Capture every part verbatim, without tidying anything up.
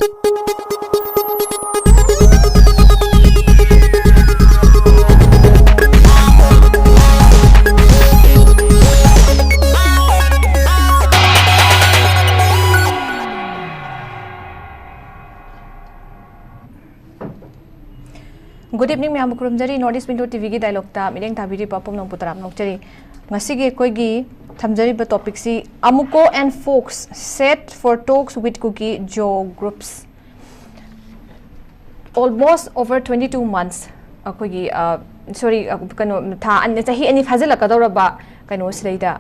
Good evening ꯃꯌꯥꯝꯕꯨ ꯈꯨꯔꯨꯝꯖꯔꯤ꯫ North East Window T ꯚꯤꯒꯤ dialogueꯇ ꯃꯤꯠꯌꯦꯡ ꯊꯥꯕꯤꯔꯤꯕ ꯄꯨꯝꯅꯃꯛꯄꯨ ꯇꯔꯥꯝꯅ ꯑꯣꯛꯆꯔꯤ꯫ ꯉꯁꯤꯒꯤ ꯑꯩꯈꯣꯏꯒꯤ ꯊꯝꯖꯔꯤꯕ topicꯁꯤ Amuko and Folks set for talks with Kuki Zo groups꯫ Almost over twenty two months, ꯑꯩꯈꯣꯏꯒꯤ, sorry, ꯀꯩꯅꯣ, ꯊꯥ ꯑꯅꯤ, ꯆꯍꯤ ꯑꯅꯤ ꯐꯥꯖꯤꯜꯂꯛꯀꯗꯧꯔꯕ ꯀꯩꯅꯣꯁꯤꯗꯩꯗ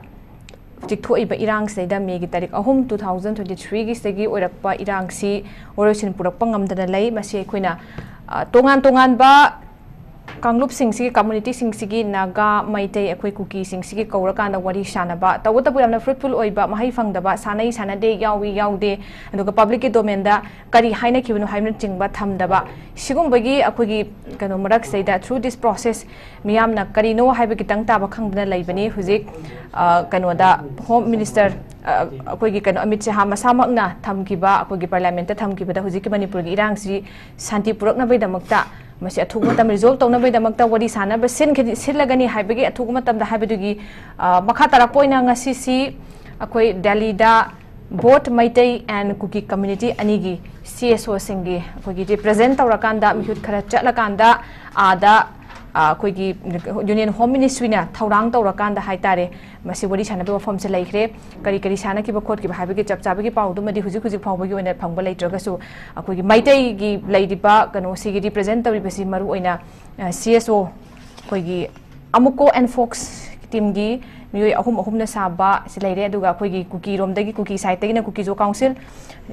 ꯍꯧꯖꯤꯛ ꯊꯣꯛꯏꯕ ꯏꯔꯥꯡꯁꯤꯗꯩꯗ ꯃꯦꯒꯤ ꯇꯥꯔꯤꯛ ꯑꯍꯨꯝ, two thousand twenty threeꯒꯤꯁꯤꯗꯒꯤ ꯑꯣꯏꯔꯛꯄ ꯏꯔꯥꯡꯁꯤ ꯋꯥꯔꯣꯏꯁꯤꯟ ꯄꯨꯔꯛꯄ ꯉꯝꯗꯅ ꯂꯩ꯫ ꯃꯁꯤ ꯑꯩꯈꯣꯏꯅ, ꯑ, ꯇꯣꯉꯥꯟ ꯇꯣꯉꯥꯟꯕ ꯀꯥꯡꯂꯨꯞꯁꯤꯡꯁꯤꯒꯤ, communityꯁꯤꯡꯁꯤꯒꯤ, ꯅꯥꯒꯥ, ꯃꯩꯇꯩ, ꯑꯩꯈꯣꯏ ꯀꯨꯀꯤꯁꯤꯡꯁꯤꯒꯤ ꯀꯧꯔꯀꯥꯟꯗ ꯋꯥꯔꯤ ꯁꯥꯟꯅꯕ, ꯇꯧꯕꯇꯕꯨ ꯌꯥꯝꯅ fruitful ꯑꯣꯏꯕ, ꯃꯍꯩ ꯐꯪꯗꯕ, ꯁꯥꯟꯅꯩ ꯁꯥꯟꯅꯗꯦ, ꯌꯥꯎꯏ ꯌꯥꯎꯗꯦ, ꯑꯗꯨꯒ publicꯀꯤ domainꯗ ꯀꯔꯤ ꯍꯥꯏꯅꯈꯤꯕꯅꯣ ꯍꯥꯏꯕꯅꯆꯤꯡꯕ ꯊꯝꯗꯕ, ꯁꯤꯒꯨꯝꯕꯒꯤ ꯑꯩꯈꯣꯏꯒꯤ ꯀꯩꯅꯣ ꯃꯔꯛꯁꯤꯗꯩꯗ through this process ꯃꯤꯌꯥꯝꯅ ꯀꯔꯤꯅꯣ ꯍꯥꯏꯕ ꯈꯤꯇꯪ ꯇꯥꯕ ꯈꯪꯗꯅ ꯂꯩꯕꯅꯤ꯫ ꯍꯧꯖꯤꯛ, ꯑ, ꯀꯩꯅꯣꯗ Home Minister, ꯑ, ꯑꯩꯈꯣꯏꯒꯤ ꯀꯩꯅꯣ ꯑꯃꯤꯠ ꯁꯍꯥ ꯃꯁꯥꯃꯛꯅ ꯊꯝꯈꯤꯕ, ꯑꯩꯈꯣꯏꯒꯤ Parliamentꯇ ꯊꯝꯈꯤꯕꯗ ꯍꯧꯖꯤꯛꯀꯤ ꯃꯅꯤꯄꯨꯔꯒꯤ ꯏꯔꯥꯡꯁꯤ ꯁꯥꯟꯇꯤ ꯄꯨꯔꯛꯅꯕꯒꯤꯗꯃꯛꯇ, ꯃꯁꯤ ꯑꯊꯨꯕ ꯃꯇꯝ resolve ꯇꯧꯅꯕꯒꯤꯗꯃꯛꯇ ꯋꯥꯔꯤ ꯁꯥꯟꯅꯕ ꯁꯤꯟꯈꯤ-, ꯁꯤꯜꯂꯒꯅꯤ ꯍꯥꯏꯕꯒꯤ ꯑꯊꯨꯕ ꯃꯇꯝꯗ ꯍꯥꯏꯕꯗꯨꯒꯤ, ꯑ, ꯃꯈꯥ ꯇꯥꯔꯛꯄ ꯑꯣꯏꯅ ꯉꯁꯤꯁꯤ ꯑꯩꯈꯣꯏ ꯗꯦꯜꯂꯤꯗ both Meitei and Kuki community ꯑꯅꯤꯒꯤ CSOꯁꯤꯡꯒꯤ ꯑꯩꯈꯣꯏꯒꯤ represent ꯇꯧꯔꯀꯥꯟꯗ, ꯃꯤꯍꯨꯠ ꯈꯔ ꯆꯠꯂꯀꯥꯟꯗ, ꯑꯥꯗ, ꯑ, ꯑꯩꯈꯣꯏꯒꯤ Union Home Ministryꯅ ꯊꯧꯔꯥꯡ ꯇꯧꯔꯀꯥꯟꯗ ꯍꯥꯏꯇꯥꯔꯦ, ꯃꯁꯤ ꯋꯥꯔꯤ ꯁꯥꯟꯅꯕꯒꯤ ꯋꯥꯐꯝꯁꯦ ꯂꯩꯈ꯭ꯔꯦ꯫ ꯀꯔꯤ ꯀꯔꯤ ꯁꯥꯟꯅꯈꯤꯕ ꯈꯣꯠꯈꯤꯕ ꯍꯥꯏꯕꯒꯤ ꯆꯞ ꯆꯥꯕꯒꯤ ꯄꯥꯎꯗꯨꯃꯗꯤ ꯍꯧꯖꯤꯛ ꯍꯧꯖꯤꯛ ꯐꯥꯎꯕꯒꯤ ꯑꯣꯏꯅ ꯐꯪꯕ ꯂꯩꯇ꯭ꯔꯒꯁꯨ, ꯑꯩꯈꯣꯏꯒꯤ ꯃꯩꯇꯩꯒꯤ ꯂꯩꯔꯤꯕ ꯀꯩꯅꯣꯁꯤꯒꯤ represent ꯇꯧꯔꯤꯕꯁꯤ ꯃꯔꯨ ꯑꯣꯏꯅ, ꯑ, CSO, ꯑꯩꯈꯣꯏꯒꯤ Amuko and Folks teamꯒꯤ ꯃꯤꯑꯣꯏ ꯑꯍꯨꯝ ꯑꯍꯨꯝꯅ ꯁꯥꯕ ꯁꯤ ꯂꯩꯔꯦ꯫ ꯑꯗꯨꯒ ꯑꯩꯈꯣꯏꯒꯤ ꯀꯨꯀꯤꯔꯣꯝꯗꯒꯤ, ꯀꯨꯀꯤ sideꯇꯒꯤꯅ Kuki Zo Council,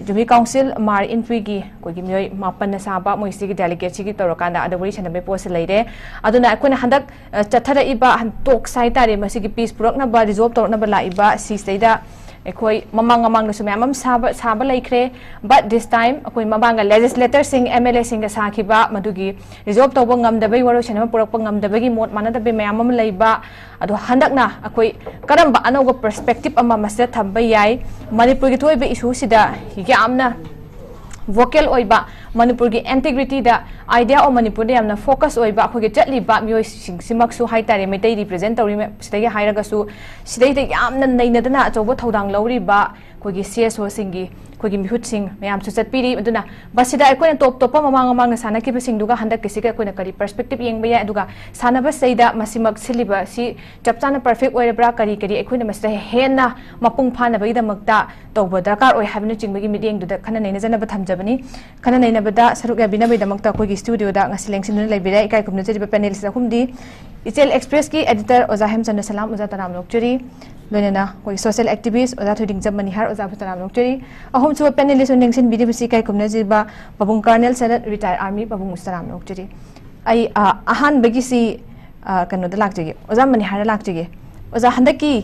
Zomi Council, ꯃꯥꯔ ꯏꯟꯄ꯭ꯔꯤꯒꯤ ꯑꯩꯈꯣꯏꯒꯤ ꯃꯤꯑꯣꯏ ꯃꯥꯄꯟꯅ ꯁꯥꯕ, ꯃꯣꯏꯁꯤꯒꯤ delegateꯁꯤꯒꯤ ꯇꯧꯔꯀꯥꯟꯗ ꯑꯥꯗ ꯋꯥꯔꯤ ꯁꯥꯟꯅꯕꯒꯤ ꯄꯣꯠꯁꯤ ꯂꯩꯔꯦ꯫ ꯑꯗꯨꯅ ꯑꯩꯈꯣꯏꯅ ꯍꯟꯗꯛ, ꯑ, ꯆꯠꯊꯔꯛꯏꯕ ꯍꯟ-, talks ꯍꯥꯏꯇꯥꯔꯦ, ꯃꯁꯤꯒꯤ peace ꯄꯨꯔꯛꯅꯕ, resolve ꯇꯧꯔꯛꯅꯕ ꯂꯥꯛꯏꯕ ꯁꯤꯁꯤꯗꯩꯗ ꯑꯩꯈꯣꯏ ꯃꯃꯥꯡ ꯃꯃꯥꯡꯗꯁꯨ ꯃꯌꯥꯝ ꯑꯃ ꯁꯥꯕ, ꯁꯥꯕ ꯂꯩꯈ꯭ꯔꯦ꯫ But this time ꯑꯩꯈꯣꯏ ꯃꯃꯥꯡꯗ legislatorꯁꯤꯡ, MLAꯁꯤꯡꯒ ꯁꯥꯈꯤꯕ, ꯃꯗꯨꯒꯤ resolve ꯇꯧꯕ ꯉꯝꯗꯕꯒꯤ, ꯋꯥꯔꯣꯏꯁꯤꯟ ꯑꯃ ꯄꯨꯔꯛꯄ ꯉꯝꯗꯕꯒꯤ, ꯃꯣꯠ ꯃꯥꯟꯅꯗꯕ ꯃꯌꯥꯝ ꯑꯃ ꯂꯩꯕ, ꯑꯗꯣ ꯍꯟꯗꯛꯅ ꯑꯩꯈꯣꯏ ꯀꯔꯝꯕ ꯑꯅꯧꯕ perspective ꯑꯃ ꯃꯁꯤꯗ ꯊꯝꯕ ꯌꯥꯏ, ꯃꯅꯤꯄꯨꯔꯒꯤ ꯊꯣꯛꯏꯕ issueꯁꯤꯗ ꯌꯥꯝꯅ ꯚꯣꯀꯦꯜ ꯑꯣꯏꯕ, ꯃꯅꯤꯄꯨꯔꯒꯤ ꯏꯟꯇꯤꯒ꯭ꯔꯤꯇꯤꯗ, ꯑꯥꯏꯗꯤꯌꯥ ꯑꯣꯐ ꯃꯅꯤꯄꯨꯔꯗ ꯌꯥꯝꯅ ꯐꯣꯀꯁ ꯑꯣꯏꯕ ꯑꯩꯈꯣꯏꯒꯤ ꯆꯠꯂꯤꯕ ꯃꯤꯑꯣꯏꯁꯤꯡꯁꯤꯃꯛꯁꯨ ꯍꯥꯏꯇꯥꯔꯦ, ꯃꯩꯇꯩ ꯔꯤꯄ꯭ꯔꯖꯦꯟ ꯇꯧꯔꯤ ꯃ-, ꯁꯤꯗꯒꯤ ꯍꯥꯏꯔꯒꯁꯨ, ꯁꯤꯗꯩꯗ ꯌꯥꯝꯅ ꯅꯩꯅꯗꯅ ꯑꯆꯧꯕ ꯊꯧꯗꯥꯡ ꯂꯧꯔꯤꯕ ꯑꯩꯈꯣꯏꯒꯤ ꯁꯤ ꯑꯦꯁ ꯑꯣꯁꯤꯡꯒꯤ ꯑꯩꯈꯣꯏꯒꯤ ꯃꯤꯍꯨꯠꯁꯤꯡ ꯃꯌꯥꯝꯁꯨ ꯆꯠꯄꯤꯔꯤ꯫ ꯑꯗꯨꯅ ꯃꯁꯤꯗ ꯑꯩꯈꯣꯏꯅ ꯇꯣꯞ ꯇꯣꯞꯄ ꯃꯃꯥꯡ ꯃꯃꯥꯡꯗ ꯁꯥꯟꯅꯈꯤꯕꯁꯤꯡꯗꯨꯒ ꯍꯟꯗꯛꯀꯤꯁꯤꯒ ꯑꯩꯈꯣꯏꯅ ꯀꯔꯤ ꯄꯔꯁꯄꯦꯛꯇꯤꯞ ꯌꯦꯡꯕ ꯌꯥꯏ, ꯑꯗꯨꯒ ꯁꯥꯟꯅꯕꯁꯤꯗꯩꯗ ꯃꯁꯤꯃꯛ ꯁꯤꯜꯂꯤꯕ ꯑꯁꯤ ꯆꯞ ꯆꯥꯅ ꯄꯔꯐꯦꯛ ꯑꯣꯏꯔꯕ꯭ꯔꯥ, ꯀꯔꯤ ꯀꯔꯤ ꯑꯩꯈꯣꯏꯅ ꯃꯁꯤꯗ ꯍꯦꯟꯅ ꯃꯄꯨꯡ ꯐꯥꯅꯕꯒꯤꯗꯃꯛꯇ ꯇꯧꯕ ꯗꯔꯀꯥꯔ ꯑꯣꯏ ꯍꯥꯏꯕꯅꯆꯤꯡꯕꯒꯤ ꯃꯤꯠꯌꯦꯡꯗꯨꯗ ꯈꯟꯅ ꯅꯩꯅꯖꯅꯕ ꯊꯝꯖꯕꯅꯤ꯫ ꯈꯟꯅ ꯅꯩꯅꯕꯗ ꯁꯔꯨꯛ ꯌꯥꯕꯤꯅꯕꯒꯤꯗꯃꯛꯇ ꯑꯩꯈꯣꯏꯒꯤ ꯁ꯭ꯇꯨꯗꯤꯑꯣꯗ ꯉꯁꯤ ꯂꯦꯡꯁꯤꯟꯗꯨꯅ ꯂꯩꯕꯤꯔꯦ ꯏꯀꯥꯏ ꯈꯨꯝꯅꯖꯔꯤꯕ ꯄꯦꯅꯦꯂꯤꯁ ꯑꯍꯨꯝꯗꯤ, ꯏꯆꯦꯜ ꯑꯦꯛꯁꯄ꯭ꯔꯦꯁꯀꯤ ꯑꯦꯗꯤꯇꯔ ꯑꯣꯖꯥ ꯍꯦꯝꯆꯟꯗ꯭ꯔ ꯁꯂꯥꯝ, ꯑꯣꯖꯥ ꯇꯔꯥꯝꯅ ꯑꯣꯛꯆꯔꯤ꯫ ꯂꯣꯏꯅꯅ ꯑꯩꯈꯣꯏꯒꯤ ꯁꯣꯁꯤꯌꯦꯜ ꯑꯦꯛꯇꯤꯚꯤꯁ꯭ꯠ ꯑꯣꯖꯥ ꯊꯣꯏꯗꯤꯡꯖꯝ ꯃꯅꯤꯍꯥꯔ, ꯑꯣꯖꯥꯕꯨ ꯇꯔꯥꯝꯅ ꯑꯣꯛꯆꯔꯤ꯫ ꯑꯍꯨꯝꯁꯨꯕ ꯄꯦꯅꯦꯂꯤꯁ ꯑꯣꯏꯅ ꯂꯦꯡꯁꯤꯟꯕꯤꯔꯤꯕꯁꯤ ꯏꯀꯥꯏ ꯈꯨꯝꯅꯖꯔꯤꯕ ꯄꯥꯕꯨꯡ ꯀꯔꯅꯦꯜ ꯁꯅꯠ, ꯔꯤꯇꯥꯌꯔ ꯑꯥꯔꯃꯤ, ꯄꯥꯕꯨꯡꯕꯨꯁꯨ ꯇꯔꯥꯝꯅ ꯑꯣꯛꯆꯔꯤ꯫ ꯑꯩ, ꯑ, ꯑꯍꯥꯟꯕꯒꯤꯁꯤ, ꯑ, ꯀꯩꯅꯣꯗ ꯂꯥꯛꯆꯒꯦ, ꯑꯣꯖꯥ ꯃꯅꯤꯍꯥꯔꯗ ꯂꯥꯛꯆꯒꯦ꯫ ꯑꯣꯖꯥ, ꯍꯟꯗꯛꯀꯤ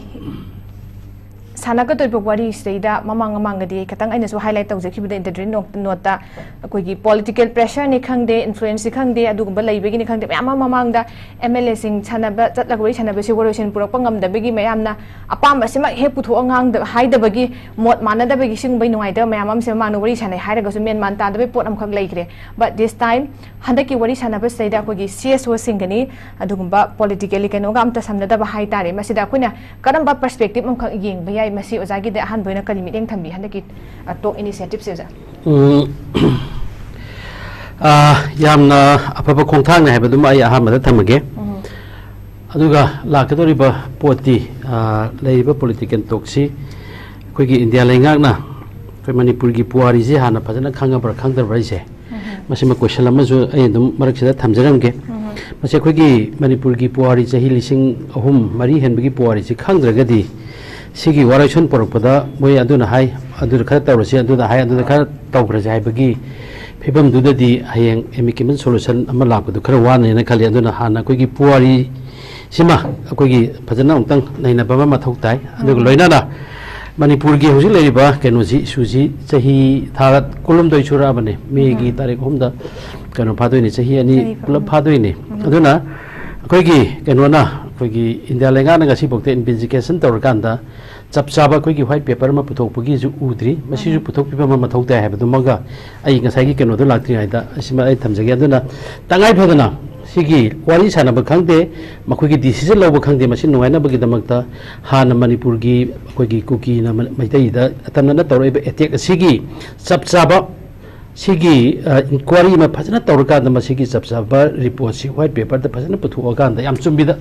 ꯁꯥꯟꯅꯒꯗꯣꯏꯕ ꯋꯥꯔꯤꯁꯤꯗꯩꯗ ꯃꯃꯥꯡ ꯃꯃꯥꯡꯗꯗꯤ ꯑꯩ ꯈꯤꯇꯪ ꯑꯩꯅꯁꯨ ꯍꯥꯏꯂꯥꯏꯠ ꯇꯧꯖꯈꯤꯕꯗ, ꯏꯟꯇ꯭ꯔꯣꯗꯛꯇꯔꯤ ꯅꯣꯠ-, ꯅꯣꯠꯇ ꯑꯩꯈꯣꯏꯒꯤ ꯄꯣꯂꯤꯇꯤꯀꯦꯜ ꯄ꯭ꯔꯦꯁꯔꯅꯤ ꯈꯪꯗꯦ, ꯏꯟꯐ꯭ꯂꯨꯌꯦꯟꯁꯁꯤ ꯈꯪꯗꯦ, ꯑꯗꯨꯒꯨꯝꯕ ꯂꯩꯕꯒꯤꯅꯤ ꯈꯪꯗꯦ, ꯃꯌꯥꯝ ꯑꯃ ꯃꯃꯥꯡꯗ ꯑꯦꯝ ꯑꯦꯜ ꯑꯦꯁꯤꯡ ꯁꯥꯟꯅꯕ ꯆꯠꯂꯒ ꯋꯥꯔꯤ ꯁꯥꯟꯅꯕꯁꯤ ꯋꯥꯔꯣꯏꯁꯤꯟ ꯄꯨꯔꯛꯄ ꯉꯝꯗꯕꯒꯤ ꯃꯌꯥꯝꯅ ꯑꯄꯥꯝꯕꯁꯤꯃꯛ ꯍꯦꯛ ꯄꯨꯊꯣꯛꯑ ꯉꯥꯡꯗ-, ꯍꯥꯏꯗꯕꯒꯤ, ꯃꯣꯠ ꯃꯥꯟꯅꯗꯕꯒꯤ ꯁꯤꯒꯨꯝꯕꯩ ꯅꯨꯡꯉꯥꯏꯇꯕ ꯃꯌꯥꯝ ꯑꯃꯁꯦ ꯃꯃꯥꯡꯗ ꯋꯥꯔꯤ ꯁꯥꯟꯅꯩ ꯍꯥꯏꯔꯒꯁꯨ ꯃꯦꯟ ꯃꯥꯟ ꯇꯥꯗꯕꯒꯤ ꯄꯣꯠ ꯑꯃꯈꯛ ꯂꯩꯈ꯭ꯔꯦ꯫ But this time ꯍꯟꯗꯛꯀꯤ ꯋꯥꯔꯤ ꯁꯥꯟꯅꯕꯁꯤꯗꯩꯗ ꯑꯩꯈꯣꯏꯒꯤ ꯁꯤ ꯑꯦꯁ ꯑꯣꯁꯤꯡꯒꯅꯤ, ꯑꯗꯨꯒꯨꯝꯕ ꯄꯣꯂꯤꯇꯤꯀꯦꯜꯂꯤ ꯀꯩꯅꯣꯒ ꯑꯝꯇ ꯁꯝꯅꯗꯕ ꯍꯥꯏꯇꯥꯔꯦ꯫ ꯃꯁꯤꯗ ꯑꯩꯈꯣꯏꯅ ꯀꯔꯝꯕ ꯄꯔꯁꯄꯦꯛꯇꯤꯞ ꯑꯃꯈꯛ ꯌꯦꯡꯕ ꯌꯥꯏ? ꯃꯁꯤ ꯑꯣꯖꯥꯒꯤꯗꯤ ꯑꯍꯥꯟꯕ ꯑꯣꯏꯅ ꯀꯔꯤ ꯃꯤꯠꯌꯦꯡ ꯊꯝꯕꯤ ꯍꯟꯗꯛꯀꯤ, ꯑ, ꯇꯣꯛ ꯏꯅꯤꯁꯤꯌꯦꯇꯤꯞꯁꯦ, ꯑꯣꯖꯥ? ꯎꯝ, ꯑ, ꯌꯥꯝꯅ ꯑꯐꯕ ꯈꯣꯡꯊꯥꯡꯅꯤ ꯍꯥꯏꯕꯗꯨꯃ ꯑꯩ ꯑꯍꯥꯟꯕꯗ ꯊꯝꯃꯒꯦ꯫ ꯎꯝ꯫ ꯑꯗꯨꯒ ꯂꯥꯛꯀꯗꯧꯔꯤꯕ ꯄꯣꯠꯇꯤ, ꯑ, ꯂꯩꯔꯤꯕ ꯄꯣꯂꯤꯇꯤꯀꯦꯜ ꯇꯣꯛꯁꯤ ꯑꯩꯈꯣꯏꯒꯤ ꯏꯟꯗꯤꯌꯥ ꯂꯩꯉꯥꯛꯅ ꯑꯩꯈꯣꯏ ꯃꯅꯤꯄꯨꯔꯒꯤ ꯄꯨꯋꯥꯔꯤꯁꯦ ꯍꯥꯟꯅ ꯐꯖꯅ ꯈꯪꯉꯕ꯭ꯔꯥ ꯈꯪꯗꯕ꯭ꯔꯥ ꯍꯥꯏꯁꯦ, ꯎꯝ꯫ ꯃꯁꯤꯃ ꯀꯣꯏꯁꯟ ꯑꯃꯁꯨ ꯑꯩ ꯑꯗꯨꯝ ꯃꯔꯛꯁꯤꯗ ꯊꯝꯖꯔꯝꯒꯦ꯫ ꯎꯝ꯫ ꯃꯁꯤ ꯑꯩꯈꯣꯏꯒꯤ ꯃꯅꯤꯄꯨꯔꯒꯤ ꯄꯨꯋꯥꯔꯤ ꯆꯍꯤ ꯂꯤꯁꯤꯡ ꯑꯍꯨꯝ ꯃꯔꯤ ꯍꯦꯟꯕꯒꯤ ꯄꯨꯋꯥꯔꯤꯁꯤ ꯈꯪꯗ꯭ꯔꯒꯗꯤ ꯁꯤꯒꯤ ꯋꯥꯔꯣꯏꯁꯣꯟ ꯄꯨꯔꯛꯄꯗ ꯃꯣꯏ ꯑꯗꯨꯅ ꯍꯥꯏ, ꯑꯗꯨꯗ ꯈꯔ ꯇꯧꯔꯁꯤ, ꯑꯗꯨꯗ ꯍꯥꯏ, ꯑꯗꯨꯗ ꯈꯔ ꯇꯧꯈ꯭ꯔꯁꯦ ꯍꯥꯏꯕꯒꯤ ꯐꯤꯕꯝꯗꯨꯗꯗꯤ ꯍꯌꯦꯡ ꯑꯦꯃꯤꯀꯦꯕꯜ ꯁꯣꯂꯨꯁꯟ ꯑꯃ ꯂꯥꯛꯄꯗꯨ ꯈꯔ ꯋꯥꯅꯦꯅ ꯈꯜꯂꯤ꯫ ꯑꯗꯨꯅ ꯍꯥꯟꯅ ꯑꯩꯈꯣꯏꯒꯤ ꯄꯨꯋꯥꯔꯤ ꯁꯤꯃ ꯑꯩꯈꯣꯏꯒꯤ ꯐꯖꯅ ꯑꯃꯨꯛꯇꯪ ꯅꯩꯅꯕ ꯑꯃ ꯃꯊꯧ ꯇꯥꯏ꯫ ꯑꯗꯨꯒ ꯎꯝ꯫ ꯂꯣꯏꯅꯅ ꯃꯅꯤꯄꯨꯔꯒꯤ ꯍꯧꯖꯤꯛ ꯂꯩꯔꯤꯕ ꯀꯩꯅꯣꯁꯤ, ꯏꯁꯨꯁꯤ ꯆꯍꯤ ꯊꯥ ꯀꯨꯟꯍꯨꯝꯗꯣꯏ ꯁꯨꯔꯛꯑꯕꯅꯦ꯫ ꯃꯦꯒꯤ ꯎꯝ꯫ ꯇꯥꯔꯤꯛ ꯑꯍꯨꯝꯗ ꯀꯩꯅꯣ ꯐꯥꯗꯣꯏꯅꯦ, ꯆꯍꯤ ꯑꯅꯤ ꯆꯍꯤ ꯄꯨꯂꯞ ꯐꯥꯗꯣꯏꯅꯦ꯫ ꯎꯝ꯫ ꯑꯗꯨꯅ ꯑꯩꯈꯣꯏꯒꯤ ꯀꯩꯅꯣꯅ, ꯑꯩꯈꯣꯏꯒꯤ ꯏꯟꯗꯤꯌꯥ ꯂꯩꯉꯥꯛꯅ ꯉꯁꯤꯐꯥꯎꯗ ꯏꯟꯚꯦꯁꯇꯤꯒꯦꯁꯟ ꯇꯧꯔꯀꯥꯟꯗ ꯆꯞ ꯆꯥꯕ ꯑꯩꯈꯣꯏꯒꯤ ꯋꯥꯏꯠ ꯄꯦꯄꯔ ꯑꯃ ꯄꯨꯊꯣꯛꯄꯒꯤꯁꯨ ꯎꯗ꯭ꯔꯤ꯫ ꯃꯁꯤꯁꯨ ꯎꯝ꯫ ꯄꯨꯊꯣꯛꯄꯤꯕ ꯑꯃ ꯃꯊꯧ ꯇꯥꯏ ꯍꯥꯏꯕꯗꯨꯃꯒ ꯑꯩ ꯉꯁꯥꯏꯒꯤ ꯀꯩꯅꯣꯗꯣ ꯂꯥꯛꯇ꯭ꯔꯤꯉꯩꯗ ꯑꯁꯤꯃ ꯑꯩ ꯊꯝꯖꯒꯦ꯫ ꯑꯗꯨꯅ ꯇꯉꯥꯏ ꯐꯗꯅ ꯁꯤꯒꯤ ꯋꯥꯔꯤ ꯁꯥꯟꯅꯕ ꯈꯪꯗꯦ, ꯃꯈꯣꯏꯒꯤ ꯗꯤꯁꯤꯖꯟ ꯂꯧꯕ ꯈꯪꯗꯦ, ꯃꯁꯤ ꯅꯨꯡꯉꯥꯏꯅꯕꯒꯤꯗꯃꯛꯇ ꯍꯥꯟꯅ ꯃꯅꯤꯄꯨꯔꯒꯤ ꯑꯩꯈꯣꯏꯒꯤ ꯀꯨꯀꯤꯅ ꯃ-, ꯃꯩꯇꯩꯗ ꯑꯇꯝꯅꯅ ꯇꯧꯔꯛꯏꯕ ꯑꯦꯇꯦꯛ ꯑꯁꯤꯒꯤ ꯆꯞ ꯆꯥꯕ ꯁꯤꯒꯤ, ꯑ, ꯏꯟꯀ꯭ꯋꯥꯔꯤ ꯑꯃ ꯐꯖꯅ ꯇꯧꯔꯀꯥꯟꯗ ꯃꯁꯤꯒꯤ ꯆꯞ ꯆꯥꯕ ꯔꯤꯄꯣꯔꯠꯁꯤ ꯋꯥꯏꯠ ꯄꯦꯄꯔꯗ ꯐꯖꯅ ꯄꯨꯊꯣꯛꯑꯀꯥꯟꯗ ꯌꯥꯝ ꯆꯨꯝꯕꯤꯗ,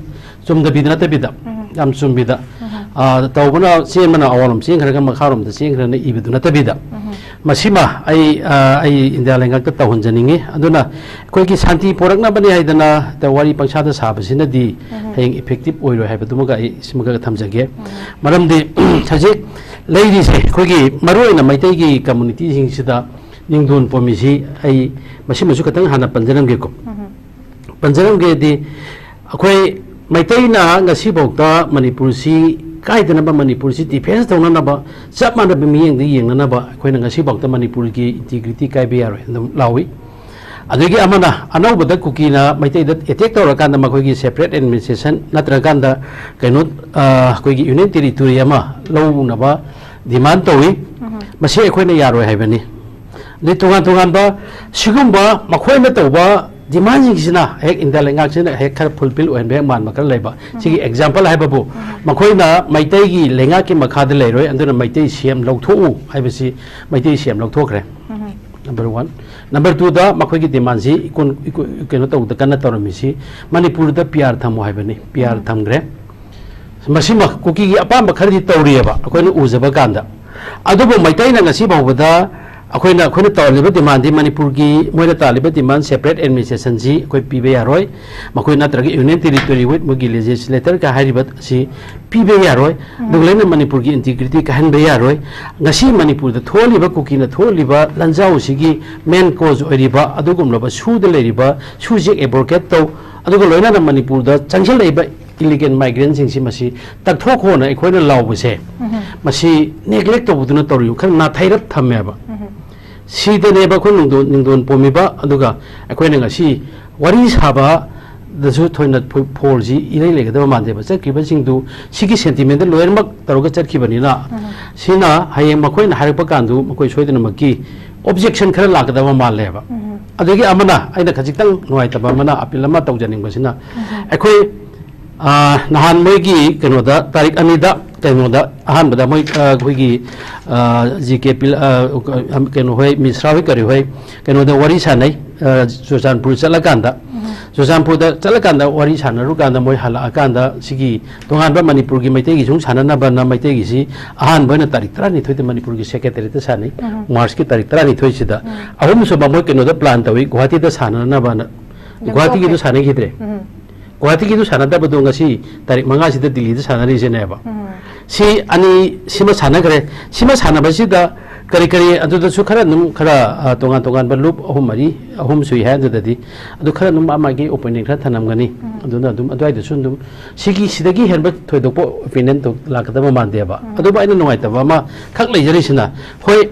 ꯆꯨꯝꯗꯕꯤꯗ ꯅꯠꯇꯕꯤꯗ, ꯎꯝ꯫ ꯌꯥꯝ ꯆꯨꯝꯕꯤꯗ, ꯎꯝ꯫ ꯑ, ꯇꯧꯕꯅ ꯆꯦꯟꯕꯅ ꯑꯋꯥꯡꯂꯣꯝ ꯆꯦꯟꯈ꯭ꯔꯒ ꯃꯈꯥꯔꯣꯝꯗ ꯆꯦꯟꯈ꯭ꯔꯅ ꯏꯕꯗꯨ ꯅꯠꯇꯕꯤꯗ, ꯎꯝ꯫ ꯃꯁꯤꯃ ꯑꯩ, ꯑ, ꯑꯩ ꯏꯟꯗꯤꯌꯥ ꯂꯩꯉꯥꯛꯇ ꯇꯧꯍꯟꯖꯅꯤꯡꯉꯤ꯫ ꯑꯗꯨꯅ ꯑꯩꯈꯣꯏꯒꯤ ꯁꯥꯟꯇꯤ ꯄꯣꯔꯛꯅꯕꯅꯤ ꯍꯥꯏꯗꯅ ꯇ-, ꯋꯥꯔꯤ ꯄꯪꯁꯥꯗ ꯁꯥꯕꯁꯤꯅꯗꯤ ꯎꯝ꯫ ꯍꯌꯦꯡ ꯏꯐꯦꯛꯇꯤꯞ ꯑꯣꯏꯔꯣꯏ ꯍꯥꯏꯕꯗꯨꯃꯒ ꯑꯩ ꯁꯤꯃꯒ ꯊꯝꯖꯒꯦ꯫ ꯎꯝ꯫ ꯃꯔꯝꯗꯤ ꯍꯧꯖꯤꯛ ꯂꯩꯔꯤꯁꯦ ꯑꯩꯈꯣꯏꯒꯤ ꯃꯔꯨꯑꯣꯏꯅ ꯃꯩꯇꯩꯒꯤ ꯀꯝꯃꯨꯅꯤꯇꯤꯁꯤꯡꯁꯤꯗ ꯅꯤꯡꯗꯣꯟ ꯄꯣꯝꯃꯤꯁꯤ ꯑꯩ ꯃꯁꯤꯃꯁꯨ ꯈꯤꯇꯪ ꯍꯥꯟꯅ ꯄꯟꯖꯔꯝꯒꯦꯀꯣ꯫ ꯎꯝ꯫ ꯄꯟꯖꯔꯝꯒꯦꯗꯤ, ꯑꯩꯈꯣꯏ ꯃꯩꯇꯩꯅ ꯉꯁꯤꯐꯥꯎꯗ ꯃꯅꯤꯄꯨꯔꯁꯤ ꯀꯥꯏꯗꯅꯕ, ꯃꯅꯤꯄꯨꯔꯁꯤ ꯗꯤꯐꯦꯟꯁ ꯇꯧꯅꯅꯕ, ꯆꯞ ꯃꯥꯟꯅꯕ ꯃꯤꯠꯌꯦꯡꯗ ꯌꯦꯡꯅꯅꯕ ꯑꯩꯈꯣꯏꯅ ꯉꯁꯤꯐꯥꯎꯗ ꯃꯅꯤꯄꯨꯔꯒꯤ ꯏꯟꯇꯤꯒ꯭ꯔꯤꯇꯤ ꯀꯥꯏꯕ ꯌꯥꯔꯣꯏ ꯑꯗꯨꯝ ꯂꯥꯎꯏ꯫ ꯑꯗꯒꯤ ꯑꯃꯅ, ꯑꯅꯧꯕꯗ ꯀꯨꯀꯤꯅ ꯃꯩꯇꯩꯗ ꯑꯦꯇꯦꯛ ꯇꯧꯔꯀꯥꯟꯗ ꯃꯈꯣꯏꯒꯤ ꯁꯦꯄꯔꯦꯠ ꯑꯦꯗꯃꯤꯅꯤꯁꯇ꯭ꯔꯦꯁꯟ ꯅꯠꯇ꯭ꯔꯀꯥꯟꯗ ꯀꯩꯅꯣ, ꯑ, ꯑꯩꯈꯣꯏꯒꯤ ꯌꯨꯅꯤꯌꯟ ꯇꯦꯔꯤꯇꯣꯔꯤ ꯑꯃ ꯂꯧꯅꯕ ꯗꯤꯃꯥꯟ ꯇꯧꯏ꯫ ꯎꯝ꯫ ꯃꯁꯤ ꯑꯩꯈꯣꯏꯅ ꯌꯥꯔꯣꯏ ꯍꯥꯏꯕꯅꯤ꯫ ꯑꯗꯩ ꯇꯣꯉꯥꯟ ꯇꯣꯉꯥꯟꯕ ꯁꯤꯒꯨꯝꯕ ꯃꯈꯣꯏꯅ ꯇꯧꯕ ꯗꯤꯃꯥꯟꯁꯤꯡꯁꯤꯅ ꯍꯦꯛ ꯏꯟꯗꯤꯌꯥ ꯂꯩꯉꯥꯛꯁꯤꯅ ꯍꯦꯛ ꯈꯔ ꯐꯨꯜꯐꯤꯜ ꯑꯣꯏꯍꯟꯕ ꯍꯦꯛ ꯃꯥꯟꯕ ꯈꯔ ꯂꯩꯕ꯫ ꯁꯤꯒꯤ ꯎꯝ꯫ ꯑꯦꯛꯖꯥꯝꯄꯜ ꯍꯥꯏꯕꯕꯨ, ꯎꯝ꯫ ꯃꯈꯣꯏꯅ ꯃꯩꯇꯩꯒꯤ ꯂꯩꯉꯥꯛꯀꯤ ꯃꯈꯥꯗ ꯂꯩꯔꯣꯏ, ꯑꯗꯨꯅ ꯃꯩꯇꯩ ꯁꯤ ꯑꯦꯝ ꯂꯧꯊꯣꯛꯎ ꯍꯥꯏꯕꯁꯤ ꯃꯩꯇꯩ ꯁꯤ ꯑꯦꯝ ꯂꯧꯊꯣꯛꯈ꯭ꯔꯦ꯫ ꯎꯝ꯫ Number one. ꯅꯝꯕꯔ ꯇꯨꯗ ꯃꯈꯣꯏꯒꯤ ꯗꯤꯃꯥꯟꯁꯤ ꯏꯀꯣꯟ-, ꯏꯀꯣ-, ꯀꯩꯅꯣ ꯇꯧꯕꯗ ꯀꯟꯅ ꯇꯧꯔꯝꯃꯤꯁꯤ ꯃꯅꯤꯄꯨꯔꯗ ꯄꯤ ꯑꯥꯔ ꯊꯝꯃꯨ ꯍꯥꯏꯕꯅꯤ꯫ ꯄꯤ ꯑꯥꯔ ꯎꯝ꯫ ꯊꯝꯈ꯭ꯔꯦ꯫ ꯃꯁꯤꯃ ꯀꯨꯀꯤꯒꯤ ꯑꯄꯥꯝꯕ ꯈꯔꯗꯤ ꯇꯧꯔꯤꯑꯕ ꯑꯩꯈꯣꯏꯅ ꯎꯖꯕ ꯀꯥꯟꯗ꯫ ꯑꯗꯨꯕꯨ ꯃꯩꯇꯩꯅ ꯉꯁꯤ ꯐꯥꯎꯕꯗ ꯑꯩꯈꯣꯏꯅ, ꯑꯩꯈꯣꯏꯅ ꯇꯧꯍꯜꯂꯤꯕ ꯗꯤꯃꯥꯟꯗꯤ ꯃꯅꯤꯄꯨꯔꯒꯤ ꯃꯣꯏꯅ ꯇꯥꯜꯂꯤꯕ ꯗꯤꯃꯥꯟ ꯁꯦꯄꯔꯦꯠ ꯑꯦꯗꯃꯤꯅꯤꯁꯇ꯭ꯔꯦꯁꯟꯁꯤ ꯑꯩꯈꯣꯏ ꯄꯤꯕ ꯌꯥꯔꯣꯏ꯫ ꯃꯈꯣꯏ ꯅꯠꯇ꯭ꯔꯒ ꯌꯨꯅꯤꯌꯟ ꯇꯦꯔꯤꯇꯣꯔꯤ ꯋꯤꯠ ꯃꯣꯏꯒꯤ ꯂꯦꯖꯤꯁꯂꯦꯇꯔꯒ ꯍꯥꯏꯔꯤꯕ ꯑꯁꯤ ꯄꯤꯕ ꯌꯥꯔꯣꯏ꯫ ꯎꯝ꯫ ꯑꯗꯨꯒ ꯂꯣꯏꯅꯅ ꯃꯅꯤꯄꯨꯔꯒꯤ ꯏꯟꯇꯤꯒ꯭ꯔꯤꯇꯤ ꯀꯥꯏꯍꯟꯕ ꯌꯥꯔꯣꯏ꯫ ꯉꯁꯤ ꯃꯅꯤꯄꯨꯔꯗ ꯊꯣꯛꯍꯜꯂꯤꯕ ꯀꯨꯀꯤꯅ ꯊꯣꯛꯍꯜꯂꯤꯕ ꯂꯥꯟꯖꯥꯎ ꯑꯁꯤꯒꯤ ꯃꯦꯟ ꯀꯣꯖ ꯑꯣꯏꯔꯤꯕ ꯑꯗꯨꯒꯨꯝꯂꯕ ꯁꯨꯗ ꯂꯩꯔꯤꯕ ꯁꯨꯁꯤ ꯑꯦꯕꯣꯔꯀꯦꯠ ꯇꯧ꯫ ꯑꯗꯨꯒ ꯂꯣꯏꯅꯅ ꯃꯅꯤꯄꯨꯔꯗ ꯆꯪꯁꯤꯜꯂꯛꯏꯕ ꯏꯂꯤꯒꯦꯜ ꯃꯥꯏꯒ꯭ꯔꯦꯟꯁꯤꯡꯁꯤ ꯃꯁꯤ ꯇꯛꯊꯣꯛꯈꯣꯅ ꯑꯩꯈꯣꯏꯅ ꯂꯥꯎꯕꯁꯦ, ꯎꯝ꯫ ꯃꯁꯤ ꯅꯦꯒ꯭ꯂꯦꯛ ꯇꯧꯕꯗꯨꯅ ꯇꯧꯔꯤꯕ, ꯈꯔ ꯅꯥꯊꯩꯔꯞ ꯊꯝꯃꯦꯕ꯫ ꯎꯝ꯫ ꯁꯤꯗꯅꯦꯕ ꯑꯩꯈꯣꯏ ꯅꯨꯡꯗꯣꯟ, ꯅꯤꯡꯗꯣꯟ ꯄꯣꯝꯃꯤꯕ꯫ ꯑꯗꯨꯒ ꯑꯩꯈꯣꯏꯅ ꯉꯁꯤ ꯋꯥꯔꯤ ꯁꯥꯕ ꯗꯁꯨ ꯊꯣꯏꯅ ꯐꯣ- ꯐꯣꯜꯁꯤ ꯏꯔꯩ ꯂꯩꯒꯗꯕ ꯃꯥꯟꯗꯦꯕ꯫ ꯆꯠꯈ꯭ꯔꯤꯕꯁꯤꯡꯗꯨ ꯁꯤꯒꯤ ꯁꯦꯟꯇꯤꯃꯦꯟꯗ ꯂꯣꯏꯅꯃꯛ ꯇꯧꯔꯒ ꯆꯠꯈꯤꯕꯅꯤꯅ, ꯁꯤꯅ ꯍꯌꯦꯡ ꯃꯈꯣꯏꯅ ꯍꯥꯏꯔꯛꯄ ꯀꯥꯟꯗꯨ ꯃꯈꯣꯏ ꯁꯣꯏꯗꯅꯃꯛꯀꯤ ꯑꯣꯕꯖꯦꯛꯁꯟ ꯈꯔ ꯂꯥꯛꯀꯗꯕ ꯃꯥꯜꯂꯦꯕ꯫ ꯑꯗꯒꯤ ꯑꯃꯅ, ꯑꯩꯅ ꯈꯖꯤꯛꯇꯪ ꯅꯨꯡꯉꯥꯏꯇꯕ ꯑꯃꯅ, ꯑꯄꯤꯜ ꯑꯃ ꯇꯧꯖꯅꯤꯡꯕꯁꯤꯅ, ꯑꯩꯈꯣꯏ, ꯑ, ꯅꯍꯥꯟ ꯃꯣꯏꯒꯤ ꯀꯩꯅꯣꯗ, ꯇꯥꯔꯤꯛ ꯑꯅꯤꯗ ꯀꯩꯅꯣꯗ, ꯑꯍꯥꯟꯕꯗ ꯃꯣꯏ, ꯑ, ꯑꯩꯈꯣꯏꯒꯤ, ꯑ, ꯖꯤ ꯀꯦ ꯄꯤꯜ-, ꯑ, ꯀꯩꯅꯣ ꯍꯣꯏ, ꯃꯤꯁ꯭ꯔꯥ ꯍꯣꯏ, ꯀꯔꯤ ꯍꯣꯏ, ꯀꯩꯅꯣꯗ ꯋꯥꯔꯤ ꯁꯥꯟꯅꯩ, ꯑ, ꯆꯨꯔꯆꯥꯟꯄꯨꯔ ꯆꯠꯂꯀꯥꯟꯗ꯫ ꯆꯨꯔꯆꯥꯟꯄꯨꯔꯗ ꯆꯠꯂꯀꯥꯟꯗ ꯋꯥꯔꯤ ꯁꯥꯟꯅꯔꯨꯀꯥꯟꯗ, ꯃꯣꯏ ꯍꯜꯂꯛꯑꯀꯥꯟꯗ ꯁꯤꯒꯤ ꯇꯣꯉꯥꯟꯕ ꯃꯅꯤꯄꯨꯔꯒꯤ ꯃꯩꯇꯩꯒꯤ ꯁꯨꯝ ꯁꯥꯟꯅꯅꯕꯅ ꯃꯩꯇꯩꯒꯤꯁꯤ ꯑꯍꯥꯟꯕ ꯑꯣꯏꯅ ꯇꯥꯔꯤꯛ ꯇꯔꯥꯅꯤꯊꯣꯏꯗ ꯃꯅꯤꯄꯨꯔꯒꯤ ꯁꯦꯀ꯭ꯔꯦꯇꯔꯤꯌꯦꯠꯇ ꯁꯥꯟꯅꯩ꯫ ꯃꯥꯔꯆꯀꯤ ꯇꯥꯔꯤꯛ ꯇꯔꯥꯅꯤꯊꯣꯏꯁꯤꯗ꯫ ꯑꯍꯨꯝꯁꯨꯕ ꯃꯣꯏ ꯀꯩꯅꯣꯗ ꯄ꯭ꯂꯥꯟ ꯇꯧꯏ, ꯒꯨꯍꯥꯇꯤꯗ ꯁꯥꯟꯅꯅꯕꯅ꯫ ꯒꯨꯍꯥꯇꯤꯒꯤꯗꯨ ꯁꯥꯟꯅꯈꯤꯗ꯭ꯔꯦ꯫ ꯒꯨꯍꯥꯇꯤꯒꯤꯗꯨ ꯁꯥꯟꯅꯗꯕꯗꯣ ꯉꯁꯤ ꯇꯥꯔꯤꯛ ꯃꯉꯥꯁꯤꯗ ꯗꯤꯜꯂꯤꯗ ꯁꯥꯟꯅꯔꯤꯁꯤꯅꯦꯕ꯫ ꯁꯤ ꯑꯅꯤ, ꯁꯤꯃ ꯁꯥꯟꯅꯈ꯭ꯔꯦ꯫ ꯁꯤꯃ ꯁꯥꯟꯅꯕꯁꯤꯗ ꯀꯔꯤ ꯀꯔꯤ, ꯑꯗꯨꯗꯁꯨ ꯈꯔ ꯑꯗꯨꯝ ꯈꯔ, ꯑ, ꯇꯣꯉꯥꯟ ꯇꯣꯉꯥꯟꯕ ꯂꯨꯞ ꯑꯍꯨꯝ ꯃꯔꯤ, ꯑꯍꯨꯝ ꯁꯨꯏ ꯍꯥꯏ ꯑꯗꯨꯗꯗꯤ꯫ ꯑꯗꯨ ꯈꯔ ꯑꯗꯨꯝ ꯃꯥ ꯃꯥꯒꯤ ꯑꯣꯄꯤꯅꯤꯌꯟ ꯈꯔ ꯊꯝꯂꯝꯒꯅꯤ꯫ ꯑꯗꯨꯅ ꯑꯗꯨꯝ ꯑꯗꯨꯋꯥꯏꯗꯁꯨ ꯑꯗꯨꯝ ꯁꯤꯒꯤ, ꯁꯤꯗꯒꯤ ꯍꯦꯟꯕ ꯊꯣꯏꯗꯣꯛꯄ ꯑꯣꯄꯤꯅꯤꯌꯟ ꯂꯥꯛꯀꯗꯕ ꯃꯥꯟꯗꯦꯕ꯫ ꯑꯗꯨꯕꯨ ꯑꯩꯅ ꯅꯨꯡꯉꯥꯏꯇꯕ ꯑꯃꯈꯛ ꯂꯩꯖꯔꯤꯁꯤꯅ, ꯍꯣꯏ,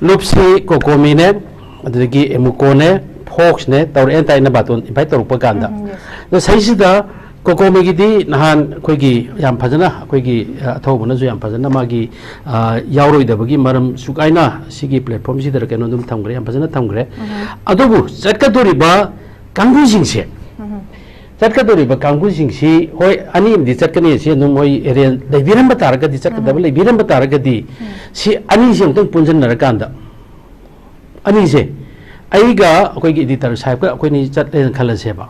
ꯂꯨꯞꯁꯤ ꯀꯣꯀꯣꯃꯤꯅꯦ, ꯑꯗꯨꯗꯒꯤ ꯑꯦꯃꯨꯀꯣꯅꯦ, ꯐꯣꯛꯁꯅꯦ ꯇꯧꯔꯛꯑꯦ, ꯇꯥꯏꯅ ꯕꯥꯇꯣꯟ ꯏꯟꯚꯥꯏꯠ ꯇꯧꯔꯛꯄ ꯀꯥꯟꯗ꯫ ꯎꯝ, yes. ꯑꯗꯣ ꯁꯤꯁꯤꯗ ꯀꯣꯀꯣꯃꯤꯒꯤꯗꯤ ꯅꯍꯥꯟ ꯑꯩꯈꯣꯏꯒꯤ ꯌꯥꯝ ꯐꯖꯅ, ꯑꯩꯈꯣꯏꯒꯤ, ꯑ, ꯑꯊꯧꯕꯅꯁꯨ ꯌꯥꯝ ꯐꯖꯅ ꯃꯥꯒꯤ, ꯑ, ꯌꯥꯎꯔꯣꯏꯗꯕꯒꯤ ꯃꯔꯝ ꯁꯨꯒꯥꯏꯅ ꯁꯤꯒꯤ ꯄ꯭ꯂꯦꯠꯐꯣꯔꯝꯁꯤꯗ ꯀꯩꯅꯣ ꯑꯗꯨꯝ ꯊꯝꯈ꯭ꯔꯦ, ꯌꯥꯝ ꯐꯖꯅ ꯊꯝꯈ꯭ꯔꯦ꯫ ꯎꯝ. ꯑꯗꯨꯕꯨ ꯆꯠꯀꯗꯧꯔꯤꯕ ꯀꯥꯡꯕꯨꯁꯤꯡꯁꯦ, ꯎꯝ. ꯆꯠꯀꯗꯧꯔꯤꯕ ꯀꯥꯡꯕꯨꯁꯤꯡꯁꯤ, ꯍꯣꯏ, ꯑꯅꯤ ꯑꯃꯗꯤ ꯆꯠꯀꯅꯤ, ꯁꯤ ꯑꯗꯨꯝ ꯃꯣꯏ ꯑꯦꯔꯦꯟ ꯂꯩꯕꯤꯔꯝꯕ ꯇꯥꯔꯒꯗꯤ, ꯆꯠꯀꯗꯕ ꯎꯝ. ꯂꯩꯕꯤꯔꯝꯕ ꯇꯥꯔꯒꯗꯤ, ꯎꯝ. ꯁꯤ ꯑꯅꯤꯁꯤ ꯑꯃꯨꯛꯇꯪ ꯄꯨꯟꯁꯤꯟꯅꯔꯀꯥꯟꯗ, ꯑꯅꯤꯁꯦ, ꯑꯩꯒ ꯑꯩꯈꯣꯏꯒꯤ ꯏꯗꯤꯇꯔ ꯁꯥꯍꯦꯕꯀ ꯑꯩꯈꯣꯏꯅꯤ ꯆꯠꯂꯦꯅ ꯈꯜꯂꯁꯦꯕ,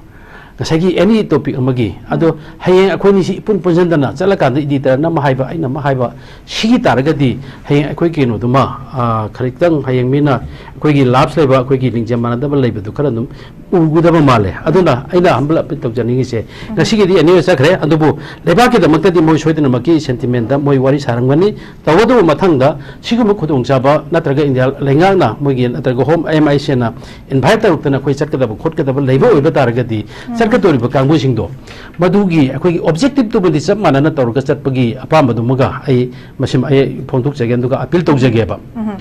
ꯉꯁꯥꯏꯒꯤ ꯑꯦꯅꯤ ꯇꯣꯄꯤꯛ ꯑꯃꯒꯤ꯫ ꯑꯗꯣ ꯎꯝ. ꯍꯌꯦꯡ ꯑꯩꯈꯣꯏꯅꯤꯁꯤ ꯏꯄꯨꯟ ꯄꯨꯟꯁꯤꯟꯗꯅ ꯆꯠꯂꯀꯥꯟꯗ, ꯏꯗꯤꯇꯔꯅ ꯑꯃ ꯍꯥꯏꯕ, ꯑꯩꯅ ꯑꯃ ꯍꯥꯏꯕ, ꯁꯤꯒꯤ ꯇꯥꯔꯒꯗꯤ ꯍꯌꯦꯡ ꯑꯩꯈꯣꯏ ꯀꯩꯅꯣꯗꯨꯃ, ꯑ, ꯈꯖꯤꯛꯇꯪ ꯍꯌꯦꯡ ꯃꯤꯅ ꯑꯩꯈꯣꯏꯒꯤ ꯂꯥꯞꯁ ꯂꯩꯕ, ꯑꯩꯈꯣꯏꯒꯤ ꯂꯤꯡꯖꯦꯜ ꯃꯥꯟꯅꯗꯕ ꯂꯩꯕꯗꯨ ꯈꯔ ꯑꯗꯨꯝ ꯎꯒꯗꯕ ꯃꯥꯜꯂꯦ꯫ ꯑꯗꯨꯅ ꯑꯩꯅ humble appeal ꯇꯧꯖꯅꯤꯡꯉꯤꯁꯦ, ꯎꯝ. ꯉꯁꯤꯒꯤꯗꯤ ꯑꯦꯅꯤ ꯆꯠꯈ꯭ꯔꯦ, ꯑꯗꯨꯕꯨ ꯂꯩꯕꯥꯛꯀꯤꯗꯃꯛꯇꯗꯤ ꯃꯣꯏ ꯁꯣꯏꯗꯅꯃꯛꯀꯤ ꯁꯦꯟꯇꯤꯃꯦꯟꯗ ꯃꯣꯏ ꯋꯥꯔꯤ ꯁꯥꯔꯝꯒꯅꯤ꯫ ꯇꯧꯕꯇꯕꯨ ꯃꯊꯪꯗ ꯁꯤꯒꯨꯝꯕ ꯈꯨꯗꯣꯡꯆꯥꯕ ꯅꯠꯇ꯭ꯔꯒ ꯏꯟꯗꯤꯌꯥ ꯂꯩꯉꯥꯛꯅ ꯃꯣꯏꯒꯤ ꯅꯠꯇ꯭ꯔꯒ ꯍꯣꯝ ꯑꯦꯝ ꯑꯥꯏ ꯁꯤꯅ ꯏꯟꯚꯥꯏꯠ ꯇꯧꯔꯛꯇꯅ ꯑꯩꯈꯣꯏ ꯆꯠꯀꯗꯕ ꯈꯣꯠꯀꯗꯕ ꯂꯩꯕ ꯑꯣꯏꯕ ꯇꯥꯔꯒꯗꯤ, ꯎꯝ. ꯆꯠꯀꯗꯧꯔꯤꯕ ꯀꯥꯡꯕꯨꯁꯤꯡꯗꯣ ꯃꯗꯨꯒꯤ ꯑꯩꯈꯣꯏꯒꯤ ꯑꯣꯕꯖꯦꯛꯇꯤꯞꯇꯨꯃꯗꯤ ꯆꯞ ꯃꯥꯟꯅꯅ ꯇꯧꯔꯒ ꯆꯠꯄꯒꯤ ꯑꯄꯥꯝꯕꯗꯨꯃꯒ ꯑꯩ ꯃꯁꯤꯃ ꯑꯩ ꯐꯣꯡꯗꯣꯛꯆꯒꯦ, ꯑꯗꯨꯒ ꯑꯄꯤꯜ ꯇꯧꯖꯒꯦꯕ꯫ ꯎꯝ.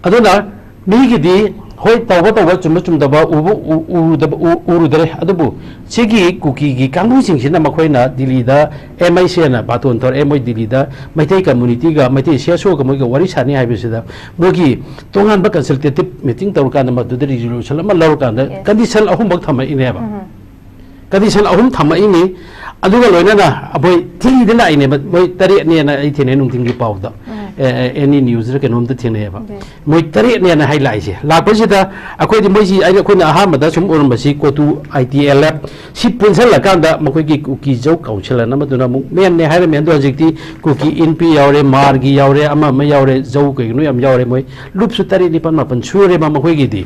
ꯑꯗꯨꯅ ꯃꯤꯒꯤꯗꯤ ꯍꯣꯏ, ꯇꯧꯕ ꯇꯧꯕ, ꯆꯨꯝꯕ ꯆꯨꯝꯗꯕ ꯎꯕ ꯎ- ꯎꯔꯨꯗꯕ ꯎ- ꯎꯔꯨꯗ꯭ꯔꯦ꯫ ꯑꯗꯨꯕꯨ ꯁꯤꯒꯤ ꯀꯨꯀꯤꯒꯤ ꯀꯥꯡꯕꯨꯁꯤꯡꯁꯤꯅ ꯃꯈꯣꯏꯅ ꯗꯤꯜꯂꯤꯗ ꯑꯦꯝ ꯑꯥꯏ ꯁꯤ ꯑꯅ ꯕꯥꯇꯣꯟ ꯊꯧꯔꯛꯑꯦ꯫ ꯃꯣꯏ ꯗꯤꯜꯂꯤꯗ ꯃꯩꯇꯩ ꯀꯝꯃꯨꯅꯤꯇꯤꯒ, ꯃꯩꯇꯩ ꯁꯤ ꯑꯦꯁ ꯑꯣꯒ ꯃꯣꯏꯒ ꯋꯥꯔꯤ ꯁꯥꯅꯤ ꯍꯥꯏꯕꯁꯤꯗ, ꯃꯣꯏꯒꯤ ꯇꯣꯉꯥꯟꯕ ꯀꯟꯁꯜꯇꯦꯇꯤꯞ ꯃꯤꯇꯤꯡ ꯇꯧꯔꯀꯥꯟꯗ, ꯃꯗꯨꯗ ꯔꯤꯖꯣꯂꯨꯁꯟ ꯑꯃ ꯂꯧꯔꯀꯥꯟꯗ, ꯀꯟꯗꯤꯁꯟ ꯑꯍꯨꯝꯃꯛ ꯊꯝꯃꯛꯏꯅꯦꯕ꯫ ꯀꯟꯗꯤꯁꯟ ꯑꯍꯨꯝ ꯊꯝꯃꯛꯏꯅꯤ꯫ ꯑꯗꯨꯒ ꯂꯣꯏꯅꯅ ꯑꯩꯈꯣꯏ ꯊꯤꯗ ꯂꯥꯛꯏꯅꯦꯕ, ꯃꯣꯏ ꯇꯔꯦꯠꯅꯦꯅ ꯑꯩ ꯊꯦꯡꯅꯩ ꯅꯨꯡꯊꯤꯜꯒꯤ ꯄꯥꯎꯗ꯫ ꯑꯦꯅꯤ ꯅ꯭ꯌꯨꯁꯇ ꯀꯩꯅꯣꯝꯇ ꯊꯦꯡꯅꯩꯑꯕ꯫ ꯃꯣꯏ ꯇꯔꯦꯠꯅꯦꯅ ꯍꯥꯏ ꯂꯥꯛꯏꯁꯦ꯫ ꯂꯥꯛꯄꯁꯤꯗ ꯑꯩꯈꯣꯏꯗꯤ ꯃꯣꯏꯁꯤ, ꯑꯩꯅ, ꯑꯩꯈꯣꯏꯅ ꯑꯍꯥꯟꯕꯗ ꯁꯨꯝ ꯎꯔꯝꯕꯁꯤ ꯀꯣꯇꯨ ꯑꯥꯏ ꯇꯤ ꯑꯦꯜ ꯑꯦꯐ ꯁꯤ ꯄꯨꯟꯁꯤꯜꯂꯀꯥꯟꯗ ꯃꯈꯣꯏꯒꯤ ꯀꯨꯀꯤ ꯖꯧ ꯀꯥꯎꯟꯁꯤꯜ ꯑꯅ ꯑꯃꯗꯨꯅ ꯑꯃꯨꯛ ꯃꯦꯟꯅꯦ ꯍꯥꯏꯔꯝꯃꯦ꯫ ꯑꯗꯣ ꯍꯧꯖꯤꯛꯇꯤ ꯀꯨꯀꯤ ꯏꯟꯄꯤ ꯌꯥꯎꯔꯦ, ꯃꯥꯔꯒꯤ ꯌꯥꯎꯔꯦ, ꯑꯃ ꯑꯃ ꯌꯥꯎꯔꯦ, ꯖꯧ ꯀꯩꯒꯤꯅꯣ ꯌꯥꯝ ꯌꯥꯎꯔꯦ꯫ ꯃꯣꯏ ꯂꯨꯞꯁꯨ ꯇꯔꯦꯠ ꯅꯤꯄꯥꯜ ꯃꯥꯄꯜ ꯁꯨꯔꯦꯕ ꯃꯈꯣꯏꯒꯤꯗꯤ꯫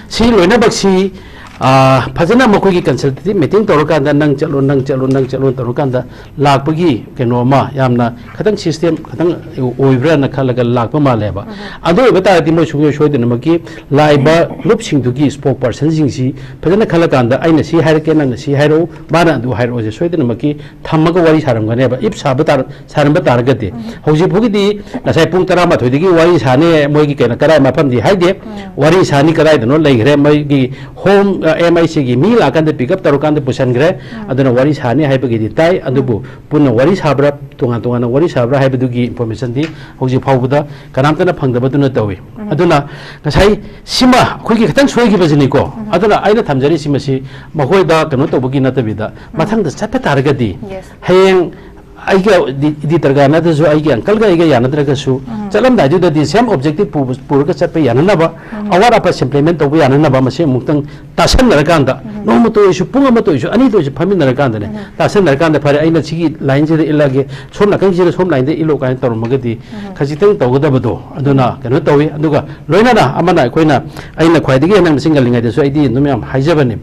ꯁꯤ ꯂꯣꯏꯅꯃꯛꯁꯤ, ꯑ, ꯐꯖꯅ ꯃꯈꯣꯏꯒꯤ ꯀꯟꯁꯜꯇꯦꯇꯤꯞ ꯃꯤꯇꯤꯡ ꯇꯧꯔꯀꯥꯟꯗ ꯅꯪ ꯆꯠꯂꯣ, ꯅꯪ ꯆꯠꯂꯣ, ꯅꯪ ꯆꯠꯂꯣ ꯇꯧꯔꯀꯥꯟꯗ ꯂꯥꯛꯄꯒꯤ ꯀꯩꯅꯣ ꯑꯃ ꯌꯥꯝꯅ ꯈꯤꯇꯪ ꯁꯤꯁꯇꯦꯝ ꯈꯤꯇꯪ ꯑꯣꯏꯕ꯭ꯔꯥꯅ ꯈꯜꯂꯒ ꯂꯥꯛꯄ ꯃꯥꯜꯂꯦꯕ꯫ ꯑꯗꯨ ꯑꯣꯏꯕ ꯇꯥꯔꯗꯤ ꯃꯣꯏ ꯁꯨꯡꯁꯣꯏ ꯁꯣꯏꯗꯅꯃꯛꯀꯤ ꯂꯥꯛꯏꯕ ꯂꯨꯞꯁꯤꯡꯗꯨꯒꯤ ꯁ꯭ꯄꯣꯛ ꯄꯔꯁꯟꯁꯤꯡꯁꯤ ꯐꯖꯅ ꯈꯜꯂꯀꯥꯟꯗ ꯑꯩꯅ ꯁꯤ ꯍꯥꯏꯔꯛꯀꯦ, ꯅꯪꯅ ꯁꯤ ꯍꯥꯏꯔꯛꯎ, ꯃꯥꯅ ꯑꯗꯨ ꯍꯥꯏꯔꯛꯑꯣꯁꯦ ꯁꯣꯏꯗꯅꯃꯛꯀꯤ ꯊꯝꯃꯒ ꯋꯥꯔꯤ ꯁꯥꯔꯝꯒꯅꯦꯕ꯫ ꯏꯞ ꯁꯥꯕ ꯇꯥꯔ-, ꯁꯥꯔꯝꯕ ꯇꯥꯔꯒꯗꯤ ꯍꯧꯖꯤꯛ ꯐꯥꯎꯒꯤꯗꯤ ꯉꯁꯥꯏ ꯄꯨꯡ ꯇꯔꯥꯃꯥꯊꯣꯏꯗꯒꯤ ꯋꯥꯔꯤ ꯁꯥꯅꯤ, ꯃꯣꯏꯒꯤ ꯀꯩꯅꯣ ꯀꯗꯥꯏ ꯃꯐꯝꯗꯤ ꯍꯥꯏꯗꯦ, ꯋꯥꯔꯤ ꯁꯥꯅꯤ ꯀꯗꯥꯏꯗꯅꯣ ꯂꯩꯈ꯭ꯔꯦ, ꯃꯣꯏꯒꯤ ꯍꯣꯝ, ꯑ, ꯑꯦꯝ ꯑꯥꯏ ꯁꯤꯒꯤ ꯃꯤ ꯂꯥꯛꯀꯥꯟꯗ ꯄꯤꯛ ꯑꯞ ꯇꯧꯔꯀꯥꯟꯗ ꯄꯨꯁꯟꯈ꯭ꯔꯦ꯫ ꯑꯗꯨꯅ ꯋꯥꯔꯤ ꯁꯥꯅꯤ ꯍꯥꯏꯕꯒꯤꯗꯤ ꯇꯥꯏ, ꯑꯗꯨꯕꯨ ꯄꯨꯟꯅ ꯋꯥꯔꯤ ꯁꯥꯕ꯭ꯔꯥ, ꯇꯣꯉꯥꯟ ꯇꯣꯉꯥꯟꯅ ꯋꯥꯔꯤ ꯁꯥꯕ꯭ꯔꯥ ꯍꯥꯏꯕꯗꯨꯒꯤ ꯏꯟꯐꯣꯔꯃꯦꯁꯟꯗꯤ ꯍꯧꯖꯤꯛ ꯐꯥꯎꯕꯗ ꯀꯅꯥꯝꯇꯅ ꯐꯪꯗꯕꯗꯨꯅ ꯇꯧꯏ꯫ ꯑꯗꯨꯅ ꯉꯁꯥꯏ ꯁꯤꯃ ꯑꯩꯈꯣꯏꯒꯤ ꯈꯤꯇꯪ ꯁꯣꯏꯈꯤꯕꯁꯤꯅꯤꯀꯣ꯫ ꯑꯗꯨꯅ ꯑꯩꯅ ꯊꯝꯖꯔꯤꯁꯤ ꯃꯁꯤ ꯃꯈꯣꯏꯗ ꯀꯩꯅꯣ ꯇꯧꯕꯒꯤ ꯅꯠꯇꯕꯤꯗ ꯃꯊꯪꯗ ꯆꯠꯄ ꯇꯥꯔꯒꯗꯤ ꯍꯌꯦꯡ ꯑꯩꯒ ꯏꯗꯤ-, ꯏꯗꯤꯇꯔꯒ ꯅꯠꯇ꯭ꯔꯁꯨ ꯑꯩꯒꯤ ꯑꯪꯀꯜꯒ ꯑꯩꯒ ꯌꯥꯅꯗ꯭ꯔꯒꯁꯨ ꯆꯠꯂꯝꯗꯥꯏꯗꯨꯗꯗꯤ ꯁꯦꯝ ꯑꯣꯕꯖꯦꯛꯇꯤꯞ ꯄꯨꯕ-, ꯄꯨꯔꯒ ꯆꯠꯄ ꯌꯥꯅꯅꯕ, ꯑꯋꯥꯠ ꯑꯄꯥ ꯁꯦꯝꯄ꯭ꯂꯤꯃꯦꯟ ꯇꯧꯕ ꯌꯥꯅꯅꯕ ꯃꯁꯤ ꯑꯃꯨꯛꯇꯪ ꯇꯥꯁꯟꯅꯔꯀꯥꯟꯗ ꯅꯣꯡꯃꯇ ꯑꯣꯏꯔꯁꯨ, ꯄꯨꯡ ꯑꯃꯇ ꯑꯣꯏꯔꯁꯨ, ꯑꯅꯤꯇ ꯑꯣꯏꯔꯁꯨ ꯐꯝꯃꯤꯟꯅꯔꯀꯥꯟꯗꯅꯦ, ꯇꯥꯁꯟꯅꯔꯀꯥꯟꯗ ꯐꯔꯦ ꯑꯩꯅ ꯁꯤꯒꯤ ꯂꯥꯏꯟꯁꯤꯗ ꯏꯜꯂꯒꯦ, ꯁꯣꯝ ꯅꯥꯀꯟꯁꯤꯗ ꯁꯣꯝ ꯂꯥꯏꯟꯗ ꯏꯜꯂꯣ ꯀꯥꯏꯅ ꯇꯧꯔꯝꯃꯒꯗꯤ ꯈꯖꯤꯛꯇꯪ ꯇꯧꯒꯗꯕꯗꯣ ꯑꯗꯨꯅ ꯀꯩꯅꯣ ꯇꯧꯏ꯫ ꯑꯗꯨꯒ ꯂꯣꯏꯅꯅ ꯑꯃꯅ ꯑꯩꯈꯣꯏꯅ, ꯑꯩꯅ ꯈ꯭ꯋꯥꯏꯗꯒꯤ ꯍꯦꯟꯅ ꯃꯁꯤꯡ ꯉꯜꯂꯤꯉꯩꯗꯁꯨ ꯑꯩꯗꯤ ꯑꯗꯨꯝ ꯌꯥꯝ ꯍꯥꯏꯖꯕꯅꯤ,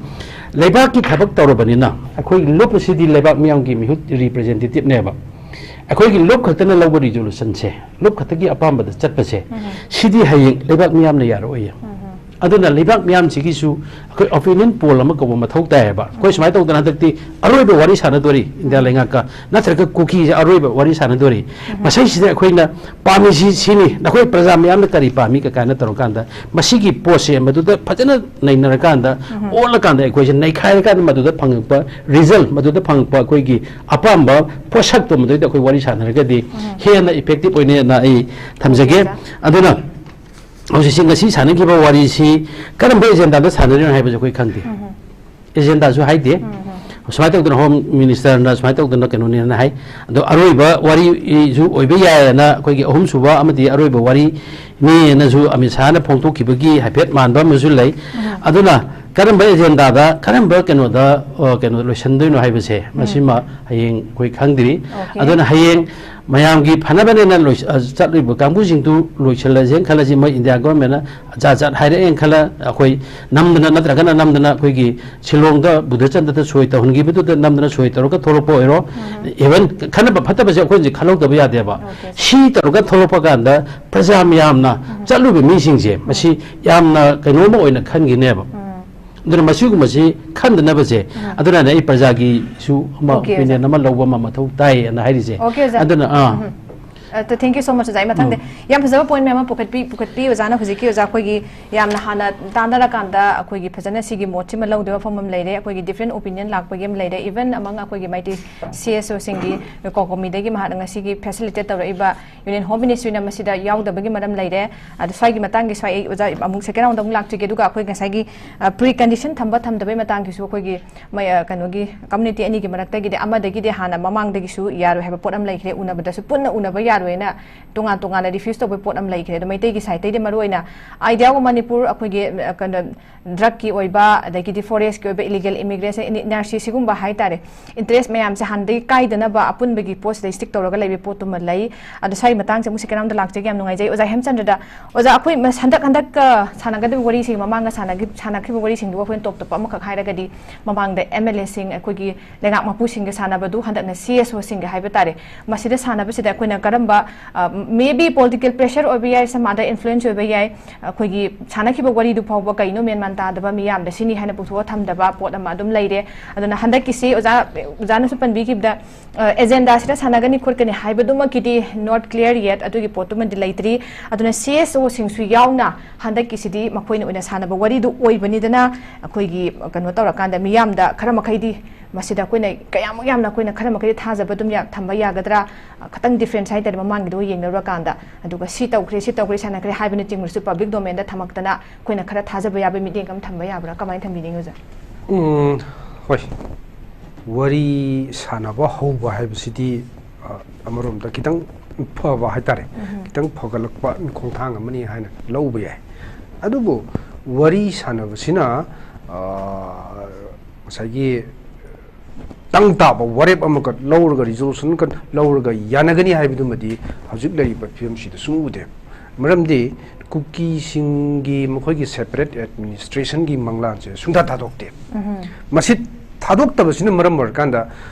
ꯂꯩꯕꯥꯛꯀꯤ ꯊꯕꯛ ꯇꯧꯔꯕꯅꯤꯅ ꯑꯩꯈꯣꯏꯒꯤ ꯂꯨꯞ ꯑꯁꯤꯗꯤ ꯂꯩꯕꯥꯛ ꯃꯤꯌꯥꯝꯒꯤ ꯃꯤꯍꯨꯠ ꯔꯤꯄ꯭ꯔꯖꯦꯟꯇꯦꯇꯤꯞꯅꯦꯕ꯫ ꯑꯩꯈꯣꯏꯒꯤ ꯂꯨꯞ ꯈꯛꯇꯅ ꯂꯧꯕ ꯔꯤꯖꯣꯂꯨꯁꯟꯁꯦ, ꯂꯨꯞ ꯈꯛꯇꯒꯤ ꯑꯄꯥꯝꯕꯗ ꯆꯠꯄꯁꯦ, ꯁꯤꯗꯤ ꯍꯌꯦꯡ ꯂꯩꯕꯥꯛ ꯃꯤꯌꯥꯝꯅ ꯌꯥꯔꯛꯑꯣꯏꯌꯦ꯫ ꯑꯗꯨꯅ ꯂꯩꯕꯥꯛ ꯃꯤꯌꯥꯝꯁꯤꯒꯤꯁꯨ ꯑꯩꯈꯣꯏ ꯑꯣꯄꯤꯅꯤꯌꯟ ꯄꯣꯜ ꯑꯃ ꯀꯧꯕ ꯃꯊꯧ ꯇꯥꯏꯌꯦꯕ꯫ ꯑꯩꯈꯣꯏ ꯁꯨꯃꯥꯏꯅ ꯇꯧꯗꯅ ꯍꯟꯗꯛꯇꯤ ꯑꯔꯣꯏꯕ ꯋꯥꯔꯤ ꯁꯥꯟꯅꯗꯣꯔꯤ ꯏꯟꯗꯤꯌꯥ ꯂꯩꯉꯥꯛꯀ, ꯅꯠꯇ꯭ꯔꯒ ꯀꯨꯀꯤꯁꯦ ꯑꯔꯣꯏꯕ ꯋꯥꯔꯤ ꯁꯥꯟꯅꯗꯣꯔꯤ꯫ ꯃꯁꯤꯁꯤꯗ ꯑꯩꯈꯣꯏꯅ ꯄꯥꯝꯃꯤꯁꯤ ꯁꯤꯅꯤ, ꯅꯈꯣꯏ ꯄ꯭ꯔꯖꯥ ꯃꯤꯌꯥꯝꯅ ꯀꯔꯤ ꯄꯥꯝꯃꯤ ꯀ-, ꯀꯥꯏꯅ ꯇꯧꯔꯀꯥꯟꯗ ꯃꯁꯤꯒꯤ ꯄꯣꯠꯁꯦ ꯃꯗꯨꯗ ꯐꯖꯅ ꯅꯩꯅꯔꯀꯥꯟꯗ, ꯑꯣꯠꯂꯀꯥꯟꯗ ꯑꯩꯈꯣꯏꯁꯦ ꯅꯩꯈꯥꯏꯔꯀꯥꯟꯗ ꯃꯗꯨꯗ ꯐꯪꯉꯛꯄ ꯔꯤꯖꯜ, ꯃꯗꯨꯗ ꯐꯪꯉꯛꯄ ꯑꯩꯈꯣꯏꯒꯤ ꯑꯄꯥꯝꯕ ꯄꯣꯠꯁꯛꯇꯣ ꯃꯗꯨꯗ ꯑꯩꯈꯣꯏ ꯋꯥꯔꯤ ꯁꯥꯟꯅꯔꯒꯗꯤ ꯍꯦꯟꯅ ꯏꯐꯦꯛꯇꯤꯚ ꯑꯣꯏꯅꯦꯅ ꯑꯩ ꯊꯝꯖꯒꯦ꯫ ꯑꯗꯨꯅ ꯍꯧꯖꯤꯛꯁꯤ ꯉꯁꯤ ꯁꯥꯟꯅꯈꯤꯕ ꯋꯥꯔꯤꯁꯤ ꯀꯔꯝꯕ ꯑꯦꯖꯦꯟꯗꯥꯗ ꯁꯥꯟꯅꯔꯤꯅꯣ ꯍꯥꯏꯕꯁꯦ ꯑꯩꯈꯣꯏ ꯈꯪꯗꯦ꯫ ꯑꯦꯖꯦꯟꯗꯥꯁꯨ ꯍꯥꯏꯗꯦ꯫ ꯁꯨꯃꯥꯏꯅ ꯇꯧꯗꯅ ꯍꯣꯝ ꯃꯤꯅꯤꯁꯇꯔꯅ ꯁꯨꯃꯥꯏꯅ ꯇꯧꯗꯅ ꯀꯩꯅꯣꯅꯦꯅ ꯍꯥꯏ꯫ ꯑꯗꯣ ꯑꯔꯣꯏꯕ ꯋꯥꯔꯤꯁꯨ ꯑꯣꯏꯕ ꯌꯥꯏꯌꯦꯅ ꯑꯩꯈꯣꯏꯒꯤ ꯑꯍꯨꯝꯁꯨꯕ ꯑꯃꯗꯤ ꯑꯔꯣꯏꯕ ꯋꯥꯔꯤꯅꯦꯅꯁꯨ ꯑꯃꯤꯠ ꯁꯥꯍꯅ ꯐꯣꯡꯗꯣꯛꯈꯤꯕꯒꯤ ꯍꯥꯏꯐꯦꯠ ꯃꯥꯟꯕ ꯑꯃꯁꯨ ꯂꯩ꯫ ꯑꯗꯨꯅ ꯀꯔꯝꯕ ꯑꯦꯖꯦꯟꯗꯥꯗ, ꯀꯔꯝꯕ ꯀꯩꯅꯣꯗ, ꯑ, ꯀꯩꯅꯣ ꯂꯣꯏꯁꯤꯟꯗꯣꯏꯅꯣ ꯍꯥꯏꯕꯁꯦ, ꯃꯁꯤꯃ ꯍꯌꯦꯡ ꯑꯩꯈꯣꯏ ꯈꯪꯗ꯭ꯔꯤ꯫ ꯑꯗꯨꯅ ꯍꯌꯦꯡ ꯃꯌꯥꯝꯒꯤ ꯐꯅꯕꯅꯦꯅ ꯂꯣꯏ-, ꯑ, ꯆꯠꯂꯤꯕ ꯀꯥꯡꯕꯨꯁꯤꯡꯗꯨ ꯂꯣꯏꯁꯤꯜꯂꯁꯦꯅ ꯈꯜꯂꯁꯤ, ꯃꯣꯏ ꯏꯟꯗꯤꯌꯥ ꯒꯣꯔꯃꯦꯟꯅ ꯖꯥꯠ ꯖꯥꯠ ꯍꯥꯏꯔꯛꯑꯦꯅ ꯈꯜꯂ, ꯑꯩꯈꯣꯏ ꯅꯝꯗꯅ ꯅꯠꯇ꯭ꯔꯒꯅ ꯅꯝꯗꯅ ꯑꯩꯈꯣꯏꯒꯤ ꯁꯤꯂꯣꯡꯗ ꯕꯨꯙꯆꯟꯗ꯭ꯔꯗ ꯁꯣꯏ ꯇꯧꯍꯟꯈꯤꯕꯗꯨꯗ ꯅꯝꯗꯅ ꯁꯣꯏ ꯇꯧꯔꯒ ꯊꯣꯛꯂꯛꯄ ꯑꯣꯏꯔꯣ, even ꯈꯟꯅꯕ ꯐꯠꯇꯕꯁꯦ ꯑꯩꯈꯣꯏꯅ ꯈꯜꯍꯧꯗꯕ ꯌꯥꯗꯦꯕ꯫ ꯁꯤ ꯇꯧꯔꯒ ꯊꯣꯛꯂꯛꯄ ꯀꯥꯟꯗ ꯄ꯭ꯔꯖꯥ ꯃꯌꯥꯝꯅ, ꯆꯠꯂꯨꯕ ꯃꯤꯁꯤꯡꯁꯦ ꯃꯁꯤ ꯌꯥꯝꯅ ꯀꯩꯅꯣꯝꯃ ꯑꯣꯏꯅ ꯈꯟꯈꯤꯅꯦꯕ꯫ ꯑꯗꯨꯅ ꯃꯁꯤꯒꯨꯝꯕꯁꯤ ꯈꯟꯗꯅꯕꯁꯦ, ꯑꯗꯨꯅꯅꯦ ꯑꯩ ꯄ꯭ꯔꯖꯥꯒꯤꯁꯨ ꯑꯃ ꯑꯣꯄꯤꯅꯤꯌꯟ ꯑꯃ ꯂꯧꯕ ꯑꯃ ꯃꯊꯧ ꯇꯥꯏꯌꯦꯅ ꯍꯥꯏꯔꯤꯁꯦ꯫ ꯑꯣꯀꯦ, ꯑꯣꯖꯥ꯫ ꯑꯗꯨꯅ, ꯑꯥ꯫ ꯎꯝ꯫ ꯑ, ꯇ-, thank you so much, ꯑꯣꯖꯥ꯫ ꯑꯩ ꯃꯊꯪꯗ ꯌꯥꯝ ꯐꯖꯕ ꯄꯣꯏꯟ ꯃꯌꯥꯝ ꯑꯃ ꯄꯨꯈꯠꯄꯤ, ꯄꯨꯈꯠꯄꯤ ꯑꯣꯖꯥꯅ ꯍꯧꯖꯤꯛꯀꯤ ꯑꯣꯖꯥ ꯑꯩꯈꯣꯏꯒꯤ ꯌꯥꯝꯅ ꯍꯥꯟꯅ ꯇꯥꯟꯅꯔꯀꯥꯟꯗ ꯑꯩꯈꯣꯏꯒꯤ ꯐꯖꯅ ꯁꯤꯒꯤ ꯃꯣꯠꯁꯤꯃ ꯂꯧꯗꯕ ꯃꯐꯝ ꯑꯃ ꯂꯩꯔꯦ, ꯑꯩꯈꯣꯏꯒꯤ different opinion ꯂꯥꯛꯄꯒꯤ ꯑꯃ ꯂꯩꯔꯦ, even among ꯑꯩꯈꯣꯏꯒꯤ ꯃꯩꯇꯩ C S Oꯁꯤꯡꯒꯤ ꯀꯣꯀꯣꯃꯤꯗꯒꯤ ꯃꯍꯥꯛꯅ ꯉꯁꯤꯒꯤ facilitate ꯇꯧꯔꯛꯏꯕ Union Home Ministryꯅ ꯃꯁꯤꯗ ꯌꯥꯎꯗꯕꯒꯤ ꯃꯔꯝ ꯂꯩꯔꯦ꯫ ꯑꯗꯣ ꯁ꯭ꯋꯥꯏꯒꯤ ꯃꯇꯥꯡꯒꯤ ꯁ꯭ꯋꯥꯏ ꯑꯩ ꯑꯣꯖꯥ ꯑꯃꯨꯛ second roundꯗ ꯑꯃꯨꯛ ꯂꯥꯛꯆꯒꯦ, ꯑꯗꯨꯒ ꯑꯩꯈꯣꯏ ꯉꯁꯥꯏꯒꯤ, ꯑ, pre condition ꯊꯝꯕ ꯊꯝꯗꯕꯒꯤ ꯃꯇꯥꯡꯒꯤꯁꯨ ꯑꯩꯈꯣꯏꯒꯤ ꯃꯩ-, ꯑ, ꯀꯩꯅꯣꯒꯤ community ꯑꯅꯤꯒꯤ ꯃꯔꯛꯇꯒꯤꯗꯤ ꯑꯃꯗꯒꯤꯗꯤ ꯍꯥꯟꯅ ꯃꯃꯥꯡꯗꯒꯤꯁꯨ ꯌꯥꯔꯣꯏ ꯍꯥꯏꯕ ꯄꯣꯠ ꯑꯃ ꯂꯩꯈ꯭ꯔꯦ, ꯎꯅꯕꯗꯁꯨ ꯄꯨꯟꯅ ꯎꯅꯕ ꯌꯥꯔꯣꯏꯅ ꯇꯣꯉꯥꯟ ꯇꯣꯉꯥꯟꯅ refuse ꯇꯧꯕ ꯄꯣꯠ ꯑꯃ ꯂꯩꯈ꯭ꯔꯦ꯫ ꯑꯗꯣ ꯃꯩꯇꯩꯒꯤ sideꯇꯩꯗꯤ ꯃꯔꯨ ꯑꯣꯏꯅ Idea of Manipur ꯑꯩꯈꯣꯏꯒꯤ, ꯑ, ꯀꯩꯅꯣ, drugꯀꯤ ꯑꯣꯏꯕ, ꯑꯗꯒꯤꯗꯤ forestꯀꯤ ꯑꯣꯏꯕ illegal immigration, N R C ꯁꯤꯒꯨꯝꯕ ꯍꯥꯏꯇꯥꯔꯦ, interest ꯃꯌꯥꯝꯁꯦ ꯍꯥꯟꯅꯗꯒꯤ ꯀꯥꯏꯗꯅꯕ ꯑꯄꯨꯟꯕꯒꯤ ꯄꯣꯠꯁꯤꯗ stick ꯇꯧꯔꯒ ꯂꯩꯕ ꯄꯣꯠꯇꯨꯃ ꯂꯩ꯫ ꯑꯗꯣ ꯁ꯭ꯋꯥꯏ ꯃꯇꯥꯡꯁꯦ ꯑꯃꯨꯛ second roundꯗ ꯂꯥꯛꯆꯒꯦ, ꯌꯥꯝ ꯅꯨꯡꯉꯥꯏꯖꯩ꯫ ꯑꯣꯖꯥ ꯍꯦꯝꯆꯟꯗ꯭ꯔꯗ, ꯑꯣꯖꯥ, ꯑꯩꯈꯣꯏ ꯃ-, ꯍꯟꯗꯛ, ꯍꯟꯗꯛꯀ ꯁꯥꯟꯅꯒꯗꯕ ꯋꯥꯔꯤꯁꯤꯡ, ꯃꯃꯥꯡꯗ ꯁꯥꯟꯅꯈꯤ-, ꯁꯥꯟꯅꯈꯤꯕ ꯋꯥꯔꯤꯁꯤꯡꯗꯨꯒ ꯑꯩꯈꯣꯏꯅ top topꯄ ꯑꯃꯈꯛ ꯍꯥꯏꯔꯒꯗꯤ, ꯃꯃꯥꯡꯗ M L Aꯁꯤꯡ, ꯑꯩꯈꯣꯏꯒꯤ ꯂꯩꯉꯥꯛ ꯃꯄꯨꯁꯤꯡꯒ ꯁꯥꯟꯅꯕꯗꯨ ꯍꯟꯗꯛꯅ C S Oꯁꯤꯡꯒ ꯍꯥꯏꯕ ꯇꯥꯔꯦ, ꯃꯁꯤꯗ ꯁꯥꯟꯅꯕꯁꯤꯗ ꯑꯩꯈꯣꯏꯅ ꯀꯔꯝꯕ ꯃꯦ ꯕꯤ ꯄꯣꯂꯤꯇꯤꯀꯦꯜ ꯄ꯭ꯔꯦꯁꯔ ꯑꯣꯏꯕ ꯌꯥꯏ, ꯁꯝ ꯑꯗꯔ ꯏꯟꯐ꯭ꯂꯨꯌꯦꯟꯁ ꯑꯣꯏꯕ ꯌꯥꯏ꯫ ꯑꯩꯈꯣꯏꯒꯤ ꯁꯥꯟꯅꯈꯤꯕ ꯋꯥꯔꯤꯗꯨ ꯐꯥꯎꯕ ꯀꯩꯅꯣ ꯃꯦꯟ ꯃꯥꯟ ꯇꯥꯗꯕ, ꯃꯤꯌꯥꯝꯗ ꯁꯤꯅꯤ ꯍꯥꯏꯅ ꯄꯨꯊꯣꯛꯑ ꯊꯝꯗꯕ ꯄꯣꯠ ꯑꯃ ꯑꯗꯨꯝ ꯂꯩꯔꯦ꯫ ꯑꯗꯨꯅ ꯍꯟꯗꯛꯀꯤꯁꯤ ꯑꯣꯖꯥ, ꯑꯣꯖꯥꯅꯁꯨ ꯄꯟꯕꯤꯈꯤꯕꯗ, ꯑ, ꯑꯦꯖꯦꯟꯗꯥꯁꯤꯗ ꯁꯥꯟꯅꯒꯅꯤ ꯈꯣꯠꯀꯅꯤ ꯍꯥꯏꯕꯗꯨꯃꯛꯀꯤꯗꯤ not clear yet, ꯑꯗꯨꯒꯤ ꯄꯣꯠꯇꯨꯃꯗꯤ ꯂꯩꯇ꯭ꯔꯤ꯫ ꯑꯗꯨꯅ ꯁꯤ ꯑꯦꯁ ꯑꯣꯁꯤꯡꯁꯨ ꯌꯥꯎꯅ ꯍꯟꯗꯛꯀꯤꯁꯤꯗꯤ ꯃꯈꯣꯏꯅ ꯑꯣꯏꯅ ꯁꯥꯟꯅꯕ ꯋꯥꯔꯤꯗꯨ ꯑꯣꯏꯕꯅꯤꯗꯅ, ꯑꯩꯈꯣꯏꯒꯤ ꯀꯩꯅꯣ ꯇꯧꯔꯀꯥꯟꯗ ꯃꯤꯌꯥꯝꯗ ꯈꯔ ꯃꯈꯩꯗꯤ ꯃꯁꯤꯗ ꯑꯩꯈꯣꯏꯅ ꯀꯌꯥꯃꯨꯛ ꯌꯥꯝꯅ ꯑꯩꯈꯣꯏꯅ ꯈꯔ ꯃꯈꯩꯗꯤ ꯊꯥꯖꯕ ꯑꯗꯨꯝ ꯌꯥ-, ꯊꯝꯕ ꯌꯥꯒꯗ꯭ꯔꯥ? ꯈꯇꯪ ꯗꯤꯐ꯭ꯔꯦꯟꯁ ꯍꯥꯏꯇꯥꯔꯦ, ꯃꯃꯥꯡꯒꯤꯗ ꯌꯦꯡꯅꯔꯨꯔꯀꯥꯟꯗ꯫ ꯑꯗꯨꯒ ꯁꯤ ꯇꯧꯈ꯭ꯔꯦ, ꯁꯤ ꯇꯧꯈ꯭ꯔꯦ, ꯁꯥꯟꯅꯈ꯭ꯔꯦ ꯍꯥꯏꯕꯅꯆꯤꯡꯕꯁꯨ ꯄꯕ꯭ꯂꯤꯛ ꯗꯣꯃꯦꯟꯗ ꯊꯝꯃꯛꯇꯅ ꯑꯩꯈꯣꯏꯅ ꯈꯔ ꯊꯥꯖꯕ ꯌꯥꯕ ꯃꯤꯠꯌꯦꯡ ꯑꯃ ꯊꯝꯕ ꯌꯥꯕ꯭ꯔꯥ? ꯀꯃꯥꯏꯅ ꯊꯝꯕꯤꯅꯤꯡꯉꯤ ꯑꯣꯖꯥ? ꯎꯝ, ꯍꯣꯏ꯫ ꯋꯥꯔꯤ ꯁꯥꯟꯅꯕ ꯍꯧꯕ ꯍꯥꯏꯕꯁꯤꯗꯤ, ꯑ, ꯑꯃꯔꯣꯝꯗ ꯈꯤꯇꯪ ꯐꯕ ꯍꯥꯏꯇꯥꯔꯦ, ꯎꯝ꯫ ꯈꯤꯇꯪ ꯐꯒꯠꯂꯛꯄ ꯈꯣꯡꯊꯥꯡ ꯑꯃꯅꯤ ꯍꯥꯏꯅ ꯂꯧꯕ ꯌꯥꯏ꯫ ꯑꯗꯨꯕꯨ ꯋꯥꯔꯤ ꯁꯥꯟꯅꯕꯁꯤꯅ, ꯑ, ꯉꯁꯥꯏꯒꯤ ꯇꯪ ꯇꯥꯕ ꯋꯥꯔꯦꯞ ꯑꯃꯈꯛ ꯂꯧꯔꯒ, ꯔꯤꯖꯣꯂꯨꯁꯟ ꯈꯛ ꯂꯧꯔꯒ ꯌꯥꯅꯒꯅꯤ ꯍꯥꯏꯕꯗꯨꯃꯗꯤ ꯍꯧꯖꯤꯛ ꯂꯩꯔꯤꯕ ꯐꯤꯕꯝꯁꯤꯗ ꯁꯨꯡꯎ ꯎꯗꯦ꯫ ꯃꯔꯝꯗꯤ ꯀꯨꯀꯤꯁꯤꯡꯒꯤ ꯃꯈꯣꯏꯒꯤ ꯁꯦꯄꯔꯦꯠ ꯑꯦꯗꯃꯤꯅꯤꯁꯇ꯭ꯔꯦꯁꯟꯒꯤ ꯃꯪꯂꯥꯟꯁꯦ ꯁꯨꯡꯊꯥ ꯊꯥꯗꯣꯛꯇꯦ꯫ ꯎꯝ꯫ ꯃꯁꯤ ꯊꯥꯗꯣꯛꯇꯕꯁꯤꯅ ꯃꯔꯝ ꯑꯣꯏꯔꯀꯥꯟꯗ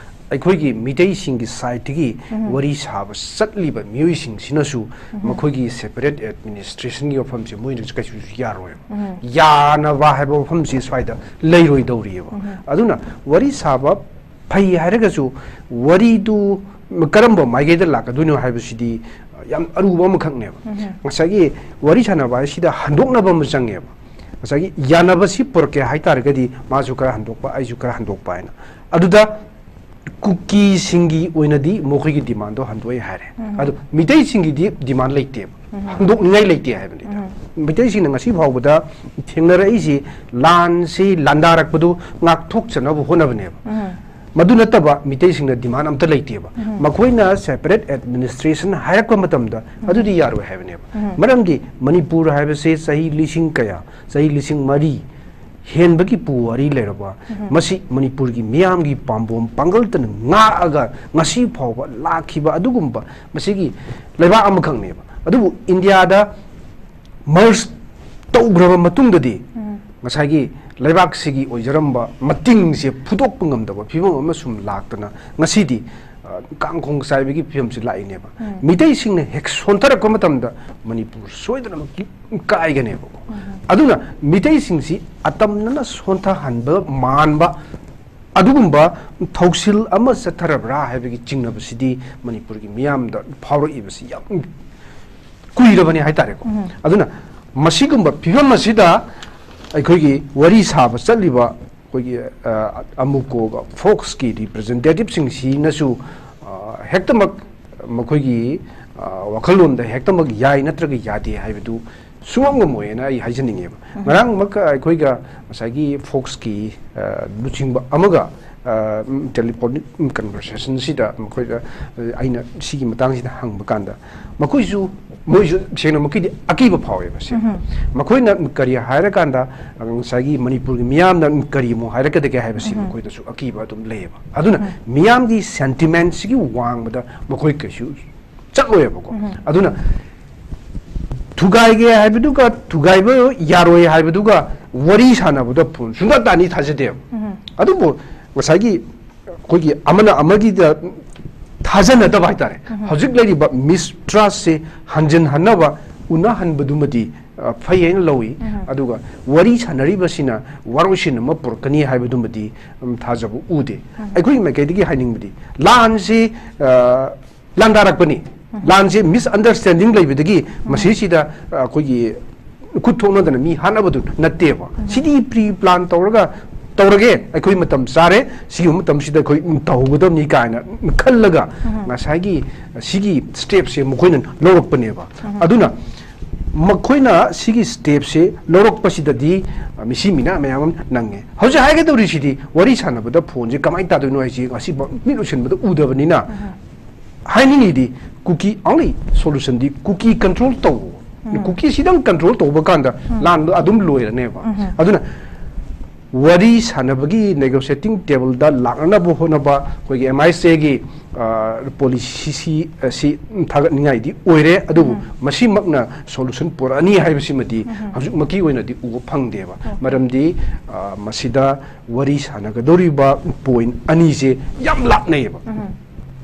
ꯑꯩꯈꯣꯏꯒꯤ ꯃꯤꯇꯩꯁꯤꯡꯒꯤ ꯁꯥꯏꯠꯇꯒꯤ ꯎꯝ꯫ ꯋꯥꯔꯤ ꯁꯥꯕ ꯆꯠꯂꯤꯕ ꯃꯤꯑꯣꯏꯁꯤꯡꯁꯤꯅꯁꯨ ꯎꯝ꯫ ꯃꯈꯣꯏꯒꯤ ꯁꯦꯄꯔꯦꯠ ꯑꯦꯗꯃꯤꯅꯤꯁꯇ꯭ꯔꯦꯁꯟꯒꯤ ꯋꯥꯐꯝꯁꯦ ꯃꯣꯏꯅꯁꯨ ꯀꯩꯁꯨ ꯌꯥꯔꯣꯏꯕ꯫ ꯎꯝ꯫ ꯌꯥꯅꯕ ꯍꯥꯏꯕ ꯋꯥꯐꯝꯁꯤ ꯁ꯭ꯋꯥꯏꯗ ꯂꯩꯔꯣꯏꯗꯧꯔꯤꯑꯕ꯫ ꯎꯝ꯫ ꯑꯗꯨꯅ ꯋꯥꯔꯤ ꯁꯥꯕ ꯐꯩ ꯍꯥꯏꯔꯒꯁꯨ ꯋꯥꯔꯤꯗꯨ ꯀꯔꯝꯕ ꯃꯥꯏꯀꯩꯗ ꯂꯥꯛꯀꯗꯣꯏꯅꯣ ꯍꯥꯏꯕꯁꯤꯗꯤ ꯌꯥꯝ ꯑꯔꯨꯕ ꯑꯃꯈꯛꯅꯦꯕ꯫ ꯎꯝ꯫ ꯉꯁꯥꯏꯒꯤ ꯋꯥꯔꯤ ꯁꯥꯟꯅꯕ ꯍꯥꯏꯁꯤꯗ ꯍꯟꯗꯣꯛꯅꯕ ꯑꯃ ꯆꯪꯉꯦꯕ꯫ ꯉꯁꯥꯏꯒꯤ ꯌꯥꯅꯕꯁꯤ ꯄꯨꯔꯛꯀꯦ ꯍꯥꯏꯇꯥꯔꯒꯗꯤ ꯃꯥꯁꯨ ꯈꯔ ꯍꯟꯗꯣꯛꯄ, ꯑꯩꯁꯨ ꯈꯔ ꯍꯟꯗꯣꯛꯄ ꯍꯥꯏꯅ꯫ ꯑꯗꯨꯗ ꯀꯨꯀꯤꯁꯤꯡꯒꯤ ꯑꯣꯏꯅꯗꯤ ꯃꯈꯣꯏꯒꯤ ꯗꯤꯃꯥꯟꯗꯣ ꯍꯟꯗꯣꯛꯑꯦ ꯍꯥꯏꯔꯦ꯫ ꯎꯝ꯫ ꯑꯗꯣ ꯃꯤꯇꯩꯁꯤꯡꯒꯤꯗꯤ ꯗꯤꯃꯥꯟ ꯂꯩꯇꯦꯕ꯫ ꯎꯝ꯫ ꯍꯟꯗꯣꯛꯅꯤꯡꯉꯥꯏ ꯂꯩꯇꯦ ꯍꯥꯏꯕꯅꯤꯗ꯫ ꯎꯝ꯫ ꯃꯤꯇꯩꯁꯤꯡꯅ ꯉꯁꯤ ꯐꯥꯎꯕꯗ ꯊꯦꯡꯅꯔꯛꯏꯁꯤ ꯂꯥꯟꯁꯤ ꯂꯥꯟꯗꯥꯔꯛꯄꯗꯨ ꯉꯥꯛꯊꯣꯛꯆꯅꯕ ꯍꯣꯠꯅꯕꯅꯦꯕ꯫ ꯎꯝ꯫ ꯃꯗꯨ ꯅꯠꯇꯕ ꯃꯤꯇꯩꯁꯤꯡꯅ ꯗꯤꯃꯥꯟ ꯑꯝꯇ ꯂꯩꯇꯦꯕ꯫ ꯎꯝ꯫ ꯃꯈꯣꯏꯅ ꯁꯦꯄꯔꯦꯠ ꯑꯦꯗꯃꯤꯅꯤꯁꯇ꯭ꯔꯦꯁꯟ ꯍꯥꯏꯔꯛꯄ ꯃꯇꯝꯗ ꯎꯝ꯫ ꯑꯗꯨꯗꯤ ꯌꯥꯔꯣꯏ ꯍꯥꯏꯕꯅꯦꯕ꯫ ꯎꯝ꯫ ꯃꯔꯝꯗꯤ ꯃꯅꯤꯄꯨꯔ ꯍꯥꯏꯕꯁꯦ ꯆꯍꯤ ꯂꯤꯁꯤꯡ ꯀꯌꯥ, ꯆꯍꯤ ꯂꯤꯁꯤꯡ ꯃꯔꯤ ꯍꯦꯟꯕꯒꯤ ꯄꯨꯋꯥꯔꯤ ꯂꯩꯔꯕ, ꯎꯝ꯫ ꯃꯁꯤ ꯃꯅꯤꯄꯨꯔꯒꯤ ꯃꯤꯌꯥꯝꯒꯤ ꯄꯥꯝꯕꯣꯝ ꯄꯥꯡꯒꯜꯇꯅ ꯉꯥꯛꯑꯒ ꯉꯁꯤ ꯐꯥꯎꯕ ꯂꯥꯛꯈꯤꯕ ꯑꯗꯨꯒꯨꯝꯕ ꯃꯁꯤꯒꯤ ꯂꯩꯕꯥꯛ ꯑꯃꯈꯛꯅꯦꯕ꯫ ꯑꯗꯨꯕꯨ ꯏꯟꯗꯤꯌꯥꯗ ꯃꯔꯖ ꯇꯧꯈ꯭ꯔꯕ ꯃꯇꯨꯡꯗꯗꯤ ꯎꯝ꯫ ꯉꯁꯥꯏꯒꯤ ꯂꯩꯕꯥꯛꯁꯤꯒꯤ ꯑꯣꯏꯖꯔꯝꯕ ꯃꯇꯤꯡꯁꯦ ꯐꯨꯗꯣꯛꯄ ꯉꯝꯗꯕ ꯐꯤꯕꯝ ꯑꯃ ꯁꯨꯝ ꯂꯥꯛꯇꯅ ꯉꯁꯤꯗꯤ, ꯑ, ꯀꯥꯡꯈꯣꯡ ꯆꯥꯏꯕꯒꯤ ꯐꯤꯕꯝꯁꯤ ꯂꯥꯛꯏꯅꯦꯕ꯫ ꯃꯤꯇꯩꯁꯤꯡꯅ ꯍꯦꯛ ꯁꯣꯟꯊꯔꯛꯄ ꯃꯇꯝꯗ ꯃꯅꯤꯄꯨꯔ ꯁꯣꯏꯗꯅꯃꯛꯀꯤ ꯀꯥꯏꯒꯅꯦꯕꯀꯣ꯫ ꯑꯗꯨꯅ ꯃꯤꯇꯩꯁꯤꯡꯁꯤ ꯑꯇꯝꯅꯅ ꯁꯣꯟꯊꯍꯟꯕ ꯃꯥꯟꯕ ꯑꯗꯨꯒꯨꯝꯕ ꯊꯧꯁꯤꯜ ꯑꯃ ꯆꯠꯊꯔꯕ꯭ꯔꯥ ꯍꯥꯏꯕꯒꯤ ꯆꯤꯡꯅꯕꯁꯤꯗꯤ ꯃꯅꯤꯄꯨꯔꯒꯤ ꯃꯤꯌꯥꯝꯗ ꯐꯥꯎꯔꯛꯏꯕꯁꯤ ꯌꯥꯝ ꯀꯨꯏꯔꯕꯅꯤ ꯍꯥꯏꯇꯥꯔꯦꯀꯣ꯫ ꯑꯗꯨꯅ ꯃꯁꯤꯒꯨꯝꯕ ꯐꯤꯕꯝ ꯑꯁꯤꯗ ꯑꯩꯈꯣꯏꯒꯤ ꯋꯥꯔꯤ ꯁꯥꯕ ꯆꯠꯂꯤꯕ ꯑꯩꯈꯣꯏꯒꯤ, ꯑ, ꯑꯃꯨꯀꯣꯒ ꯐꯣꯛꯁꯀꯤ ꯔꯤꯄ꯭ꯔꯖꯦꯟꯇꯦꯇꯤꯞꯁꯤꯡꯁꯤꯅꯁꯨ, ꯑ, ꯍꯦꯛꯇꯃꯛ ꯃꯈꯣꯏꯒꯤ, ꯑ, ꯋꯥꯈꯜꯂꯣꯟꯗ ꯍꯦꯛꯇꯃꯛ ꯌꯥꯏ ꯅꯠꯇ꯭ꯔꯒ ꯌꯥꯗꯦ ꯍꯥꯏꯕꯗꯨ ꯁꯨꯡꯉꯝ ꯉꯝꯃꯣꯏꯅ ꯑꯩ ꯍꯥꯏꯖꯅꯤꯡꯉꯦꯕ꯫ ꯉꯔꯥꯡꯃꯛ ꯑꯩꯈꯣꯏꯒ ꯉꯁꯥꯏꯒꯤ ꯐꯣꯛꯁꯀꯤ, ꯑ, ꯂꯨꯆꯤꯡꯕ ꯑꯃꯒ, ꯑ, ꯎꯝ, ꯇꯦꯂꯤꯐꯣꯅꯤꯛ ꯀꯟꯚꯔꯁꯦꯁꯟꯁꯤꯗ ꯃꯈꯣꯏꯗ, ꯑ, ꯑꯩꯅ ꯁꯤꯒꯤ ꯃꯇꯥꯡꯁꯤꯗ ꯍꯪꯕ ꯀꯥꯟꯗ ꯃꯈꯣꯏꯁꯨ, ꯃꯣꯏꯁꯨ ꯁꯦꯡꯅꯃꯛꯀꯤꯗꯤ ꯑꯀꯤꯕ ꯐꯥꯎꯋꯦꯕ ꯁꯦ꯫ ꯃꯈꯣꯏꯅ ꯀꯔꯤ ꯍꯥꯏꯔꯀꯥꯟꯗ, ꯑ, ꯉꯁꯥꯏꯒꯤ ꯃꯅꯤꯄꯨꯔꯒꯤ ꯃꯤꯌꯥꯝꯅ ꯀꯔꯤ ꯑꯃꯨꯛ ꯍꯥꯏꯔꯛꯀꯗꯒꯦ ꯍꯥꯏꯕꯁꯤ ꯃꯈꯣꯏꯗꯁꯨ ꯑꯀꯤꯕ ꯑꯗꯨꯝ ꯂꯩꯌꯦꯕ꯫ ꯑꯗꯨꯅ ꯃꯤꯌꯥꯝꯒꯤ ꯁꯦꯟꯇꯤꯃꯦꯟꯁꯤꯒꯤ ꯋꯥꯡꯃꯗ ꯃꯈꯣꯏ ꯀꯩꯁꯨ ꯆꯠꯂꯣꯏꯕꯀꯣ꯫ ꯑꯗꯨꯅ ꯊꯨꯒꯥꯏꯒꯦ ꯍꯥꯏꯕꯗꯨꯒ ꯊꯨꯒꯥꯏꯕ ꯌꯥꯔꯣꯏ ꯍꯥꯏꯕꯗꯨꯒ ꯋꯥꯔꯤ ꯁꯥꯟꯅꯕꯗ ꯐꯣꯟ ꯁꯨꯡꯇꯥ ꯇꯥꯅꯤ ꯊꯥꯖꯗꯦꯕ꯫ ꯑꯗꯨꯕꯨ ꯉꯁꯥꯏꯒꯤ ꯑꯩꯈꯣꯏꯒꯤ ꯑꯃꯅ ꯑꯃꯒꯤꯗ ꯊꯥꯖꯅꯗꯕ ꯍꯥꯏꯇꯥꯔꯦ꯫ ꯍꯧꯖꯤꯛ ꯂꯩꯔꯤꯕ ꯃꯤꯁꯇ꯭ꯔꯁꯁꯦ ꯍꯟꯖꯤꯟꯍꯟꯅꯕ, ꯎꯅꯍꯟꯕꯗꯨꯃꯗꯤ, ꯑ, ꯐꯩ ꯍꯥꯏꯅ ꯂꯧꯏ꯫ ꯑꯗꯨꯒ ꯋꯥꯔꯤ ꯁꯥꯟꯅꯔꯤꯕꯁꯤꯅ ꯋꯥꯔꯣꯏꯁꯤꯟ ꯑꯃ ꯄꯨꯔꯛꯀꯅꯤ ꯍꯥꯏꯕꯗꯨꯃꯗꯤ, ꯎꯝ, ꯊꯥꯖꯕ ꯎꯗꯦ꯫ ꯑꯩꯈꯣꯏꯒꯤ ꯃꯥꯏꯀꯩꯗꯒꯤ ꯍꯥꯏꯅꯤꯡꯕꯗꯤ ꯂꯥꯟꯁꯤ, ꯑ, ꯂꯥꯟꯗꯥꯔꯛꯄꯅꯤ꯫ ꯂꯥꯟꯁꯦ ꯃꯤꯁꯑꯟꯗꯔꯁ꯭ꯇꯦꯟꯗꯤꯡ ꯂꯩꯕꯗꯒꯤ ꯃꯁꯤꯁꯤꯗ, ꯑ, ꯑꯩꯈꯣꯏꯒꯤ ꯈꯨꯠ ꯊꯣꯛꯅꯗꯅ ꯃꯤ ꯍꯥꯠꯅꯕꯗꯨ ꯅꯠꯇꯦꯕ꯫ ꯁꯤꯗꯤ ꯄ꯭ꯔꯤ ꯄ꯭ꯂꯥꯟ ꯇꯧꯔꯒ ꯇꯧꯔꯒꯦ, ꯑꯩꯈꯣꯏ ꯃꯇꯝ ꯆꯥꯔꯦ, ꯁꯤꯒꯤ ꯃꯇꯝꯁꯤꯗ ꯑꯩꯈꯣꯏ ꯇꯧꯍꯧꯒꯗꯕꯅꯤ ꯀꯥꯏꯅ ꯈꯜꯂꯒ ꯉꯁꯥꯏꯒꯤ ꯁꯤꯒꯤ ꯁ꯭ꯇꯦꯞꯁꯦ ꯃꯈꯣꯏꯅ ꯂꯧꯔꯛꯄꯅꯦꯕ꯫ ꯑꯗꯨꯅ ꯃꯈꯣꯏꯅ ꯁꯤꯒꯤ ꯁ꯭ꯇꯦꯞꯁꯦ ꯂꯧꯔꯛꯄꯁꯤꯗꯗꯤ, ꯑ, ꯃꯤꯁꯤ ꯃꯤꯅꯥ ꯃꯌꯥꯝ ꯑꯃ ꯅꯪꯉꯦ꯫ ꯍꯧꯖꯤꯛ ꯍꯥꯏꯒꯗꯧꯔꯤꯁꯤꯗꯤ ꯋꯥꯔꯤ ꯁꯥꯟꯅꯕꯗ ꯐꯣꯟꯁꯦ ꯀꯃꯥꯏꯅ ꯇꯥꯗꯣꯏꯅꯣ ꯍꯥꯏꯁꯤ ꯉꯁꯤ ꯃꯤꯠ ꯎꯁꯤꯟꯕꯗ ꯎꯗꯕꯅꯤꯅ꯫ ꯍꯥꯏꯅꯤꯡꯉꯤꯗꯤ ꯀꯨꯀꯤ only solution ꯗꯤ ꯀꯨꯀꯤ ꯀꯟꯇ꯭ꯔꯣꯜ ꯇꯧ꯫ ꯀꯨꯀꯤꯁꯤꯗꯪ ꯀꯟꯇ꯭ꯔꯣꯜ ꯇꯧꯕ ꯀꯥꯟꯗ ꯂꯥꯟꯗꯣ ꯑꯗꯨꯝ ꯂꯣꯏꯔꯅꯦꯕ꯫ ꯑꯗꯨꯅ ꯋꯥꯔꯤ ꯁꯥꯟꯅꯕꯒꯤ negotiating table ꯗ ꯂꯥꯛꯅꯅꯕ ꯍꯣꯠꯅꯕ ꯑꯩꯈꯣꯏꯒꯤ ꯑꯦꯝ ꯑꯥꯏ ꯁꯤ ꯑꯦꯒꯤ, ꯑ, ꯄꯣꯂꯤꯁꯤ ꯑꯁꯤ ꯊꯥꯒꯠꯅꯤꯡꯉꯥꯏꯗꯤ ꯑꯣꯏꯔꯦ, ꯑꯗꯨꯕꯨ ꯃꯁꯤꯃꯛꯅ solution ꯄꯨꯔꯛꯑꯅꯤ ꯍꯥꯏꯕꯁꯤꯃꯗꯤ ꯍꯧꯖꯤꯛꯃꯛꯀꯤ ꯑꯣꯏꯅꯗꯤ ꯎꯕ ꯐꯪꯗꯦꯕ꯫ ꯃꯔꯝꯗꯤ, ꯑ, ꯃꯁꯤꯗ ꯋꯥꯔꯤ ꯁꯥꯟꯅꯒꯗꯧꯔꯤꯕ point ꯑꯅꯤꯁꯦ ꯌꯥꯝ ꯂꯥꯞꯅꯩꯌꯦꯕ꯫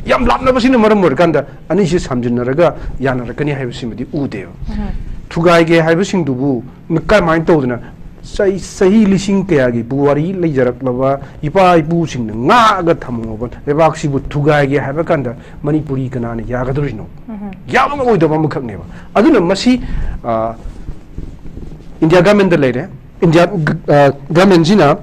ꯌꯥꯝ ꯂꯥꯞꯅꯕꯁꯤꯅ ꯃꯔꯝ ꯑꯣꯏꯔꯀꯥꯟꯗ ꯑꯅꯤꯁꯤ ꯁꯝꯖꯤꯟꯅꯔꯒ ꯌꯥꯅꯔꯛꯀꯅꯤ ꯍꯥꯏꯕꯁꯤꯃꯗꯤ ꯎꯗꯦꯕ꯫ ꯎꯝ꯫ ꯊꯨꯒꯥꯏꯒꯦ ꯍꯥꯏꯕꯁꯤꯡꯗꯨꯕꯨ ꯀꯔꯝꯍꯥꯏꯅ ꯇꯧꯗꯅ ꯆꯍꯤ, ꯆꯍꯤ ꯂꯤꯁꯤꯡ ꯀꯌꯥꯒꯤ ꯄꯨꯋꯥꯔꯤ ꯂꯩꯖꯔꯛꯂꯕ ꯏꯄꯥ ꯏꯄꯨꯁꯤꯡꯅ ꯉꯥꯛꯑꯒ ꯊꯝꯃꯕ ꯂꯩꯕꯥꯛꯁꯤꯕꯨ ꯊꯨꯒꯥꯏꯒꯦ ꯍꯥꯏꯕ ꯀꯥꯟꯗ ꯃꯅꯤꯄꯨꯔꯤ ꯀꯅꯥꯅ ꯌꯥꯒꯗꯧꯔꯤꯅꯣ? ꯎꯝ꯫ ꯌꯥꯕ ꯉꯝꯃꯣꯏꯗꯕ ꯑꯃꯈꯛꯅꯦꯕ꯫ ꯑꯗꯨꯅ ꯃꯁꯤ, ꯑ, ꯏꯟꯗꯤꯌꯥ ꯒꯃꯦꯟꯗ ꯂꯩꯔꯦ꯫ ꯏꯟꯗꯤꯌꯥ ꯒ-, ꯑ, ꯒꯃꯦꯟꯁꯤꯅ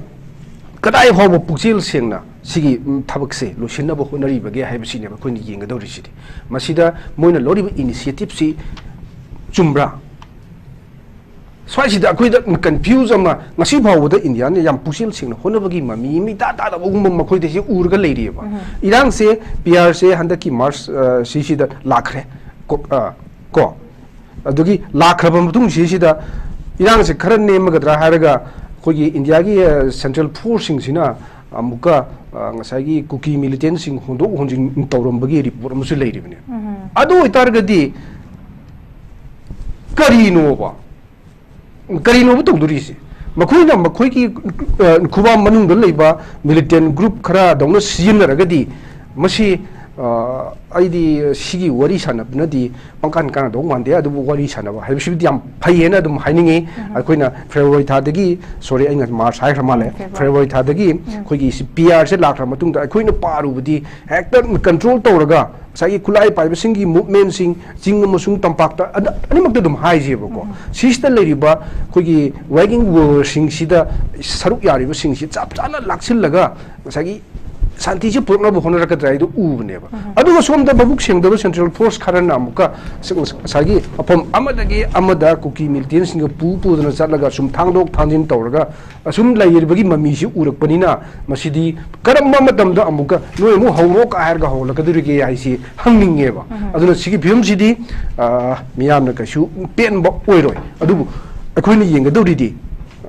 ꯀꯗꯥꯏ ꯐꯥꯎꯕ ꯄꯨꯛꯆꯦꯜ ꯁꯦꯡꯅ ꯁꯤꯒꯤ, ꯎꯝ, ꯊꯕꯛꯁꯦ ꯂꯣꯏꯁꯤꯟꯅꯕ ꯍꯣꯠꯅꯔꯤꯕꯒꯦ ꯍꯥꯏꯕꯁꯤꯅꯦꯕ ꯑꯩꯈꯣꯏꯅ ꯌꯦꯡꯒꯗꯧꯔꯤꯁꯤꯗꯤ꯫ ꯃꯁꯤꯗ ꯃꯣꯏꯅ ꯂꯧꯔꯤꯕ initiativeꯁꯤ ꯆꯨꯝꯕ꯭ꯔꯥ? ꯁ꯭ꯋꯥꯏꯁꯤꯗ ꯑꯩꯈꯣꯏꯗ confuse ꯑꯃ, ꯉꯁꯤ ꯐꯥꯎꯕꯗ ꯏꯟꯗꯤꯌꯥꯅ ꯌꯥꯝ ꯄꯨꯛꯆꯦꯜ ꯁꯦꯡꯅ ꯍꯣꯠꯅꯕꯒꯤ ꯃꯃꯤ ꯑꯃ ꯏꯇꯥ ꯇꯥꯗꯕꯒꯨꯝꯕ ꯃꯈꯣꯏꯗ ꯁꯤ ꯎꯔꯒ ꯂꯩꯔꯤꯑꯕ꯫ ꯎꯝ꯫ ꯏꯔꯥꯡꯁꯦ, P Rꯁꯦ ꯍꯟꯗꯛꯀꯤ March, ꯑ, ꯁꯤꯁꯤꯗ ꯂꯥꯛꯈ꯭ꯔꯦ꯫ ꯀꯣ-, ꯑ, ꯀꯣ꯫ ꯑꯗꯨꯒꯤ ꯂꯥꯛꯈ꯭ꯔꯕ ꯃꯇꯨꯡ ꯁꯤꯁꯤꯗ ꯏꯔꯥꯡꯁꯦ ꯈꯔ ꯅꯦꯝꯃꯒꯗ꯭ꯔꯥ ꯍꯥꯏꯔꯒ ꯑꯩꯈꯣꯏꯒꯤ ꯏꯟꯗꯤꯌꯥꯒꯤ, ꯑ, central forceꯁꯤꯡꯁꯤꯅ ꯑꯃꯨꯛꯀ, ꯑ, ꯉꯁꯥꯏꯒꯤ ꯀꯨꯀꯤ militantꯁꯤꯡ ꯍꯣꯟꯗꯣꯛ ꯍꯣꯟꯖꯤꯟ ꯇꯧꯔꯝꯕꯒꯤ report ꯑꯃꯁꯨ ꯂꯩꯔꯤꯕꯅꯦ꯫ ꯎꯝ꯫ ꯑꯗꯨ ꯑꯣꯏꯇꯥꯔꯒꯗꯤ ꯀꯔꯤꯅꯣꯕ? ꯀꯔꯤꯅꯣꯕ ꯇꯧꯗꯣꯔꯤꯁꯦ? ꯃꯈꯣꯏꯅ ꯃꯈꯣꯏꯒꯤ, ꯑ, ꯈꯨꯕꯥꯝ ꯃꯅꯨꯡꯗ ꯂꯩꯕ militant group ꯈꯔꯗꯧꯅ ꯁꯤꯖꯤꯟꯅꯔꯒꯗꯤ ꯃꯁꯤ, ꯑ, ꯑꯩꯗꯤ ꯁꯤꯒꯤ ꯋꯥꯔꯤ ꯁꯥꯟꯅꯕꯅꯗꯤ ꯄꯪꯀꯥꯟ ꯀꯥꯟꯅꯗꯧ ꯃꯥꯟꯗꯦ꯫ ꯑꯗꯨꯕꯨ ꯋꯥꯔꯤ ꯁꯥꯟꯅꯕ ꯍꯥꯏꯕꯁꯤꯕꯨꯗꯤ ꯌꯥꯝ ꯐꯩꯌꯦꯅ ꯑꯗꯨꯝ ꯍꯥꯏꯅꯤꯡꯉꯤ꯫ ꯎꯝ꯫ ꯑꯩꯈꯣꯏꯅ February ꯊꯥꯗꯒꯤ, sorry, ꯑꯩꯅ March ꯍꯥꯏꯈ꯭ꯔ ꯃꯥꯜꯂꯦ꯫ ꯎꯝ, February꯫ February ꯊꯥꯗꯒꯤ ꯎꯝ꯫ ꯑꯩꯈꯣꯏꯒꯤ ꯁꯤ P Rꯁꯦ ꯂꯥꯛꯈ꯭ꯔ ꯃꯇꯨꯡꯗ ꯑꯩꯈꯣꯏꯅ ꯄꯥꯔꯨꯕꯗꯤ ꯍꯦꯛꯇ control ꯇꯧꯔꯒ ꯉꯁꯥꯏꯒꯤ ꯈꯨꯠꯂꯥꯏ ꯄꯥꯏꯕꯁꯤꯡꯒꯤ movementꯁꯤꯡ, ꯆꯤꯡ ꯑꯃꯁꯨꯡ ꯇꯝꯄꯥꯛꯇ ꯑꯅ-, ꯑꯅꯤꯃꯛꯇ ꯑꯗꯨꯝ ꯍꯥꯏꯁꯦꯕꯀꯣ꯫ ꯎꯝ꯫ ꯁꯤꯁꯤꯗ ꯂꯩꯔꯤꯕ ꯑꯩꯈꯣꯏꯒꯤ waging warꯁꯤꯡꯁꯤꯗ ꯁꯔꯨꯛ ꯌꯥꯔꯤꯕꯁꯤꯡꯁꯤ ꯆꯞ ꯆꯥꯅ ꯂꯥꯛꯁꯤꯜꯂꯒ ꯉꯁꯥꯏꯒꯤ ꯁꯥꯟꯇꯤꯁꯤ ꯄꯨꯔꯛꯅꯕ ꯍꯣꯠꯅꯔꯛꯀꯗ꯭ꯔꯥ ꯍꯥꯏꯗꯨ ꯎꯕꯅꯦꯕ꯫ ꯎꯝ꯫ ꯑꯗꯨꯒ ꯁꯣꯝꯗ ꯃꯕꯨꯛ ꯁꯦꯡꯗꯕ central force ꯈꯔꯅ ꯑꯃꯨꯛꯀ ꯉꯁꯥꯏꯒꯤ ꯃꯐꯝ ꯑꯃꯗꯒꯤ ꯑꯃꯗ ꯀꯨꯀꯤ militantꯁꯤꯡꯒ ꯄꯨ ꯄꯨꯗꯅ ꯆꯠꯂꯒ ꯁꯨꯝ ꯊꯥꯡꯗꯣꯛ ꯊꯥꯡꯖꯤꯟ ꯇꯧꯔꯒ ꯑꯁꯨꯝ ꯂꯩꯔꯤꯕꯒꯤ ꯃꯃꯤꯁꯤ ꯎꯔꯛꯄꯅꯤꯅ, ꯃꯁꯤꯗꯤ ꯀꯔꯝꯕ ꯃꯇꯝꯗ ꯑꯃꯨꯛꯀ ꯅꯣꯏ ꯑꯃꯨꯛ ꯍꯧꯔꯣ ꯀ ꯍꯥꯏꯔꯒ ꯍꯧꯍꯜꯂꯛꯀꯗꯧꯔꯤꯒꯦ ꯍꯥꯏꯁꯤ ꯍꯪꯅꯤꯡꯉꯦꯕ꯫ ꯎꯝ꯫ ꯑꯗꯨꯅ ꯁꯤꯒꯤ ꯐꯤꯕꯝꯁꯤꯗꯤ, ꯑ, ꯃꯤꯌꯥꯝꯅ ꯀꯩꯁꯨ ꯄꯦꯟꯕ ꯑꯣꯏꯔꯣꯏ꯫ ꯑꯗꯨꯕꯨ ꯑꯩꯈꯣꯏꯅ ꯌꯦꯡꯒꯗꯧꯔꯤꯗꯤ,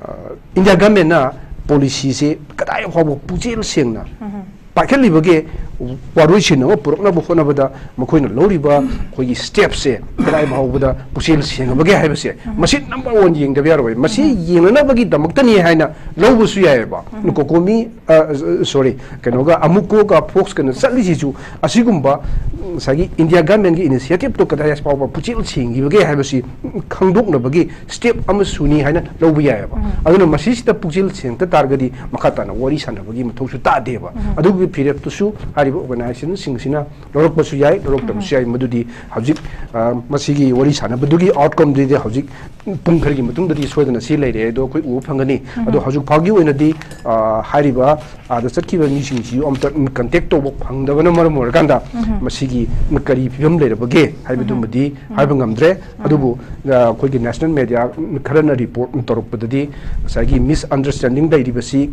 ꯑ, ꯏꯟꯗꯤꯌꯥ ꯒꯃꯦꯟꯅ policyꯁꯦ ꯀꯗꯥꯏ ꯐꯥꯎꯕ ꯄꯨꯛꯆꯦꯜ ꯁꯦꯡꯅ ꯎꯝ꯫ ꯄꯥꯏꯈꯠꯂꯤꯕꯒꯦ, ꯋꯥꯔꯣꯏꯁꯤꯟ ꯑꯃ ꯄꯨꯔꯛꯅꯕ ꯍꯣꯠꯅꯕꯗ ꯃꯈꯣꯏꯅ ꯂꯧꯔꯤꯕ ꯑꯩꯈꯣꯏꯒꯤ ꯁ꯭ꯇꯦꯞꯁꯦ ꯀꯗꯥꯏ ꯐꯥꯎꯕꯗ ꯄꯨꯛꯆꯦꯜ ꯁꯦꯡꯉꯕꯒꯦ ꯍꯥꯏꯕꯁꯦ, ꯃꯁꯤ ꯅꯝꯕꯔ ꯋꯥꯟ ꯌꯦꯡꯗꯕ ꯌꯥꯔꯣꯏ꯫ ꯃꯁꯤ ꯌꯦꯡꯅꯅꯕꯒꯤꯗꯃꯛꯇꯅꯤ ꯍꯥꯏꯅ ꯂꯧꯕꯁꯨ ꯌꯥꯏꯑꯕ꯫ ꯀꯣꯀꯣꯃꯤ, ꯁꯣꯔꯤ, ꯀꯩꯅꯣꯒ, ꯑꯃꯨꯀꯣꯒ ꯐꯣꯛꯁꯀꯅ ꯆꯠꯂꯤꯁꯤꯁꯨ ꯑꯁꯤꯒꯨꯝꯕ ꯉꯁꯥꯏꯒꯤ ꯏꯟꯗꯤꯌꯥ ꯒꯃꯦꯟꯒꯤ ꯏꯅꯤꯁꯤꯌꯦꯇꯤꯞꯇꯣ ꯀꯗꯥꯏ ꯐꯥꯎꯕ ꯄꯨꯛꯆꯦꯜ ꯁꯦꯡꯈꯤꯕꯒꯦ ꯍꯥꯏꯕꯁꯤ ꯈꯪꯗꯣꯛꯅꯕꯒꯤ ꯁ꯭ꯇꯦꯞ ꯑꯃꯁꯨꯅꯤ ꯍꯥꯏꯅ ꯂꯧꯕ ꯌꯥꯏꯑꯕ꯫ ꯑꯗꯨꯅ ꯃꯁꯤꯁꯤꯗ ꯄꯨꯛꯆꯦꯜ ꯁꯦꯡꯗ ꯇꯥꯔꯒꯗꯤ ꯃꯈꯥ ꯇꯥꯅ ꯋꯥꯔꯤ ꯁꯥꯟꯅꯕꯒꯤ ꯃꯊꯧꯁꯨ ꯇꯥꯗꯦꯕ꯫ ꯑꯗꯨꯒꯤ ꯐꯤꯔꯦꯞꯇꯨꯁꯨ ꯍꯥꯏꯔꯤꯕ ꯑꯣꯔꯒꯅꯥꯏꯖꯦꯁꯟꯁꯤꯡꯁꯤꯅ ꯂꯧꯔꯛꯄꯁꯨ ꯌꯥꯏ, ꯂꯧꯔꯛꯇꯕꯁꯨ ꯌꯥꯏ꯫ ꯃꯗꯨꯗꯤ ꯍꯧꯖꯤꯛ, ꯑ, ꯃꯁꯤꯒꯤ ꯋꯥꯔꯤ ꯁꯥꯟꯅꯕꯗꯨꯒꯤ ꯑꯥꯎꯠꯀꯝꯗꯨꯗꯤ ꯍꯧꯖꯤꯛ ꯄꯨꯡ ꯈꯔꯒꯤ ꯃꯇꯨꯡꯗꯗꯤ ꯁꯣꯏꯗꯅ ꯁꯤ ꯂꯩꯔꯦ ꯑꯗꯣ ꯑꯩꯈꯣꯏ ꯎꯕ ꯐꯪꯒꯅꯤ꯫ ꯑꯗꯣ ꯍꯧꯖꯤꯛ ꯐꯥꯎꯒꯤ ꯑꯣꯏꯅꯗꯤ, ꯑ, ꯍꯥꯏꯔꯤꯕ ꯑꯥꯗ ꯆꯠꯈꯤꯕ ꯃꯤꯁꯤꯡꯁꯤꯁꯨ ꯑꯝꯇ ꯀꯟꯇꯦꯛ ꯇꯧꯕ ꯐꯪꯗꯕꯅ ꯃꯔꯝ ꯑꯣꯏꯔꯀꯥꯟꯗ ꯃꯁꯤꯒꯤ ꯀꯔꯤ ꯐꯤꯕꯝ ꯂꯩꯔꯕꯒꯦ ꯍꯥꯏꯕꯗꯨꯃꯗꯤ ꯍꯥꯏꯕ ꯉꯝꯗ꯭ꯔꯦ꯫ ꯑꯗꯨꯕꯨ, ꯑ, ꯑꯩꯈꯣꯏꯒꯤ ꯅꯦꯁꯅꯦꯜ ꯃꯦꯗꯤꯌꯥ ꯈꯔꯅ ꯔꯤꯄꯣꯔꯠ ꯇꯧꯔꯛꯄꯗꯗꯤ ꯉꯁꯥꯏꯒꯤ ꯃꯤꯁꯑꯟꯗꯔꯁ꯭ꯇꯦꯟꯗꯤꯡ ꯂꯩꯔꯤꯕꯁꯤ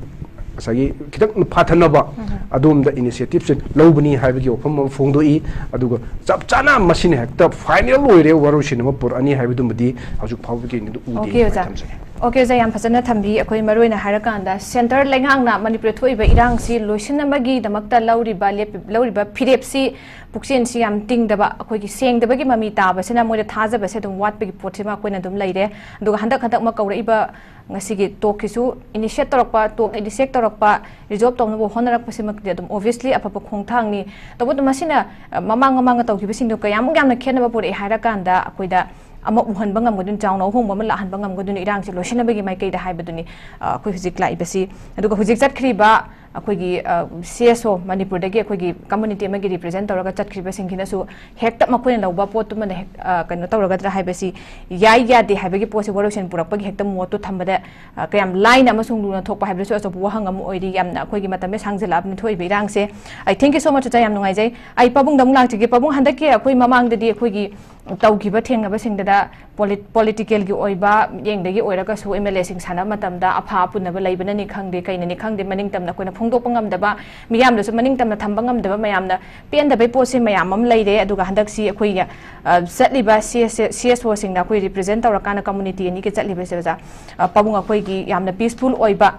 ꯉꯁꯥꯏꯒꯤ ꯈꯤꯇꯪ ꯐꯥꯊꯅꯕ ꯑꯗꯣꯝꯗ ꯏꯅꯤꯁꯤꯌꯦꯇꯤꯞꯁꯦ ꯂꯧꯕꯅꯤ ꯍꯥꯏꯕꯒꯤ ꯋꯥꯐꯝ ꯑꯃ ꯐꯣꯡꯗꯣꯛꯏ꯫ ꯑꯗꯨꯒ ꯆꯞ ꯆꯥꯅ ꯃꯁꯤꯅ ꯍꯦꯛꯇ ꯐꯥꯏꯅꯦꯜ ꯑꯣꯏꯔꯦ, ꯋꯥꯔꯣꯏꯁꯤꯟ ꯑꯃ ꯄꯨꯔꯛꯑꯅꯤ ꯍꯥꯏꯕꯗꯨꯃꯗꯤ ꯍꯧꯖꯤꯛ ꯐꯥꯎꯕꯒꯤ ꯑꯣꯏꯅꯗꯤ ꯎꯗꯦ꯫ ꯑꯣꯀꯦ, ꯑꯣꯖꯥ꯫ ꯊꯝꯖꯒꯦ꯫ ꯑꯣꯀꯦ, ꯑꯣꯖꯥ, ꯌꯥꯝ ꯐꯖꯅ ꯊꯝꯕꯤ꯫ ꯑꯩꯈꯣꯏ ꯃꯔꯨ ꯑꯣꯏꯅ ꯍꯥꯏꯔꯀꯥꯟꯗ ꯁꯦꯟꯇꯔ ꯂꯩꯉꯥꯛꯅ ꯃꯅꯤꯄꯨꯔꯗ ꯊꯣꯛꯏꯕ ꯏꯔꯥꯡꯁꯤ ꯂꯣꯏꯁꯤꯟꯅꯕꯒꯤꯗꯃꯛꯇ ꯂꯧꯔꯤꯕ ꯂꯦꯞ-, ꯂꯧꯔꯤꯕ ꯐꯤꯔꯦꯞꯁꯤ ꯄꯨꯛꯆꯦꯜꯁꯤ ꯌꯥꯝ ꯇꯤꯡꯗꯕ, ꯑꯩꯈꯣꯏꯒꯤ ꯁꯦꯡꯗꯕꯒꯤ ꯃꯃꯤ ꯇꯥꯕꯁꯤꯅ ꯃꯣꯏꯗ ꯊꯥꯖꯕꯁꯦ ꯑꯗꯨꯝ ꯋꯥꯠꯄꯒꯤ ꯄꯣꯠꯁꯤꯃ ꯑꯩꯈꯣꯏꯅ ꯑꯗꯨꯝ ꯂꯩꯔꯦ꯫ ꯑꯗꯨꯒ ꯍꯟꯗꯛ ꯍꯟꯗꯛꯃꯛ ꯀꯧꯔꯛꯏꯕ ꯉꯁꯤꯒꯤ ꯇꯣꯛꯀꯤꯁꯨ ꯏꯅꯤꯁꯤꯌꯦꯠ ꯇꯧꯔꯛꯄ, ꯇꯣꯛ ꯏꯅꯤꯁꯤꯌꯦꯠ ꯇꯧꯔꯛꯄ, ꯔꯤꯖꯣꯜꯕ ꯇꯧꯅꯕ ꯍꯣꯠꯅꯔꯛꯄꯁꯤꯃꯛꯇꯤ ꯑꯗꯨꯝ ꯑꯣꯕꯤꯌꯁꯂꯤ ꯑꯐꯕ ꯈꯣꯡꯊꯥꯡꯅꯤ꯫ ꯇꯧꯕꯇꯕꯨ ꯃꯁꯤꯅ, ꯑ, ꯃꯃꯥꯡ ꯃꯃꯥꯡꯗ ꯇꯧꯈꯤꯕꯁꯤꯡꯗꯣ ꯀꯌꯥꯃꯨꯛ ꯌꯥꯝꯅ ꯈꯦꯠꯅꯕ ꯄꯨꯔꯛꯑꯦ ꯍꯥꯏꯔꯀꯥꯟꯗ ꯑꯩꯈꯣꯏꯗ ꯑꯃ ꯎꯍꯟꯕ ꯉꯝꯒꯗꯣꯏꯅꯤ, ꯆꯥꯎꯅ ꯑꯍꯣꯡꯕ ꯑꯃ ꯂꯥꯛꯍꯟꯕ ꯉꯝꯒꯗꯣꯏꯅꯤ ꯏꯔꯥꯡꯁꯦ ꯂꯣꯏꯁꯤꯟꯅꯕꯒꯤ ꯃꯥꯏꯀꯩꯗ ꯍꯥꯏꯕꯗꯨꯅꯤ, ꯑ, ꯑꯩꯈꯣꯏ ꯍꯧꯖꯤꯛ ꯂꯥꯛꯏꯕꯁꯤ꯫ ꯑꯗꯨꯒ ꯍꯧꯖꯤꯛ ꯆꯠꯈ꯭ꯔꯤꯕ ꯑꯩꯈꯣꯏꯒꯤ, ꯑ, ꯁꯤ ꯑꯦꯁ ꯑꯣ ꯃꯅꯤꯄꯨꯔꯗꯒꯤ ꯑꯩꯈꯣꯏꯒꯤ ꯀꯝꯃꯨꯅꯤꯇꯤ ꯑꯃꯒꯤ ꯔꯤꯄ꯭ꯔꯖꯦꯟ ꯇꯧꯔꯒ ꯆꯠꯈ꯭ꯔꯤꯕꯁꯤꯡꯁꯤꯅꯁꯨ ꯍꯦꯛꯇ ꯃꯈꯣꯏꯅ ꯂꯧꯕ ꯄꯣꯠꯇꯨꯃꯅ ꯍꯦꯛ, ꯑ, ꯀꯩꯅꯣ ꯇꯧꯔꯒꯗ꯭ꯔꯥ ꯍꯥꯏꯕꯁꯤ, ꯌꯥꯏ ꯌꯥꯗꯦ ꯍꯥꯏꯕꯒꯤ ꯄꯣꯠꯁꯤ ꯋꯥꯔꯣꯏꯁꯤꯟ ꯄꯨꯔꯛꯄꯒꯤ ꯍꯦꯛꯇ ꯃꯣꯠꯇꯨ ꯊꯝꯕꯗ, ꯑ, ꯀꯌꯥꯝ ꯂꯥꯏꯅ ꯑꯃꯁꯨꯡ ꯂꯨꯅ ꯊꯣꯛꯄ ꯍꯥꯏꯕꯗꯨꯁꯨ ꯑꯆꯧꯕ ꯋꯥꯍꯪ ꯑꯃ ꯑꯣꯏꯔꯤ꯫ ꯌꯥꯝꯅ ꯑꯩꯈꯣꯏꯒꯤ ꯃꯇꯝꯁꯦ ꯁꯥꯡꯖꯜꯂꯛꯑꯕꯅꯤ ꯊꯣꯛꯏꯕ ꯏꯔꯥꯡꯁꯦ꯫ ꯑꯩ thank you so much, ꯑꯣꯖꯥ, ꯌꯥꯝ ꯅꯨꯡꯉꯥꯏꯖꯩ꯫ ꯑꯩ ꯄꯥꯕꯨꯡꯗ ꯑꯃꯨꯛ ꯂꯥꯛꯆꯒꯦ꯫ ꯄꯥꯕꯨꯡ, ꯍꯟꯗꯛꯀꯤ ꯑꯩꯈꯣꯏ ꯃꯃꯥꯡꯗꯗꯤ ꯑꯩꯈꯣꯏꯒꯤ ꯇꯧꯈꯤꯕ ꯊꯦꯡꯅꯕꯁꯤꯡꯗꯨꯗ ꯄꯣꯂꯤꯠ-, ꯄꯣꯂꯤꯇꯤꯀꯦꯜꯒꯤ ꯑꯣꯏꯕ ꯃꯤꯠꯌꯦꯡꯗꯒꯤ ꯑꯣꯏꯔꯒꯁꯨ ꯑꯦꯝ ꯑꯦꯜ ꯑꯦꯁꯤꯡ ꯁꯥꯟꯅꯕ ꯃꯇꯝꯗ ꯑꯐꯥ ꯑꯄꯨꯟꯅꯕ ꯂꯩꯕꯅꯅꯤ ꯈꯪꯗꯦ, ꯀꯩꯅꯅꯤ ꯈꯪꯗꯦ, ꯃꯅꯤꯡ ꯇꯝꯅ ꯑꯩꯈꯣꯏꯅ ꯐꯣꯡꯗꯣꯛꯄ ꯉꯝꯗꯕ, ꯃꯤꯌꯥꯝꯗꯁꯨ ꯃꯅꯤꯡ ꯇꯝꯅ ꯊꯝꯕ ꯉꯝꯗꯕ, ꯃꯌꯥꯝꯅ ꯄꯦꯟꯗꯕꯩ ꯄꯣꯠꯁꯦ ꯃꯌꯥꯝ ꯑꯃ ꯂꯩꯔꯦ꯫ ꯑꯗꯨꯒ ꯍꯟꯗꯛꯁꯤ ꯑꯩꯈꯣꯏꯒꯤ, ꯑ, ꯆꯠꯂꯤꯕ ꯁꯤ ꯑꯦꯁ ꯑꯦ, ꯁꯤ ꯑꯦꯁ ꯑꯣꯁꯤꯡꯅ ꯑꯩꯈꯣꯏ ꯔꯤꯄ꯭ꯔꯖꯦꯟ ꯇꯧꯔꯀꯥꯟꯗ ꯀꯝꯃꯨꯅꯤꯇꯤ ꯑꯅꯤꯒꯤ ꯆꯠꯂꯤꯕꯁꯦ, ꯑꯣꯖꯥ, ꯑ, ꯄꯥꯕꯨꯡ, ꯑꯩꯈꯣꯏꯒꯤ ꯌꯥꯝꯅ ꯄꯤꯁꯐꯨꯜ ꯑꯣꯏꯕ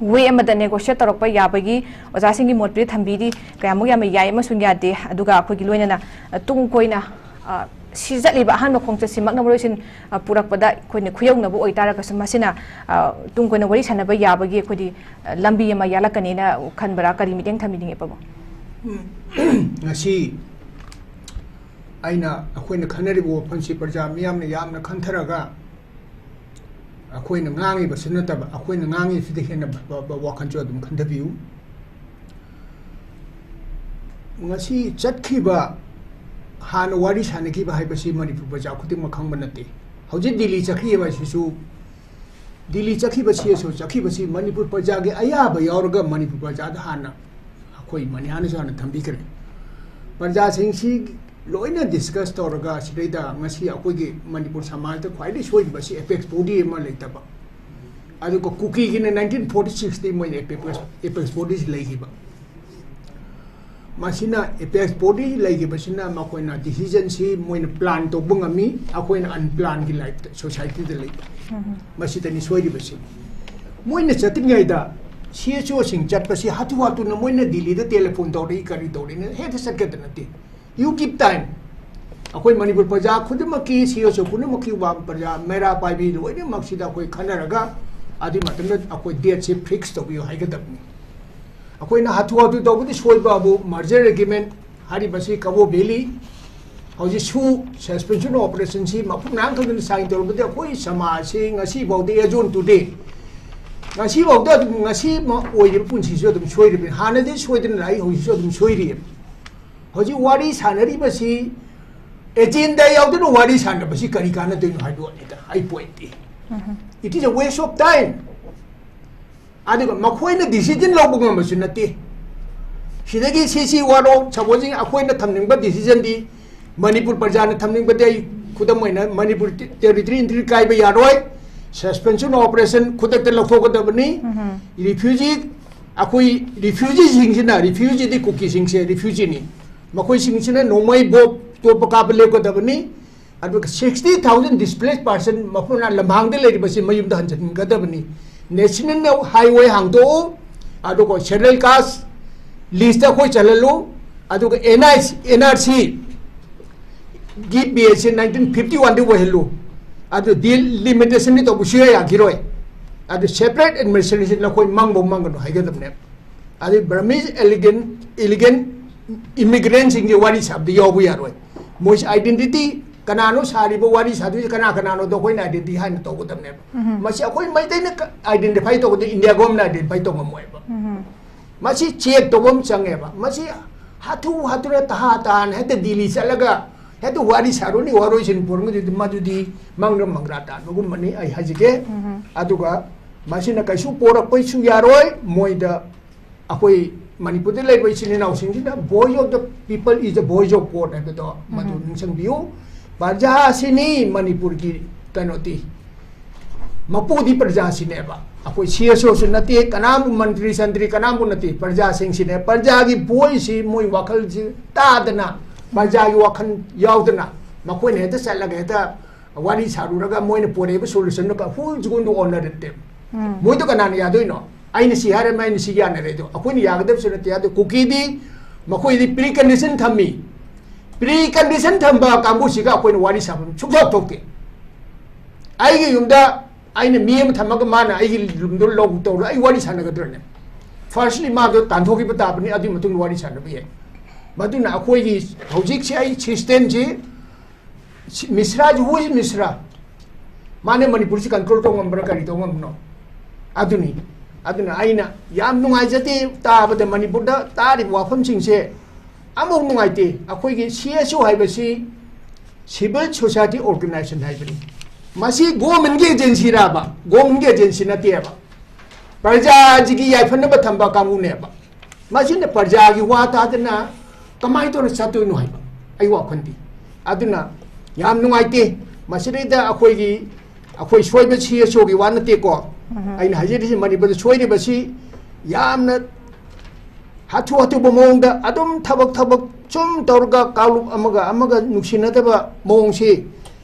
ꯋꯦ ꯑꯃꯗ ꯅꯦꯒꯣꯁꯤꯌꯦꯠ ꯇꯧꯔꯛꯄ ꯌꯥꯕꯒꯤ ꯑꯣꯖꯥꯁꯤꯡꯒꯤ ꯃꯣꯠꯄꯨꯗꯤ ꯊꯝꯕꯤꯔꯤ꯫ ꯀꯌꯥꯃꯨꯛ ꯌꯥꯝꯅ ꯌꯥꯏ ꯑꯃꯁꯨꯡ ꯌꯥꯗꯦ, ꯑꯗꯨꯒ ꯑꯩꯈꯣꯏꯒꯤ ꯂꯣꯏꯅꯅ, ꯑ, ꯇꯨꯡ ꯀꯣꯏꯅ, ꯑ, ꯁꯤ ꯆꯠꯂꯤꯕ ꯑꯍꯥꯟꯕ ꯈꯣꯡꯆꯠꯁꯤꯃꯛꯅ ꯃꯔꯨꯑꯣꯏꯁꯤꯟ, ꯑ, ꯄꯨꯔꯛꯄꯗ ꯑꯩꯈꯣꯏꯅ ꯈꯨꯌꯧꯅꯕ ꯑꯣꯏꯇꯥꯔꯒꯁꯨ, ꯃꯁꯤꯅ, ꯑ, ꯇꯨꯡ ꯀꯣꯏꯅ ꯋꯥꯔꯤ ꯁꯥꯟꯅꯕ ꯌꯥꯕꯒꯤ ꯑꯩꯈꯣꯏꯗꯤ, ꯑ, ꯂꯝꯕꯤ ꯑꯃ ꯌꯥꯠꯂꯛꯀꯅꯤꯅ ꯈꯟꯕ꯭ꯔꯥ? ꯀꯔꯤ ꯃꯤꯠꯌꯦꯡ ꯊꯝꯕꯤꯅꯤꯡꯉꯤ, ꯄꯥꯕꯨꯡ? ꯉꯁꯤ ꯑꯩꯅ, ꯑꯩꯈꯣꯏꯅ ꯈꯟꯅꯔꯤꯕ ꯋꯥꯐꯝꯁꯤ ꯄ꯭ꯔꯖꯥ ꯃꯤꯌꯥꯝꯅ ꯌꯥꯝꯅ ꯈꯟꯊꯔꯒ, ꯑꯩꯈꯣꯏꯅ ꯉꯥꯡꯉꯤꯕꯁꯨ ꯅꯠꯇꯕ, ꯑꯩꯈꯣꯏꯅ ꯉꯥꯡꯉꯤꯁꯤꯗ ꯍꯦꯟꯅ ꯕ-, ꯕ-, ꯋꯥꯈꯜꯁꯨ ꯑꯗꯨꯝ ꯈꯟꯊꯕꯤꯌꯨ꯫ ꯉꯁꯤ ꯆꯠꯈꯤꯕ, ꯍꯥꯟꯅ ꯋꯥꯔꯤ ꯁꯥꯟꯅꯈꯤꯕ ꯍꯥꯏꯕꯁꯤ ꯃꯅꯤꯄꯨꯔ ꯄ꯭ꯔꯖꯥ ꯈꯨꯗꯤꯡꯃꯛ ꯈꯪꯕ ꯅꯠꯇꯦ꯫ ꯍꯧꯖꯤꯛ ꯗꯤꯜꯂꯤ ꯆꯠꯈꯤꯕ ꯑꯁꯤꯁꯨ, ꯗꯤꯜꯂꯤ ꯆꯠꯈꯤꯕ ꯁꯤ ꯑꯦꯁ ꯑꯣ ꯆꯠꯈꯤꯕꯁꯤ ꯃꯅꯤꯄꯨꯔ ꯄ꯭ꯔꯖꯥꯒꯤ ꯑꯌꯥꯕ ꯌꯥꯎꯔꯒ ꯃꯅꯤꯄꯨꯔ ꯄ꯭ꯔꯖꯥꯗ ꯍꯥꯟꯅ ꯑꯩꯈꯣꯏ ꯃꯅꯤꯍꯥꯅꯁꯨ ꯍꯥꯟꯅ ꯊꯝꯕꯤꯈ꯭ꯔꯦ꯫ ꯄ꯭ꯔꯖꯥꯁꯤꯡꯁꯤ ꯂꯣꯏꯅ ꯗꯤꯁꯀꯁ ꯇꯧꯔꯒ ꯁꯤꯗꯩꯗ ꯉꯁꯤ ꯑꯩꯈꯣꯏꯒꯤ ꯃꯅꯤꯄꯨꯔ ꯁꯃꯥꯖꯇ ꯈ꯭ꯋꯥꯏꯗꯒꯤ ꯁꯣꯏꯔꯤꯕꯁꯤ ꯑꯦꯄꯦꯛꯁ ꯕꯣꯗꯤ ꯑꯃ ꯂꯩꯇꯕ꯫ ꯑꯗꯨꯒ ꯀꯨꯀꯤꯒꯤꯅ ꯅꯥꯏꯟꯇꯤꯟ ꯐꯣꯔꯇꯤ ꯁꯤꯛꯁꯇꯤ ꯃꯣꯏꯅ ꯑꯦꯄꯦꯛꯁ, ꯑꯦꯄꯦꯛꯁ ꯕꯣꯗꯤꯁꯤ ꯂꯩꯈꯤꯕ꯫ ꯃꯁꯤꯅ ꯑꯦꯄꯦꯛꯁ ꯕꯣꯗꯤ ꯂꯩꯈꯤꯕꯁꯤꯅ ꯃꯈꯣꯏꯅ ꯗꯤꯁꯤꯖꯟꯁꯤ ꯃꯣꯏꯅ ꯄ꯭ꯂꯥꯟ ꯇꯧꯕ ꯉꯝꯃꯤ, ꯑꯩꯈꯣꯏꯅ ꯑꯟꯄ꯭ꯂꯥꯟꯒꯤ ꯂꯥꯏꯐꯇ, ꯁꯣꯁꯥꯏꯇꯤꯗ ꯂꯩꯕ꯫ ꯃꯁꯤꯗꯅꯤ ꯁꯣꯏꯔꯤꯕꯁꯤ꯫ ꯃꯣꯏꯅ ꯆꯠꯇ꯭ꯔꯤꯉꯩꯗ ꯁꯤ ꯑꯦꯁ ꯑꯣꯁꯤꯡ ꯆꯠꯄꯁꯤ ꯍꯥꯊꯨ ꯍꯥꯊꯨꯅ ꯃꯣꯏꯅ ꯗꯤꯜꯂꯤꯗ ꯇꯦꯂꯤꯐꯣꯟ ꯇꯧꯔꯛꯏ, ꯀꯔꯤ ꯇꯧꯔꯛꯏꯅ ꯍꯦꯛꯇ ꯆꯠꯀꯗꯕ ꯅꯠꯇꯦ꯫ You give time. ꯑꯩꯈꯣꯏ ꯃꯅꯤꯄꯨꯔ ꯄ꯭ꯔꯖꯥ ꯈꯨꯗꯤꯡꯃꯛꯀꯤ, ꯁꯤ ꯑꯦꯁ ꯑꯣ ꯈꯨꯗꯤꯡꯃꯛꯀꯤ ꯋꯥ ꯄ꯭ꯔꯖꯥ ꯃꯩꯔꯥ ꯄꯥꯏꯕꯤ ꯂꯣꯏꯅꯃꯛꯁꯤꯗ ꯑꯩꯈꯣꯏ ꯈꯟꯅꯔꯒ ꯑꯗꯨꯒꯤ ꯃꯇꯝꯗ ꯑꯩꯈꯣꯏ ꯗꯦꯠꯁꯤ ꯐꯤꯛꯁ ꯇꯧꯕꯤꯌꯨ ꯍꯥꯏꯒꯗꯕꯅꯤ꯫ ꯑꯩꯈꯣꯏꯅ ꯍꯥꯊꯨ ꯍꯥꯊꯨ ꯇꯧꯕꯗꯤ ꯁꯣꯏꯕꯕꯨ ꯃꯔꯖꯔ ꯑꯦꯒ꯭ꯔꯤꯃꯦꯟ ꯍꯥꯏꯔꯤꯕꯁꯤ ꯀꯕꯣ ꯚꯦꯂꯤ ꯍꯧꯖꯤꯛꯁꯨ ꯁꯁꯄꯦꯟꯁꯟ ꯑꯣꯄꯔꯦꯁꯟꯁꯤ ꯃꯐꯝ ꯃꯔꯥꯡ ꯈꯪꯗꯅ ꯁꯥꯏꯟ ꯇꯧꯔꯕꯗꯤ ꯑꯩꯈꯣꯏ ꯁꯃꯥꯖꯁꯤ ꯉꯁꯤꯐꯥꯎꯗ, as on today, ꯉꯁꯤꯐꯥꯎꯗ ꯑꯗꯨꯝ ꯉꯁꯤ ꯑꯃ ꯑꯣꯏꯔꯤꯕ ꯄꯨꯟꯁꯤꯁꯨ ꯑꯗꯨꯝ ꯁꯣꯏꯔꯤꯕꯅꯤ꯫ ꯍꯥꯟꯅꯗꯤ ꯁꯣꯏꯗꯅ ꯂꯥꯛꯏ, ꯍꯧꯖꯤꯛꯁꯨ ꯑꯗꯨꯝ ꯁꯣꯏꯔꯤꯑꯕ꯫ ꯍꯧꯖꯤꯛ ꯋꯥꯔꯤ ꯁꯥꯟꯅꯔꯤꯕꯁꯤ ꯑꯦꯖꯦꯟꯗꯥ ꯌꯥꯎꯗꯅ ꯋꯥꯔꯤ ꯁꯥꯟꯅꯕꯁꯤ ꯀꯔꯤ ꯀꯥꯟꯅꯗꯣꯏꯅꯣ ꯍꯥꯏꯕ ꯋꯥꯅꯤꯗ, ꯑꯩ ꯄꯣꯏꯟꯠꯇꯤ꯫ It is a waste of time. ꯑꯗꯨꯒ ꯃꯈꯣꯏꯅ ꯗꯤꯁꯤꯖꯟ ꯂꯧꯕ ꯉꯝꯕꯁꯨ ꯅꯠꯇꯦ꯫ ꯁꯤꯗꯒꯤ ꯁꯤ ꯁꯤ ꯋꯥꯔꯣ, ꯁꯄꯣꯖꯤꯡ ꯑꯩꯈꯣꯏꯅ ꯊꯝꯅꯤꯡꯕ ꯗꯤꯁꯤꯖꯟꯗꯤ, ꯃꯅꯤꯄꯨꯔ ꯄ꯭ꯔꯖꯥꯅ ꯊꯝꯅꯤꯡꯕꯗꯤ, ꯑꯩ ꯈꯨꯗꯝ ꯑꯣꯏꯅ ꯃꯅꯤꯄꯨꯔ ꯇꯦ-, ꯇꯦꯔꯤꯇꯣꯔꯤ ꯏꯟꯇꯔꯤ ꯀꯥꯏꯕ ꯌꯥꯔꯣꯏ, ꯁꯁꯄꯦꯟꯁꯟ ꯑꯣꯄꯔꯦꯁꯟ ꯈꯨꯗꯛꯇ ꯂꯧꯊꯣꯛꯀꯗꯕꯅꯤ, ꯔꯤꯐ꯭ꯌꯨꯖꯤ, ꯑꯩꯈꯣꯏ ꯔꯤꯐ꯭ꯌꯨꯖꯤꯁꯤꯡꯁꯤꯅ, ꯔꯤꯐ꯭ꯌꯨꯖꯤꯗꯤ ꯀꯨꯀꯤꯁꯤꯡꯁꯦ ꯔꯤꯐ꯭ꯌꯨꯖꯤꯅꯤ, ꯃꯈꯣꯏꯁꯤꯡꯁꯤꯅ ꯅꯣꯡꯃꯩ ꯕꯣꯝ ꯇꯣꯞꯄ ꯀꯥꯞꯄ ꯂꯦꯞꯀꯗꯕꯅꯤ꯫ ꯑꯗꯨꯒ sixty thousand displaced person ꯃꯐꯝ ꯂꯝꯍꯥꯡꯗ ꯂꯩꯔꯤꯕꯁꯤ ꯃꯌꯨꯝꯗ ꯍꯟꯖꯤꯟꯒꯗꯕꯅꯤ꯫ ꯅꯦꯁꯅꯦꯜ ꯍꯥꯏꯋꯦ ꯍꯥꯡꯗꯣꯛꯎ, ꯑꯗꯨꯒ ꯁꯦꯗꯨꯜ ꯀꯥꯁ ꯂꯤꯁꯇ ꯑꯩꯈꯣꯏ ꯆꯜꯍꯜꯂꯨ, ꯑꯗꯨꯒ and I, and R C ꯒꯤ ꯕꯦꯁꯁꯦ ꯅꯥꯏꯟꯇꯤꯟ ꯐꯤꯐꯇꯤ ꯋꯥꯟꯗ ꯑꯣꯏꯍꯜꯂꯨ, ꯑꯗꯨ ꯗꯤꯂꯤꯃꯤꯇꯦꯁꯟꯗꯤ ꯇꯧꯕ ꯁꯨꯡꯌꯥ ꯌꯥꯈꯤꯔꯣꯏ꯫ ꯑꯗꯨ ꯁꯦꯄꯔꯦꯠ ꯑꯦꯗꯃꯤꯅꯤꯁꯇ꯭ꯔꯦꯁꯟ ꯑꯩꯈꯣꯏ ꯃꯪꯕ ꯃꯪꯒꯅꯨ ꯍꯥꯏꯒꯗꯕꯅꯦꯕ꯫ ꯑꯗꯩ ꯕꯔꯃꯤꯁ ꯑꯦꯂꯤꯒꯦꯟ, ꯏꯂꯤꯒꯦꯟ ꯏꯃꯤꯒ꯭ꯔꯦꯟꯁꯤꯡꯒꯤ ꯋꯥꯔꯤ ꯁꯥꯕꯗ ꯌꯥꯎꯕ ꯌꯥꯔꯣꯏ꯫ ꯃꯣꯏꯁꯤ ꯑꯥꯏꯗꯦꯟꯇꯤꯇꯤ, ꯀꯅꯥꯅꯣ ꯁꯥꯔꯤꯕ ꯋꯥꯔꯤ ꯁꯥꯗꯣꯏꯁꯦ, ꯀꯅꯥ ꯀꯅꯥꯅꯣꯗꯣ ꯑꯩꯈꯣꯏꯅ ꯑꯥꯏꯗꯦꯟꯇꯤꯇꯤ ꯍꯥꯏꯅ ꯇꯧꯒꯗꯕꯅꯦꯕ꯫ ꯃꯁꯤ ꯑꯩꯈꯣꯏ ꯃꯩꯇꯩꯅ ꯑꯥꯏꯗꯦꯟꯇꯤꯐꯥꯏ ꯇꯧꯒꯗ ꯏꯟꯗꯤꯌꯥ ꯒꯣꯔꯃꯦꯟꯅ ꯑꯥꯏꯗꯦꯟꯇꯤꯐꯥꯏ ꯇꯧꯕ ꯉꯝꯃꯣꯏꯕ꯫ ꯃꯁꯤ ꯆꯦꯛ ꯇꯧꯕ ꯑꯃ ꯆꯪꯉꯦꯕ꯫ ꯃꯁꯤ ꯍꯥꯊꯨ ꯍꯥꯊꯨꯅ ꯇꯍꯥ ꯇꯍꯥꯅ ꯍꯦꯛꯇ ꯗꯤꯜꯂꯤ ꯆꯠꯂꯒ ꯍꯦꯛꯇ ꯋꯥꯔꯤ ꯁꯥꯔꯨꯅꯤ, ꯋꯥꯔꯣꯏꯁꯤꯟ ꯄꯨꯔꯝꯒꯗꯤ ꯃꯗꯨꯗꯤ ꯃꯪꯗ ꯃꯪꯒ꯭ꯔꯥ ꯇꯥꯟꯕꯒꯨꯝꯕꯅꯤ ꯑꯩ ꯍꯥꯏꯖꯒꯦ꯫ ꯑꯗꯨꯒ ꯃꯁꯤꯅ ꯀꯩꯁꯨ ꯄꯣꯔꯛꯄꯁꯨ ꯌꯥꯔꯣꯏ꯫ ꯃꯣꯏꯗ ꯑꯩꯈꯣꯏ ꯃꯅꯤꯄꯨꯔꯗ ꯂꯩꯔꯤꯕ ꯏꯆꯤꯟ ꯏꯅꯥꯎꯁꯤꯡꯁꯤꯅ voice of the people is the voice of God ꯍꯥꯏꯕꯗꯣ ꯃꯗꯨ ꯅꯤꯡꯁꯤꯡꯕꯤꯌꯨ꯫ ꯄ꯭ꯔꯖꯥ ꯑꯁꯤꯅꯤ ꯃꯅꯤꯄꯨꯔꯒꯤ ꯀꯩꯅꯣꯗꯤ, ꯃꯄꯨꯗꯤ ꯄ꯭ꯔꯖꯥꯁꯤꯅꯦꯕ꯫ ꯑꯩꯈꯣꯏ ꯁꯤ ꯑꯦꯁ ꯑꯣꯁꯨ ꯅꯠꯇꯦ, ꯀꯅꯥꯝꯕꯨ ꯃꯟꯇ꯭ꯔꯤ ꯁꯟꯇ꯭ꯔꯤ ꯀꯅꯥꯝꯕꯨ ꯅꯠꯇꯦ, ꯄ꯭ꯔꯖꯥꯁꯤꯡꯁꯤꯅꯦ꯫ ꯄ꯭ꯔꯖꯥꯒꯤ voiceꯁꯤ ꯃꯣꯏ ꯋꯥꯈꯜꯁꯤ ꯇꯥꯗꯅ, ꯄ꯭ꯔꯖꯥꯒꯤ ꯋꯥꯈꯜ ꯌꯥꯎꯗꯅ ꯃꯈꯣꯏꯅ ꯍꯦꯛꯇ ꯆꯠꯂꯒ ꯍꯦꯛꯇ ꯋꯥꯔꯤ ꯁꯥꯔꯨꯔꯒ ꯃꯣꯏꯅ ꯄꯨꯔꯛꯏꯕ solutionꯗꯨ who's going to honor it? ꯃꯣꯏꯗꯣ ꯀꯅꯥꯅ ꯌꯥꯗꯣꯏꯅꯣ? ꯑꯩꯅ ꯁꯤ ꯍꯥꯏꯔꯝꯃꯦ, ꯑꯩꯅ ꯁꯤ ꯌꯥꯅꯔꯦ꯫ ꯑꯗꯣ ꯑꯩꯈꯣꯏꯅ ꯌꯥꯒꯗꯕꯁꯨ ꯅꯠꯇꯦ꯫ ꯑꯗꯣ ꯀꯨꯀꯤꯗꯤ ꯃꯈꯣꯏꯗꯤ precondition ꯊꯝꯃꯤ꯫ Precondition ꯊꯝꯕ ꯀꯥꯡꯕꯨꯁꯤꯒ ꯑꯩꯈꯣꯏꯅ ꯋꯥꯔꯤ ꯁꯥꯐꯝ ꯁꯨꯡꯊꯣꯛ ꯊꯣꯛꯇꯦ꯫ ꯑꯩꯒꯤ ꯌꯨꯝꯗ ꯑꯩꯅ ꯃꯤ ꯑꯃ ꯊꯝꯃꯒ ꯃꯥꯅ ꯑꯩꯒꯤ ꯌꯨꯝꯗ ꯂꯧ ꯇꯧꯔ ꯑꯩ ꯋꯥꯔꯤ ꯁꯥꯟꯅꯒꯗ꯭ꯔꯅꯦ? Firstly ꯃꯥꯗꯣ ꯇꯥꯟꯊꯣꯛꯈꯤꯕ ꯇꯥꯕꯅꯤ, ꯑꯗꯨꯒꯤ ꯃꯇꯨꯡꯗ ꯋꯥꯔꯤ ꯁꯥꯟꯅꯕ ꯌꯥꯏ꯫ ꯃꯗꯨꯅ ꯑꯩꯈꯣꯏꯒꯤ ꯍꯧꯖꯤꯛꯁꯦ ꯑꯩ systemꯁꯤ ꯁꯤ-, ꯃꯤꯁ꯭ꯔꯥꯁꯤ, who is ꯃꯤꯁ꯭ꯔꯥ? ꯃꯥꯅ ꯃꯅꯤꯄꯨꯔꯁꯤ control ꯇꯧ ꯉꯝꯕ꯭ꯔꯥ, ꯀꯔꯤ ꯇꯧ ꯉꯝꯕꯅꯣ? ꯑꯗꯨꯅꯤ꯫ ꯑꯗꯨꯅ ꯑꯩꯅ ꯌꯥꯝ ꯅꯨꯡꯉꯥꯏꯖꯗꯦ ꯇꯥꯕꯗ, ꯃꯅꯤꯄꯨꯔꯗ ꯇꯥꯔꯤꯕ ꯋꯥꯐꯝꯁꯤꯡꯁꯦ ꯑꯃꯐꯥꯎ ꯅꯨꯡꯉꯥꯏꯇꯦ꯫ ꯑꯩꯈꯣꯏꯒꯤ ꯁꯤ ꯑꯦꯁ ꯑꯣ ꯍꯥꯏꯕꯁꯤ civil society organization ꯍꯥꯏꯕꯅꯤ꯫ ꯃꯁꯤ governmentꯀꯤ agencyꯔꯕ? Governmentꯀꯤ agency ꯅꯠꯇꯦꯕ꯫ ꯄ꯭ꯔꯖꯥꯁꯤꯒꯤ ꯌꯥꯏꯐꯅꯕ ꯊꯝꯕ ꯀꯥꯡꯕꯨꯅꯦꯕ꯫ ꯃꯁꯤꯅ ꯄ꯭ꯔꯖꯥꯒꯤ ꯋꯥ ꯇꯥꯗꯅ ꯀꯃꯥꯏꯅ ꯇꯧꯔ ꯆꯠꯇꯣꯏꯅꯣ ꯍꯥꯏꯕ ꯑꯩ ꯋꯥꯈꯜꯗꯤ꯫ ꯑꯗꯨꯅ ꯌꯥꯝ ꯅꯨꯡꯉꯥꯏꯇꯦ꯫ ꯃꯁꯤꯗꯩꯗ ꯑꯩꯈꯣꯏꯒꯤ, ꯑꯩꯈꯣꯏ ꯁꯣꯏꯕ ꯁꯤ ꯑꯦꯁ ꯑꯣꯒꯤ ꯋꯥ ꯅꯠꯇꯦꯀꯣ꯫ ꯑꯩꯅ ꯍꯥꯏꯖꯔꯤꯁꯤ ꯃꯅꯤꯄꯨꯔꯗ ꯁꯣꯏꯔꯤꯕꯁꯤ ꯌꯥꯝꯅ ꯍꯥꯊꯨ ꯍꯥꯊꯨꯕ ꯃꯑꯣꯡꯗ ꯑꯗꯨꯝ ꯊꯕꯛ ꯊꯕꯛ ꯁꯨꯝ ꯇꯧꯔꯒ ꯀꯥꯡꯂꯨꯞ ꯑꯃꯒ ꯑꯃꯒ ꯅꯨꯡꯁꯤꯅꯗꯕ ꯃꯑꯣꯡꯁꯤ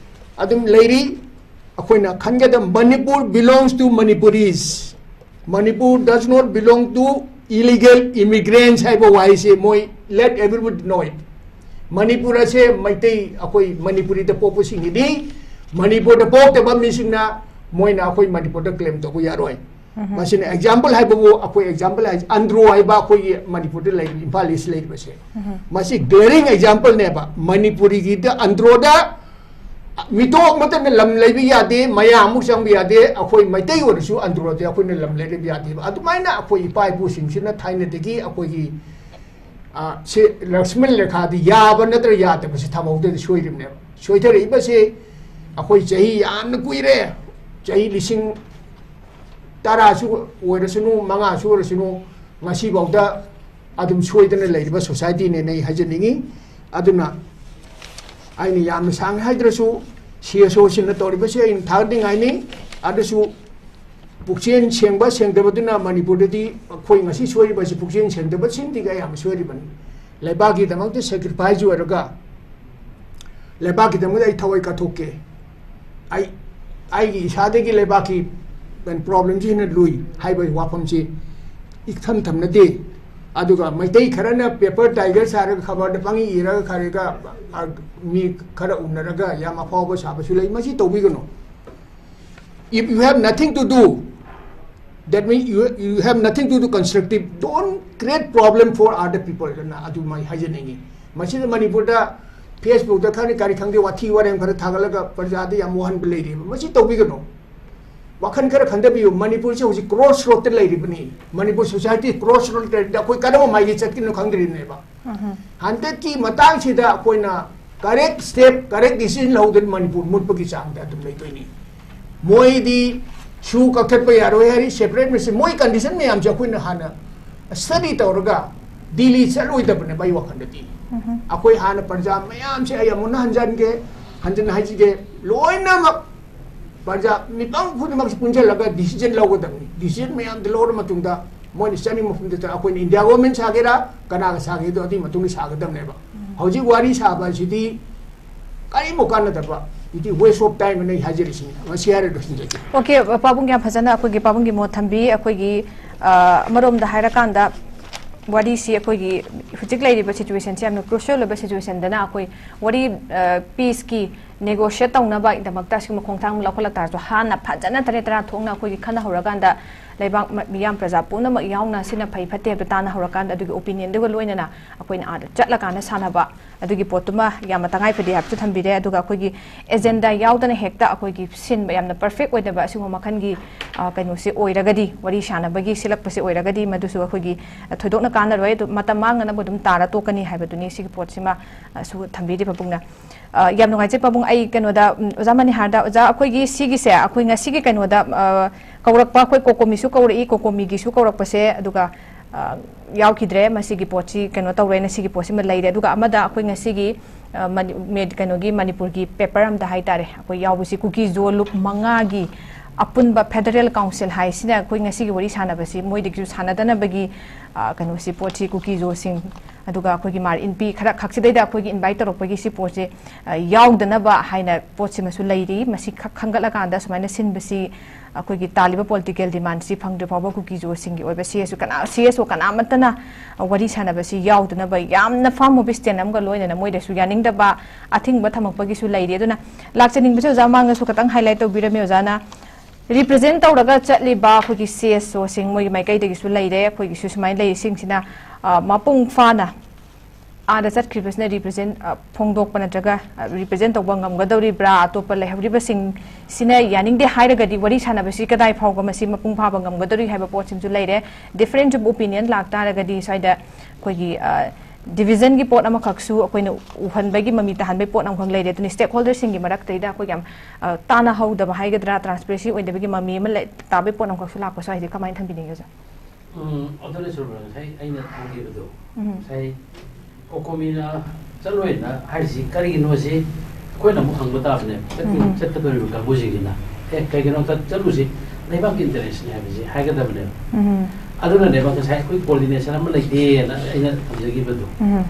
ꯑꯗꯨꯝ ꯂꯩꯔꯤ꯫ ꯑꯩꯈꯣꯏꯅ ꯈꯟꯒꯗꯕ, Manipur belongs to Manipuris, Manipur does not belong to illegal immigrants ꯍꯥꯏꯕ ꯋꯥꯍꯩꯁꯦ ꯃꯣꯏ let everybody know it. Manipur ꯑꯁꯦ ꯃꯩꯇꯩ, ꯑꯩꯈꯣꯏ ꯃꯅꯤꯄꯨꯔꯤꯗ ꯄꯣꯛꯄꯁꯤꯡꯒꯤꯗꯤ, ꯃꯅꯤꯄꯨꯔꯗ ꯄꯣꯛꯇꯕ ꯃꯤꯁꯤꯡꯅ ꯃꯣꯏꯅ ꯑꯩꯈꯣꯏ ꯃꯅꯤꯄꯨꯔꯗ claim ꯇꯧꯕ ꯌꯥꯔꯣꯏ꯫ ꯃꯁꯤꯅ example ꯍꯥꯏꯕꯕꯨ, ꯑꯩꯈꯣꯏ example ꯍꯥꯏꯁꯦ ꯑꯟꯗ꯭ꯔꯣ ꯍꯥꯏꯕ ꯑꯩꯈꯣꯏꯒꯤ ꯃꯅꯤꯄꯨꯔꯗ ꯂꯩꯔꯤꯕ, ꯏꯝꯐꯥꯜ ꯏꯁ ꯂꯩꯔꯤꯕꯁꯦ, ꯃꯁꯤ glaring example ꯅꯦꯕ꯫ ꯃꯅꯤꯄꯨꯔꯤꯒꯤꯗ ꯑꯟꯗ꯭ꯔꯣꯗ ꯃꯤꯇꯣꯞ ꯑꯃꯠꯇꯅ ꯂꯝ ꯂꯩꯕ ꯌꯥꯗꯦ, ꯃꯌꯥꯝ ꯑꯃꯨꯛ ꯆꯪꯕ ꯌꯥꯗꯦ, ꯑꯩꯈꯣꯏ ꯃꯩꯇꯩ ꯑꯣꯏꯔꯁꯨ ꯑꯟꯗ꯭ꯔꯣꯗꯤ ꯑꯩꯈꯣꯏꯅ ꯂꯝ ꯂꯩꯕ ꯌꯥꯗꯦꯕ꯫ ꯑꯗꯨꯃꯥꯏꯅ ꯑꯩꯈꯣꯏ ꯏꯄꯥ ꯏꯄꯨꯁꯤꯡꯁꯤꯅ ꯊꯥꯏꯅꯗꯒꯤ ꯑꯩꯈꯣꯏꯒꯤ, ꯑ, ꯁꯤ ꯂꯛꯁꯃꯟ ꯔꯦꯈꯥꯗꯤ ꯌꯥꯕ ꯅꯠꯇ꯭ꯔ ꯌꯥꯗꯕꯁꯤ ꯊꯝꯍꯧꯗ꯭ꯔꯗꯤ ꯁꯣꯏꯔꯤꯕꯅꯦꯕ꯫ ꯁꯣꯏꯊꯔꯛꯏꯕꯁꯤ ꯑꯩꯈꯣꯏ ꯆꯍꯤ ꯌꯥꯝꯅ ꯀꯨꯏꯔꯦ, ꯆꯍꯤ ꯂꯤꯁꯤꯡ ꯇꯔꯥꯁꯨ ꯑꯣꯏꯔꯁꯅꯨ, ꯃꯉꯥꯁꯨ ꯑꯣꯏꯔꯁꯅꯨ, ꯉꯁꯤꯐꯥꯎꯗ ꯑꯗꯨꯝ ꯁꯣꯏꯗꯅ ꯂꯩꯔꯤꯕ society ꯅꯦꯅ ꯑꯩ ꯍꯥꯏꯖꯅꯤꯡꯉꯤ꯫ ꯑꯗꯨꯅ ꯑꯩꯅ ꯌꯥꯝꯅ ꯁꯥꯡꯅ ꯍꯥꯏꯗ꯭ꯔꯁꯨ, ꯁꯤ ꯑꯦꯁ ꯑꯣ ꯁꯤꯅ ꯇꯧꯔꯤꯕꯁꯤ ꯑꯩꯅ ꯊꯥꯒꯠꯅꯤꯡꯉꯥꯏꯅꯤ꯫ ꯑꯗꯨꯁꯨ ꯄꯨꯛꯆꯦꯜ ꯁꯦꯡꯕ ꯁꯦꯡꯗꯕꯗꯨꯅ ꯃꯅꯤꯄꯨꯔꯗꯗꯤ ꯑꯩꯈꯣꯏ ꯉꯁꯤ ꯁꯣꯏꯔꯤꯕꯁꯤ, ꯄꯨꯛꯆꯦꯜ ꯁꯦꯡꯗꯕꯁꯤꯡꯗꯤ ꯑꯌꯥꯝꯕ ꯁꯣꯏꯔꯤꯕꯅꯤ꯫ ꯂꯩꯕꯥꯛꯀꯤꯗꯃꯛꯇ sacrifice ꯑꯣꯏꯔꯒ, ꯂꯩꯕꯥꯛꯀꯤꯗꯃꯛꯇ ꯑꯩ ꯊꯋꯥꯏ ꯀꯠꯊꯣꯛꯀꯦ, ꯑꯩ, ꯑꯩꯒꯤ ꯏꯁꯥꯗꯒꯤ ꯂꯩꯕꯥꯛꯀꯤ problemꯁꯤ ꯍꯦꯟꯅ ꯂꯨꯏ ꯍꯥꯏꯕꯒꯤ ꯋꯥꯐꯝꯁꯤ ꯏꯊꯝ ꯊꯝꯅꯗꯦ꯫ ꯑꯗꯨꯒ ꯃꯩꯇꯩ ꯈꯔꯅ paper tiger ꯁꯥꯔꯒ, ꯈꯕꯔꯗ ꯄꯪꯏ ꯏꯔꯒ, ꯈꯔꯒ, ꯑ, ꯃꯤ ꯈꯔ ꯎꯅꯔꯒ ꯌꯥꯝ ꯑꯐꯥꯎꯕ ꯁꯥꯕꯁꯨ ꯂꯩ꯫ ꯃꯁꯤ ꯇꯧꯕꯤꯒꯅꯨ꯫ If you have nothing to do, that means you, you have nothing to do constructive, don't create problem for other people ꯅ ꯑꯗꯨꯃꯥꯏ ꯍꯥꯏꯖꯅꯤꯡꯉꯤ꯫ ꯃꯁꯤꯗ ꯃꯅꯤꯄꯨꯔꯗ Facebookꯇ ꯈꯪꯗꯦ ꯀꯔꯤ ꯈꯪꯗꯦ ꯋꯥꯊꯤ ꯋꯥꯔꯦꯝ ꯈꯔ ꯊꯥꯒꯠꯂꯒ ꯄ꯭ꯔꯖꯥꯗ ꯌꯥꯝ ꯋꯥꯍꯟꯕ ꯂꯩꯔꯤꯕ, ꯃꯁꯤ ꯇꯧꯕꯤꯒꯅꯨ꯫ ꯋꯥꯈꯜ ꯈꯔ ꯈꯟꯊꯕꯤꯌꯨ꯫ ꯃꯅꯤꯄꯨꯔꯁꯦ ꯍꯧꯖꯤꯛ crossroadꯇ ꯂꯩꯔꯤꯕꯅꯤ꯫ ꯃꯅꯤꯄꯨꯔ society crossroadꯇ ꯂꯩꯔꯤꯕꯅꯤ꯫ ꯑꯩꯈꯣꯏ ꯀꯔꯝꯕ ꯃꯥꯏꯀꯩ ꯆꯠꯀꯅꯣ ꯈꯪꯗ꯭ꯔꯤꯕꯅꯦꯕ꯫ ꯍꯟꯗꯛꯀꯤ ꯃꯇꯥꯡꯁꯤꯗ ꯑꯩꯈꯣꯏꯅ correct step, correct decision ꯂꯧꯗꯅ Manipur ꯃꯨꯠꯄꯒꯤ ꯆꯥꯡꯗ ꯑꯗꯨꯝ ꯂꯩꯗꯣꯏꯅꯤ꯫ ꯃꯣꯏꯗꯤ ꯁꯨ ꯀꯛꯊꯠꯄ ꯌꯥꯔꯣꯏ ꯍꯥꯏꯔꯤ, separate ꯃꯁꯤ ꯃꯣꯏ condition ꯃꯌꯥꯝꯁꯦ ꯑꯩꯈꯣꯏꯅ ꯍꯥꯟꯅ study ꯇꯧꯔꯒ ꯗꯤꯜꯂꯤ ꯆꯠꯂꯣꯏꯗꯕꯅꯦꯕ ꯑꯩ ꯋꯥꯈꯜꯗꯗꯤ꯫ ꯑꯩꯈꯣꯏ ꯍꯥꯟꯅ ꯄ꯭ꯔꯖꯥ ꯃꯌꯥꯝꯁꯦ ꯑꯩ ꯑꯃꯨꯛꯅ ꯍꯟꯖꯟꯒꯦ, ꯍꯟꯖꯟꯅ ꯍꯥꯏꯖꯒꯦ, ꯂꯣꯏꯅꯃꯛ ꯄ꯭ꯔꯖꯥ ꯃꯤꯄꯨꯝ ꯈꯨꯗꯤꯡꯃꯛꯁꯤ ꯄꯨꯟꯁꯤꯜꯂꯒ decision ꯂꯧꯒꯗꯕꯅꯤ꯫ Decision ꯃꯌꯥꯝꯗꯨ ꯂꯧꯔ ꯃꯇꯨꯡꯗ ꯃꯣꯏꯅ ꯆꯠꯅꯤꯡꯕ ꯃꯐꯝꯗ ꯆꯠ-, ꯑꯩꯈꯣꯏꯅ India government ꯁꯥꯒꯦꯔꯥ, ꯀꯅꯥꯒ ꯁꯥꯒꯦꯗꯣ ꯑꯗꯨꯒꯤ ꯃꯇꯨꯡꯗ ꯁꯥꯒꯗꯕꯅꯦꯕ꯫ ꯍꯧꯖꯤꯛ ꯋꯥꯔꯤ ꯁꯥꯕ ꯑꯁꯤꯗꯤ ꯀꯔꯤꯃꯨꯛ ꯀꯥꯟꯅꯗꯕ, ꯍꯧꯖꯤꯛꯀꯤ waste of time ꯑꯅ ꯑꯩ ꯍꯥꯏꯖꯔꯤꯁꯤꯅꯤ꯫ ꯃꯁꯤ ꯍꯥꯏꯔ ꯂꯣꯏꯁꯤꯟꯖꯒꯦ꯫ ꯑꯣꯀꯦ꯫ ꯄꯥꯕꯨꯡ ꯌꯥꯝ ꯐꯖꯅ ꯑꯩꯈꯣꯏꯒꯤ ꯄꯥꯕꯨꯡꯒꯤ ꯃꯣꯠ ꯊꯝꯕꯤ꯫ ꯑꯩꯈꯣꯏꯒꯤ ꯑ, ꯑꯃꯔꯣꯝꯗ ꯍꯥꯏꯔꯀꯥꯟꯗ ꯋꯥꯔꯤꯁꯤ ꯑꯩꯈꯣꯏꯒꯤ ꯍꯧꯖꯤꯛ ꯂꯩꯔꯤꯕ ꯁꯤꯆꯨꯋꯦꯁꯟꯁꯤ ꯌꯥꯝꯅ ꯀ꯭ꯔꯨꯁꯤꯌꯦꯜ ꯑꯣꯏꯕ ꯁꯤꯆꯨꯋꯦꯁꯟꯗꯅ ꯑꯩꯈꯣꯏ ꯋꯥꯔꯤ ꯄꯤꯁꯀꯤ ꯅꯦꯒꯣꯁꯤꯌꯦꯠ ꯇꯧꯅꯕꯒꯤꯗꯃꯛꯇ ꯑꯁꯤꯒꯨꯝꯕ ꯈꯣꯡꯊꯥꯡ ꯂꯧꯈꯠꯂꯛ ꯇꯥꯔꯁꯨ ꯍꯥꯟꯅ ꯐꯖꯅ ꯇꯔꯦꯠ ꯇꯔꯥ ꯊꯣꯛꯅ ꯑꯩꯈꯣꯏꯒꯤ ꯈꯟꯅꯍꯧꯔꯀꯥꯟꯗ ꯂꯩꯕꯥꯛ ꯃ- ꯃꯤꯌꯥꯝ ꯄ꯭ꯔꯖꯥ ꯄꯨꯝꯅꯃꯛ ꯌꯥꯎꯅ ꯁꯤꯅ ꯐꯩ ꯐꯠꯇꯦ ꯍꯥꯏꯕꯗꯨ ꯇꯥꯟꯅꯍꯧꯔꯀꯥꯟꯗ ꯑꯗꯨꯒꯤ ꯑꯣꯄꯤꯅꯤꯌꯟꯗꯨꯒ ꯂꯣꯏꯅꯅ ꯑꯩꯈꯣꯏꯅ ꯑꯥꯗ ꯆꯠꯂꯀꯥꯟꯗ ꯁꯥꯟꯅꯕ ꯑꯗꯨꯒꯤ ꯄꯣꯠꯇꯨꯃ ꯌꯥꯝꯅ ꯇꯉꯥꯏ ꯐꯗꯦ ꯍꯥꯏꯕꯁꯨ ꯊꯝꯕꯤꯔꯦ꯫ ꯑꯗꯨꯒ ꯑꯩꯈꯣꯏꯒꯤ ꯑꯦꯖꯦꯟꯗꯥ ꯌꯥꯎꯗꯅ ꯍꯦꯛꯇ ꯑꯩꯈꯣꯏꯒꯤ ꯁꯤꯟꯕ ꯌꯥꯝꯅ ꯄꯔꯐꯦꯛ ꯑꯣꯏꯗꯕ ꯑꯁꯤꯒꯨꯝꯕ ꯃꯈꯜꯒꯤ ꯑ, ꯀꯩꯅꯣꯁꯤ ꯑꯣꯏꯔꯒꯗꯤ ꯋꯥꯔꯤ ꯁꯥꯟꯅꯕꯒꯤ ꯁꯤꯜꯂꯛꯄꯁꯤ ꯑꯣꯏꯔꯒꯗꯤ ꯃꯗꯨꯁꯨ ꯑꯩꯈꯣꯏꯒꯤ ꯑ, ꯊꯣꯏꯗꯣꯛꯅ ꯀꯥꯟꯅꯔꯣꯏ꯫ ꯑꯗꯨ ꯃꯇꯝ ꯃꯥꯡꯅꯅꯕ ꯑꯗꯨꯝ ꯇꯥꯔ ꯇꯣꯛꯀꯅꯤ ꯍꯥꯏꯕꯗꯨꯅꯤ ꯁꯤꯒꯤ ꯄꯣꯠꯁꯤꯃ ꯑ, ꯁꯨ ꯊꯝꯕꯤꯔꯤ ꯄꯥꯕꯨꯡꯅ꯫ ꯑ, ꯌꯥꯝ ꯅꯨꯡꯉꯥꯏꯖꯩ ꯄꯥꯕꯨꯡ꯫ ꯑꯩ ꯀꯩꯅꯣꯗ ꯎꯝ, ꯑꯣꯖꯥ ꯃꯅꯤꯍꯥꯔꯗ, ꯑꯣꯖꯥ ꯑꯩꯈꯣꯏꯒꯤ ꯁꯤꯒꯤꯁꯦ ꯑꯩꯈꯣꯏ ꯉꯁꯤꯒꯤ ꯀꯩꯅꯣꯗ ꯑ, ꯀꯧꯔꯛꯄ ꯑꯩꯈꯣꯏ ꯀꯣꯀꯣꯃꯤꯁꯨ ꯀꯧꯔꯛꯏ, ꯀꯣꯀꯣꯃꯤꯒꯤꯁꯨ ꯀꯧꯔꯛꯄꯁꯦ ꯑꯗꯨꯒ ꯑ, ꯌꯥꯎꯈꯤꯗ꯭ꯔꯦ꯫ ꯃꯁꯤꯒꯤ ꯄꯣꯠꯁꯤ ꯀꯩꯅꯣ ꯇꯧꯔꯦꯅ ꯁꯤꯒꯤ ꯄꯣꯠꯁꯤꯃ ꯂꯩꯔꯦ꯫ ꯑꯗꯨꯒ ꯑꯃꯗ ꯑꯩꯈꯣꯏ ꯉꯁꯤꯒꯤ ꯑ, ꯃꯅꯤ- ꯃꯦ- ꯀꯩꯅꯣꯒꯤ ꯃꯅꯤꯄꯨꯔꯒꯤ ꯄꯦꯄꯔ ꯑꯝꯗ ꯍꯥꯏꯇꯥꯔꯦ ꯑꯩꯈꯣꯏ ꯌꯥꯎꯕꯁꯤ ꯀꯨꯀꯤꯖꯣ ꯂꯨꯞ ꯃꯉꯥꯒꯤ ꯑꯄꯨꯟꯕ ꯐꯦꯗꯔꯦꯜ ꯀꯥꯎꯟꯁꯤꯜ ꯍꯥꯏꯁꯤꯅ ꯑꯩꯈꯣꯏ ꯉꯁꯤꯒꯤ ꯋꯥꯔꯤ ꯁꯥꯟꯅꯕꯁꯤ ꯃꯣꯏꯗꯒꯤꯁꯨ ꯁꯥꯟꯅꯗꯅꯕꯒꯤ ꯑ, ꯀꯩꯅꯣꯁꯤ ꯄꯣꯠꯁꯤ ꯀꯨꯀꯤꯖꯣꯁꯤꯡ ꯑꯗꯨꯒ ꯑꯩꯈꯣꯏꯒꯤ ꯃꯥꯔ ꯏꯟꯄꯤ ꯈꯔ ꯈꯛꯁꯤꯗꯩꯗ ꯑꯩꯈꯣꯏꯒꯤ ꯏꯟꯚꯥꯏꯠ ꯇꯧꯔꯛꯄꯒꯤ ꯁꯤ ꯄꯣꯠꯁꯦ ꯑ, ꯌꯥꯎꯗꯅꯕ ꯍꯥꯏꯅ ꯄꯣꯠꯁꯤꯃꯁꯨ ꯂꯩꯔꯤ꯫ ꯃꯁꯤ ꯈꯛ ꯈꯟꯒꯠꯂꯀꯥꯟꯗ ꯁꯨꯃꯥꯏꯅ ꯁꯤꯟꯕꯁꯤ ꯑꯩꯈꯣꯏꯒꯤ ꯇꯥꯜꯂꯤꯕ ꯄꯣꯂꯤꯇꯤꯀꯦꯜ ꯗꯤꯃꯥꯟꯁꯤ ꯐꯪꯗ꯭ꯔꯤ ꯐꯥꯎꯕ ꯀꯨꯀꯤꯖꯣꯁꯤꯡꯒꯤ ꯑꯣꯏꯕ ꯁꯤ ꯑꯦꯁ ꯀꯅꯥ ꯁꯤ ꯑꯦꯁ ꯑꯣ ꯀꯅꯥꯃꯠꯇꯅ ꯋꯥꯔꯤ ꯁꯥꯟꯅꯕꯁꯤ ꯌꯥꯎꯗꯅꯕ ꯌꯥꯝꯅ ꯐꯥꯔꯝ ꯑꯣꯐꯤꯁ ꯇꯦꯟ ꯑꯃꯒ ꯂꯣꯏꯅꯅ ꯃꯣꯏꯗꯁꯨ ꯌꯥꯅꯤꯡꯗꯕ ꯑꯊꯤꯡꯕ ꯊꯝꯃꯛꯄꯒꯤꯁꯨ ꯂꯩꯔꯤ꯫ ꯑꯗꯨꯅ ꯂꯥꯛꯆꯅꯤꯡꯕꯁꯦ ꯑꯣꯖꯥ ꯃꯥꯡꯗꯁꯨ ꯈꯇꯪ ꯍꯥꯏꯂꯥꯏꯠ ꯇꯧꯕꯤꯔꯝꯃꯤ ꯑꯣꯖꯥꯅ꯫ ꯔꯤꯄ꯭ꯔꯖꯦꯟ ꯇꯧꯔꯒ ꯆꯠꯂꯤꯕ ꯑꯩꯈꯣꯏꯒꯤ ꯁꯤ ꯑꯦꯁ ꯑꯣꯁꯤꯡ ꯃꯣꯏꯒꯤ ꯃꯥꯏꯀꯩꯗꯒꯤꯁꯨ ꯂꯩꯔꯦ, ꯑꯩꯈꯣꯏꯒꯤꯁꯨ ꯁꯨꯃꯥꯏꯅ ꯂꯩꯔꯤꯁꯤꯡꯁꯤꯅ ꯑ, ꯃꯄꯨꯡ ꯐꯥꯅ ꯑꯥꯗ ꯆꯠꯈ꯭ꯔꯤꯕꯁꯤꯅ ꯔꯤꯄ꯭ꯔꯖꯦꯟ ꯑ, ꯐꯣꯡꯗꯣꯛꯄ ꯅꯠꯇ꯭ꯔꯒ ꯔꯤꯄ꯭ꯔꯖꯦꯟ ꯇꯧꯕ ꯉꯝꯒꯗꯧꯔꯤꯕ꯭ꯔꯥ? ꯑꯇꯣꯞꯄ ꯂꯩꯍꯧꯔꯤꯕꯁꯤꯡ ꯁꯤꯅ ꯌꯥꯅꯤꯡꯗꯦ ꯍꯥꯏꯔꯒꯗꯤ ꯋꯥꯔꯤ ꯁꯥꯟꯅꯕꯁꯤ ꯀꯗꯥꯏ ꯐꯥꯎꯕ ꯃꯁꯤ ꯃꯄꯨꯡ ꯐꯥꯕ ꯉꯝꯒꯗꯧꯔꯤ ꯍꯥꯏꯕ ꯄꯣꯠꯁꯤꯃꯁꯨ ꯂꯩꯔꯦ꯫ ꯗꯤꯐꯔꯦꯟꯁ ꯑꯣꯐ ꯑꯣꯄꯤꯅꯤꯌꯟ ꯂꯥꯛꯇꯥꯔꯒꯗꯤ ꯁ꯭ꯋꯥꯏꯗ ꯑꯩꯈꯣꯏꯒꯤ ꯑ, ꯗꯤꯚꯤꯖꯟꯒꯤ ꯄꯣꯠ ꯑꯃꯈꯛꯁꯨ ꯑꯩꯈꯣꯏꯅ ꯎꯍꯟꯕꯒꯤ ꯃꯃꯤ ꯇꯥꯍꯟꯕꯒꯤ ꯄꯣꯠ ꯑꯃꯈꯛ ꯂꯩꯔꯦ꯫ ꯑꯗꯨꯅ ꯁ꯭ꯇꯦꯛ ꯍꯣꯜꯗꯔꯁꯤꯡꯒꯤ ꯃꯔꯛꯇꯩꯗ ꯑꯩꯈꯣꯏ ꯌꯥꯝ ꯑ, ꯇꯥꯟꯅꯍꯧꯗꯕ ꯍꯥꯏꯒꯗ꯭ꯔꯥ, ꯇ꯭ꯔꯥꯟꯁꯄꯦꯔꯦꯟꯁꯤ ꯑꯣꯏꯗꯕꯒꯤ ꯃꯃꯤ ꯑꯃ ꯂꯩ- ꯇꯥꯕꯒꯤ ꯄꯣꯠ ꯑꯃꯈꯛꯁꯨ ꯂꯥꯛꯄ ꯁ꯭ꯋꯥꯏꯁꯦ ꯀꯃꯥꯏꯅ ꯊꯝꯕꯤꯅꯤꯡꯉꯤ ꯑꯣꯖꯥ? ꯎꯝ, ꯑꯗꯨꯅ ꯁꯨꯔꯕ ꯉꯁꯥꯏ ꯑꯩꯅ ꯊꯝꯈꯤꯕꯗꯣ, ꯎꯝ꯫ ꯉꯁꯥꯏ ꯀꯣꯀꯣꯃꯤꯅ ꯆꯠꯂꯣꯏꯅ ꯍꯥꯏꯔꯤꯁꯤ ꯀꯔꯤꯒꯤꯅꯣꯁꯤ ꯑꯩꯈꯣꯏꯅ ꯑꯃꯨꯛ ꯍꯪꯕ ꯇꯥꯕꯅꯦ꯫ ꯆꯠ- ꯎꯝ꯫ ꯆꯠꯀꯗꯧꯔꯤꯕ ꯀꯥꯡꯕꯨꯁꯤꯡꯁꯤꯅ, "ꯑꯦ, ꯀꯩꯒꯤꯅꯣ ꯆꯠ- ꯆꯠꯂꯨꯁꯤ, ꯂꯩꯕꯥꯛꯀꯤ ꯏꯟꯇꯔꯦꯁꯅꯤ" ꯍꯥꯏꯕꯁꯤ ꯍꯥꯏꯒꯗꯕꯅꯦꯕ꯫ ꯎꯝ꯫ ꯑꯗꯨꯅꯅꯦꯕ ꯉꯁꯥꯏ ꯑꯩꯈꯣꯏ ꯀꯣꯑꯣꯔꯗꯤꯅꯦꯁꯟ ꯑꯃ ꯂꯩꯇꯦꯅ ꯑꯩꯅ ꯊꯝꯖꯈꯤꯕꯗꯣ꯫ ꯎꯝ꯫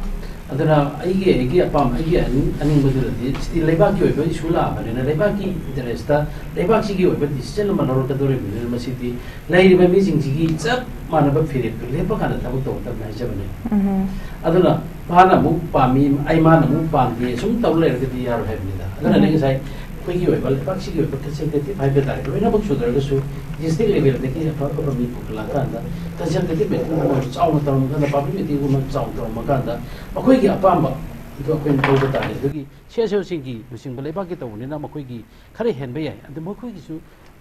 ꯑꯗꯨꯅ ꯑꯩꯒꯤ ꯑꯩꯒꯤ ꯑꯄꯥꯝꯕ ꯑꯩꯒꯤ ꯑꯅꯤꯡ- ꯑꯅꯤꯡꯕꯗꯨꯗꯗꯤ ꯁꯤꯗꯤ ꯂꯩꯕꯥꯛꯀꯤ ꯑꯣꯏꯕ ꯏꯁꯨ ꯂꯥꯛꯑꯕꯅꯤꯅ ꯂꯩꯕꯥꯛꯀꯤ ꯏꯟꯇꯔꯦꯁꯇ ꯂꯩꯕꯥꯛꯁꯤꯒꯤ ꯑꯣꯏꯕ ꯗꯤꯁꯤꯖꯟ ꯑꯃ ꯂꯧꯔꯛꯀꯗꯧꯔꯤꯕꯅꯤꯅ ꯃꯁꯤꯗꯤ ꯂꯩꯔꯤꯕ ꯃꯤꯁꯤꯡꯁꯤꯒꯤ ꯆꯞ ꯃꯥꯟꯅꯕ ꯐꯤꯔꯦꯞꯇꯨ ꯂꯦꯞꯄ ꯀꯥꯟꯗ ꯊꯕꯛ ꯇꯧꯒꯗꯕꯅꯤ ꯍꯥꯏꯖꯕꯅꯤ꯫ ꯑꯗꯨꯅ ꯃꯥꯅ ꯑꯃꯨꯛ ꯄꯥꯝꯃꯤ ꯑꯩ ꯃꯥꯅ ꯑꯃꯨꯛ ꯄꯥꯝꯗꯦ ꯁꯨꯝ ꯇꯧꯔ ꯂꯩꯔꯒꯗꯤ ꯌꯥꯔꯣꯏ ꯍꯥꯏꯕꯅꯤꯗ꯫ ꯑꯗꯨꯅꯅꯦ ꯉꯁꯥꯏ ꯑꯩꯈꯣꯏꯒꯤ ꯑꯣꯏꯕ ꯂꯩꯕꯥꯛꯁꯤꯒꯤ ꯑꯣꯏꯕ ꯀꯟꯁꯜꯇꯦꯇꯤꯞ ꯍꯥꯏꯕ ꯇꯥꯔꯦ ꯂꯣꯏꯅꯃꯛ ꯁꯨꯗ꯭ꯔꯒꯁꯨ ꯗꯤꯁꯇ꯭ꯔꯤꯛ ꯂꯦꯚꯦꯜꯗꯒꯤ ꯑꯐ ꯑꯐꯕ ꯃꯤ ꯄꯨꯈꯠꯂꯛꯑꯀꯥꯟꯗ ꯀꯟꯁꯜꯇꯦꯇꯤꯞ ꯃꯤꯇꯤꯡꯒꯨꯝꯕ ꯆꯥꯎꯅ ꯇꯧꯔꯝꯃꯀꯥꯟꯗ ꯄꯥꯕ꯭ꯂꯤꯛ ꯃꯤꯇꯤꯡꯒꯨꯝꯕ ꯆꯥꯎꯅ ꯇꯧꯔꯝꯃꯀꯥꯟꯗ ꯃꯈꯣꯏꯒꯤ ꯑꯄꯥꯝꯕ ꯑꯗꯨ ꯑꯩꯈꯣꯏꯅ ꯂꯧꯕ ꯇꯥꯔꯦ꯫ ꯑꯗꯨꯒꯤ ꯁꯤ ꯑꯦꯁ ꯑꯦꯜꯁꯤꯡꯒꯤ ꯂꯨꯆꯤꯡꯕ ꯂꯩꯕꯥꯛꯀꯤ ꯇꯧꯕꯅꯤꯅ ꯃꯈꯣꯏꯒꯤ ꯈꯔ ꯍꯦꯟꯕ ꯌꯥꯏ꯫ ꯑꯗꯨ ꯃꯈꯣꯏꯒꯤꯁꯨ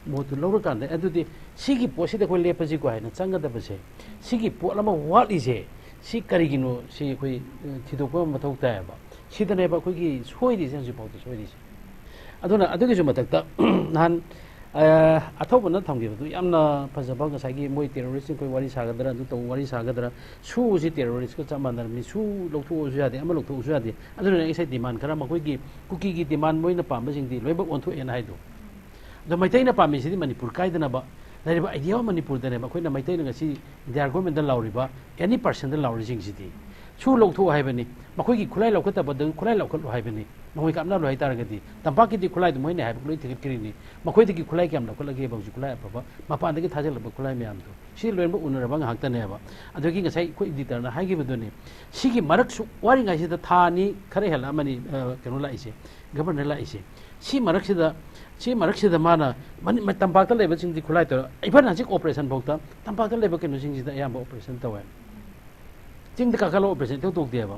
ꯃꯣꯠꯇꯨ ꯂꯧꯔꯀꯥꯟꯗ ꯑꯗꯨꯗꯤ ꯁꯤꯒꯤ ꯄꯣꯠꯁꯤꯗ ꯑꯩꯈꯣꯏ ꯂꯦꯞꯄꯁꯤꯀꯣ ꯍꯥꯏꯅ ꯆꯪꯒꯗꯕꯁꯦ ꯁꯤꯒꯤ ꯄꯣꯠ ꯑꯃ ꯋꯥꯠꯂꯤꯁꯦ ꯁꯤ ꯀꯔꯤꯒꯤꯅꯣ ꯁꯤ ꯑꯩꯈꯣꯏ ꯊꯤꯗꯣꯛꯄ ꯑꯃ ꯃꯊꯧ ꯇꯥꯏꯌꯦꯕ꯫ ꯁꯤꯗꯅꯦꯕ ꯑꯩꯈꯣꯏꯒꯤ ꯁꯣꯏꯔꯤꯁꯦ ꯍꯧꯖꯤꯛꯐꯥꯎꯗ ꯁꯣꯏꯔꯤꯁꯦ꯫ ꯑꯗꯨꯅ ꯑꯗꯨꯒꯤꯁꯨ ꯃꯊꯛꯇ ꯅꯍꯥꯟ ꯑꯊꯧꯕꯅ ꯊꯝꯈꯤꯕꯗꯨ ꯌꯥꯝꯅ ꯐꯖꯕ ꯉꯁꯥꯏꯒꯤ ꯃꯣꯏ ꯇꯦꯔꯣꯔꯤꯁꯁꯤꯡ ꯑꯩꯈꯣꯏ ꯋꯥꯔꯤ ꯁꯥꯒꯗ꯭ꯔꯥ ꯑꯗꯨ ꯇꯧ ꯋꯥꯔꯤ ꯁꯥꯒꯗ꯭ꯔꯥ ꯁꯨꯁꯤ ꯇꯦꯔꯣꯔꯤꯁꯀ ꯆꯞ ꯃꯥꯟꯅꯔꯝꯃꯤ꯫ ꯁꯨ ꯂꯧꯊꯣꯛꯑꯁꯨ ꯌꯥꯗꯦ ꯑꯃ ꯂꯧꯊꯣꯛꯑꯁꯨ ꯌꯥꯗꯦ꯫ ꯑꯗꯨꯅ ꯉꯁꯥꯏ ꯗꯤꯃꯥꯟ ꯈꯔ ꯃꯈꯣꯏꯒꯤ ꯀꯨꯀꯤꯒꯤ ꯗꯤꯃꯥꯟ ꯃꯣꯏꯅ ꯄꯥꯝꯕꯁꯤꯡꯗꯤ ꯂꯣꯏꯅꯃꯛ ꯑꯣꯟꯊꯣꯛꯑꯦꯅ ꯍꯥꯏꯗꯣ꯫ ꯑꯗꯣ ꯃꯩꯇꯩꯅ ꯄꯥꯝꯃꯤꯁꯤꯗꯤ ꯃꯅꯤꯄꯨꯔ ꯀꯥꯏꯗꯅꯕ ꯂꯩꯔꯤꯕ ꯑꯥꯏꯗꯤꯌꯥ ꯑꯣꯐ ꯃꯅꯤꯄꯨꯔꯗꯅꯦꯕ ꯑꯩꯈꯣꯏꯅ ꯃꯩꯇꯩꯅ ꯉꯁꯤ ꯏꯟꯗꯤꯌꯥ ꯒꯣꯔꯃꯦꯟꯗ ꯂꯥꯎꯔꯤꯕ ꯑꯦꯅꯤ ꯄꯥꯔꯁꯟꯗ ꯂꯥꯎꯔꯤꯁꯤꯡꯁꯤꯗꯤ꯫ ꯁꯨ ꯂꯧꯊꯣꯛꯑꯣ ꯍꯥꯏꯕꯅꯤ꯫ ꯃꯈꯣꯏꯒꯤ ꯈꯨꯠꯂꯥꯏ ꯂꯧꯈꯠꯇꯕꯗ ꯈꯨꯠꯂꯥꯏ ꯂꯧꯈꯠꯂꯣ ꯍꯥꯏꯕꯅꯤ꯫ ꯅꯈꯣꯏ ꯀꯥꯞꯅꯔꯣ ꯍꯥꯏꯇꯥꯔꯒꯗꯤ ꯇꯝꯄꯥꯛꯀꯤꯗꯤ ꯈꯨꯠꯂꯥꯏꯗꯨ ꯃꯣꯏꯅ ꯍꯥꯏꯕ ꯂꯣꯏ ꯊꯤꯒꯠꯈ꯭ꯔꯤꯅꯤ꯫ ꯃꯈꯣꯏꯗꯒꯤ ꯈꯨꯠꯂꯥꯏ ꯀꯌꯥꯝ ꯂꯧꯈꯠꯂꯒꯦꯕ ꯍꯧꯖꯤꯛ ꯈꯨꯠꯂꯥꯏ ꯑꯐꯕ ꯃꯄꯥꯟꯗꯒꯤ ꯊꯥꯖꯤꯜꯂꯛꯄ ꯈꯨꯠꯂꯥꯏ ꯃꯌꯥꯝꯗꯣ ꯁꯤ ꯂꯣꯏꯅꯃꯛ ꯎꯅꯔꯕ ꯉꯥꯏꯍꯥꯛꯇꯅꯦꯕ꯫ ꯑꯗꯨꯗꯒꯤ ꯉꯁꯥꯏ ꯑꯩꯈꯣꯏ ꯏꯗꯤꯇꯔꯅ ꯍꯥꯏꯈꯤꯕꯗꯨꯅꯤ꯫ ꯁꯤꯒꯤ ꯃꯔꯛꯁꯨ ꯋꯥꯔꯤꯉꯩꯁꯤꯗ ꯊꯥ ꯑꯅꯤ ꯈꯔ ꯍꯦꯜꯂꯛꯑꯃꯅꯤ ꯀꯩꯅꯣ ꯂꯥꯛꯏꯁꯦ꯫ ꯒꯕꯔꯅꯔ ꯂꯥꯛꯏꯁꯦ꯫ ꯁꯤ ꯃꯔꯛꯁꯤꯗ ꯁꯤ ꯃꯔꯛꯁꯤꯗ ꯃꯥꯅ ꯃꯅꯤ- ꯃ- ꯇꯝꯄꯥꯛꯇ ꯂꯩꯕꯁꯤꯡꯗꯤ ꯈꯨꯠꯂꯥꯏ ꯇꯧꯔ ꯏꯚꯟ ꯍꯧꯖꯤꯛ ꯑꯣꯄꯔꯦꯁꯟ ꯐꯥꯎꯗ ꯇꯝꯄꯥꯛꯇ ꯂꯩꯕ ꯀꯩꯅꯣꯁꯤꯡꯁꯤꯗ ꯑꯌꯥꯝꯕ ꯑꯣꯄꯔꯦꯁꯟ ꯇꯧꯋꯦ꯫ ꯆꯤꯡꯗ ꯀꯥꯈꯠꯂꯒ ꯑꯣꯄꯔꯦꯁꯟ ꯏꯇꯧ ꯇꯧꯗꯦꯕ꯫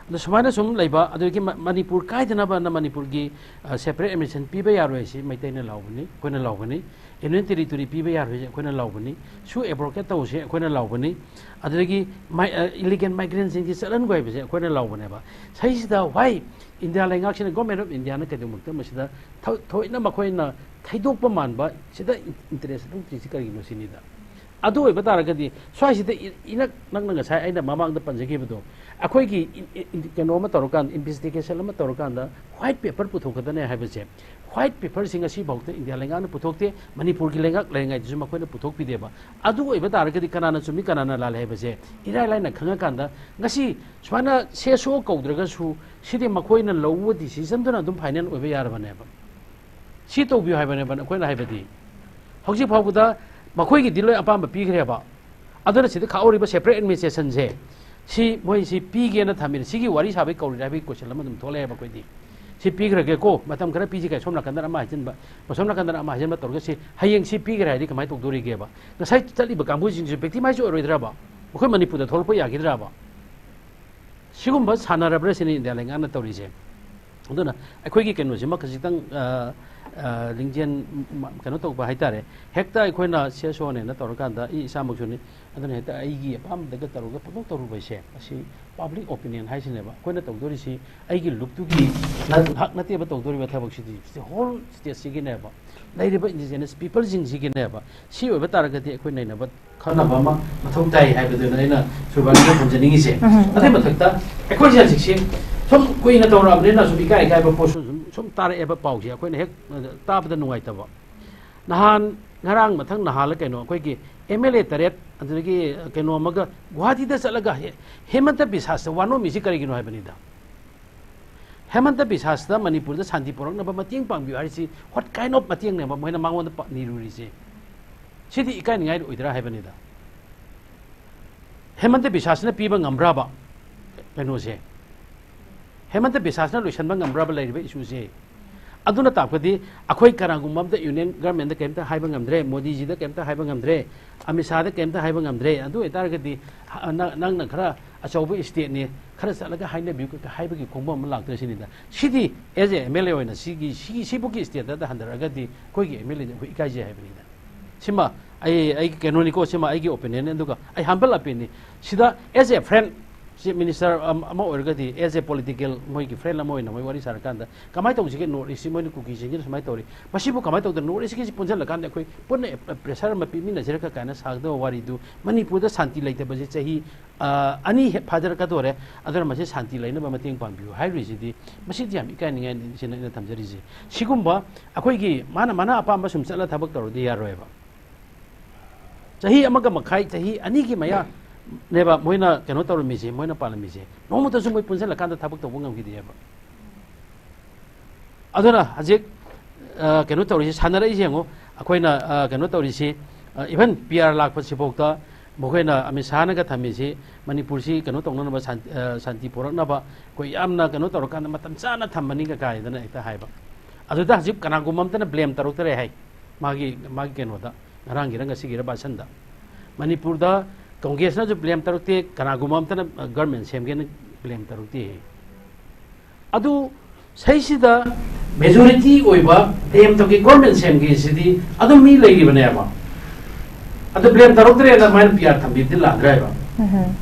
ꯑꯗꯣ ꯁꯨꯃꯥꯏꯅ ꯁꯨꯝ ꯂꯩꯕ ꯑꯗꯨꯗꯒꯤ ꯃ- ꯃꯅꯤꯄꯨꯔ ꯀꯥꯏꯗꯅꯕꯅ ꯃꯅꯤꯄꯨꯔꯒꯤ ꯁꯦꯄꯔꯦꯠ ꯑꯦꯗꯃꯤꯁꯟ ꯄꯤꯕ ꯌꯥꯔꯣꯏ ꯁꯤ ꯃꯩꯇꯩꯅ ꯂꯥꯎꯕꯅꯤ ꯑꯩꯈꯣꯏꯅ ꯂꯥꯎꯕꯅꯤ꯫ ꯌꯨꯅꯤꯌꯟ ꯇꯦꯔꯤꯇꯣꯔꯤ ꯄꯤꯕ ꯌꯥꯔꯣꯏꯁꯦ ꯑꯩꯈꯣꯏꯅ ꯂꯥꯎꯕꯅꯤ꯫ ꯁꯨ ꯑꯦꯕ꯭ꯔꯣꯀꯦꯠ ꯇꯧꯁꯦ ꯑꯩꯈꯣꯏꯅ ꯂꯥꯎꯕꯅꯤ꯫ ꯑꯗꯨꯗꯒꯤ ꯏꯂꯤꯒꯦꯜ ꯃꯥꯏꯒ꯭ꯔꯦꯟꯁꯤꯡꯁꯤ ꯆꯠꯍꯟꯈꯣ ꯍꯥꯏꯕꯁꯦ ꯑꯩꯈꯣꯏꯅ ꯂꯥꯎꯕꯅꯦꯕ꯫ ꯁꯤꯁꯤꯗ ꯋꯥꯏ ꯏꯟꯗꯤꯌꯥ ꯂꯩꯉꯥꯛꯁꯤꯅ ꯒꯣꯔꯃꯦꯟ ꯑꯣꯐ ꯏꯟꯗꯤꯌꯥꯅ ꯀꯩꯗꯧꯃꯛꯇ ꯃꯁꯤꯗ ꯊ- ꯊꯑꯣꯏꯅ ꯃꯈꯣꯏꯅ ꯊꯩꯗꯣꯛꯄ ꯃꯥꯟꯕ ꯁꯤꯗ ꯏꯟꯇꯔꯦꯁ ꯂꯧꯗ꯭ꯔꯤꯁꯤ ꯀꯔꯤꯒꯤꯅꯣ ꯁꯤꯅꯤꯗ꯫ ꯑꯗꯨ ꯑꯣꯏꯕ ꯇꯥꯔꯒꯗꯤ ꯁ꯭ꯋꯥꯏꯁꯤꯗ ꯏ- ꯏꯅꯛ ꯅꯛꯅ ꯉꯁꯥꯏ ꯑꯩꯅ ꯃꯃꯥꯡꯗ ꯄꯟꯖꯈꯤꯕꯗꯣ ꯑꯩꯈꯣꯏꯒꯤ ꯏꯟ- ꯏꯟ- ꯀꯩꯅꯣ ꯑꯃ ꯇꯧꯔꯀꯥꯟꯗ ꯏꯟꯚꯦꯁꯇꯤꯒꯦꯁꯟ ꯑꯃ ꯇꯧꯔꯀꯥꯟꯗ ꯋꯥꯏꯠ ꯄꯦꯄꯔ ꯄꯨꯊꯣꯛꯀꯗꯅꯦ ꯍꯥꯏꯕꯁꯦ White paperꯁꯤ ꯉꯁꯤꯐꯥꯎꯗ ꯏꯟꯗꯤꯌꯥ ꯂꯩꯉꯥꯛꯅ ꯄꯨꯊꯣꯛꯇꯦ, ꯃꯅꯤꯄꯨꯔꯒꯤ ꯂꯩꯉꯥꯛ ꯂꯩꯔꯤꯉꯩꯗꯁꯨ ꯃꯈꯣꯏꯅ ꯄꯨꯊꯣꯛꯄꯤꯗꯦꯕ꯫ ꯑꯗꯨ ꯑꯣꯏꯕ ꯇꯥꯔꯒꯗꯤ ꯀꯅꯥꯅ ꯆꯨꯝꯃꯤ, ꯀꯅꯥꯅ ꯂꯥꯜꯂꯤ ꯍꯥꯏꯕꯁꯦ ꯏꯔꯥꯏ ꯂꯥꯏꯅ ꯈꯪꯉꯀꯥꯟꯗ, ꯉꯁꯤ ꯁꯨꯃꯥꯏꯅ ꯁꯦꯁꯣ ꯀꯧꯗ꯭ꯔꯒꯁꯨ, ꯁꯤꯗꯤ ꯃꯈꯣꯏꯅ ꯂꯧꯕ decisionꯗꯨꯅ ꯑꯗꯨꯝ final ꯑꯣꯏꯕ ꯌꯥꯔꯕꯅꯦꯕ꯫ ꯁꯤ ꯇꯧꯕꯤꯌꯨ ꯍꯥꯏꯕꯅꯦꯕ ꯑꯩꯈꯣꯏꯅ ꯍꯥꯏꯕꯗꯤ꯫ ꯍꯧꯖꯤꯛ ꯐꯥꯎꯕꯗ ꯃꯈꯣꯏꯒꯤꯗꯤ ꯂꯣꯏ ꯑꯄꯥꯝꯕ ꯄꯤꯈ꯭ꯔꯦꯕ꯫ ꯑꯗꯨꯅ ꯁꯤꯗ ꯈꯥꯛꯍꯧꯔꯤꯕ separate administrationꯁꯦ, ꯁꯤ ꯃꯣꯏ ꯁꯤ ꯄꯤꯒꯦꯅ ꯊꯝꯃꯤꯅ, ꯁꯤꯒꯤ ꯋꯥꯔꯤ ꯁꯥꯕꯩ ꯀꯧꯔꯤꯔꯥ ꯍꯥꯏꯕꯒꯤ question ꯑꯃ ꯑꯗꯨꯝ ꯊꯣꯛꯂꯛꯑꯦꯕ ꯑꯩꯈꯣꯏꯗꯤ꯫ ꯁꯤ ꯄꯤꯈ꯭ꯔꯒꯦꯀꯣ, ꯃꯇꯝ ꯈꯔ ꯄꯤꯁꯤ ꯀꯥꯏ, ꯁꯣꯝ ꯅꯥꯀꯟꯗꯅ ꯑꯃ ꯍꯥꯏꯖꯤꯟꯕ, ꯁꯣꯝ ꯅꯥꯀꯟꯗꯅ ꯑꯃ ꯍꯥꯏꯖꯤꯟꯕ ꯇꯧꯔꯒ, ꯁꯤ ꯍꯌꯦꯡ ꯁꯤ ꯄꯤꯈ꯭ꯔꯦ ꯍꯥꯏꯗꯤ ꯀꯃꯥꯏꯅ ꯇꯧꯗꯣꯔꯤꯒꯦꯕ? ꯉꯁꯥꯏ ꯆꯠꯂꯤꯕ ꯀꯥꯡꯕꯨꯁꯤꯡꯁꯤꯁꯨ victimize ꯑꯣꯏꯔꯣꯏꯗ꯭ꯔꯕ? ꯑꯩꯈꯣꯏ ꯃꯅꯤꯄꯨꯔꯗ ꯊꯣꯛꯂꯛꯄ ꯌꯥꯈꯤꯗ꯭ꯔꯕ? ꯁꯤꯒꯨꯝꯕ ꯁꯥꯟꯅꯔꯕ꯭ꯔꯥ ꯁꯤꯅꯤ ꯏꯟꯗꯤꯌꯥ ꯂꯩꯉꯥꯛꯅ ꯇꯧꯔꯤꯁꯦ꯫ ꯑꯗꯨꯅ ꯑꯩꯈꯣꯏꯒꯤ ꯀꯩꯅꯣꯁꯤꯃ ꯈꯖꯤꯛꯇꯪ, ꯑ, ꯑ, ꯂꯤꯡꯖꯦꯜ ꯃ-, ꯀꯩꯅꯣ ꯇꯧꯕ ꯍꯥꯏꯇꯥꯔꯦ꯫ ꯍꯦꯛꯇ ꯑꯩꯈꯣꯏꯅ ꯁꯦꯁꯣꯅꯦꯅ ꯇꯧꯔꯀꯥꯟꯗ, ꯑꯩ ꯏꯁꯥꯃꯛꯁꯨꯅꯤ, ꯑꯗꯨꯅ ꯍꯦꯛꯇ ꯑꯩꯒꯤ ꯑꯄꯥꯝꯕꯗꯒ ꯇꯧꯔꯒ ꯄꯪꯇꯧ ꯇꯧꯔꯨꯕ ꯍꯥꯏꯁꯦ, ꯑꯁꯤ public opinion ꯍꯥꯏꯁꯤꯅꯦꯕ꯫ ꯑꯩꯈꯣꯏꯅ ꯇꯧꯗꯣꯔꯤꯁꯤ ꯑꯩꯒꯤ ꯂꯨꯞꯇꯨꯒꯤ ꯅ-, ꯍꯛ ꯅꯠꯇꯦꯕ ꯇꯧꯗꯣꯔꯤꯕ ꯊꯕꯛꯁꯤꯗꯤ꯫ ꯁꯤ whole stateꯁꯤꯒꯤꯅꯦꯕ, ꯂꯩꯔꯤꯕ indigenous peopleꯁꯤꯡꯁꯤꯒꯤꯅꯦꯕ꯫ ꯁꯤ ꯑꯣꯏꯕ ꯇꯥꯔꯒꯗꯤ ꯑꯩꯈꯣꯏ ꯅꯩꯅꯕ ꯈꯟꯅꯕ ꯑꯃ ꯃꯊꯧ ꯇꯥꯏ ꯍꯥꯏꯕꯗꯨꯅ ꯑꯩꯅ ꯁꯨꯔꯕꯥꯟꯗ ꯊꯝꯖꯅꯤꯡꯉꯤꯁꯦ꯫ ꯎꯝ꯫ ꯑꯗꯨꯏ ꯃꯊꯛꯇ ꯑꯩꯈꯣꯏꯁꯦ ꯍꯧꯖꯤꯛꯁꯦ ꯁꯨꯝ ꯀꯨꯏꯅ ꯇꯧꯔꯛꯑꯕꯅꯤꯅ ꯁꯨꯝ ꯏꯀꯥꯏ ꯏꯀꯥꯏꯕ ꯄꯣꯠꯁꯨ ꯁꯨꯝ, ꯁꯨꯝ ꯇꯥꯔꯛꯑꯦꯕ ꯄꯥꯎꯁꯦ, ꯑꯩꯈꯣꯏꯅ ꯍꯦꯛ, ꯑ, ꯇꯥꯕꯗ ꯅꯨꯡꯉꯥꯏꯇꯕ꯫ ꯅꯍꯥꯟ ꯉꯔꯥꯡ ꯃꯊꯪ ꯅꯍꯥꯟꯂ ꯀꯩꯅꯣ ꯑꯩꯈꯣꯏꯒꯤ MLA ꯇꯔꯦꯠ, ꯑꯗꯨꯗꯒꯤ ꯀꯩꯅꯣ ꯑꯃꯒ ꯒꯨꯋꯥꯍꯥꯇꯤꯗ ꯆꯠꯂꯒ ꯍꯦ-, ꯍꯦꯃꯟꯇ ꯕꯤꯁ꯭ꯋꯥꯁꯇ ꯋꯥꯅꯣꯝꯃꯤꯁꯤ ꯀꯔꯤꯒꯤꯅꯣ ꯍꯥꯏꯕꯅꯤꯗ꯫ ꯍꯦꯃꯟꯇ ꯕꯤꯁ꯭ꯋꯥꯁꯇ ꯃꯅꯤꯄꯨꯔꯗ ꯁꯥꯟꯇꯤ ꯄꯨꯔꯛꯅꯕ ꯃꯇꯦꯡ ꯄꯥꯡꯕꯤꯌꯨ ꯍꯥꯏꯔꯤꯁꯤ what kind of ꯃꯇꯦꯡꯅꯦꯕ ꯃꯣꯏꯅ ꯃꯉꯣꯟꯗ ꯄ-, ꯅꯤꯔꯨꯔꯤꯁꯦ? ꯁꯤꯗꯤ ꯏꯀꯥꯏꯅꯤꯡꯉꯥꯏ ꯑꯣꯏꯗ꯭ꯔꯥ ꯍꯥꯏꯕꯅꯤꯗ꯫ ꯍꯦꯃꯟꯇ ꯕꯤꯁ꯭ꯋꯥꯁꯅ ꯄꯤꯕ ꯉꯝꯕ꯭ꯔꯕ ꯀꯩꯅꯣꯁꯦ? ꯍꯦꯃꯟꯇ ꯕꯤꯁ꯭ꯋꯥꯁꯅ ꯂꯣꯏꯁꯤꯟꯕ ꯉꯝꯕ꯭ꯔꯕ ꯂꯩꯔꯤꯕ issueꯁꯦ? ꯑꯗꯨꯅ ꯇꯥꯛꯄꯗꯤ ꯑꯩꯈꯣꯏ ꯀꯅꯥꯒꯨꯝꯕ ꯑꯝꯇ Union Governmentꯗ ꯀꯩꯝꯇ ꯍꯥꯏꯕ ꯉꯝꯗ꯭ꯔꯦ, ꯃꯣꯗꯤꯖꯤꯗ ꯀꯩꯝꯇ ꯍꯥꯏꯕ ꯉꯝꯗ꯭ꯔꯦ, ꯑꯃꯤꯠ ꯁꯥꯍꯗ ꯀꯩꯝꯇ ꯍꯥꯏꯕ ꯉꯝꯗ꯭ꯔꯦ꯫ ꯑꯗꯨ ꯑꯣꯏꯇꯥꯔꯒꯗꯤ ꯍ-, ꯅ-, ꯅꯪꯅ ꯈꯔ ꯑꯆꯧꯕ stateꯅꯤ, ꯈꯔ ꯆꯠꯂꯒ ꯍꯥꯏꯅꯕꯤꯌꯨ ꯀ-, ꯍꯥꯏꯕꯒꯤ ꯈꯣꯡꯕꯝ ꯑꯃ ꯂꯥꯛꯇ꯭ꯔꯦ ꯁꯤꯅꯤꯗ꯫ ꯁꯤꯗꯤ as a MLA ꯑꯣꯏꯅ ꯁꯤꯒꯤ, ꯁꯤ, ꯁꯤꯕꯨꯛꯀꯤ stateꯇ ꯍꯟꯊꯔꯛꯑꯒꯗꯤ ꯑꯩꯈꯣꯏꯒꯤ MLAꯗꯤ ꯑꯩꯈꯣꯏ ꯏꯀꯥꯏꯖꯩ ꯍꯥꯏꯕꯅꯤꯗ꯫ ꯁꯤꯃ ꯑꯩ, ꯑꯩꯒꯤ ꯀꯩꯅꯣꯅꯤꯀꯣ, ꯁꯤꯃ ꯑꯩꯒꯤ opinionꯅꯤ꯫ ꯑꯗꯨꯒ ꯑꯩ humble appealꯅꯤ꯫ ꯁꯤꯗ as a friend, chief minister ꯑꯃ ꯑꯣꯏꯔꯒꯗꯤ, ꯑꯦꯖ ꯑꯦ ꯄꯣꯂꯤꯇꯤꯀꯦꯜ ꯃꯣꯏꯒꯤ ꯐ꯭ꯔꯦꯟ ꯑꯃ ꯑꯣꯏꯅ ꯃꯣꯏ ꯋꯥꯔꯤ ꯁꯥꯔꯀꯥꯟꯗ, ꯀꯃꯥꯏꯅ ꯇꯧꯁꯤꯒꯦ, ꯅꯣꯔꯠ ꯏꯁꯁꯤ ꯃꯣꯏꯅ ꯀꯨꯀꯤꯁꯤꯡꯁꯤꯅ ꯁꯨꯃꯥꯏꯅ ꯇꯧꯔꯤ, ꯃꯁꯤꯕꯨ ꯀꯃꯥꯏꯅ ꯇꯧꯗꯅ ꯅꯣꯔꯠ ꯏꯁꯀꯤꯁꯤ ꯄꯨꯟꯁꯤꯜꯂꯀꯥꯟꯗ ꯑꯩꯈꯣꯏ ꯄꯨꯟꯅ ꯄ꯭ꯔꯦꯁꯔ ꯑꯃ ꯄꯤꯃꯤꯟꯅꯁꯤꯔꯒ ꯀꯥꯏꯅ ꯁꯥꯒꯗꯕ ꯋꯥꯔꯤꯗꯨ, ꯃꯅꯤꯄꯨꯔꯗ ꯁꯥꯟꯇꯤ ꯂꯩꯇꯕꯁꯤ ꯆꯍꯤ ꯑꯅꯤ ꯍꯦꯛ ꯐꯥꯖꯔꯛꯀꯗꯣꯔꯦ, ꯑꯗꯨꯅ ꯃꯁꯤ ꯁꯥꯟꯇꯤ ꯂꯩꯅꯕ ꯃꯇꯦꯡ ꯄꯥꯡꯕꯤꯌꯨ ꯍꯥꯏꯔꯤꯁꯤꯗꯤ, ꯃꯁꯤꯗꯤ ꯌꯥꯝ ꯏꯀꯥꯏꯅꯤꯡꯉꯥꯏꯅꯤ꯫ ꯁꯤꯅ ꯑꯩꯅ ꯊꯝꯖꯔꯤꯁꯦ꯫ ꯁꯤꯒꯨꯝꯕ ꯑꯩꯈꯣꯏꯒꯤ ꯃꯥꯅ ꯃꯥꯅ ꯑꯄꯥꯝꯕ ꯁꯨꯝ ꯆꯠꯂ ꯊꯕꯛ ꯇꯧꯔꯗꯤ ꯌꯥꯔꯣꯏꯕ꯫ ꯆꯍꯤ ꯑꯃꯒ ꯃꯈꯥꯏ, ꯆꯍꯤ ꯑꯅꯤꯒꯤ ꯃꯌꯥꯅꯦꯕ ꯃꯣꯏꯅ ꯀꯩꯅꯣ ꯇꯧꯔꯝꯃꯤꯁꯦ, ꯃꯣꯏꯅ ꯄꯥꯜꯂꯝꯃꯤꯁꯦ꯫ ꯅꯣꯡꯃꯇꯁꯨ ꯃꯣꯏ ꯄꯨꯟꯁꯤꯜꯂꯀꯥꯟꯗ ꯊꯕꯛ ꯇꯧꯕ ꯉꯝꯈꯤꯗꯦꯕ꯫ ꯑꯗꯨꯅ ꯍꯧꯖꯤꯛ, ꯑ, ꯀꯩꯅꯣ ꯇꯧꯔꯤꯁꯤ, ꯁꯥꯟꯅꯔꯛꯏꯁꯦ ꯌꯦꯡꯉꯣ꯫ ꯑꯩꯈꯣꯏꯅ, ꯑ, ꯀꯩꯅꯣ ꯇꯧꯔꯤꯁꯤ, ꯏꯚꯟ ꯄꯤ ꯑꯥꯔ ꯂꯥꯛꯄꯁꯤꯐꯥꯎꯗ ꯃꯈꯣꯏꯅ, ꯑꯃꯤꯠ ꯁꯥꯍꯅꯒ ꯊꯝꯃꯤꯁꯤ, ꯃꯅꯤꯄꯨꯔꯁꯤ ꯀꯩꯅꯣ ꯇꯧꯅꯅꯕ, ꯁꯥꯟ-, ꯑ, ꯁꯥꯟꯇꯤ ꯄꯨꯔꯛꯅꯕ ꯑꯩꯈꯣꯏ ꯌꯥꯝꯅ ꯀꯩꯅꯣ ꯇꯧꯔꯀꯥꯟꯗ ꯃꯇꯝ ꯆꯥꯅ ꯊꯝꯃꯅꯤꯒ ꯀꯥꯏꯗꯅ ꯍꯦꯛꯇ ꯍꯥꯏꯕ꯫ ꯑꯗꯨꯗ ꯍꯧꯖꯤꯛ ꯀꯅꯥꯒꯨꯝꯕ ꯑꯝꯇꯅ ꯕ꯭ꯂꯦꯝ ꯇꯧꯔꯛꯇꯔꯦ ꯍꯥꯏ, ꯃꯥꯒꯤ, ꯃꯥꯒꯤ ꯀꯩꯅꯣꯗ, ꯉꯔꯥꯡꯒꯤꯔ ꯉꯁꯤꯒꯤꯔ ꯚꯥꯁꯟꯗ꯫ ꯃꯅꯤꯄꯨꯔꯗ ꯀꯣꯡꯒ꯭ꯔꯦꯁꯅꯁꯨ ꯕ꯭ꯂꯦꯝ ꯇꯧꯔꯛꯇꯦ, ꯀꯅꯥꯒꯨꯝꯕ ꯑꯝꯇꯅ ꯒꯔꯃꯦꯟ ꯁꯦꯝꯒꯦꯅ ꯕ꯭ꯂꯦꯝ ꯇꯧꯔꯛꯇꯦ꯫ ꯑꯗꯨ ꯁꯩꯁꯤꯗ ꯃꯦꯖꯣꯔꯤꯇꯤ ꯑꯣꯏꯕ ꯕ꯭ꯂꯦꯝ ꯇꯧꯒꯦ, ꯒꯣꯔꯃꯦꯟ ꯁꯦꯝꯒꯦ ꯁꯤꯗꯤ ꯑꯗꯨꯝ ꯃꯤ ꯂꯩꯔꯤꯕꯅꯦꯕ꯫ ꯑꯗꯨ ꯕ꯭ꯂꯦꯝ ꯇꯧꯔꯛꯇ꯭ꯔꯦꯅ ꯃꯥꯏꯅ ꯄꯤ ꯑꯥꯔ ꯊꯝꯕꯤꯕꯗꯤ ꯂꯥꯟꯗ꯭ꯔꯥ ꯍꯥꯏꯕ?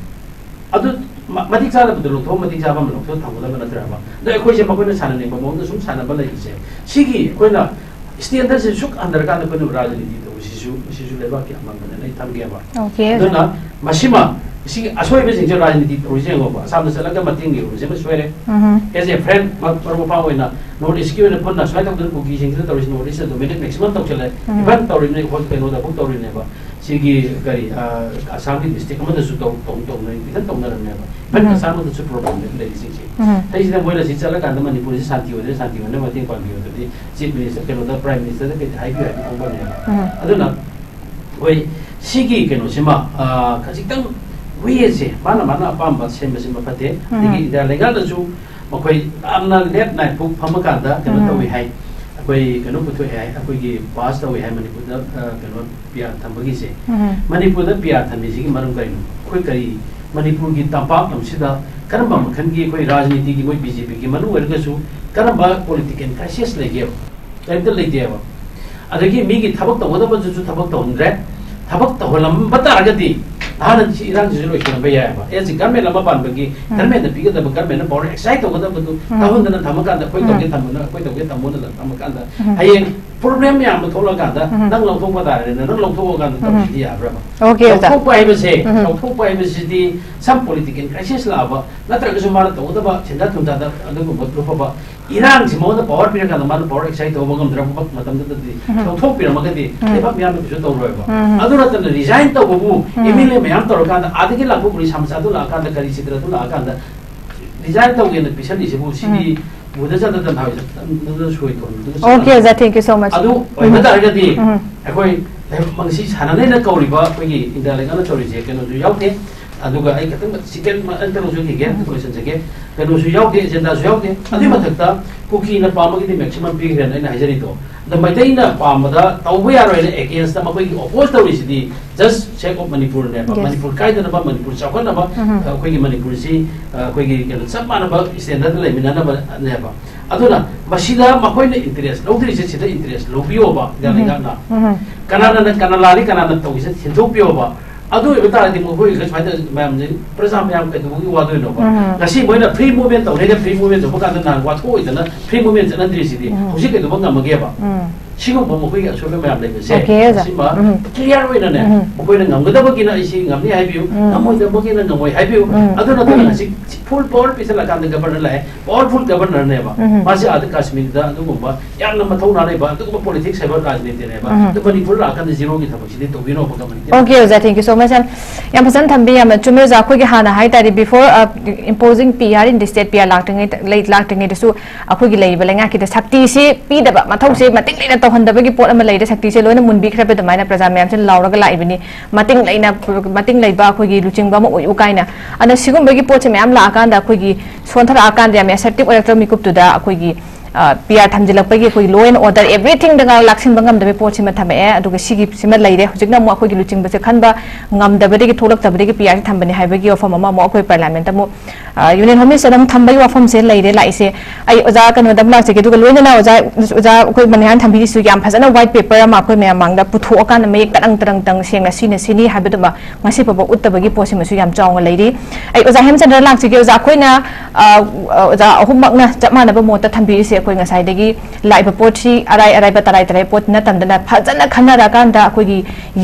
ꯑꯗꯨ ꯃ-, ꯃꯇꯤꯛ ꯆꯥꯗꯕꯗꯣ ꯂꯧꯊꯣꯛ, ꯃꯇꯤꯛ ꯆꯥꯕ ꯑꯃ ꯂꯧꯊꯣꯛ ꯊꯝꯒꯗꯕ ꯅꯠꯇ꯭ꯔꯕ? ꯑꯗꯣ ꯑꯩꯈꯣꯏꯁꯦ ꯃꯈꯣꯏꯅ ꯁꯥꯟꯅꯅꯤꯡꯕ ꯃꯑꯣꯡꯗ ꯁꯨꯝ ꯁꯥꯟꯅꯕ ꯂꯩꯕꯁꯦ, ꯁꯤꯒꯤ ꯑꯩꯈꯣꯏꯅ ꯁ꯭ꯇꯦꯟꯗꯔꯁꯦ ꯁꯨꯛ ꯍꯟꯊꯔꯀꯥꯟꯗ ꯑꯩꯈꯣꯏꯅ ꯔꯥꯖꯅꯤꯇꯤ ꯇꯧꯕꯁꯤꯁꯨ, ꯃꯁꯤꯁꯨ ꯂꯩꯕꯥꯛꯀꯤ ꯑꯃꯥꯡꯕꯅꯦꯅ ꯑꯩ ꯊꯝꯒꯦꯕ꯫ ꯑꯣꯀꯦ, ꯑꯗꯨꯅ ꯃꯁꯤꯃ, ꯁꯤꯒꯤ ꯑꯁꯣꯏꯕꯁꯤꯡꯁꯦ ꯔꯥꯖꯅꯤꯇꯤ ꯇꯧꯔꯤꯁꯦ ꯌꯦꯡꯉꯣꯕ, ꯑꯁꯥꯝꯗ ꯆꯠꯂꯒ ꯃꯇꯦꯡ ꯌꯧꯔꯨꯁꯦ ꯑꯃ ꯁꯣꯏꯔꯦ꯫ ꯎꯝ꯫ As a friend, ꯃ-, ꯃꯔꯨꯞ ꯃꯄꯥꯡ ꯑꯣꯏꯅ ꯅꯣꯔꯠ ꯏꯁꯀꯤ ꯑꯣꯏꯅ ꯄꯨꯟꯅ ꯁꯨꯃꯥꯏꯅ ꯇꯧꯗꯅ ꯀꯨꯀꯤꯁꯤꯡꯁꯤꯅ ꯇꯧꯔꯤꯁꯤ, ꯅꯣꯔꯠ ꯏꯁꯇ ꯗꯣꯃꯤꯅꯦꯠ ꯃꯦꯛꯁꯤꯃꯝ ꯇꯧꯁꯤꯜꯂꯦ꯫ ꯎꯝ꯫ ꯏꯚꯟ ꯇꯧꯔꯤꯕꯅꯦ, ꯑꯩꯈꯣꯏ ꯀꯩꯅꯣꯗꯐꯥꯎ ꯇꯧꯔꯤꯅꯦꯕ꯫ ꯁꯤꯒꯤ ꯀꯔꯤ, ꯑ, ꯑꯁꯥꯝꯒꯤ ꯗꯤꯁꯇ꯭ꯔꯤꯛ ꯑꯃꯗꯁꯨ ꯇꯧ-, ꯇꯧ-, ꯇꯧꯅꯔꯤ, ꯏꯚꯟ ꯇꯧꯅꯔꯝꯅꯦꯕ꯫ ꯏꯚꯟ ꯎꯝ꯫ ꯑꯁꯥꯝꯗꯁꯨ ꯄ꯭ꯔꯣꯕ꯭ꯂꯦꯝ ꯂꯩꯔꯤꯁꯤꯡꯁꯦ꯫ ꯎꯝ꯫ ꯁꯤꯗ ꯃꯣꯏꯅ ꯁꯤ ꯆꯠꯂꯀꯥꯟꯗ ꯃꯅꯤꯄꯨꯔꯁꯤ ꯁꯥꯟꯇꯤ ꯑꯣꯏꯗꯅ, ꯁꯥꯟꯇꯤ ꯑꯣꯏꯅ ꯃꯇꯦꯡ ꯄꯥꯡꯕꯤꯌꯨ ꯑꯗꯨꯗꯤ ꯆꯤꯐ ꯃꯤꯅꯤꯁꯇꯔ, ꯀꯩꯅꯣꯗ, ꯄ꯭ꯔꯥꯏꯝ ꯃꯤꯅꯤꯁꯇꯔꯗ ꯀꯩꯗ ꯍꯥꯏꯕꯤꯌꯨ ꯍꯥꯏꯕ ꯈꯪꯕꯅꯦꯕ꯫ ꯎꯝ꯫ ꯑꯗꯨꯅ ꯑꯩꯈꯣꯏ ꯁꯤꯒꯤ ꯀꯩꯅꯣꯁꯤꯃ, ꯑ, ꯈꯖꯤꯛꯇꯪ ꯋꯦꯁꯦ ꯃꯥꯅ ꯃꯥꯅ ꯑꯄꯥꯝꯕ ꯁꯦꯝꯕꯁꯤꯃ ꯐꯠꯇꯦ꯫ ꯎꯝ꯫ ꯑꯗꯒꯤ ꯏꯟꯗꯤꯌꯥ ꯂꯩꯉꯥꯛꯅꯁꯨ ꯃꯈꯣꯏ ꯌꯥꯝꯅ ꯂꯦꯠ ꯅꯥꯏꯠ ꯐꯥꯎ ꯐꯝꯃꯀꯥꯟꯗ ꯀꯩꯅꯣ ꯎꯝ꯫ ꯇꯧꯏ ꯍꯥꯏ, ꯑꯩꯈꯣꯏ ꯀꯩꯅꯣ ꯄꯨꯊꯣꯛꯑꯦ ꯍꯥꯏ, ꯑꯩꯈꯣꯏꯒꯤ ꯄꯥꯁ ꯇꯧꯏ ꯍꯥꯏ ꯃꯅꯤꯄꯨꯔꯗ, ꯑ, ꯀꯩꯅꯣ ꯄꯤ ꯑꯥꯔ ꯊꯝꯕꯒꯤꯁꯦ꯫ ꯎꯝ꯫ ꯃꯅꯤꯄꯨꯔꯗ ꯄꯤ ꯑꯥꯔ ꯊꯝꯃꯤꯁꯤꯒꯤ ꯃꯔꯝ ꯀꯔꯤꯅꯣ? ꯑꯩꯈꯣꯏ ꯀꯔꯤ, ꯃꯅꯤꯄꯨꯔꯒꯤ ꯇꯝꯄꯥꯛ ꯂꯝꯁꯤꯗ ꯀꯔꯝꯕ ꯃꯈꯜꯒꯤ, ꯑꯩꯈꯣꯏ ꯔꯥꯖꯅꯤꯇꯤꯒꯤ, ꯃꯣꯏ ꯕꯤ ꯖꯦ ꯄꯤꯒꯤ ꯃꯅꯨꯡ ꯑꯣꯏꯔꯒꯁꯨ ꯀꯔꯝꯕ ꯄꯣꯂꯤꯇꯤꯀꯦꯜ ꯀ꯭ꯔꯥꯏꯁꯤꯁ ꯂꯩꯒꯦꯕ? ꯀꯔꯤꯝꯇ ꯂꯩꯇꯦꯕ꯫ ꯑꯗꯒꯤ ꯃꯤꯒꯤ ꯊꯕꯛ ꯇꯧꯒꯗꯕꯗꯨꯁꯨ ꯊꯕꯛ ꯇꯧꯍꯟꯗ꯭ꯔꯦ꯫ ꯊꯕꯛ ꯇꯧꯍꯜꯂꯝꯕ ꯇꯥꯔꯒꯗꯤ ꯍꯥꯟꯅ ꯁꯤ ꯏꯔꯥꯡꯁꯤꯁꯨ ꯂꯣꯏꯁꯤꯜꯂꯝꯕ ꯌꯥꯏꯑꯕ꯫ ꯑꯦꯁ ꯁꯤ ꯒꯚꯔꯟꯃꯦꯟ ꯑꯃ ꯄꯥꯟꯕꯒꯤ ꯎꯝ꯫ ꯒꯚꯔꯟꯃꯦꯟꯅ ꯄꯤꯒꯗꯕ, ꯒꯚꯔꯟꯃꯦꯟꯅ ꯄꯋꯥꯔ ꯑꯦꯛꯁꯔꯁꯥꯏꯁ ꯇꯧꯒꯗꯕꯗꯨ ꯎꯝ꯫ ꯇꯧꯍꯟꯗꯅ ꯊꯝꯃꯀꯥꯟꯗ, "ꯑꯩꯈꯣꯏ ꯎꯝ꯫ ꯇꯧꯒꯦ ꯊꯝꯃꯨꯅ, ꯑꯩꯈꯣꯏ ꯇꯧꯒꯦ ꯊꯝꯃꯨꯅ" ꯊꯝꯃꯀꯥꯟꯗ ꯎꯝ꯫ ꯍꯌꯦꯡ ꯄ꯭ꯔꯣꯕ꯭ꯂꯦꯝ ꯃꯌꯥꯝ ꯑꯃ ꯊꯣꯛꯂꯛꯑꯀꯥꯟꯗ ꯎꯝ꯫ ꯅꯪ ꯂꯧꯊꯣꯛꯄ ꯇꯥꯔꯦꯅ, ꯅꯪ ꯂꯧꯊꯣꯛꯑꯀꯥꯟꯗ ꯎꯝ꯫ ꯇꯧꯁꯤꯗꯤ ꯌꯥꯕ꯭ꯔꯕ? ꯑꯣꯀꯦ, ꯑꯣꯖꯥ꯫ ꯂꯧꯊꯣꯛꯄ ꯍꯥꯏꯕꯁꯦ, ꯎꯝ꯫ ꯂꯧꯊꯣꯛꯄ ꯍꯥꯏꯕꯁꯤꯗꯤ some political crisis ꯂꯥꯛꯑꯕ, ꯅꯠꯇ꯭ꯔꯒꯁꯨ ꯃꯥꯅ ꯇꯧꯒꯗꯕ ꯁꯦꯟꯖꯥ ꯊꯨꯝꯖꯥꯗ ꯑꯗꯨꯒꯨꯝꯕ ꯂꯨꯞꯄꯕ ꯏꯔꯥꯡꯁꯤ ꯃꯉꯣꯟꯗ ꯄꯋꯥꯔ ꯄꯤꯔꯀꯥꯟꯗ ꯃꯥꯅ ꯄꯋꯥꯔ ꯑꯦꯛꯁꯔꯁꯥꯏꯁ ꯇꯧꯕ ꯉꯝꯗ꯭ꯔꯕ ꯃꯇꯝꯗꯨꯗꯗꯤ ꯎꯝ꯫ ꯂꯧꯊꯣꯛꯄꯤꯔꯝꯃꯒꯗꯤ ꯎꯝ꯫ ꯂꯩꯕꯥꯛ ꯃꯤꯌꯥꯝꯅ ꯀꯩꯁꯨ ꯇꯧꯔꯣꯏꯕ꯫ ꯎꯝ꯫ ꯑꯗꯨ ꯅꯠꯇꯅ ꯔꯤꯖꯥꯏꯟ ꯇꯧꯕꯕꯨ ꯎꯝ꯫ ꯑꯦꯝ ꯑꯦꯜ ꯑꯦ ꯃꯌꯥꯝ ꯇꯧꯔꯀꯥꯟꯗ ꯑꯥꯗꯒꯤ ꯂꯥꯛꯄ ꯎꯔꯤꯁꯥ ꯃꯆꯥꯗꯨ ꯂꯥꯛꯑꯀꯥꯟꯗ ꯀꯔꯤ ꯁꯤꯗ꯭ꯔ ꯑꯗꯨ ꯂꯥꯛꯑꯀꯥꯟꯗ ꯔꯤꯖꯥꯏꯟ ꯇꯧꯒꯦꯅ ꯄꯤꯁꯜꯂꯤꯁꯤꯕꯨ ꯁꯤꯗꯤ ꯎꯝ꯫ ꯎꯗ ꯆꯠꯅꯗꯅ ꯍꯥꯏꯕꯁꯦ ꯈꯤꯇꯪ ꯁꯣꯏ ꯇꯧꯔꯝꯃꯤ꯫ ꯑꯗꯨꯒ ꯑꯣꯀꯦ, ꯑꯣꯖꯥ, thank you so much꯫ ꯑꯗꯨ ꯑꯣꯏꯕ ꯎꯝ꯫ ꯇꯥꯔꯒꯗꯤ ꯎꯝ꯫ ꯑꯩꯈꯣꯏ ꯉꯁꯤ ꯁꯥꯟꯅꯅꯦꯅ ꯀꯧꯔꯤꯕ ꯑꯩꯈꯣꯏꯒꯤ ꯏꯟꯗꯤꯌꯥ ꯂꯩꯉꯥꯛꯅ ꯇꯧꯔꯤꯁꯦ ꯀꯩꯅꯣꯁꯨ ꯌꯥꯎꯗꯦ꯫ ꯑꯗꯨꯒ ꯑꯩ ꯈꯤꯇꯪ ꯁꯤꯀꯦꯟ ꯑꯝꯇ ꯂꯧꯖꯈꯤꯒꯦ, ꯎꯝ꯫ ꯂꯣꯏꯁꯤꯟꯖꯒꯦ꯫ ꯀꯩꯅꯣꯁꯨ ꯌꯥꯎꯗꯦ, ꯑꯦꯖꯦꯟꯗꯥꯁꯨ ꯌꯥꯎꯗꯦ꯫ ꯑꯗꯨꯏ ꯎꯝ꯫ ꯃꯊꯛꯇ ꯀꯨꯀꯤꯅ ꯄꯥꯝꯕꯒꯤꯗꯤ ꯃꯦꯛꯁꯤꯃꯝ ꯄꯤꯈ꯭ꯔꯦꯅ ꯑꯩꯅ ꯍꯥꯏꯖꯔꯤꯗꯣ꯫ ꯑꯗ ꯃꯩꯇꯩꯅ ꯄꯥꯝꯕꯗ ꯇꯧꯕ ꯌꯥꯔꯣꯏꯅ ꯑꯦꯒꯦꯟꯁꯇ ꯃꯈꯣꯏꯒꯤ ꯑꯣꯄꯣꯁ ꯇꯧꯔꯤꯁꯤꯗꯤ just sake of ꯃꯅꯤꯄꯨꯔꯅꯦꯕ꯫ Yes꯫ Manipur ꯀꯥꯏꯗꯅꯕ, Manipur ꯆꯥꯎꯈꯠꯅꯕ, ꯎꯝ꯫ ꯑꯩꯈꯣꯏꯒꯤ ꯃꯅꯤꯄꯨꯔꯁꯤ, ꯑꯩꯈꯣꯏꯒꯤ ꯀꯩꯅꯣ ꯆꯞ ꯃꯥꯟꯅꯕ ꯁ꯭ꯇꯦꯟꯗꯔꯗ ꯂꯩꯃꯤꯟꯅꯅꯕꯅꯦꯕ꯫ ꯑꯗꯨꯅ ꯃꯁꯤꯗ ꯃꯈꯣꯏꯅ ꯏꯟꯇꯔꯦꯁ ꯂꯧꯗ꯭ꯔꯤꯁꯦ ꯁꯤꯗ ꯏꯟꯇꯔꯦꯁ ꯂꯧꯕꯤꯌꯣꯕ ꯏꯟꯗꯤꯌꯥ ꯎꯝ꯫ ꯂꯩꯉꯥꯛꯅ꯫ ꯎꯝ꯫ ꯀꯅꯥꯅ ꯀꯅꯥ ꯂꯥꯜꯂꯤ, ꯀꯅꯥꯅ ꯇꯧꯔꯤꯁꯦ ꯊꯤꯟꯗꯣꯛꯄꯤꯌꯣꯕ꯫ ꯑꯗꯨ ꯑꯣꯏꯕ ꯇꯥꯔꯗꯤ ꯃꯈꯣꯏꯒ ꯁꯨꯃꯥꯏꯅ ꯇꯧꯔꯤꯁꯦ ꯃꯌꯥꯝꯁꯦ, ꯄ꯭ꯔꯖꯥ ꯃꯌꯥꯝ ꯀꯩꯗꯧꯕꯒꯤ ꯋꯥꯗꯣꯏꯅꯣꯕ? ꯎꯝ꯫ ꯉꯁꯤ ꯃꯣꯏꯅ ꯐ꯭ꯔꯤ ꯃꯨꯚꯃꯦꯟ ꯇꯧꯔꯦꯒ ꯐ꯭ꯔꯤ ꯃꯨꯚꯃꯦꯟ ꯇꯧꯕ ꯀꯥꯟꯗ ꯅꯍꯥꯟ ꯋꯥꯊꯣꯛꯑꯣꯏꯗꯅ ꯐ꯭ꯔꯤ ꯃꯨꯚꯃꯦꯟ ꯆꯠꯅꯗ꯭ꯔꯤꯁꯤꯗꯤ ꯎꯝ꯫ ꯍꯧꯖꯤꯛ ꯀꯩꯗꯧꯕ ꯉꯝꯃꯒꯦꯕ? ꯎꯝ꯫ ꯁꯤꯒꯨꯝꯕ ꯃꯈꯣꯏꯒꯤ ꯑꯁꯣꯏꯕ ꯃꯌꯥꯝ ꯂꯩꯕꯁꯦ ꯑꯣꯀꯦ, ꯑꯣꯖꯥ꯫ ꯁꯤꯃ ꯎꯝ꯫ ꯀ꯭ꯂꯤꯌꯥꯔ ꯑꯣꯏꯅꯅꯦ ꯎꯝ꯫ ꯃꯈꯣꯏꯅ ꯉꯝꯒꯗꯕꯒꯤꯅ ꯑꯩ ꯁꯤ ꯉꯝꯅꯤ ꯍꯥꯏꯕꯤꯌꯨ, ꯎꯝ꯫ ꯉꯝꯃꯣꯏꯗꯕꯒꯤꯅ ꯉꯝꯃꯣꯏ ꯍꯥꯏꯕꯤꯌꯨ꯫ ꯎꯝ꯫ ꯑꯗꯨ ꯅꯠꯇꯅ ꯉꯁꯤ ꯐꯨꯜ ꯄꯋꯥꯔ ꯄꯤꯁꯜꯂꯀꯥꯟꯗ ꯒꯕꯔꯅꯔ ꯂꯥꯛꯑꯦ, ꯄꯋꯥꯔꯐꯨꯜ ꯒꯕꯔꯅꯔꯅꯦꯕ꯫ ꯎꯝ꯫ ꯃꯥꯁꯦ ꯑꯥꯗ ꯀꯥꯁꯃꯤꯔꯗ ꯑꯗꯨꯒꯨꯝꯕ ꯌꯥꯝꯅ ꯃꯊꯧꯅꯥ ꯂꯩꯕ ꯑꯗꯨꯒꯨꯝꯕ ꯄꯣꯂꯤꯇꯤꯛꯁ ꯍꯥꯏꯕ ꯔꯥꯖꯅꯤꯇꯤꯅꯦꯕ꯫ ꯎꯝ꯫ ꯑꯗꯨ ꯃꯅꯤꯄꯨꯔ ꯂꯥꯛꯑꯀꯥꯟꯗ ꯖꯤꯔꯣꯒꯤ ꯊꯕꯛꯁꯤꯗꯤ ꯇꯧꯕꯤꯅꯣꯕ ꯀꯃꯟ ꯑꯣꯀꯦ, ꯑꯣꯖꯥ, thank you so much꯫ ꯌꯥꯝ, ꯌꯥꯝ ꯐꯖꯅ ꯊꯝꯕꯤ, ꯌꯥꯝꯅ ꯆꯨꯝꯃꯦ, ꯑꯣꯖꯥ꯫ ꯑꯩꯈꯣꯏꯒꯤ ꯍꯥꯟꯅ ꯍꯥꯏ ꯇꯥꯔꯗꯤ, before, uh, imposing P R in the state, P R ꯂꯥꯛꯇ꯭ꯔꯤꯉꯩꯗ, ꯂꯩ-, ꯂꯥꯛꯇ꯭ꯔꯤꯉꯩꯗꯁꯨ ꯑꯩꯈꯣꯏꯒꯤ ꯂꯩꯔꯤꯕ ꯂꯩꯉꯥꯛꯀꯤꯗ ꯁꯛꯇꯤꯁꯤ ꯄꯤꯗꯕ, ꯃꯊꯧꯁꯦ ꯃꯇꯤꯛ ꯂꯩꯅ ꯇꯧꯍꯟꯗꯕꯒꯤ ꯄꯣꯠ ꯑꯃ ꯂꯩꯔꯦ, ꯁꯛꯇꯤꯁꯦ ꯂꯣꯏꯅ ꯃꯨꯟꯕꯤꯈ꯭ꯔꯕ ꯑꯗꯨꯃꯥꯏꯅ ꯄ꯭ꯔꯖꯥ ꯃꯌꯥꯝꯁꯤꯅ ꯂꯥꯎꯔꯒ ꯂꯥꯛꯏꯕꯅꯤ꯫ ꯃꯇꯤꯡ ꯂꯩꯅ, ꯃꯇꯤꯡ ꯂꯩꯕ ꯑꯩꯈꯣꯏꯒꯤ ꯂꯨꯆꯤꯡꯕ ꯑꯃ ꯑꯣꯏꯌꯨ ꯀꯥꯏꯅ꯫ ꯑꯗꯨꯅ ꯁꯤꯒꯨꯝꯕꯒꯤ ꯄꯣꯠꯁꯦ ꯃꯌꯥꯝ ꯂꯥꯛꯑꯀꯥꯟꯗ ꯑꯩꯈꯣꯏꯒꯤ ꯁꯣꯟꯊꯔꯛꯑꯀꯥꯟꯗ ꯌꯥꯝ assertive ꯑꯣꯏꯔꯛꯇ꯭ꯔꯕ ꯃꯤꯀꯨꯞꯇꯨꯗ ꯑꯩꯈꯣꯏꯒꯤ ꯄꯤ ꯑꯥꯔ ꯊꯝꯖꯤꯜꯂꯛꯄꯒꯤ ꯑꯩꯈꯣꯏ law and order everythingꯗꯒ ꯂꯥꯛꯁꯤꯟꯕ ꯉꯝꯗꯕꯒꯤ ꯄꯣꯠꯁꯤꯃ ꯊꯝꯃꯛꯑꯦ꯫ ꯑꯗꯨꯒ ꯁꯤꯒꯤꯁꯤꯃ ꯂꯩꯔꯦ꯫ ꯍꯧꯖꯤꯛꯅ ꯑꯃꯨꯛ ꯑꯩꯈꯣꯏꯒꯤ ꯂꯨꯆꯤꯡꯕꯁꯦ ꯈꯟꯕ ꯉꯝꯗꯕꯗꯒꯤ ꯊꯣꯛꯂꯛꯇꯕꯗꯒꯤ ꯄꯤ ꯑꯥꯔꯁꯤ ꯊꯝꯕꯅꯤ ꯍꯥꯏꯕꯒꯤ ꯋꯥꯐꯝ ꯑꯃ ꯑꯃꯨꯛ ꯑꯩꯈꯣꯏ ꯄꯥꯔꯂꯤꯌꯥꯃꯦꯟꯠꯇ ꯑꯃꯨꯛ ꯌꯨꯅꯤꯌꯟ ꯍꯣꯝ ꯃꯤꯅꯤꯁꯇꯔꯗ ꯑꯃꯨꯛ ꯊꯝꯕꯒꯤ ꯋꯥꯐꯝꯁꯦ ꯂꯩꯔꯦ ꯂꯥꯛꯏꯁꯦ꯫ ꯑꯩ ꯑꯣꯖꯥ ꯀꯩꯅꯣꯗ ꯑꯃꯨꯛ ꯂꯥꯛꯆꯒꯦ꯫ ꯑꯗꯨꯒ ꯂꯣꯏꯅꯅ ꯑꯣꯖꯥ ꯑꯣꯖꯥ ꯑꯩꯈꯣꯏ ꯃꯅꯤꯍꯥꯟ ꯊꯝꯕꯤꯔꯤꯁꯨ ꯌꯥꯝ ꯐꯖꯅ white paper ꯑꯃ ꯑꯩꯈꯣꯏ ꯃꯌꯥꯝ ꯃꯥꯡꯗ ꯄꯨꯊꯣꯛꯑꯀꯥꯟꯗ ꯃꯌꯦꯛ ꯇꯔꯪ ꯇꯔꯪ ꯇꯪ ꯁꯦꯡꯅ ꯁꯤꯅ ꯁꯤꯅꯤ ꯍꯥꯏꯕꯗꯨꯃ ꯉꯁꯤ ꯐꯥꯎꯕ ꯎꯠꯇꯕꯒꯤ ꯄꯣꯠꯁꯤꯃꯁꯨ ꯌꯥꯝ ꯆꯥꯎꯅ ꯂꯩꯔꯤ꯫ ꯑꯩ ꯑꯣꯖꯥ ꯍꯦꯝꯆꯟꯗ꯭ꯔ ꯂꯥꯛꯆꯒꯦ꯫ ꯑꯣꯖꯥ ꯑꯩꯈꯣꯏꯅ ꯑ, ꯑ, ꯑꯣꯖꯥ ꯑꯍꯨꯝꯃꯛꯅ ꯆꯞ ꯃꯥꯟꯅꯕ ꯃꯣꯠꯇ ꯊꯝꯕꯤꯔꯤꯁꯦ ꯑꯩꯈꯣꯏ ꯉꯁꯥꯏꯗꯒꯤ ꯂꯥꯛꯏꯕ ꯄꯣꯠꯁꯤ ꯑꯔꯥꯏ ꯑꯔꯥꯏꯕ ꯇꯔꯥꯏ ꯇꯔꯥꯏ ꯄꯣꯠ ꯅꯠꯇꯝꯗꯅ ꯐꯖꯅ ꯈꯟꯅꯔꯀꯥꯟꯗ ꯑꯩꯈꯣꯏꯒꯤ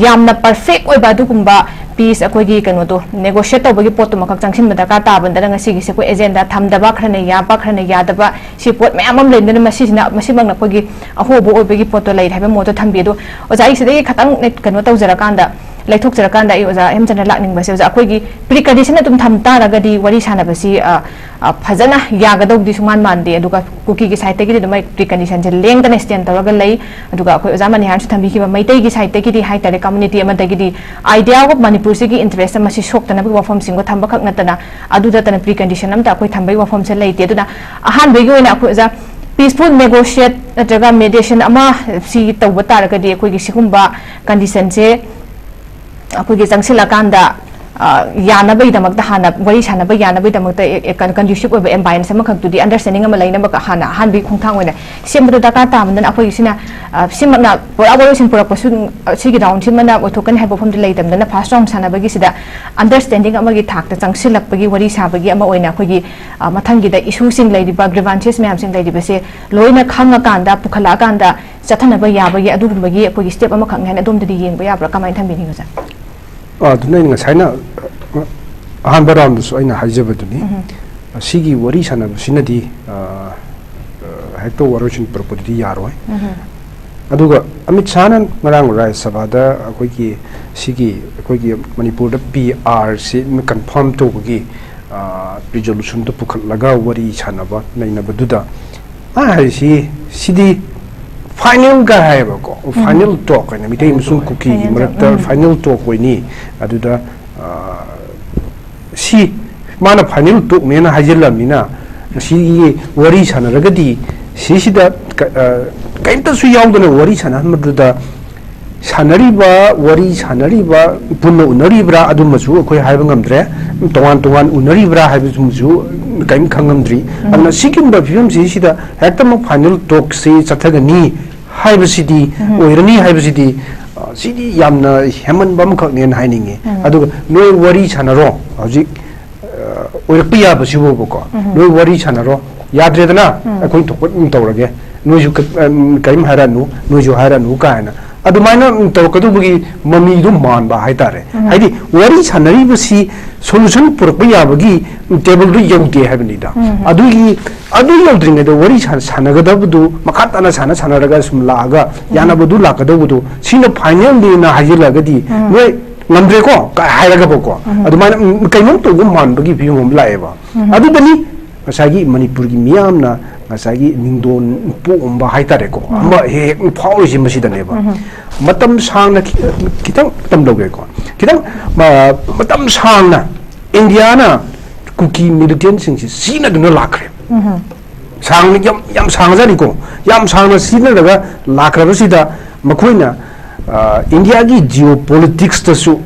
ꯌꯥꯝꯅ perfect ꯑꯣꯏꯕ ꯑꯗꯨꯒꯨꯝꯕ peace ꯑꯩꯈꯣꯏꯒꯤ ꯀꯩꯅꯣꯗꯣ negotiate ꯇꯧꯕꯒꯤ ꯄꯣꯠꯇꯨꯃꯈꯛ ꯆꯪꯁꯤꯟꯕ ꯗꯔꯀꯥꯔ ꯇꯥꯕꯗꯅ ꯉꯁꯤꯒꯤꯁꯦ ꯑꯩꯈꯣꯏ agenda ꯊꯝꯗꯕ, ꯈꯔꯅ ꯌꯥꯕ ꯈꯔꯅ ꯌꯥꯗꯕ ꯁꯤ ꯄꯣꯠ ꯃꯌꯥꯝ ꯑꯃ ꯂꯩꯕꯅꯤꯅ ꯃꯁꯤꯁꯤꯅ ꯃꯁꯤꯃꯛꯅ ꯑꯩꯈꯣꯏꯒꯤ ꯑꯍꯣꯕ ꯑꯣꯏꯕꯒꯤ ꯄꯣꯠꯇꯣ ꯂꯩꯔꯦ ꯍꯥꯏꯕ ꯃꯣꯠꯇꯣ ꯊꯝꯕꯤ꯫ ꯑꯗꯣ ꯑꯣꯖꯥ ꯑꯩ ꯁꯤꯗꯒꯤ ꯈꯇꯪ ꯀꯩꯅꯣ ꯇꯧꯖꯔꯀꯥꯟꯗ ꯂꯩꯊꯣꯛꯆꯔꯀꯥꯟꯗ ꯑꯩ ꯑꯣꯖꯥ ꯍꯦꯝꯆꯟꯗ꯭ꯔ ꯂꯥꯛꯅꯤꯡꯕꯁꯦ ꯑꯣꯖꯥ ꯑꯩꯈꯣꯏꯒꯤ pre condition ꯑꯗꯨꯝ ꯊꯝ ꯇꯥꯔꯒꯗꯤ ꯋꯥꯔꯤ ꯁꯥꯟꯅꯕꯁꯤ ꯑ, ꯑ, ꯐꯖꯅ ꯌꯥꯒꯗꯧꯗꯤ ꯁꯨꯡꯃꯥꯟ ꯃꯥꯟꯗꯦ꯫ ꯑꯗꯨꯒ ꯀꯨꯀꯤꯒꯤ side ꯇꯒꯤꯗꯤ ꯑꯗꯨꯝ ꯑꯩ pre condition ꯁꯦ ꯂꯦꯡꯗꯅ stand ꯇꯧꯔꯒ ꯂꯩ꯫ ꯑꯗꯨꯒ ꯑꯩꯈꯣꯏ ꯑꯣꯖꯥ ꯃꯅꯤꯍꯥꯔꯅꯁꯨ ꯊꯝꯕꯤꯈꯤꯕ ꯃꯩꯇꯩꯒꯤ side ꯇꯒꯤꯗꯤ ꯍꯥꯏꯇꯥꯔꯦ community ꯑꯃꯗꯒꯤꯗꯤ idea of ꯃꯅꯤꯄꯨꯔꯁꯤꯒꯤ interest ꯃꯁꯤ ꯁꯣꯛꯇꯅꯕꯒꯤ ꯋꯥꯐꯝꯁꯤꯡꯒ ꯊꯝꯕꯈꯛ ꯅꯠꯇꯅ ꯑꯗꯨ ꯅꯠꯇꯅ pre condition ꯑꯝꯇ ꯑꯩꯈꯣꯏ ꯊꯝꯕꯒꯤ ꯋꯥꯐꯝꯁꯦ ꯂꯩꯇꯦ꯫ ꯑꯗꯨꯅ ꯑꯍꯥꯟꯕꯒꯤ ꯑꯣꯏꯅ ꯑꯩꯈꯣꯏ ꯑꯣꯖꯥ peaceful negotiate ꯅꯠꯇ꯭ꯔꯒ mediation ꯑꯃ ꯁꯤ ꯇꯧꯕ ꯇꯥꯔꯒꯗꯤ ꯑꯩꯈꯣꯏꯒꯤ ꯁꯤꯒꯨꯝꯕ condition ꯁꯦ ꯑꯩꯈꯣꯏꯒꯤ ꯆꯪꯁꯤꯜꯂꯀꯥꯟꯗ ꯑ, ꯌꯥꯅꯕꯒꯤꯗꯃꯛꯇ ꯍꯥꯟꯅ ꯋꯥꯔꯤ ꯁꯥꯟꯅꯕ ꯌꯥꯅꯕꯒꯤꯗꯃꯛꯇ ꯑꯦ, ꯑꯦ, ꯀꯟ-, conducive ꯑꯣꯏꯕ environment ꯑꯃꯈꯛꯇꯨꯗꯤ understanding ꯑꯃ ꯂꯩꯅꯕ ꯍꯥꯟꯅ ꯑꯍꯥꯟꯕꯒꯤ ꯈꯣꯡꯊꯥꯡ ꯑꯣꯏꯅ ꯁꯦꯝꯕꯗꯣ ꯗꯔꯀꯥꯔ ꯇꯥꯕꯅꯤꯅ ꯑꯩꯈꯣꯏꯒꯤ ꯁꯤꯅ ꯑ, ꯁꯤꯃꯛꯅ ꯄꯨꯔꯥ ꯋꯥꯔꯣꯏꯁꯤꯟ ꯄꯨꯔꯛꯄꯁꯨ ꯑ, ꯁꯤꯒꯤ round ꯁꯤꯃꯅ ꯑꯣꯏꯊꯣꯛꯀꯅꯤ ꯍꯥꯏꯕ ꯋꯥꯐꯝꯗꯤ ꯂꯩꯇꯕꯅꯤꯅ first round ꯁꯥꯟꯅꯕꯒꯤꯁꯤꯗ understanding ꯑꯃꯒꯤ ꯊꯥꯛꯇ ꯆꯪꯁꯤꯜꯂꯛꯄꯒꯤ ꯋꯥꯔꯤ ꯁꯥꯕꯒꯤ ꯑꯃ ꯑꯣꯏꯅ ꯑꯩꯈꯣꯏꯒꯤ ꯑ, ꯃꯊꯪꯒꯤꯗ issue ꯁꯤꯡ ꯂꯩꯔꯤꯕ grievances ꯃꯌꯥꯝꯁꯤꯡ ꯂꯩꯔꯤꯕꯁꯦ ꯂꯣꯏꯅ ꯈꯪꯉꯀꯥꯟꯗ ꯄꯨꯈꯠꯂꯛꯑꯀꯥꯟꯗ ꯆꯠꯊꯅꯕ ꯌꯥꯕꯒꯤ ꯑꯗꯨꯒꯨꯝꯕꯒꯤ ꯑꯩꯈꯣꯏꯒꯤ step ꯑꯃꯈꯛꯅꯤ ꯍꯥꯏꯅ ꯑꯗꯣꯝꯗꯗꯤ ꯌꯦꯡꯕ ꯌꯥꯕ꯭ꯔꯥ? ꯀꯃꯥꯏꯅ ꯊꯝꯕꯤꯅꯤꯡꯉꯤ ꯑꯣꯖꯥ? ꯑ, ꯑꯗꯨꯅ ꯑꯩꯅ ꯉꯁꯥꯏꯅ, ꯑ, ꯑꯍꯥꯟꯕ round ꯗꯁꯨ ꯑꯩꯅ ꯍꯥꯏꯖꯕꯗꯨꯅꯤ, ꯎꯝ꯫ ꯁꯤꯒꯤ ꯋꯥꯔꯤ ꯁꯥꯟꯅꯕꯁꯤꯅꯗꯤ, ꯑ, ꯑ, ꯍꯦꯛꯇ ꯋꯥꯔꯣꯏꯁꯤꯟ ꯄꯨꯔꯛꯄꯗꯨꯗꯤ ꯌꯥꯔꯣꯏ꯫ ꯎꯝ꯫ ꯑꯗꯨꯒ ꯑꯃꯤꯠ ꯁꯥꯍꯅ ꯉꯔꯥꯡ ꯔꯥꯖ꯭ꯌ ꯁꯚꯥꯗ ꯑꯩꯈꯣꯏꯒꯤ ꯁꯤꯒꯤ ꯑꯩꯈꯣꯏꯒꯤ ꯃꯅꯤꯄꯨꯔꯗ ꯄꯤ ꯑꯥꯔ ꯁꯤ confirm ꯇꯧꯕꯒꯤ, ꯑ, resolution ꯗꯨ ꯄꯨꯈꯠꯂꯒ ꯋꯥꯔꯤ ꯁꯥꯟꯅꯕ ꯅꯩꯅꯕꯗꯨꯗ ꯃꯥ ꯍꯥꯏꯔꯤꯁꯤ ꯁꯤꯗꯤ final ꯒ ꯍꯥꯏꯌꯦꯕꯀꯣ, ꯎꯝ꯫ Final talk ꯍꯥꯏꯅ ꯃꯤꯇꯩ ꯑꯃꯁꯨꯡ ꯀꯨꯀꯤꯒꯤ ꯐꯥꯏꯅꯦꯜ ꯃꯔꯛꯇ ꯇꯣꯛ, ꯎꯝ꯫ Final talk ꯑꯣꯏꯅꯤ꯫ ꯑꯗꯨꯗ, ꯑ, ꯁꯤ ꯃꯥꯅ final talk ꯅꯦꯅ ꯍꯥꯏꯖꯤꯜꯂꯕꯅꯤꯅ ꯃꯁꯤꯒꯤ ꯋꯥꯔꯤ ꯁꯥꯟꯅꯔꯒꯗꯤ ꯁꯤꯁꯤꯗ ꯀ- ꯑ, ꯀꯔꯤꯝꯇꯁꯨ ꯌꯥꯎꯗꯅ ꯋꯥꯔꯤ ꯁꯥꯟꯅꯍꯟꯕꯗꯨꯗ, ꯁꯥꯟꯅꯔꯤꯕ, ꯋꯥꯔꯤ ꯁꯥꯟꯅꯔꯤꯕ, ꯄꯨꯟꯅ ꯎꯅꯔꯤꯕ꯭ꯔꯥ ꯑꯗꯨꯃꯁꯨ ꯑꯩꯈꯣꯏ ꯍꯥꯏꯕ ꯉꯝꯗ꯭ꯔꯦ꯫ ꯇꯣꯉꯥꯟ ꯇꯣꯉꯥꯟ ꯎꯅꯔꯤꯕ꯭ꯔꯥ ꯍꯥꯏꯕꯗꯨꯃꯁꯨ ꯀꯔꯤꯝ ꯈꯪꯉꯝꯗ꯭ꯔꯤ꯫ ꯑꯗꯨꯅ ꯁꯤꯒꯨꯝꯕ ꯐꯤꯕꯝꯁꯤꯁꯤꯗ ꯍꯦꯛꯇꯃꯛ final talkꯁꯤ ꯆꯠꯊꯒꯅꯤ ꯍꯥꯏꯕꯁꯤꯗꯤ, ꯑꯣꯏꯔꯅꯤ ꯍꯥꯏꯕꯁꯤꯗꯤ, ꯑ, ꯁꯤꯗꯤ ꯌꯥꯝꯅ ꯍꯦꯟꯃꯟꯕ ꯑꯃꯈꯛꯅꯦꯅ ꯍꯥꯏꯅꯤꯡꯉꯤ꯫ ꯑꯗꯨꯒ ꯅꯣꯏ ꯋꯥꯔꯤ ꯁꯥꯟꯅꯔꯣ, ꯍꯧꯖꯤꯛ, ꯑ, ꯑꯣꯏꯔꯛꯄ ꯌꯥꯕꯁꯤꯕꯨꯕꯀꯣ, ꯅꯣꯏ ꯋꯥꯔꯤ ꯁꯥꯟꯅꯔꯣ, ꯌꯥꯗ꯭ꯔꯦꯗꯅ, ꯑꯩꯈꯣꯏ ꯊꯣꯛꯄ ꯑꯗꯨꯝ ꯇꯧꯔꯒꯦ, ꯅꯣꯏꯁꯨ ꯀ- ꯑꯝ, ꯀꯔꯤꯝ ꯍꯥꯏꯔꯛꯑꯅꯨ, ꯅꯣꯏꯁꯨ ꯍꯥꯏꯔꯛꯑꯅꯨ ꯀꯥꯏꯅ ꯑꯗꯨꯃꯥꯏꯅ ꯇꯧꯔꯛꯀꯗꯧꯕꯒꯤ ꯃꯃꯤꯗꯣ ꯃꯥꯟꯕ ꯍꯥꯏꯇꯥꯔꯦ꯫ ꯍꯥꯏꯗꯤ ꯋꯥꯔꯤ ꯁꯥꯟꯅꯔꯤꯕꯁꯤ solution ꯄꯨꯔꯛꯄ ꯌꯥꯕꯒꯤ tableꯗꯨ ꯌꯧꯗꯦ ꯍꯥꯏꯕꯅꯤꯗ꯫ ꯑꯗꯨꯒꯤ, ꯑꯗꯨ ꯌꯧꯗ꯭ꯔꯤꯉꯩꯗ ꯋꯥꯔꯤ ꯁꯥ- ꯁꯥꯟꯅꯒꯗꯕꯗꯨ, ꯃꯈꯥ ꯇꯥꯅ ꯁꯥꯟꯅ ꯁꯥꯟꯅꯔꯒ ꯁꯨꯝ ꯂꯥꯛꯑꯒ ꯌꯥꯅꯕꯗꯨ ꯂꯥꯛꯀꯗꯧꯕꯗꯨ, ꯁꯤꯅ finalꯅꯦꯅ ꯍꯥꯏꯖꯤꯜꯂꯒꯗꯤ, ꯅꯣꯏ ꯉꯝꯗ꯭ꯔꯦꯀꯣ ꯀꯥꯏ ꯍꯥꯏꯔꯒꯕꯀꯣ, ꯑꯗꯨꯃꯥꯏꯅ, ꯎꯝ, ꯀꯩꯅꯣꯝ ꯇꯧꯕ ꯃꯥꯟꯕꯒꯤ ꯐꯤꯕꯝ ꯑꯃ ꯂꯥꯛꯑꯦꯕ꯫ ꯑꯗꯨꯗꯅꯤ ꯉꯁꯥꯏꯒꯤ ꯃꯅꯤꯄꯨꯔꯒꯤ ꯃꯤꯌꯥꯝꯅ ꯉꯁꯥꯏꯒꯤ ꯅꯤꯡꯗꯣꯟ ꯄꯣꯛꯑꯝꯕ ꯍꯥꯏꯇꯥꯔꯦꯀꯣ, ꯑꯃ ꯍꯦꯛ ꯍꯦꯛ ꯐꯥꯎꯔꯤꯁꯦ ꯃꯁꯤꯗꯅꯦꯕ꯫ ꯃꯇꯝ ꯁꯥꯡꯅ ꯈꯤ- ꯈꯤꯇꯪ ꯇꯝꯂꯧꯒꯦꯀꯣ, ꯈꯤꯇꯪ, ꯃ- ꯃꯇꯝ ꯁꯥꯡꯅ ꯏꯟꯗꯤꯌꯥꯅ ꯀꯨꯀꯤ militantꯁꯤꯡꯁꯤ ꯁꯤꯖꯤꯟꯅꯗꯨꯅ ꯂꯥꯛꯈ꯭ꯔꯦ꯫ ꯁꯥꯡꯅ, ꯌꯥꯝ, ꯌꯥꯝ ꯁꯥꯡꯉꯖꯥꯠꯅꯤꯀꯣ꯫ ꯌꯥꯝ ꯁꯥꯡꯅ ꯁꯤꯖꯤꯟꯅꯔꯒ ꯂꯥꯛꯈ꯭ꯔꯕꯁꯤꯗ ꯃꯈꯣꯏꯅ, ꯑ, ꯏꯟꯗꯤꯌꯥꯒꯤ geopoliticsꯇꯁꯨ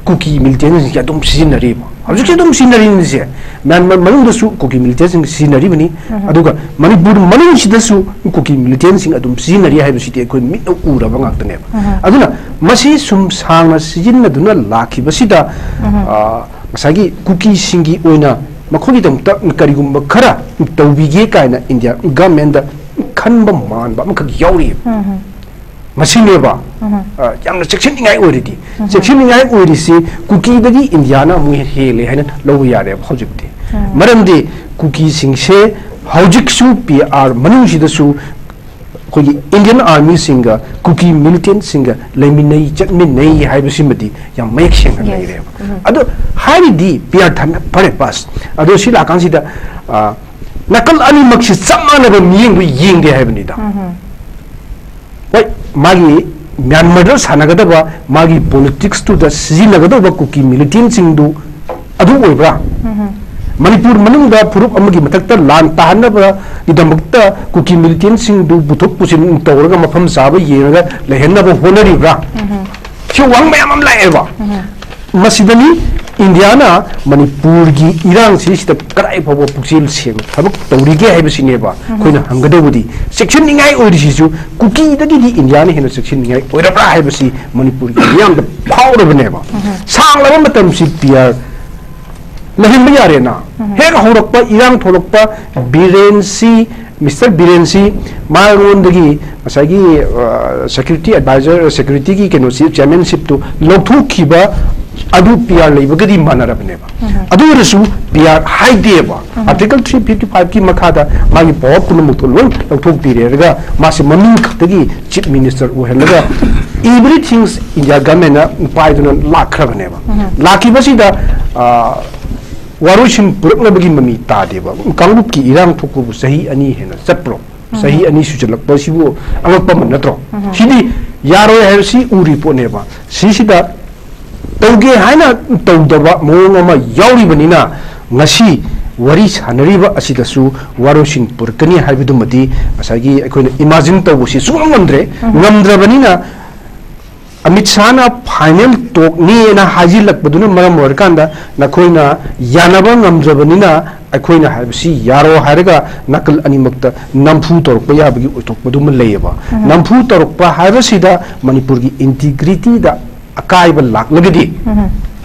ꯀꯨꯀꯤ militantꯁꯤꯡꯁꯦ ꯑꯗꯨꯝ ꯁꯤꯖꯤꯟꯅꯔꯤꯕ꯫ ꯍꯧꯖꯤꯛꯁꯨ ꯑꯗꯨꯝ ꯁꯤꯖꯤꯟꯅꯔꯤꯅꯤꯁꯦ꯫ ꯃ꯭ꯌꯥꯟꯃꯥꯔ ꯃꯅꯨꯡꯗꯁꯨ ꯀꯨꯀꯤ militantꯁꯤꯡ ꯁꯤꯖꯤꯟꯅꯔꯤꯕꯅꯤ꯫ ꯑꯗꯨꯒ ꯃꯅꯤꯄꯨꯔ ꯃꯅꯨꯡꯁꯤꯗꯁꯨ ꯀꯨꯀꯤ militantꯁꯤꯡ ꯑꯗꯨꯝ ꯁꯤꯖꯤꯟꯅꯔꯤ ꯍꯥꯏꯕꯁꯤꯗꯤ ꯑꯩꯈꯣꯏ ꯃꯤꯠꯅ ꯎꯔꯕ ꯉꯥꯛꯇꯅꯦꯕ꯫ ꯑꯗꯨꯅ ꯃꯁꯤ ꯁꯨꯝ ꯁꯥꯡꯅ ꯁꯤꯖꯤꯟꯅꯗꯨꯅ ꯂꯥꯛꯈꯤꯕꯁꯤꯗ, ꯑ, ꯉꯁꯥꯏꯒꯤ ꯀꯨꯀꯤꯁꯤꯡꯒꯤ ꯑꯣꯏꯅ ꯃꯈꯣꯏꯒꯤꯗꯃꯛꯇ ꯀꯔꯤꯒꯨꯝꯕ ꯈꯔ ꯇꯧꯕꯤꯒꯦ ꯀꯥꯏꯅ ꯏꯟꯗꯤꯌꯥ governmentꯗ ꯈꯟꯕ ꯃꯥꯟꯕ ꯑꯃꯈꯛ ꯌꯥꯎꯔꯤꯑꯕ꯫ ꯃꯁꯤꯅꯦꯕ, ꯑ, ꯌꯥꯝꯅ ꯆꯦꯛꯁꯤꯟꯅꯤꯡꯉꯥꯏ ꯑꯣꯏꯔꯤꯗꯤ꯫ ꯆꯦꯛꯁꯤꯟꯅꯤꯡꯉꯥꯏ ꯑꯣꯏꯔꯤꯁꯤ ꯀꯨꯀꯤꯗꯒꯤ ꯏꯟꯗꯤꯌꯥꯅ ꯑꯃꯨꯛ ꯍꯦꯟꯅ ꯍꯦꯜꯂꯦ ꯍꯥꯏꯅ ꯂꯧꯕ ꯌꯥꯔꯦꯕ ꯍꯧꯖꯤꯛꯇꯤ꯫ ꯃꯔꯝꯗꯤ ꯀꯨꯀꯤꯁꯤꯡꯁꯦ ꯍꯧꯖꯤꯛꯁꯨ ꯄꯤ ꯑꯥꯔ ꯃꯅꯨꯡꯁꯤꯗꯁꯨ ꯑꯩꯈꯣꯏꯒꯤ Indian Armyꯁꯤꯡꯒ ꯀꯨꯀꯤ militantꯁꯤꯡꯒ ꯂꯩꯃꯤꯟꯅꯩ, ꯆꯠꯃꯤꯟꯅꯩ ꯍꯥꯏꯕꯁꯤꯃꯗꯤ ꯌꯥꯝ ꯃꯌꯦꯛ ꯁꯦꯡꯅ ꯂꯩꯔꯦꯕ꯫ ꯑꯗꯣ ꯍꯥꯏꯔꯤꯗꯤ ꯄꯤ ꯑꯥꯔ ꯊꯥꯃꯤꯅ ꯐꯔꯦ, ꯕꯁ꯫ ꯑꯗꯣ ꯁꯤ ꯂꯥꯛꯀꯥꯟꯁꯤꯗ, ꯑ, ꯅꯥꯀꯜ ꯑꯅꯤꯃꯛꯁꯤ ꯆꯞ ꯃꯥꯟꯅꯕ ꯃꯤꯠꯌꯦꯡꯗ ꯌꯦꯡꯗꯦ ꯍꯥꯏꯕꯅꯤꯗ꯫ ꯍꯣꯏ, ꯃꯥꯒꯤ ꯃ꯭ꯌꯥꯟꯃꯥꯔꯗ ꯁꯥꯟꯅꯒꯗꯕ, ꯃꯥꯒꯤ politicsꯇꯨꯗ ꯁꯤꯖꯤꯟꯅꯒꯗꯧꯕ ꯀꯨꯀꯤ militantꯁꯤꯡꯗꯨ ꯑꯗꯨ ꯑꯣꯏꯕ꯭ꯔꯥ? ꯃꯅꯤꯄꯨꯔ ꯃꯅꯨꯡꯗ ꯐꯨꯔꯨꯞ ꯑꯃꯒꯤ ꯃꯊꯛꯇ ꯂꯥꯟ ꯇꯥꯍꯟꯅꯕꯒꯤꯗꯃꯛꯇ ꯀꯨꯀꯤ ꯃꯤꯂꯤꯇꯦꯟꯁꯤꯡꯗꯨ ꯄꯨꯊꯣꯛ ꯄꯨꯁꯤꯟ ꯇꯧꯔꯒ ꯃꯐꯝ ꯆꯥꯕ ꯌꯦꯡꯉꯒ ꯂꯩꯍꯟꯅꯕ ꯍꯣꯠꯅꯔꯤꯕ꯭ꯔꯥ? ꯁꯤ ꯋꯥꯍꯪ ꯃꯌꯥꯝ ꯑꯃ ꯂꯥꯛꯑꯦꯕ꯫ ꯃꯁꯤꯗꯅꯤ ꯏꯟꯗꯤꯌꯥꯅ ꯃꯅꯤꯄꯨꯔꯒꯤ ꯏꯔꯥꯡꯁꯤ ꯁꯤꯗ ꯀꯗꯥꯏ ꯐꯥꯎꯕ ꯄꯨꯛꯆꯦꯜ ꯁꯦꯡꯅ ꯊꯕꯛ ꯇꯧꯔꯤꯒꯦ ꯍꯥꯏꯕꯁꯤꯅꯦꯕ ꯑꯩꯈꯣꯏꯅ ꯍꯪꯒꯗꯧꯕꯗꯤ꯫ ꯆꯦꯛꯁꯤꯟꯅꯤꯡꯉꯥꯏ ꯑꯣꯏꯔꯤꯁꯤꯁꯨ ꯀꯨꯀꯤꯗꯒꯤꯗꯤ ꯏꯟꯗꯤꯌꯥꯅ ꯍꯦꯟꯅ ꯆꯦꯛꯁꯤꯟꯅꯤꯡꯉꯥꯏ ꯑꯣꯏꯔꯕ꯭ꯔꯥ ꯍꯥꯏꯕꯁꯤ ꯃꯅꯤꯄꯨꯔꯒꯤ ꯃꯤꯌꯥꯝꯗ ꯐꯥꯎꯔꯕꯅꯦꯕ꯫ ꯁꯥꯡꯂꯕ ꯃꯇꯝꯁꯤ ꯄꯤ ꯑꯥꯔ ꯂꯩꯍꯟꯕ ꯌꯥꯔꯦꯅ꯫ ꯍꯦꯛ ꯍꯧꯔꯛꯄ ꯏꯔꯥꯡ ꯊꯣꯛꯂꯛꯄ ꯕꯤꯔꯦꯟꯁꯤ, ꯃꯤꯁꯇꯔ ꯕꯤꯔꯦꯟꯁꯤ ꯃꯉꯣꯟꯗꯒꯤ ꯉꯁꯥꯏꯒꯤ, ꯑ, ꯁꯦꯀ꯭ꯌꯨꯔꯤꯇꯤ ꯑꯦꯗꯚꯥꯏꯖꯔ, ꯁꯦꯀ꯭ꯌꯨꯔꯤꯇꯤꯒꯤ ꯀꯩꯅꯣꯁꯤ, ꯆꯤꯌꯔꯃꯦꯟꯁꯤꯞꯇꯨ ꯂꯧꯊꯣꯛꯈꯤꯕ ꯑꯗꯨ ꯄꯤ ꯑꯥꯔ ꯂꯩꯕꯒꯗꯤ ꯃꯥꯟꯅꯔꯕꯅꯦꯕ꯫ ꯑꯗꯨ ꯑꯣꯏꯔꯁꯨ ꯄꯤ ꯑꯥꯔ ꯍꯥꯏꯗꯦꯕ꯫ ꯑꯥꯔꯇꯤꯀꯜ ꯊ꯭ꯔꯤ ꯐꯤꯐꯇꯤ ꯐꯥꯏꯚꯀꯤ ꯃꯈꯥꯗ ꯃꯥꯒꯤ ꯄꯋꯥꯔ ꯄꯨꯝꯅꯃꯛꯇꯣ ꯂꯣꯏ ꯂꯧꯊꯣꯛꯄꯤꯔꯦꯔꯒ ꯃꯥꯁꯦ ꯃꯃꯤꯡ ꯈꯛꯇꯒꯤ ꯆꯤꯐ ꯃꯤꯅꯤꯁꯇꯔ ꯑꯣꯏꯍꯜꯂꯒ everything ꯏꯟꯗꯤꯌꯥ ꯒꯚꯔꯟꯃꯦꯟꯅ ꯄꯥꯏꯗꯨꯅ ꯂꯥꯛꯈ꯭ꯔꯕꯅꯦꯕ꯫ ꯂꯥꯛꯈꯤꯕꯁꯤꯗ, ꯑ, ꯋꯥꯔꯣꯏꯁꯤꯟ ꯄꯨꯔꯛꯅꯕꯒꯤ ꯃꯃꯤ ꯇꯥꯗꯦꯕ꯫ ꯀꯥꯡꯂꯨꯞꯀꯤ ꯏꯔꯥꯡ ꯊꯣꯛꯄꯕꯨ ꯆꯍꯤ ꯑꯅꯤ ꯍꯦꯟꯅ ꯆꯠꯄ꯭ꯔꯣ? ꯆꯍꯤ ꯑꯅꯤ ꯁꯨꯖꯜꯂꯛꯄꯁꯤꯕꯨ ꯑꯉꯛꯄ ꯑꯃ ꯅꯠꯇ꯭ꯔꯣ? ꯁꯤꯗꯤ ꯌꯥꯔꯣꯏ ꯍꯥꯏꯕꯁꯤ ꯎꯔꯤ ꯄꯣꯠꯅꯦꯕ꯫ ꯁꯤꯁꯤꯗ ꯇꯧꯒꯦ ꯍꯥꯏꯅ ꯇꯧꯗꯕ ꯃꯑꯣꯡ ꯑꯃ ꯌꯥꯎꯔꯤꯕꯅꯤꯅ ꯉꯁꯤ ꯋꯥꯔꯤ ꯁꯥꯟꯅꯔꯤꯕ ꯑꯁꯤꯗꯁꯨ ꯋꯥꯔꯣꯏꯁꯤꯟ ꯄꯨꯔꯛꯀꯅꯤ ꯍꯥꯏꯕꯗꯨꯃꯗꯤ ꯉꯁꯥꯏꯒꯤ ꯑꯩꯈꯣꯏꯅ ꯏꯃꯥꯖꯤꯟ ꯇꯧꯕꯁꯤ ꯁꯨꯡꯉꯝ ꯉꯝꯗ꯭ꯔꯦ꯫ ꯉꯝꯗ꯭ꯔꯕꯅꯤꯅ ꯑꯃꯤꯠ ꯁꯥꯍꯅ ꯐꯥꯏꯅꯦꯜ ꯇꯣꯛꯅꯤꯅ ꯍꯥꯏꯖꯤꯜꯂꯛꯄꯗꯨꯅ ꯃꯔꯝ ꯑꯣꯏꯔꯀꯥꯟꯗ ꯅꯈꯣꯏꯅ ꯌꯥꯅꯕ ꯉꯝꯗ꯭ꯔꯕꯅꯤꯅ ꯑꯩꯈꯣꯏꯅ ꯍꯥꯏꯕꯁꯤ ꯌꯥꯔꯣ ꯍꯥꯏꯔꯒ ꯅꯥꯀꯜ ꯑꯅꯤꯃꯛꯇ ꯅꯝꯐꯨ ꯇꯧꯔꯛꯄ ꯌꯥꯕꯒꯤ ꯑꯣꯏꯊꯣꯛꯄꯗꯨꯃ ꯂꯩꯌꯦꯕ꯫ ꯅꯝꯐꯨ ꯇꯧꯔꯛꯄ ꯍꯥꯏꯕꯁꯤꯗ ꯃꯅꯤꯄꯨꯔꯒꯤ ꯏꯟꯇꯤꯒ꯭ꯔꯤꯇꯤꯗ ꯑꯀꯥꯏꯕ ꯂꯥꯛꯂꯒꯗꯤ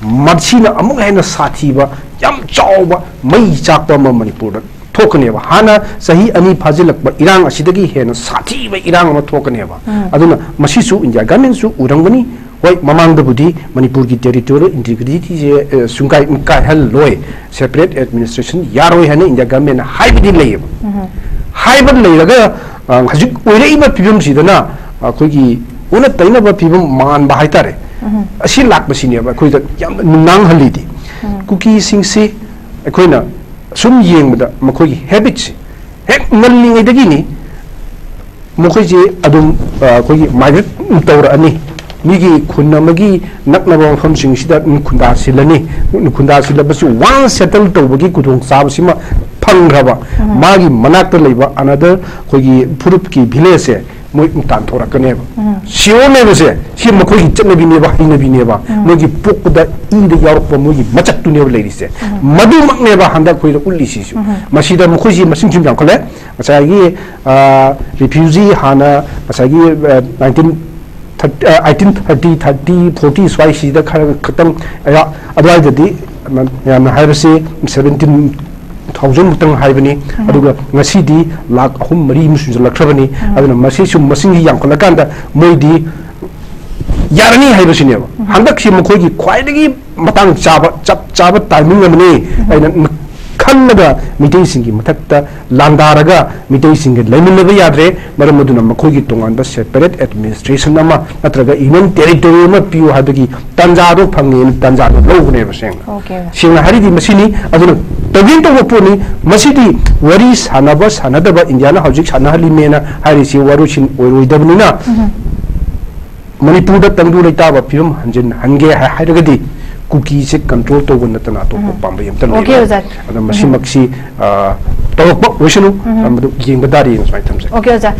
ꯃꯁꯤꯅ ꯑꯃꯨꯛ ꯍꯦꯟꯅ ꯁꯥꯊꯤꯕ, ꯌꯥꯝ ꯆꯥꯎꯕ ꯃꯩ ꯆꯥꯛꯄ ꯑꯃ ꯃꯅꯤꯄꯨꯔꯗ ꯊꯣꯛꯀꯅꯦꯕ꯫ ꯍꯥꯟꯅ ꯆꯍꯤ ꯑꯅꯤ ꯐꯥꯖꯤꯜꯂꯛꯄ ꯏꯔꯥꯡ ꯑꯁꯤꯗꯒꯤ ꯍꯦꯟꯅ ꯁꯥꯊꯤꯕ ꯏꯔꯥꯡ ꯑꯃ ꯊꯣꯛꯀꯅꯦꯕ꯫ ꯑꯗꯨꯅ ꯃꯁꯤꯁꯨ ꯏꯟꯗꯤꯌꯥ ꯒꯚꯔꯟꯃꯦꯟꯁꯨ ꯎꯔꯝꯒꯅꯤ꯫ ꯍꯣꯏ, ꯃꯃꯥꯡꯗꯕꯨꯗꯤ ꯃꯅꯤꯄꯨꯔꯒꯤ ꯇꯦꯔꯤꯇꯣꯔꯤꯌꯦꯜ ꯏꯟꯇꯤꯒ꯭ꯔꯤꯇꯤꯁꯦ, ꯑ, ꯁꯨꯡꯀꯥꯏ ꯀꯥꯏꯍꯜꯂꯣꯏ, ꯁꯦꯄꯔꯦꯠ ꯑꯦꯗꯃꯤꯅꯤꯁꯇ꯭ꯔꯦꯁꯟ ꯌꯥꯔꯣꯏ ꯍꯥꯏꯅ ꯏꯟꯗꯤꯌꯥ ꯒꯚꯔꯟꯃꯦꯟꯅ ꯍꯥꯏꯕꯗꯤ ꯂꯩꯌꯦꯕ꯫ ꯍꯥꯏꯕ ꯂꯩꯔꯒ, ꯑ, ꯍꯧꯖꯤꯛ ꯑꯣꯏꯔꯛꯏꯕ ꯐꯤꯕꯝꯁꯤꯗꯅ ꯑꯩꯈꯣꯏꯒꯤ ꯑꯣꯟꯅ ꯇꯩꯅꯕ ꯐꯤꯕꯝ ꯃꯥꯟꯕ ꯍꯥꯏꯇꯥꯔꯦ꯫ ꯑꯁꯤ ꯂꯥꯛꯄꯁꯤꯅꯦꯕ ꯑꯩꯈꯣꯏꯗ ꯌꯥꯝꯅ ꯅꯨꯡꯅꯥꯡꯍꯜꯂꯤꯗꯤ꯫ ꯀꯨꯀꯤꯁꯤꯡꯁꯤ ꯑꯩꯈꯣꯏꯅ ꯁꯨꯝ ꯌꯦꯡꯕꯗ ꯃꯈꯣꯏꯒꯤ ꯍꯦꯕꯤꯠꯁꯤ ꯍꯦꯛ ꯉꯜꯂꯤꯉꯩꯗꯒꯤꯅꯤ꯫ ꯃꯈꯣꯏꯁꯤ ꯑꯗꯨꯝ, ꯑ, ꯑꯩꯈꯣꯏꯒꯤ ꯃꯥꯏꯒ꯭ꯔꯦꯠ ꯇꯧꯔꯛꯑꯅꯤ꯫ ꯃꯤꯒꯤ ꯈꯨꯟ ꯑꯃꯒꯤ ꯅꯛꯅꯕ ꯃꯐꯝꯁꯤꯡꯁꯤꯗ ꯈꯨꯟꯗꯥ ꯁꯤꯜꯂꯅꯤ꯫ ꯈꯨꯟꯗꯥ ꯁꯤꯜꯂꯕꯁꯨ ꯋꯥꯟ ꯁꯦꯇꯜ ꯇꯧꯕꯒꯤ ꯈꯨꯗꯣꯡꯆꯥꯕꯁꯤꯃ ꯐꯪꯈ꯭ꯔꯕ, ꯎꯝ꯫ ꯃꯥꯒꯤ ꯃꯅꯥꯛꯇ ꯂꯩꯕ ꯑꯅꯗꯔ ꯑꯩꯈꯣꯏꯒꯤ ꯐꯨꯔꯨꯞꯀꯤ ꯚꯤꯂꯦꯖꯁꯦ ꯃꯣꯏ ꯇꯥꯟꯊꯣꯔꯛꯀꯅꯦꯕ꯫ ꯎꯝ꯫ ꯁꯤꯑꯣꯅꯦꯕꯁꯦ, ꯁꯤ ꯃꯈꯣꯏꯒꯤ ꯆꯠꯅꯕꯤꯅꯦꯕ, ꯍꯩꯅꯕꯤꯅꯦꯕ꯫ ꯎꯝ꯫ ꯃꯣꯏꯒꯤ ꯄꯣꯛꯄꯗ ꯏꯗ ꯌꯥꯎꯔꯛꯄ ꯃꯣꯏꯒꯤ ꯃꯆꯠꯇꯨꯅꯦꯕ ꯂꯩꯔꯤꯁꯦ꯫ ꯎꯝ꯫ ꯃꯗꯨꯃꯛꯅꯦꯕ ꯍꯟꯗꯛ ꯑꯩꯈꯣꯏꯗ ꯎꯠꯂꯤꯁꯤꯁꯨ꯫ ꯎꯝ꯫ ꯃꯁꯤꯗ ꯃꯈꯣꯏꯁꯤ ꯃꯁꯤꯡ ꯁꯨꯝ ꯌꯥꯝꯈꯠꯂꯦ꯫ ꯉꯁꯥꯏꯒꯤ, ꯑ, ꯔꯤꯐ꯭ꯌꯨꯖꯤ ꯍꯥꯟꯅ ꯉꯁꯥꯏꯒꯤ, ꯑ, ꯅꯥꯏꯟꯇꯤꯟ ꯊꯥꯔꯇꯤ, ꯑ, ꯑꯩꯠꯇꯤꯟ ꯊꯥꯔꯇꯤ, ꯊꯥꯔꯇꯤ, ꯐꯣꯔꯇꯤ ꯁ꯭ꯋꯥꯏꯁꯤꯗ ꯈꯔ ꯈꯛꯇꯪ ꯑꯌꯥ-, ꯑꯗꯨꯋꯥꯏꯗꯗꯤ ꯃꯌꯥꯝꯅ ꯍꯥꯏꯕꯁꯤ ꯁꯕꯦꯟꯇꯤꯟ ꯊꯥꯎꯖꯟ ꯃꯨꯛꯇꯪ ꯍꯥꯏꯕꯅꯤ꯫ ꯎꯝ꯫ ꯑꯗꯨꯒ ꯉꯁꯤꯗꯤ ꯂꯥꯈ ꯑꯍꯨꯝ ꯃꯔꯤ ꯑꯃ ꯁꯨꯖꯜꯂꯛꯈ꯭ꯔꯕꯅꯤ꯫ ꯎꯝ꯫ ꯑꯗꯨꯅ ꯃꯁꯤ ꯁꯨꯝ ꯃꯁꯤꯡꯁꯤ ꯌꯥꯝꯈꯠꯂꯀꯥꯟꯗ ꯃꯣꯏꯗꯤ ꯌꯥꯔꯅꯤ ꯍꯥꯏꯕꯁꯤꯅꯦꯕ꯫ ꯎꯝ꯫ ꯍꯟꯗꯛꯁꯤ ꯃꯈꯣꯏꯒꯤ ꯈ꯭ꯋꯥꯏꯗꯒꯤ ꯃꯇꯥꯡ ꯆꯥꯕ, ꯆꯞ ꯆꯥꯕ ꯇꯥꯏꯃꯤꯡ ꯑꯃꯅꯤ꯫ ꯎꯝ꯫ ꯑꯩꯅ ꯈꯜꯂꯒ ꯃꯤꯇꯩꯁꯤꯡꯒꯤ ꯃꯊꯛꯇ ꯂꯥꯟꯗꯥꯔꯒ ꯃꯤꯇꯩꯁꯤꯡꯒ ꯂꯩꯃꯤꯟꯅꯕ ꯌꯥꯗ꯭ꯔꯦ꯫ ꯃꯔꯝ ꯑꯗꯨꯅ ꯃꯈꯣꯏꯒꯤ ꯇꯣꯉꯥꯟꯕ ꯁꯦꯄꯔꯦꯠ ꯑꯦꯗꯃꯤꯅꯤꯁꯇ꯭ꯔꯦꯁꯟ ꯑꯃ ꯅꯠꯇ꯭ꯔꯒ ꯌꯨꯅꯤꯌꯟ ꯇꯦꯔꯤꯇꯣꯔꯤ ꯑꯃ ꯄꯤꯌꯨ ꯍꯥꯏꯕꯒꯤ ꯇꯥꯟꯖꯥꯗꯣ ꯐꯪꯉꯦꯅ ꯇꯥꯟꯖꯥꯗꯣ ꯂꯧꯕꯅꯦꯕ ꯁꯦꯡꯅ꯫ ꯑꯣꯀꯦ꯫ ꯁꯦꯡꯅ ꯍꯥꯏꯔꯗꯤ ꯃꯁꯤꯅꯤ꯫ ꯑꯗꯨꯅ ꯇꯧꯒꯦꯅ ꯇꯧꯕ ꯄꯣꯠꯅꯤ꯫ ꯃꯁꯤꯗꯤ ꯋꯥꯔꯤ ꯁꯥꯟꯅꯕ ꯁꯥꯟꯅꯗꯕ ꯏꯟꯗꯤꯌꯥꯅ ꯍꯧꯖꯤꯛ ꯁꯥꯟꯅꯍꯜꯂꯤꯃꯦꯅ ꯍꯥꯏꯔꯤꯁꯤ ꯋꯥꯔꯣꯏꯁꯤꯟ ꯑꯣꯏꯔꯣꯏꯗꯕꯅꯤꯅ, ꯎꯝ꯫ ꯃꯅꯤꯄꯨꯔꯗ ꯇꯪꯗꯨ ꯂꯩꯇꯥꯕ ꯐꯤꯕꯝ ꯍꯟꯖꯤꯟꯍꯟꯒꯦ ꯍꯥꯏ-, ꯍꯥꯏꯔꯒꯗꯤ ꯀꯨꯀꯤꯁꯦ ꯀꯟꯇ꯭ꯔꯣꯜ ꯇꯧꯕ ꯅꯠꯇꯅ ꯑꯇꯣꯞꯄ ꯎꯝ꯫ ꯄꯥꯝꯕꯩ ꯑꯝꯇ ꯑꯣꯀꯦ, ꯂꯩꯔꯣꯏ꯫ ꯑꯣꯖꯥ꯫ ꯑꯗꯣ ꯎꯝ꯫ ꯃꯁꯤꯃꯛꯁꯤ, ꯑ, ꯇꯧꯔꯛꯄ ꯑꯣꯏꯁꯅꯨ, ꯎꯝ꯫ ꯃꯗꯨ ꯌꯦꯡꯕ ꯇꯥꯔꯦꯅ ꯁꯨꯃꯥꯏꯅ ꯊꯝꯖꯒꯦ꯫ ꯑꯣꯀꯦ, ꯑꯣꯖꯥ꯫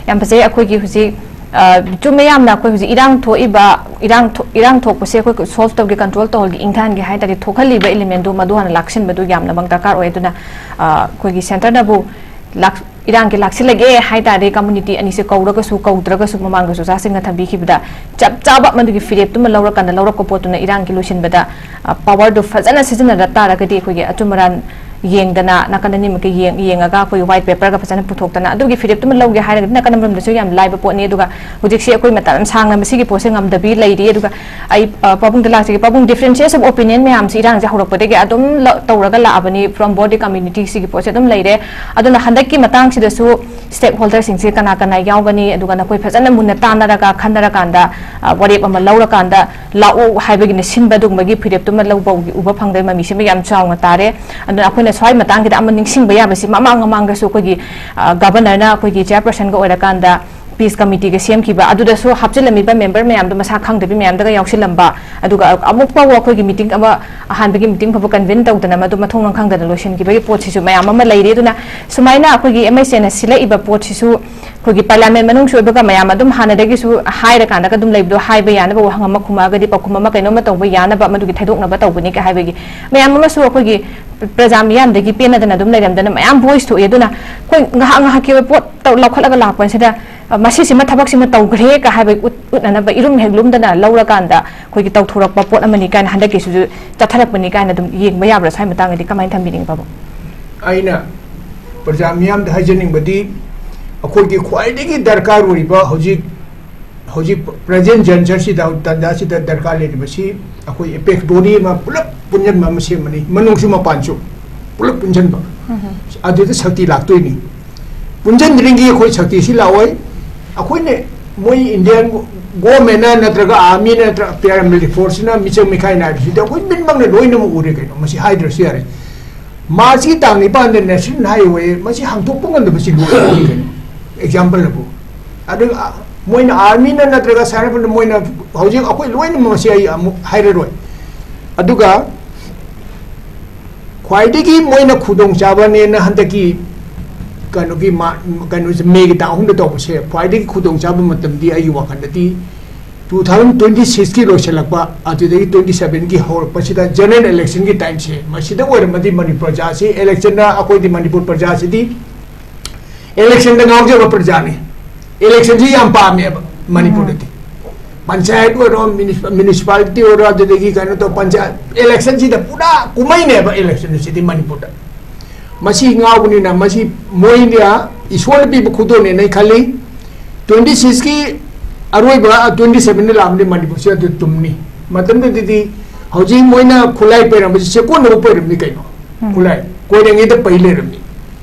ꯌꯥꯝ ꯐꯖꯩ꯫ ꯑꯩꯈꯣꯏꯒꯤ ꯍꯧꯖꯤꯛ, ꯑ, ꯆꯨꯝꯃꯦ ꯌꯥꯝꯅ꯫ ꯑꯩꯈꯣꯏ ꯍꯧꯖꯤꯛ ꯏꯔꯥꯡ ꯊꯣꯛꯏꯕ, ꯏꯔꯥꯡ ꯊꯣꯛ-, ꯏꯔꯥꯡ ꯊꯣꯛꯄꯁꯦ ꯑꯩꯈꯣꯏ ꯁꯣꯜꯚ ꯇꯧꯒꯦ, ꯀꯟꯇ꯭ꯔꯣꯜ ꯇꯧꯍꯟꯒꯦ, ꯏꯪꯊꯍꯟꯒꯦ ꯍꯥꯏ ꯇꯥꯔꯗꯤ ꯊꯣꯛꯍꯜꯂꯤꯕ ꯏꯂꯤꯃꯦꯟꯗꯨ ꯃꯗꯨ ꯍꯥꯟꯅ ꯂꯥꯛꯁꯤꯟꯕꯗꯨ ꯌꯥꯝꯅꯃꯛ ꯗꯔꯀꯥꯔ ꯑꯣꯏ꯫ ꯑꯗꯨꯅ, ꯑ, ꯑꯩꯈꯣꯏꯒꯤ ꯁꯦꯟꯇꯔꯅꯕꯨ ꯂꯥꯛ-, ꯏꯔꯥꯡꯒꯤ ꯂꯥꯛꯁꯤꯜꯂꯒꯦ ꯍꯥꯏ ꯇꯥꯔꯗꯤ ꯀꯝꯃꯨꯅꯤꯇꯤ ꯑꯅꯤꯁꯦ ꯀꯧꯔꯒꯁꯨ ꯀꯧꯗ꯭ꯔꯒꯁꯨ ꯃꯃꯥꯡꯗꯁꯨ ꯑꯣꯖꯥꯁꯤꯡꯅ ꯊꯝꯕꯤꯈꯤꯕꯗ ꯆꯞ ꯆꯥꯕ ꯃꯗꯨꯒꯤ ꯐꯤꯔꯦꯞꯇꯨꯃ ꯂꯧꯔꯀꯥꯟꯗ ꯂꯧꯔꯛꯄ ꯄꯣꯠꯇꯨꯅ ꯏꯔꯥꯡꯒꯤ ꯂꯣꯏꯁꯤꯟꯕꯗ, ꯑ, ꯄꯥꯋꯔꯗꯨ ꯐꯖꯅ ꯁꯤꯖꯤꯟꯅꯔꯛ ꯇꯥꯔꯒꯗꯤ ꯑꯩꯈꯣꯏꯒꯤ ꯑꯆꯨꯝ ꯑꯔꯥꯟ ꯌꯦꯡꯗꯅ ꯅꯥꯀꯟ ꯑꯅꯤꯃꯛꯀ ꯌꯦꯡ-, ꯌꯦꯡꯉꯒ ꯑꯩꯈꯣꯏꯒꯤ ꯋꯥꯏꯠ ꯄꯦꯄꯔꯒ ꯐꯖꯅ ꯄꯨꯊꯣꯛꯇꯅ ꯑꯗꯨꯒꯤ ꯐꯤꯔꯦꯞꯇꯨꯃ ꯂꯧꯒꯦ ꯍꯥꯏꯔꯒꯗꯤ ꯅꯥꯀꯟ ꯑꯃꯔꯣꯝꯗꯁꯨ ꯌꯥꯝ ꯂꯥꯏꯕ ꯄꯣꯠꯅꯤ꯫ ꯑꯗꯨꯒ ꯍꯧꯖꯤꯛꯁꯤ ꯑꯩꯈꯣꯏ ꯃꯇꯝ ꯌꯥꯝ ꯁꯥꯡꯅ ꯃꯁꯤꯒꯤ ꯄꯣꯠꯁꯦ ꯉꯝꯗꯕꯤ ꯂꯩꯔꯤ꯫ ꯑꯗꯨꯒ ꯑꯩ, ꯑ, ꯄꯥꯕꯨꯡꯗ ꯂꯥꯛꯆꯒꯦ꯫ ꯄꯥꯕꯨꯡ, differences of opinion ꯃꯌꯥꯝꯁꯤ ꯏꯔꯥꯡꯁꯦ ꯍꯧꯔꯛꯄꯗꯒꯤ ꯑꯗꯨꯝ ꯂ-, ꯇꯧꯔꯒ ꯂꯥꯛꯑꯕꯅꯤ from both the community꯫ ꯁꯤꯒꯤ ꯄꯣꯠꯁꯦ ꯑꯗꯨꯝ ꯂꯩꯔꯦ꯫ ꯑꯗꯨꯅ ꯍꯟꯗꯛꯀꯤ ꯃꯇꯥꯡꯁꯤꯗꯁꯨ stakeholderꯁꯤꯡꯁꯦ ꯀꯅꯥ ꯀꯅꯥ ꯌꯥꯎꯒꯅꯤ, ꯑꯗꯨꯒ ꯅꯈꯣꯏ ꯐꯖꯅ ꯃꯨꯟꯅ ꯇꯥꯟꯅꯔꯒ, ꯈꯟꯅꯔꯀꯥꯟꯗ, ꯑ, ꯋꯥꯔꯦꯞ ꯑꯃ ꯂꯧꯔꯀꯥꯟꯗ ꯂꯥꯛꯑꯣ ꯍꯥꯏꯕꯒꯤꯅ ꯁꯤꯟꯕ ꯑꯗꯨꯒꯨꯝꯕꯒꯤ ꯐꯤꯔꯦꯞꯇꯨꯃ ꯂꯧꯕ ꯎꯕ ꯐꯪꯗ꯭ꯔꯦ꯫ ꯃꯃꯤꯁꯤꯃ ꯌꯥꯝ ꯆꯥꯎꯅ ꯇꯥꯔꯦ꯫ ꯑꯗꯨꯅ ꯑꯩꯈꯣꯏꯅ ꯁ꯭ꯋꯥꯏ ꯃꯇꯥꯡꯁꯤꯗ ꯑꯃ ꯅꯤꯡꯁꯤꯡꯕ ꯌꯥꯕꯁꯤ, ꯃꯃꯥꯡ ꯃꯃꯥꯡꯗꯁꯨ ꯑꯩꯈꯣꯏꯒꯤ, ꯑ, governorꯅ ꯑꯩꯈꯣꯏꯒꯤ chairpersonꯒ ꯑꯣꯏꯔꯀꯥꯟꯗ ꯄꯤꯁ ꯀꯃꯤꯇꯤꯒ ꯁꯦꯝꯈꯤꯕ, ꯑꯗꯨꯗꯁꯨ ꯍꯥꯞꯆꯤꯜꯂꯝꯃꯤꯕ ꯃꯦꯝꯕꯔ ꯃꯌꯥꯝꯗꯣ ꯃꯁꯥ ꯈꯪꯗꯕꯤ ꯃꯌꯥꯝꯗꯒ ꯌꯥꯎꯁꯤꯜꯂꯝꯕ, ꯑꯗꯨꯒ ꯑꯃꯨꯛ ꯐꯥꯎꯕ ꯑꯩꯈꯣꯏꯒꯤ ꯃꯤꯇꯤꯡ ꯑꯃ, ꯑꯍꯥꯟꯕꯒꯤ ꯃꯤꯇꯤꯡ ꯐꯥꯎꯕ ꯀꯟꯚꯤꯟ ꯇꯧꯗꯅ ꯃꯗꯨ ꯃꯊꯣꯡ ꯃꯔꯝ ꯈꯪꯗꯅ ꯂꯣꯏꯁꯤꯟꯈꯤꯕꯒꯤ ꯄꯣꯠꯁꯤꯁꯨ ꯃꯌꯥꯝ ꯑꯃ ꯂꯩꯔꯤ꯫ ꯑꯗꯨꯅ ꯁꯨꯃꯥꯏꯅ ꯑꯩꯈꯣꯏꯒꯤ ꯑꯦꯝ ꯑꯩꯆ ꯑꯦꯅ ꯁꯤꯜꯂꯛꯏꯕ ꯄꯣꯠꯁꯤꯁꯨ ꯑꯩꯈꯣꯏꯒꯤ ꯄꯥꯔꯂꯤꯌꯥꯃꯦꯟ ꯃꯅꯨꯡꯁꯨ ꯑꯣꯏꯕꯒ ꯃꯌꯥꯝ ꯑꯗꯨꯝ ꯍꯥꯟꯅꯗꯒꯤꯁꯨ ꯍꯥꯏꯔꯀꯥꯟꯗꯒ ꯑꯗꯨꯝ ꯂꯩꯕꯗꯣ, ꯍꯥꯏꯕ ꯌꯥꯅꯕ ꯋꯥꯍꯪ ꯑꯃ ꯈꯨꯝꯃꯛꯑꯒꯗꯤ, ꯄꯥꯎꯈꯨꯝ ꯑꯃ ꯀꯩꯅꯣꯝꯃ ꯇꯧꯕ ꯌꯥꯅꯕ, ꯃꯗꯨꯒꯤ ꯊꯩꯗꯣꯛꯅꯕ ꯇꯧꯕꯅꯤ ꯀ ꯍꯥꯏꯕꯒꯤ ꯃꯌꯥꯝ ꯑꯃꯁꯨ ꯑꯩꯈꯣꯏꯒꯤ ꯄ꯭ꯔꯖꯥ ꯃꯤꯌꯥꯝꯗꯒꯤ ꯄꯦꯟꯅꯗꯅ ꯑꯗꯨꯝ ꯂꯩꯔꯝꯗꯅ ꯃꯌꯥꯝ ꯚꯣꯏꯁ ꯊꯣꯛꯑꯦ꯫ ꯑꯗꯨꯅ ꯑꯩꯈꯣꯏ ꯉꯥꯏꯍꯥꯛ ꯉꯥꯏꯍꯥꯛꯀꯤ ꯑꯣꯏꯕ ꯄꯣꯠ ꯇꯧ-, ꯂꯧꯈꯠꯂꯒ ꯂꯥꯛꯄꯁꯤꯗ, ꯑ, ꯃꯁꯤꯁꯤꯃ, ꯊꯕꯛꯁꯤꯃ ꯇꯧꯈ꯭ꯔꯦ ꯀ ꯍꯥꯏꯕ ꯎꯠ-, ꯎꯠꯅꯅꯕ ꯏꯔꯨꯝ ꯍꯦꯛ ꯂꯨꯝꯗꯅ ꯂꯧꯔꯀꯥꯟꯗ ꯑꯩꯈꯣꯏꯒꯤ ꯇꯧꯊꯣꯔꯛꯄ ꯄꯣꯠ ꯑꯃꯅꯤ ꯀꯥꯏꯅ ꯍꯟꯗꯛꯀꯤꯁꯤꯁꯨ ꯆꯠꯊꯔꯛꯄꯅꯤ ꯀꯥꯏꯅ ꯑꯗꯨꯝ ꯌꯦꯡꯕ ꯌꯥꯕ꯭ꯔꯥ? ꯁ꯭ꯋꯥꯏ ꯃꯇꯥꯡꯗꯗꯤ ꯀꯃꯥꯏꯅ ꯊꯝꯕꯤꯅꯤꯡꯉꯤ, ꯄꯥꯕꯨꯡ? ꯑꯩꯅ ꯄ꯭ꯔꯖꯥ ꯃꯤꯌꯥꯝꯗ ꯍꯥꯏꯖꯅꯤꯡꯕꯗꯤ, ꯑꯩꯈꯣꯏꯒꯤ ꯈ꯭ꯋꯥꯏꯗꯒꯤ ꯗꯔꯀꯥꯔ ꯑꯣꯏꯔꯤꯕ ꯍꯧꯖꯤꯛ, ꯍꯧꯖꯤꯛ ꯄ꯭ꯔꯖꯦꯟ ꯖꯟꯁꯔꯁꯤꯗ, ꯇꯥꯟꯖꯥꯁꯤꯗ ꯗꯔꯀꯥꯔ ꯂꯩꯔꯤꯕꯁꯤ, ꯑꯩꯈꯣꯏ ꯑꯦꯄꯦꯛꯁ ꯕꯣꯗꯤ ꯑꯃ ꯄꯨꯂꯞ ꯄꯨꯟꯁꯤꯟꯕ ꯑꯃ ꯁꯦꯝꯕꯅꯤ, ꯃꯅꯨꯡꯁꯨ ꯃꯄꯥꯟꯁꯨ ꯄꯨꯂꯞ ꯄꯨꯟꯁꯤꯟꯕ꯫ ꯑꯗꯨꯗ ꯁꯛꯇꯤ ꯂꯥꯛꯇꯣꯏꯅꯤ꯫ ꯄꯨꯟꯁꯤꯟꯗ꯭ꯔꯤꯉꯩ ꯑꯩꯈꯣꯏ ꯁꯛꯇꯤꯁꯤ ꯂꯥꯛꯑꯣꯏ꯫ ꯑꯩꯈꯣꯏꯅ, ꯃꯣꯏ ꯏꯟꯗꯤꯌꯥꯟ ꯒꯣꯔꯃꯦꯟꯅ ꯅꯠꯇ꯭ꯔꯒ ꯑꯥꯔꯃꯤꯅ ꯅꯠꯇ꯭ꯔꯒ ꯄꯦꯔꯥꯃꯤꯂꯤꯇꯔꯤ ꯐꯣꯔꯁꯁꯤꯅ ꯃꯤꯆꯪ ꯃꯤꯈꯥꯏ ꯅꯥꯏꯕꯁꯤꯗꯤ ꯑꯩꯈꯣꯏ ꯃꯤꯠꯃꯛꯅ ꯂꯣꯏꯅꯃꯛ ꯎꯔꯦ ꯀꯩꯅꯣ, ꯃꯁꯤ ꯍꯥꯏꯗ꯭ꯔꯁꯨ ꯌꯥꯔꯦ꯫ ꯃꯥꯔꯆꯀꯤ ꯇꯥꯡ ꯅꯤꯄꯥꯟꯗ ꯅꯦꯁꯅꯦꯜ ꯍꯥꯏꯋꯦ, ꯃꯁꯤ ꯍꯥꯡꯗꯣꯛꯄ ꯉꯝꯗꯕꯁꯤ ꯂꯣꯏꯔꯦ ꯀꯩꯅꯣ꯫ ꯑꯦꯛꯖꯥꯝꯄꯜ ꯑꯗꯨ, ꯑꯗꯨꯒ, ꯑ, ꯃꯣꯏꯅ ꯑꯥꯔꯃꯤꯅ ꯅꯠꯇ꯭ꯔꯒ ꯁꯥꯏꯅꯥꯄꯨꯔꯗ ꯃꯣꯏꯅ ꯍꯧꯖꯤꯛ ꯑꯩꯈꯣꯏ ꯂꯣꯏꯅꯃꯛ ꯃꯁꯤ ꯑꯩ ꯑꯃꯨꯛ ꯍꯥꯏꯔꯔꯣꯏ꯫ ꯑꯗꯨꯒ ꯈ꯭ꯋꯥꯏꯗꯒꯤ ꯃꯣꯏꯅ ꯈꯨꯗꯣꯡꯆꯥꯕꯅꯦꯅ ꯍꯟꯗꯛꯀꯤ ꯀꯩꯅꯣꯒꯤ ꯃꯥ-, ꯀꯩꯅꯣꯁꯦ, ꯃꯦꯒꯤ ꯇꯥꯡ ꯑꯍꯨꯝꯗ ꯇꯧꯕꯁꯦ ꯈ꯭ꯋꯥꯏꯗꯒꯤ ꯈꯨꯗꯣꯡꯆꯥꯕ ꯃꯇꯝꯗꯤ ꯑꯩꯒꯤ ꯋꯥꯈꯜꯗꯗꯤ two thousand twenty sixꯀꯤ ꯂꯣꯏꯁꯤꯜꯂꯛꯄ, ꯑꯗꯨꯗꯒꯤ twenty sevenꯒꯤ ꯍꯧꯔꯛꯄꯁꯤꯗ ꯖꯦꯅꯔꯦꯜ ꯏꯂꯦꯛꯁꯟꯒꯤ ꯇꯥꯏꯝꯁꯦ, ꯃꯁꯤꯗ ꯑꯣꯏꯔꯝꯃꯗꯤ ꯃꯅꯤꯄꯨꯔ ꯄ꯭ꯔꯖꯥꯁꯤ ꯏꯂꯦꯛꯁꯟꯗ, ꯑꯩꯈꯣꯏꯗꯤ ꯃꯅꯤꯄꯨꯔ ꯄ꯭ꯔꯖꯥꯁꯤꯗꯤ ꯏꯂꯦꯛꯁꯟꯗ ꯉꯥꯎꯖꯕ ꯄ꯭ꯔꯖꯥꯅꯤ꯫ ꯏꯂꯦꯛꯁꯟꯁꯤ ꯌꯥꯝ ꯄꯥꯝꯃꯦꯕ ꯃꯅꯤꯄꯨꯔꯗꯗꯤ꯫ ꯄꯟꯆꯥꯌꯠ ꯑꯣꯏꯔꯣ, ꯃ꯭ꯌꯨꯅꯤꯁꯤꯄꯥ-, ꯃ꯭ꯌꯨꯅꯤꯁꯤꯄꯥꯂꯤꯇꯤ ꯑꯣꯏꯔꯣ, ꯑꯗꯨꯗꯒꯤ ꯀꯩꯅꯣ ꯇꯧꯕ ꯄꯟꯆꯥꯌꯠ, ꯏꯂꯦꯛꯁꯟꯁꯤꯗ ꯄꯨꯔꯥ ꯀꯨꯝꯍꯩꯅꯦꯕ ꯏꯂꯦꯛꯁꯟꯁꯤꯗꯤ ꯃꯅꯤꯄꯨꯔꯗ꯫ ꯃꯁꯤ ꯉꯥꯎꯕꯅꯤꯅ ꯃꯁꯤ ꯃꯣꯏꯅ ꯏꯁꯣꯔꯅ ꯄꯤꯕ ꯈꯨꯗꯣꯜꯅꯦꯅ ꯑꯩ ꯈꯜꯂꯤ꯫ Twenty sixꯀꯤ ꯑꯔꯣꯏꯕ twenty sevenꯗ ꯂꯥꯛꯑꯕꯅꯤ ꯃꯅꯤꯄꯨꯔꯁꯤ ꯑꯗꯨ ꯇꯨꯝꯅꯤ꯫ ꯃꯇꯝꯗꯨꯗꯗꯤ ꯍꯧꯖꯤꯛ ꯃꯣꯏꯅ ꯈꯨꯠꯂꯥꯏ ꯄꯩꯔꯝꯕꯁꯤ ꯆꯦꯛꯀꯣꯟꯅꯕ ꯄꯩꯔꯝꯅꯤ ꯀꯩꯅꯣ꯫ ꯎꯝ꯫ ꯈꯨꯠꯂꯥꯏ ꯀꯣꯏꯔꯤꯉꯩꯗ ꯄꯩ ꯂꯩꯔꯝꯃꯤ꯫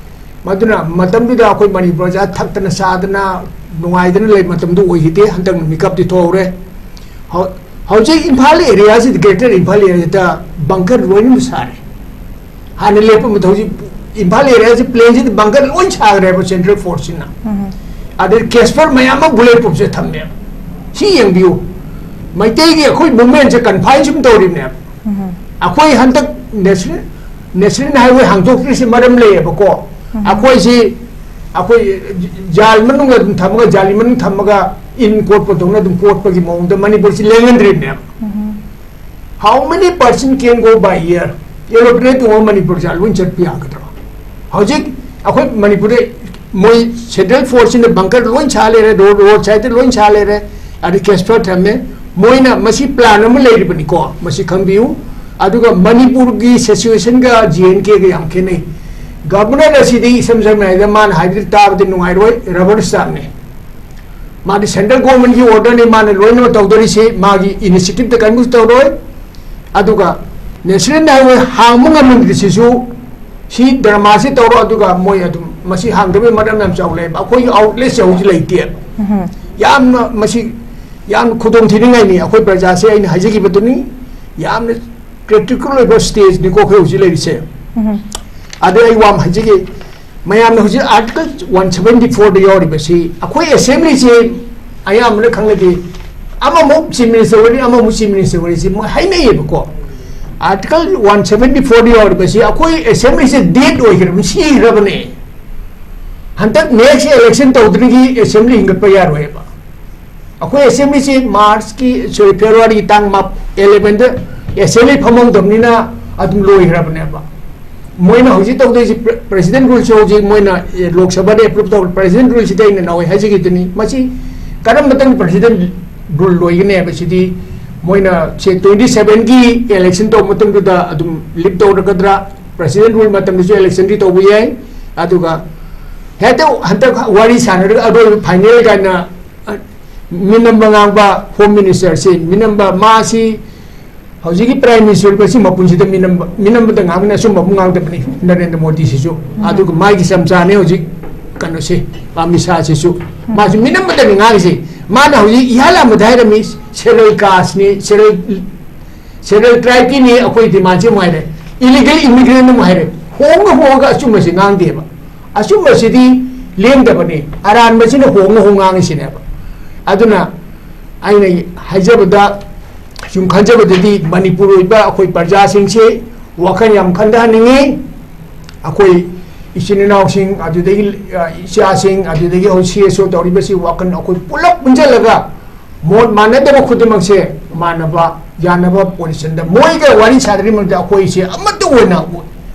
ꯃꯗꯨꯅ ꯃꯇꯝꯗꯨꯗ ꯑꯩꯈꯣꯏ ꯃꯅꯤꯄꯨꯔ ꯄ꯭ꯔꯖꯥ ꯊꯛꯇꯅ ꯆꯥꯗꯅ ꯅꯨꯡꯉꯥꯏꯗꯅ ꯂꯩ ꯃꯇꯝꯗꯨ ꯑꯣꯏꯈꯤꯗꯦ꯫ ꯍꯟꯗꯛ ꯃꯤꯀꯞꯇꯤ ꯊꯣꯛꯍꯧꯔꯦ꯫ ꯍꯧ-, ꯍꯧꯖꯤꯛ ꯏꯝꯐꯥꯜ ꯑꯦꯔꯤꯌꯥꯁꯤꯗ, ꯒ꯭ꯔꯦꯇꯔ ꯏꯝꯐꯥꯜ ꯑꯦꯔꯤꯌꯥꯁꯤꯗ ꯕꯪꯀꯔ ꯂꯣꯏꯅꯃꯛ ꯁꯥꯔꯦ꯫ ꯍꯥꯟꯅ ꯂꯦꯞꯄ ꯃꯇꯝ, ꯍꯧꯖꯤꯛ ꯏꯝꯐꯥꯜ ꯑꯦꯔꯤꯌꯥꯁꯤ, ꯄ꯭ꯂꯦꯟꯁꯤꯗ ꯕꯪꯀꯔ ꯂꯣꯏ ꯁꯥꯈ꯭ꯔꯦꯕ ꯁꯦꯟꯇ꯭ꯔꯦꯜ ꯐꯣꯔꯁꯁꯤꯅ꯫ ꯎꯝ꯫ ꯑꯗꯩ ꯀꯦꯁꯄꯔ ꯃꯌꯥꯝ ꯑꯃ ꯕꯨꯂꯦꯠ ꯄ꯭ꯔꯨꯐꯁꯦ ꯊꯝꯃꯦꯕ꯫ ꯁꯤ ꯌꯦꯡꯕꯤꯌꯨ, ꯃꯩꯇꯩꯒꯤ ꯑꯩꯈꯣꯏ ꯃꯨꯚꯃꯦꯟꯁꯦ ꯀꯟꯐꯥꯏꯟ ꯁꯨꯝ ꯇꯧꯔꯤꯕꯅꯦꯕ꯫ ꯑꯩꯈꯣꯏ ꯍꯟꯗꯛ ꯅꯦꯁꯅꯦꯜ ꯅꯦꯁꯅꯦꯜ ꯍꯥꯏꯋꯦ ꯍꯥꯡꯗꯣꯛꯇ꯭ꯔꯤꯁꯤ ꯃꯔꯝ ꯂꯩꯌꯦꯕꯀꯣ꯫ ꯑꯩꯈꯣꯏꯁꯤ ꯑꯩꯈꯣꯏ ꯖꯥꯜ ꯃꯅꯨꯡꯗ ꯑꯗꯨꯝ ꯊꯝꯃꯒ, ꯖꯥꯂꯤ ꯃꯅꯨꯡ ꯊꯝꯃꯒ ꯏꯟ ꯀꯣꯠꯄꯗꯧꯅ ꯑꯗꯨꯝ ꯀꯣꯠꯄꯒꯤ ꯃꯑꯣꯡꯗ ꯃꯅꯤꯄꯨꯔꯁꯤ ꯂꯦꯡꯍꯟꯗ꯭ꯔꯤꯕꯅꯦꯕ꯫ How many person can go by air? Aeroplane ꯇꯣꯡꯉꯒ ꯃꯅꯤꯄꯨꯔꯁꯦ ꯂꯣꯏ ꯆꯠꯄ ꯌꯥꯒꯗ꯭ꯔꯣ? ꯍꯧꯖꯤꯛ ꯑꯩꯈꯣꯏ ꯃꯅꯤꯄꯨꯔꯗ ꯃꯣꯏ ꯁꯦꯟꯇ꯭ꯔꯦꯜ ꯐꯣꯔꯁꯁꯤꯅ ꯕꯪꯀꯔ ꯂꯣꯏ ꯁꯥ ꯂꯩꯔꯦ, ꯔꯣꯗ ꯔꯣꯗ ꯁꯥꯏꯗꯇ ꯂꯣꯏ ꯁꯥ ꯂꯩꯔꯦ, ꯑꯗꯩ ꯀꯦꯁꯄꯔ ꯊꯝꯃꯦ꯫ ꯃꯣꯏꯅ ꯃꯁꯤ ꯄ꯭ꯂꯥꯟ ꯑꯃ ꯂꯩꯔꯤꯕꯅꯤꯀꯣ, ꯃꯁꯤ ꯈꯪꯕꯤꯌꯨ꯫ ꯑꯗꯨꯒ ꯃꯅꯤꯄꯨꯔꯒꯤ ꯁꯤꯆꯨꯋꯦꯁꯟꯒ ꯖꯦ ꯑꯦꯟ ꯀꯦꯒ ꯌꯥꯝ ꯈꯦꯠꯅꯩ꯫ ꯒꯕꯔꯅꯔ ꯑꯁꯤꯗꯤ ꯏꯁꯝ ꯁꯝꯅ ꯍꯥꯏꯔꯕꯗ ꯃꯥꯅ ꯍꯥꯏꯕꯗꯤ ꯇꯥꯕꯗꯤ ꯅꯨꯡꯉꯥꯏꯔꯣꯏ, ꯔꯕꯔ ꯁ꯭ꯇꯥꯝꯅꯤ꯫ ꯃꯥꯗꯤ ꯁꯦꯟꯇ꯭ꯔꯦꯜ ꯒꯣꯔꯃꯦꯟꯒꯤ ꯑꯣꯔꯗꯔꯅꯤ ꯃꯥꯅ ꯂꯣꯏꯅꯃꯛ ꯇꯧꯗꯣꯔꯤꯁꯤ, ꯃꯥꯒꯤ ꯏꯅꯤꯁꯤꯌꯦꯇꯤꯚꯇ ꯀꯔꯤꯝꯇ ꯇꯧꯔꯣꯏ꯫ ꯑꯗꯨꯒ ꯅꯦꯁꯅꯦꯜ ꯍꯥꯏꯋꯦ ꯍꯥꯡꯕ ꯉꯝꯃꯝꯗ꯭ꯔꯤꯁꯤꯁꯨ ꯁꯤ ꯗ꯭ꯔꯃꯥꯁꯤ ꯇꯧꯔꯣ, ꯑꯗꯨꯒ ꯃꯣꯏ ꯑꯗꯨꯝ ꯃꯁꯤ ꯍꯥꯡꯗꯕꯒꯤ ꯃꯔꯝ ꯌꯥꯝ ꯆꯥꯎ ꯂꯩꯌꯦꯕ꯫ ꯑꯩꯈꯣꯏꯒꯤ ꯑꯥꯎꯠꯂꯦꯠꯁꯦ ꯍꯧꯖꯤꯛ ꯂꯩꯇꯦꯕ꯫ ꯌꯥꯝꯅ ꯃꯁꯤ ꯌꯥꯝꯅ ꯈꯨꯗꯣꯡ ꯊꯤꯅꯤꯡꯉꯥꯏꯅꯤ꯫ ꯑꯩꯈꯣꯏ ꯄ꯭ꯔꯖꯥꯁꯦ ꯑꯩꯅ ꯍꯥꯏꯖꯈꯤꯕꯗꯨꯅꯤ, ꯌꯥꯝꯅ ꯀ꯭ꯔꯤꯇꯤꯀꯦꯜ ꯑꯣꯏꯕ ꯁ꯭ꯇꯦꯖꯅꯤꯀꯣ ꯑꯩꯈꯣꯏ ꯍꯧꯖꯤꯛ ꯂꯩꯔꯤꯁꯦ꯫ ꯑꯗꯩ ꯑꯩ ꯋꯥ ꯑꯃ ꯍꯥꯏꯖꯒꯦ, ꯃꯌꯥꯝꯅ ꯍꯧꯖꯤꯛ ꯑꯥꯔꯇꯤꯀꯜ ꯋꯥꯟ ꯁꯕꯦꯟꯇꯤ ꯐꯣꯔꯗ ꯌꯥꯎꯔꯤꯕꯁꯤ ꯑꯩꯈꯣꯏ ꯑꯦꯁꯦꯝꯕ꯭ꯂꯤꯁꯦ ꯑꯌꯥꯝꯕꯅ ꯈꯪꯅꯗꯦ, ꯑꯃꯃꯨꯛ ꯆꯤꯐ ꯃꯤꯅꯤꯁꯇꯔ ꯑꯣꯏꯔꯅꯤ, ꯑꯃꯃꯨꯛ ꯆꯤꯐ ꯃꯤꯅꯤꯁꯇꯔ ꯑꯣꯏꯔꯁꯤ ꯃꯣꯏ ꯍꯥꯏꯅꯩꯌꯦꯕꯀꯣ꯫ ꯑꯥꯔꯇꯤꯀꯜ ꯋꯥꯟ ꯁꯕꯦꯟꯇꯤ ꯐꯣꯔꯗ ꯌꯥꯎꯔꯤꯕꯁꯤ ꯑꯩꯈꯣꯏ ꯑꯦꯁꯦꯝꯕ꯭ꯂꯤꯁꯦ ꯗꯦꯗ ꯑꯣꯏꯈ꯭ꯔꯕꯅꯤ, ꯁꯤꯈ꯭ꯔꯕꯅꯦ꯫ ꯍꯟꯗꯛ ꯅꯦꯛꯁ ꯏꯂꯦꯛꯁꯟ ꯇꯧꯗ꯭ꯔꯤꯉꯩ ꯑꯦꯁꯦꯝꯕ꯭ꯂꯤ ꯍꯤꯡꯒꯠꯄ ꯌꯥꯔꯣꯏꯕ꯫ ꯑꯩꯈꯣꯏ ꯑꯦꯁꯦꯝꯕ꯭ꯂꯤꯁꯤ ꯃꯥꯔꯆꯀꯤ, ꯁꯣꯔꯤ, ꯐꯦꯕ꯭ꯔꯨꯋꯥꯔꯤꯒꯤ ꯇꯥꯡ ꯃꯥꯞ-, ꯑꯦꯂꯦꯚꯦꯟꯗ ꯑꯦꯁꯦꯝꯕ꯭ꯂꯤ ꯐꯝꯍꯧꯗꯕꯅꯤꯅ ꯑꯗꯨꯝ ꯂꯣꯏꯈ꯭ꯔꯕꯅꯦꯕ꯫ ꯃꯣꯏꯅ ꯍꯧꯖꯤꯛ ꯇꯧꯗꯣꯏꯁꯤ ꯄ꯭ꯔ-, ꯄ꯭ꯔꯦꯁꯤꯗꯦꯟ ꯔꯨꯜꯁꯨ ꯍꯧꯖꯤꯛ ꯃꯣꯏꯅ, ꯑꯦ, ꯂꯣꯛ ꯁꯚꯥꯗ ꯑꯦꯄ꯭ꯔꯨꯞ ꯇꯧ-, ꯄ꯭ꯔꯦꯁꯤꯗꯦꯟ ꯔꯨꯜꯁꯤꯗꯤ ꯑꯩꯅ ꯅꯍꯥꯟꯋꯥꯏ ꯍꯥꯏꯖꯈꯤꯗꯨꯅꯤ꯫ ꯃꯁꯤ ꯀꯔꯝꯕ ꯃꯇꯝꯗ ꯄ꯭ꯔꯦꯁꯤꯗꯦꯟ ꯔꯨꯜ ꯂꯣꯏꯒꯅꯤ ꯍꯥꯏꯕꯁꯤꯗꯤ ꯃꯣꯏꯅ ꯁꯦ ꯇ꯭ꯋꯦꯟꯇꯤ ꯁꯚꯦꯟꯒꯤ ꯏꯂꯦꯛꯁꯟ ꯇꯧꯕ ꯃꯇꯝꯗꯨꯗ ꯑꯗꯨꯝ ꯂꯤꯞ ꯇꯧꯔꯛꯀꯗ꯭ꯔꯥ? ꯄ꯭ꯔꯦꯁꯤꯗꯦꯟ ꯔꯨꯜ ꯃꯇꯝꯗꯁꯨ ꯏꯂꯦꯛꯁꯟꯗꯤ ꯇꯧꯕ ꯌꯥꯏ꯫ ꯑꯗꯨꯒ ꯍꯦꯛꯇ ꯍꯟꯗꯛ ꯋꯥꯔꯤ ꯁꯥꯟꯅꯔꯒ ꯑꯔꯣꯏꯕ ꯐꯥꯏꯅꯦꯜ ꯀꯥꯏꯅ, ꯑ, ꯃꯤꯅꯝꯕ ꯉꯥꯡꯕ ꯍꯣꯝ ꯃꯤꯅꯤꯁꯇꯔꯁꯤ, ꯃꯤꯅꯝꯕ ꯃꯥꯁꯤ ꯍꯧꯖꯤꯛꯀꯤ ꯄ꯭ꯔꯥꯏꯝ ꯃꯤꯅꯤꯁꯇꯔ ꯑꯁꯤ ꯃꯄꯨꯟꯁꯤꯗ ꯃꯤꯅꯝꯕ, ꯃꯤꯅꯝꯕꯗ ꯉꯥꯡꯕꯅꯤ, ꯑꯆꯨꯝꯕ ꯑꯃꯨꯛ ꯉꯥꯡꯗꯕꯅꯤ ꯅꯔꯦꯟꯗ꯭ꯔ ꯃꯣꯗꯤꯁꯤꯁꯨ꯫ ꯎꯝ꯫ ꯑꯗꯨꯒ ꯃꯥꯒꯤ ꯆꯝꯆꯥꯅꯤ ꯍꯧꯖꯤꯛ ꯀꯩꯅꯣꯁꯤ, ꯑꯃꯤꯠ ꯁꯥꯍꯁꯤꯁꯨ꯫ ꯎꯝ꯫ ꯃꯥꯁꯨ ꯃꯤꯅꯝꯕꯗꯅꯤ ꯉꯥꯡꯉꯤꯁꯤ꯫ ꯃꯥꯅ ꯍꯧꯖꯤꯛ ꯏꯍꯥꯟ ꯍꯥꯟꯕꯗ ꯍꯥꯏꯔꯝꯃꯤ, ꯁꯦꯔꯦꯜ ꯀꯥꯁꯅꯤ, ꯁꯦꯔꯦꯜ, ꯁꯦꯔꯦꯜ ꯇ꯭ꯔꯥꯏꯕꯀꯤꯅꯤ ꯑꯩꯈꯣꯏ ꯗꯤꯃꯥꯟꯁꯤ ꯑꯃꯨꯛ ꯍꯥꯏꯔꯦ, ꯏꯂꯤꯒꯦꯜ ꯏꯃꯤꯒ꯭ꯔꯦꯟ ꯑꯃꯨꯛ ꯍꯥꯏꯔꯦ꯫ ꯍꯣꯡꯉ ꯍꯣꯡꯉꯒ ꯑꯆꯨꯝꯕꯁꯤ ꯉꯥꯡꯗꯦꯕ꯫ ꯑꯆꯨꯝꯕꯁꯤꯗꯤ ꯂꯦꯡꯗꯕꯅꯤ꯫ ꯑꯔꯥꯟꯕꯁꯤꯅ ꯍꯣꯡꯉ ꯍꯣꯡ ꯉꯥꯡꯉꯤꯁꯤꯅꯦꯕ꯫ ꯑꯗꯨꯅ ꯑꯩꯅ ꯍꯥꯏꯖꯕꯗ, ꯁꯨꯝ ꯈꯟꯖꯕꯗꯗꯤ, ꯃꯅꯤꯄꯨꯔ ꯑꯣꯏꯕ ꯑꯩꯈꯣꯏ ꯄ꯭ꯔꯖꯥꯁꯤꯡꯁꯤ ꯋꯥꯈꯜ ꯌꯥꯝ ꯈꯟꯊꯍꯟꯅꯤꯡꯉꯤ꯫ ꯑꯩꯈꯣꯏ ꯏꯆꯤꯟ ꯏꯅꯥꯎꯁꯤꯡ, ꯑꯗꯨꯗꯒꯤ, ꯑ, ꯏꯆꯥꯁꯤꯡ, ꯑꯗꯨꯗꯒꯤ ꯍꯧꯖꯤꯛ ꯁꯤ ꯑꯦꯁ ꯑꯣ ꯇꯧꯔꯤꯕꯁꯤ, ꯋꯥꯈꯜ ꯑꯩꯈꯣꯏ ꯄꯨꯂꯞ ꯄꯨꯟꯁꯤꯜꯂꯒ ꯃꯣꯠ ꯃꯥꯟꯅꯗꯕ ꯈꯨꯗꯤꯡꯃꯛꯁꯦ ꯃꯥꯟꯅꯕ, ꯌꯥꯅꯕ ꯄꯣꯖꯤꯁꯟꯗ ꯃꯣꯏꯒ ꯋꯥꯔꯤ ꯁꯥꯗ꯭ꯔꯤꯉꯩꯗ ꯑꯩꯈꯣꯏꯁꯦ ꯑꯃꯠꯇ ꯑꯣꯏꯅ,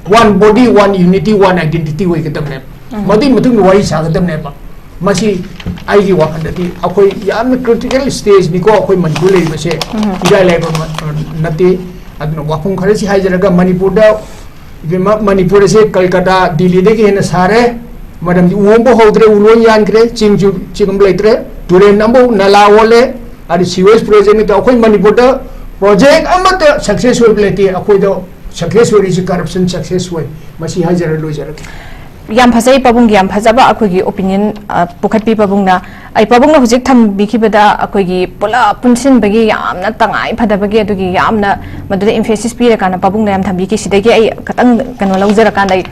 one body, one unity, one identity ꯑꯣꯏꯒꯗꯕꯅꯦꯕ꯫ ꯎꯝ꯫ ꯃꯗꯨꯒꯤ ꯃꯇꯨꯡꯗ ꯋꯥꯔꯤ ꯁꯥꯒꯗꯕꯅꯦꯕ꯫ ꯃꯁꯤ ꯑꯩꯒꯤ ꯋꯥꯈꯜꯗꯗꯤ ꯑꯩꯈꯣꯏ ꯌꯥꯝꯅ critical stageꯅꯤꯀꯣ, ꯑꯩꯈꯣꯏ ꯃꯅꯤꯄꯨꯔ ꯂꯩꯔꯤꯕꯁꯦ꯫ ꯎꯝ꯫ ꯏꯔꯥꯏ ꯂꯥꯏꯕ ꯃ-, ꯅꯠꯇꯦ꯫ ꯑꯗꯨꯅ ꯋꯥꯐꯝ ꯈꯔꯁꯤ ꯍꯥꯏꯖꯔꯒ, ꯃꯅꯤꯄꯨꯔꯗ, ꯏꯕꯦꯝꯃ, ꯃꯅꯤꯄꯨꯔ ꯑꯁꯦ ꯀꯜꯀꯇꯥ, ꯗꯤꯜꯂꯤꯗꯒꯤ ꯍꯦꯟꯅ ꯁꯥꯔꯦ꯫ ꯃꯔꯝꯗꯤ ꯎ ꯑꯃꯐꯥꯎ ꯍꯧꯗ꯭ꯔꯦ, ꯎ ꯂꯣꯏ ꯌꯥꯟꯈ꯭ꯔꯦ, ꯆꯤꯡꯁꯨ ꯆꯤꯡ ꯑꯃ ꯂꯩꯇ꯭ꯔꯦ, ꯇꯨꯔꯦꯟ ꯑꯃꯐꯥꯎ ꯅꯂꯥ ꯑꯣꯜꯂꯦ, ꯑꯗꯨ sewage projectꯅꯤ꯫ ꯑꯩꯈꯣꯏ ꯃꯅꯤꯄꯨꯔꯗ project ꯑꯃꯠꯇ success ꯑꯣꯏꯕ ꯂꯩꯇꯦ꯫ ꯑꯩꯈꯣꯏꯗ success ꯑꯣꯏꯔꯤꯁꯤ corruption success ꯑꯣꯏ꯫ ꯃꯁꯤ ꯍꯥꯏꯖꯔ ꯂꯣꯏꯖꯔꯒꯦ꯫ ꯌꯥꯝ ꯐꯖꯩ ꯄꯥꯕꯨꯡꯒꯤ, ꯌꯥꯝ ꯐꯖꯕ ꯑꯩꯈꯣꯏꯒꯤ opinion, ꯑ, ꯄꯨꯈꯠꯄꯤ ꯄꯥꯕꯨꯡꯅ꯫ ꯑꯩ ꯄꯥꯕꯨꯡꯅ ꯍꯧꯖꯤꯛ ꯊꯝꯕꯤꯈꯤꯕꯗ ꯑꯩꯈꯣꯏꯒꯤ ꯄꯨꯂꯞ ꯄꯨꯟꯁꯤꯟꯕꯒꯤ ꯌꯥꯝꯅ ꯇꯉꯥꯏ ꯐꯗꯕꯒꯤ, ꯑꯗꯨꯒꯤ ꯌꯥꯝꯅ ꯃꯗꯨꯗ emphasis ꯄꯤꯔꯀꯥꯟꯗ ꯄꯥꯕꯨꯡꯅ ꯌꯥꯝ ꯊꯝꯕꯤꯈꯤ꯫ ꯁꯤꯗꯒꯤ ꯑꯩ ꯈꯤꯇꯪ ꯀꯩꯅꯣ ꯂꯧꯖꯔꯀꯥꯟꯗ ꯑꯩ,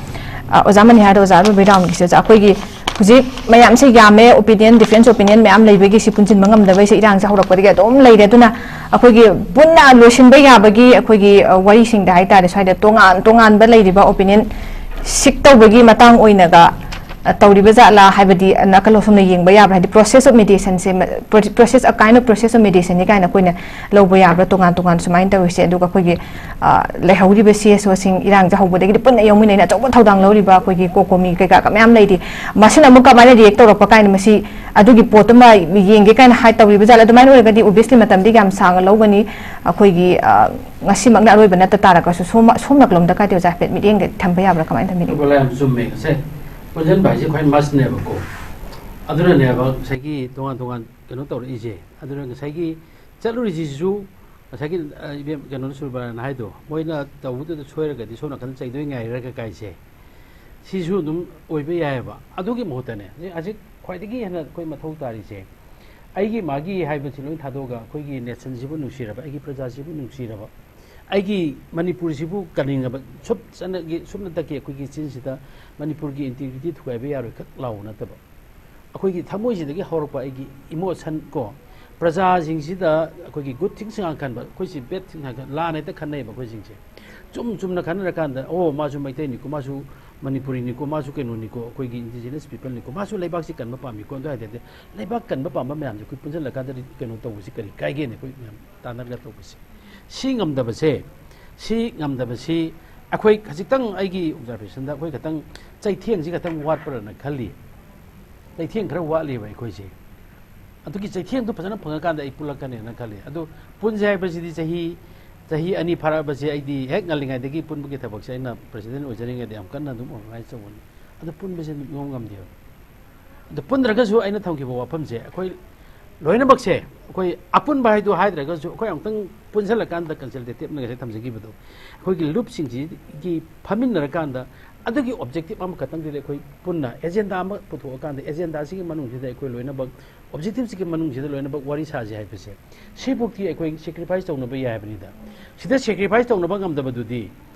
ꯑ, ꯑꯣꯖꯥ ꯃꯅꯤꯍꯥꯔꯗ, ꯑꯣꯖꯥ ꯑꯔꯣꯏꯕ roundꯒꯤꯁꯦ, ꯑꯣꯖꯥ, ꯑꯩꯈꯣꯏꯒꯤ ꯍꯧꯖꯤꯛ ꯃꯌꯥꯝꯁꯦ ꯌꯥꯝꯃꯦ, opinion, difference opinion ꯃꯌꯥꯝ ꯂꯩꯕꯒꯤ ꯁꯤ ꯄꯨꯟꯁꯤꯟꯕ ꯉꯝꯗꯕꯩꯁꯦ ꯏꯔꯥꯡꯁꯦ ꯍꯧꯔꯛꯄꯗꯒꯤ ꯑꯗꯨꯝ ꯂꯩꯔꯦ꯫ ꯑꯗꯨꯅ ꯑꯩꯈꯣꯏꯒꯤ ꯄꯨꯟꯅ ꯂꯣꯏꯁꯤꯟꯕ ꯌꯥꯕꯒꯤ ꯑꯩꯈꯣꯏꯒꯤ, ꯑ, ꯋꯥꯔꯤꯁꯤꯡꯗ ꯍꯥꯏꯇꯥꯔꯦ, ꯁ꯭ꯋꯥꯏꯗ ꯇꯣꯉꯥꯟ ꯇꯣꯉꯥꯟꯕ ꯂꯩꯔꯤꯕ opinion seek ꯇꯧꯕꯒꯤ ꯃꯇꯥꯡ ꯑꯣꯏꯅꯒ, ꯑ, ꯇꯧꯔꯤꯕ ꯖꯥꯠꯂꯥ ꯍꯥꯏꯕꯗꯤ ꯅꯥꯀꯜ ꯑꯁꯣꯝꯅ ꯌꯦꯡꯕ ꯌꯥꯕ꯭ꯔꯥ? ꯍꯥꯏꯗꯤ process of mediationꯁꯦ, ꯃ-, pro-, process, a kind of process of mediationꯅꯤ ꯀꯥꯏꯅ ꯑꯩꯈꯣꯏꯅ ꯂꯧꯕ ꯌꯥꯕ꯭ꯔꯥ ꯇꯣꯉꯥꯟ ꯇꯣꯉꯥꯟ ꯁꯨꯃꯥꯏꯅ ꯇꯧꯔꯤꯁꯦ? ꯑꯗꯨꯒ ꯑꯩꯈꯣꯏꯒꯤ, ꯑ, ꯂꯩꯍꯧꯔꯤꯕ ꯁꯤ ꯑꯦꯁ ꯑꯣꯁꯤꯡ ꯏꯔꯥꯡꯁꯦ ꯍꯧꯕꯗꯒꯤꯗꯤ ꯄꯨꯟꯅ ꯌꯥꯎꯃꯤꯟꯅꯩꯅ ꯑꯆꯧꯕ ꯊꯧꯗꯥꯡ ꯂꯧꯔꯤꯕ ꯑꯩꯈꯣꯏꯒꯤ ꯀꯣꯀꯣꯃꯤ ꯀꯩꯀꯥ ꯃꯌꯥꯝ ꯂꯩꯔꯤ꯫ ꯃꯁꯤꯅ ꯑꯃꯨꯛ ꯀꯃꯥꯏꯅ react ꯇꯧꯔꯛꯄ ꯀꯥꯏꯅ ꯃꯁꯤ ꯑꯗꯨꯒꯤ ꯄꯣꯠꯇꯨꯃ ꯌꯦꯡꯒꯦ ꯀꯥꯏꯅ ꯍꯥꯏ ꯇꯧꯔꯤꯕ ꯖꯥꯠꯂ? ꯑꯗꯨꯃꯥꯏꯅ ꯑꯣꯏꯔꯒꯗꯤ obviously ꯃꯇꯝꯗꯤ ꯌꯥꯝ ꯁꯥꯡꯅ ꯂꯧꯒꯅꯤ꯫ ꯑꯩꯈꯣꯏꯒꯤ, ꯑ, ꯉꯁꯤꯃꯛꯅ ꯑꯔꯣꯏꯕ ꯅꯠꯇ ꯇꯥꯔꯒꯁꯨ ꯁꯣꯝ-, ꯁꯣꯝ ꯅꯥꯀꯜꯂꯣꯝꯗ ꯀꯥꯏꯗ ꯑꯣꯖꯥ ꯍꯥꯏꯐꯦꯠ ꯃꯤꯠꯌꯦꯡꯗ ꯊꯝꯕ ꯌꯥꯕ꯭ꯔꯥ? ꯀꯃꯥꯏꯅ ꯊꯝꯕꯤꯅꯤꯡꯉꯤ? ꯕꯂꯥ, ꯌꯥꯝ ꯆꯨꯝꯃꯦ꯫ ꯉꯁꯥꯏ ꯄꯨꯟꯁꯤꯟꯕ ꯍꯥꯏꯁꯦ ꯈ꯭ꯋꯥꯏ mustꯅꯦꯕꯀꯣ꯫ ꯑꯗꯨꯅꯅꯦꯕ ꯉꯁꯥꯏꯒꯤ ꯇꯣꯉꯥꯟ ꯇꯣꯉꯥꯟ ꯀꯩꯅꯣ ꯇꯧꯔꯛꯏꯁꯦ꯫ ꯑꯗꯨꯅ ꯉꯁꯥꯏꯒꯤ ꯆꯠꯂꯨꯔꯤꯁꯤꯁꯨ ꯉꯁꯥꯏꯒꯤ, ꯑ, ꯏꯕꯦꯝ, ꯀꯩꯅꯣꯅ, ꯁꯨꯔꯕꯥꯂꯥꯅ ꯍꯥꯏꯗꯣ, ꯃꯣꯏꯅ ꯇꯧꯕꯗꯨꯗ ꯁꯣꯏꯔꯒꯗꯤ ꯁꯣꯝ ꯅꯥꯀꯟꯗ ꯆꯩꯗꯣꯏ ꯉꯥꯏꯔꯒ ꯀꯥꯏꯁꯦ, ꯁꯤꯁꯨ ꯑꯗꯨꯝ ꯑꯣꯏꯕ ꯌꯥꯏꯑꯕ꯫ ꯑꯗꯨꯒꯤ ꯃꯍꯨꯠꯇꯅꯦ, ꯍꯧꯖꯤꯛ ꯈ꯭ꯋꯥꯏꯗꯒꯤ ꯍꯦꯟꯅ ꯑꯩꯈꯣꯏ ꯃꯊꯧ ꯇꯥꯔꯤꯁꯦ, ꯑꯩꯒꯤ ꯃꯥꯒꯤ ꯍꯥꯏꯕꯁꯤ ꯂꯣꯏ ꯊꯥꯗꯣꯛꯑꯒ ꯑꯩꯈꯣꯏꯒꯤ nationꯁꯤꯕꯨ ꯅꯨꯡꯁꯤꯔꯕ, ꯑꯩꯒꯤ ꯄ꯭ꯔꯖꯥꯁꯤꯕꯨ ꯅꯨꯡꯁꯤꯔꯕ, ꯑꯩꯒꯤ ꯃꯅꯤꯄꯨꯔꯁꯤꯕꯨ ꯀꯟꯅꯤꯡꯉꯕ, ꯁꯨꯞ ꯆꯠꯅꯒꯤ, ꯁꯨꯞꯅꯇꯒꯤ ꯑꯩꯈꯣꯏꯒꯤ ꯆꯤꯟꯁꯤꯗ ꯃꯅꯤꯄꯨꯔꯒꯤ ꯏꯟꯇꯤꯒ꯭ꯔꯤꯇꯤ ꯊꯨꯒꯥꯏꯕ ꯌꯥꯔꯣꯏ ꯈꯛ ꯂꯥꯎꯕ ꯅꯠꯇꯕ, ꯑꯩꯈꯣꯏꯒꯤ ꯊꯃꯣꯏꯁꯤꯗꯒꯤ ꯍꯧꯔꯛꯄ ꯑꯩꯒꯤ ꯏꯃꯣꯁꯟ ꯀꯣ, ꯄ꯭ꯔꯖꯥꯁꯤꯡꯁꯤꯗ ꯑꯩꯈꯣꯏꯒꯤ ꯒꯨꯗ ꯊꯤꯡꯁ ꯉꯥꯛ ꯈꯟꯕ, ꯑꯩꯈꯣꯏꯁꯤ ꯕꯦꯗ ꯊꯤꯡꯁ ꯉꯥꯛ ꯈꯟ-, ꯂꯥꯟꯅ ꯍꯦꯛꯇ ꯈꯟꯅꯩꯌꯦꯕ ꯑꯩꯈꯣꯏꯁꯤꯡꯁꯦ꯫ ꯆꯨꯝ ꯆꯨꯝꯅ ꯈꯟꯅꯔꯀꯥꯟꯗ, "ꯑꯣ, ꯃꯥꯁꯨ ꯃꯩꯇꯩꯅꯤꯀꯣ, ꯃꯥꯁꯨ ꯃꯅꯤꯄꯨꯔꯤꯅꯤꯀꯣ, ꯃꯥꯁꯨ ꯀꯩꯅꯣꯅꯤꯀꯣ, ꯑꯩꯈꯣꯏꯒꯤ ꯏꯟꯗꯤꯖꯤꯅꯁ ꯄꯤꯄꯜꯅꯤꯀꯣ, ꯃꯥꯁꯨ ꯂꯩꯕꯥꯛꯁꯤ ꯀꯟꯕ ꯄꯥꯝꯃꯤꯀꯣ", ꯑꯗꯨ ꯍꯥꯏꯗꯤ ꯂꯩꯕꯥꯛ ꯀꯟꯕ ꯄꯥꯝꯕ ꯃꯌꯥꯝꯁꯦ ꯑꯩꯈꯣꯏ ꯄꯨꯟꯁꯤꯜꯂꯀꯥꯟꯗꯗꯤ ꯀꯩꯅꯣ ꯇꯧꯕꯁꯤ ꯀꯔꯤ ꯀꯥꯏꯒꯦꯅꯦ? ꯑꯩꯈꯣꯏ ꯃꯌꯥꯝ ꯇꯥꯟꯅꯔꯒ ꯇꯧꯕꯁꯦ꯫ ꯁꯤ ꯉꯝꯗꯕꯁꯦ, ꯁꯤ ꯉꯝꯗꯕꯁꯤ ꯑꯩꯈꯣꯏ ꯈꯖꯤꯛꯇꯪ, ꯑꯩꯒꯤ ꯑꯣꯕꯖꯥꯔꯕꯦꯁꯟꯗ ꯑꯩꯈꯣꯏ ꯈꯇꯪ ꯆꯩꯊꯦꯡꯁꯤ ꯈꯇꯪ ꯋꯥꯠꯄ꯭ꯔꯅ ꯈꯜꯂꯤ꯫ ꯆꯩꯊꯦꯡ ꯈꯔ ꯋꯥꯠꯂꯤꯕ ꯑꯩꯈꯣꯏꯁꯦ꯫ ꯑꯗꯨꯒꯤ ꯆꯩꯊꯦꯡꯗꯨ ꯐꯖꯅ ꯐꯪꯉꯀꯥꯟꯗ ꯑꯩ ꯄꯨꯜꯂꯛꯀꯅꯦꯅ ꯈꯜꯂꯤ꯫ ꯑꯗꯨ ꯄꯨꯟꯁꯦ ꯍꯥꯏꯕꯁꯤꯗꯤ ꯆꯍꯤ, ꯆꯍꯤ ꯑꯅꯤ ꯐꯥꯔꯛꯑꯕꯁꯦ ꯑꯩꯗꯤ ꯍꯦꯛ ꯉꯜꯂꯤꯉꯩꯗꯒꯤ ꯄꯨꯟꯕꯒꯤ ꯊꯕꯛꯁꯦ ꯑꯩꯅ ꯄ꯭ꯔꯁꯤꯗꯦꯟ ꯑꯣꯏꯖꯔꯤꯉꯩꯗ ꯌꯥꯝ ꯀꯟꯅ ꯑꯗꯨꯝ ꯑꯣꯔꯒꯅꯥꯏꯖ ꯇꯧꯕꯅꯤ꯫ ꯑꯗꯨ ꯄꯨꯟꯕꯁꯦ ꯑꯗꯨꯝ ꯏꯉꯝ ꯉꯝꯗꯦꯕ꯫ ꯑꯗꯨ ꯄꯨꯟꯗ꯭ꯔꯒꯁꯨ ꯑꯩꯅ ꯊꯝꯈꯤꯕ ꯋꯥꯐꯝꯁꯦ, ꯑꯩꯈꯣꯏ ꯂꯣꯏꯅꯃꯛꯁꯦ, ꯑꯩꯈꯣꯏ ꯑꯄꯨꯟꯕ ꯍꯥꯏꯗꯨ ꯍꯥꯏꯗ꯭ꯔꯒꯁꯨ, ꯑꯩꯈꯣꯏ ꯑꯃꯨꯛꯇꯪ ꯄꯨꯟꯁꯤꯜꯂꯀꯥꯟꯗ ꯀꯟꯁꯜꯇꯦꯇꯤꯞꯅ ꯉꯁꯥꯏ ꯊꯝꯖꯈꯤꯕꯗꯣ, ꯑꯩꯈꯣꯏꯒꯤ ꯂꯨꯞꯁꯤꯡꯁꯤꯒꯤ ꯐꯝꯃꯤꯟꯅꯔꯀꯥꯟꯗ ꯑꯗꯨꯒꯤ ꯑꯣꯕꯖꯦꯛꯇꯤꯞ ꯑꯃꯈꯛꯇꯪꯗꯨꯗꯤ ꯑꯩꯈꯣꯏ ꯄꯨꯟꯅ ꯑꯦꯖꯦꯟꯗꯥ ꯑꯃ ꯄꯨꯊꯣꯛꯑꯀꯥꯟꯗ, ꯑꯦꯖꯦꯟꯗꯥꯁꯤꯒꯤ ꯃꯅꯨꯡꯁꯤꯗ ꯑꯩꯈꯣꯏ ꯂꯣꯏꯅꯃꯛ, ꯑꯣꯕꯖꯦꯛꯇꯤꯞꯁꯤꯒꯤ ꯃꯅꯨꯡꯁꯤꯗ ꯂꯣꯏꯅꯃꯛ ꯋꯥꯔꯤ ꯁꯥꯁꯤ ꯍꯥꯏꯕꯁꯦ, ꯁꯤꯐꯧꯗꯤ ꯑꯩꯈꯣꯏ ꯁꯦꯀ꯭ꯔꯤꯐꯥꯏꯁ ꯇꯧꯅꯕ ꯌꯥꯏ ꯍꯥꯏꯕꯅꯤꯗ꯫ ꯁꯤꯗ ꯁꯦꯀ꯭ꯔꯤꯐꯥꯏꯁ ꯇꯧꯅꯕ ꯉꯝꯗꯕꯗꯨꯗꯤ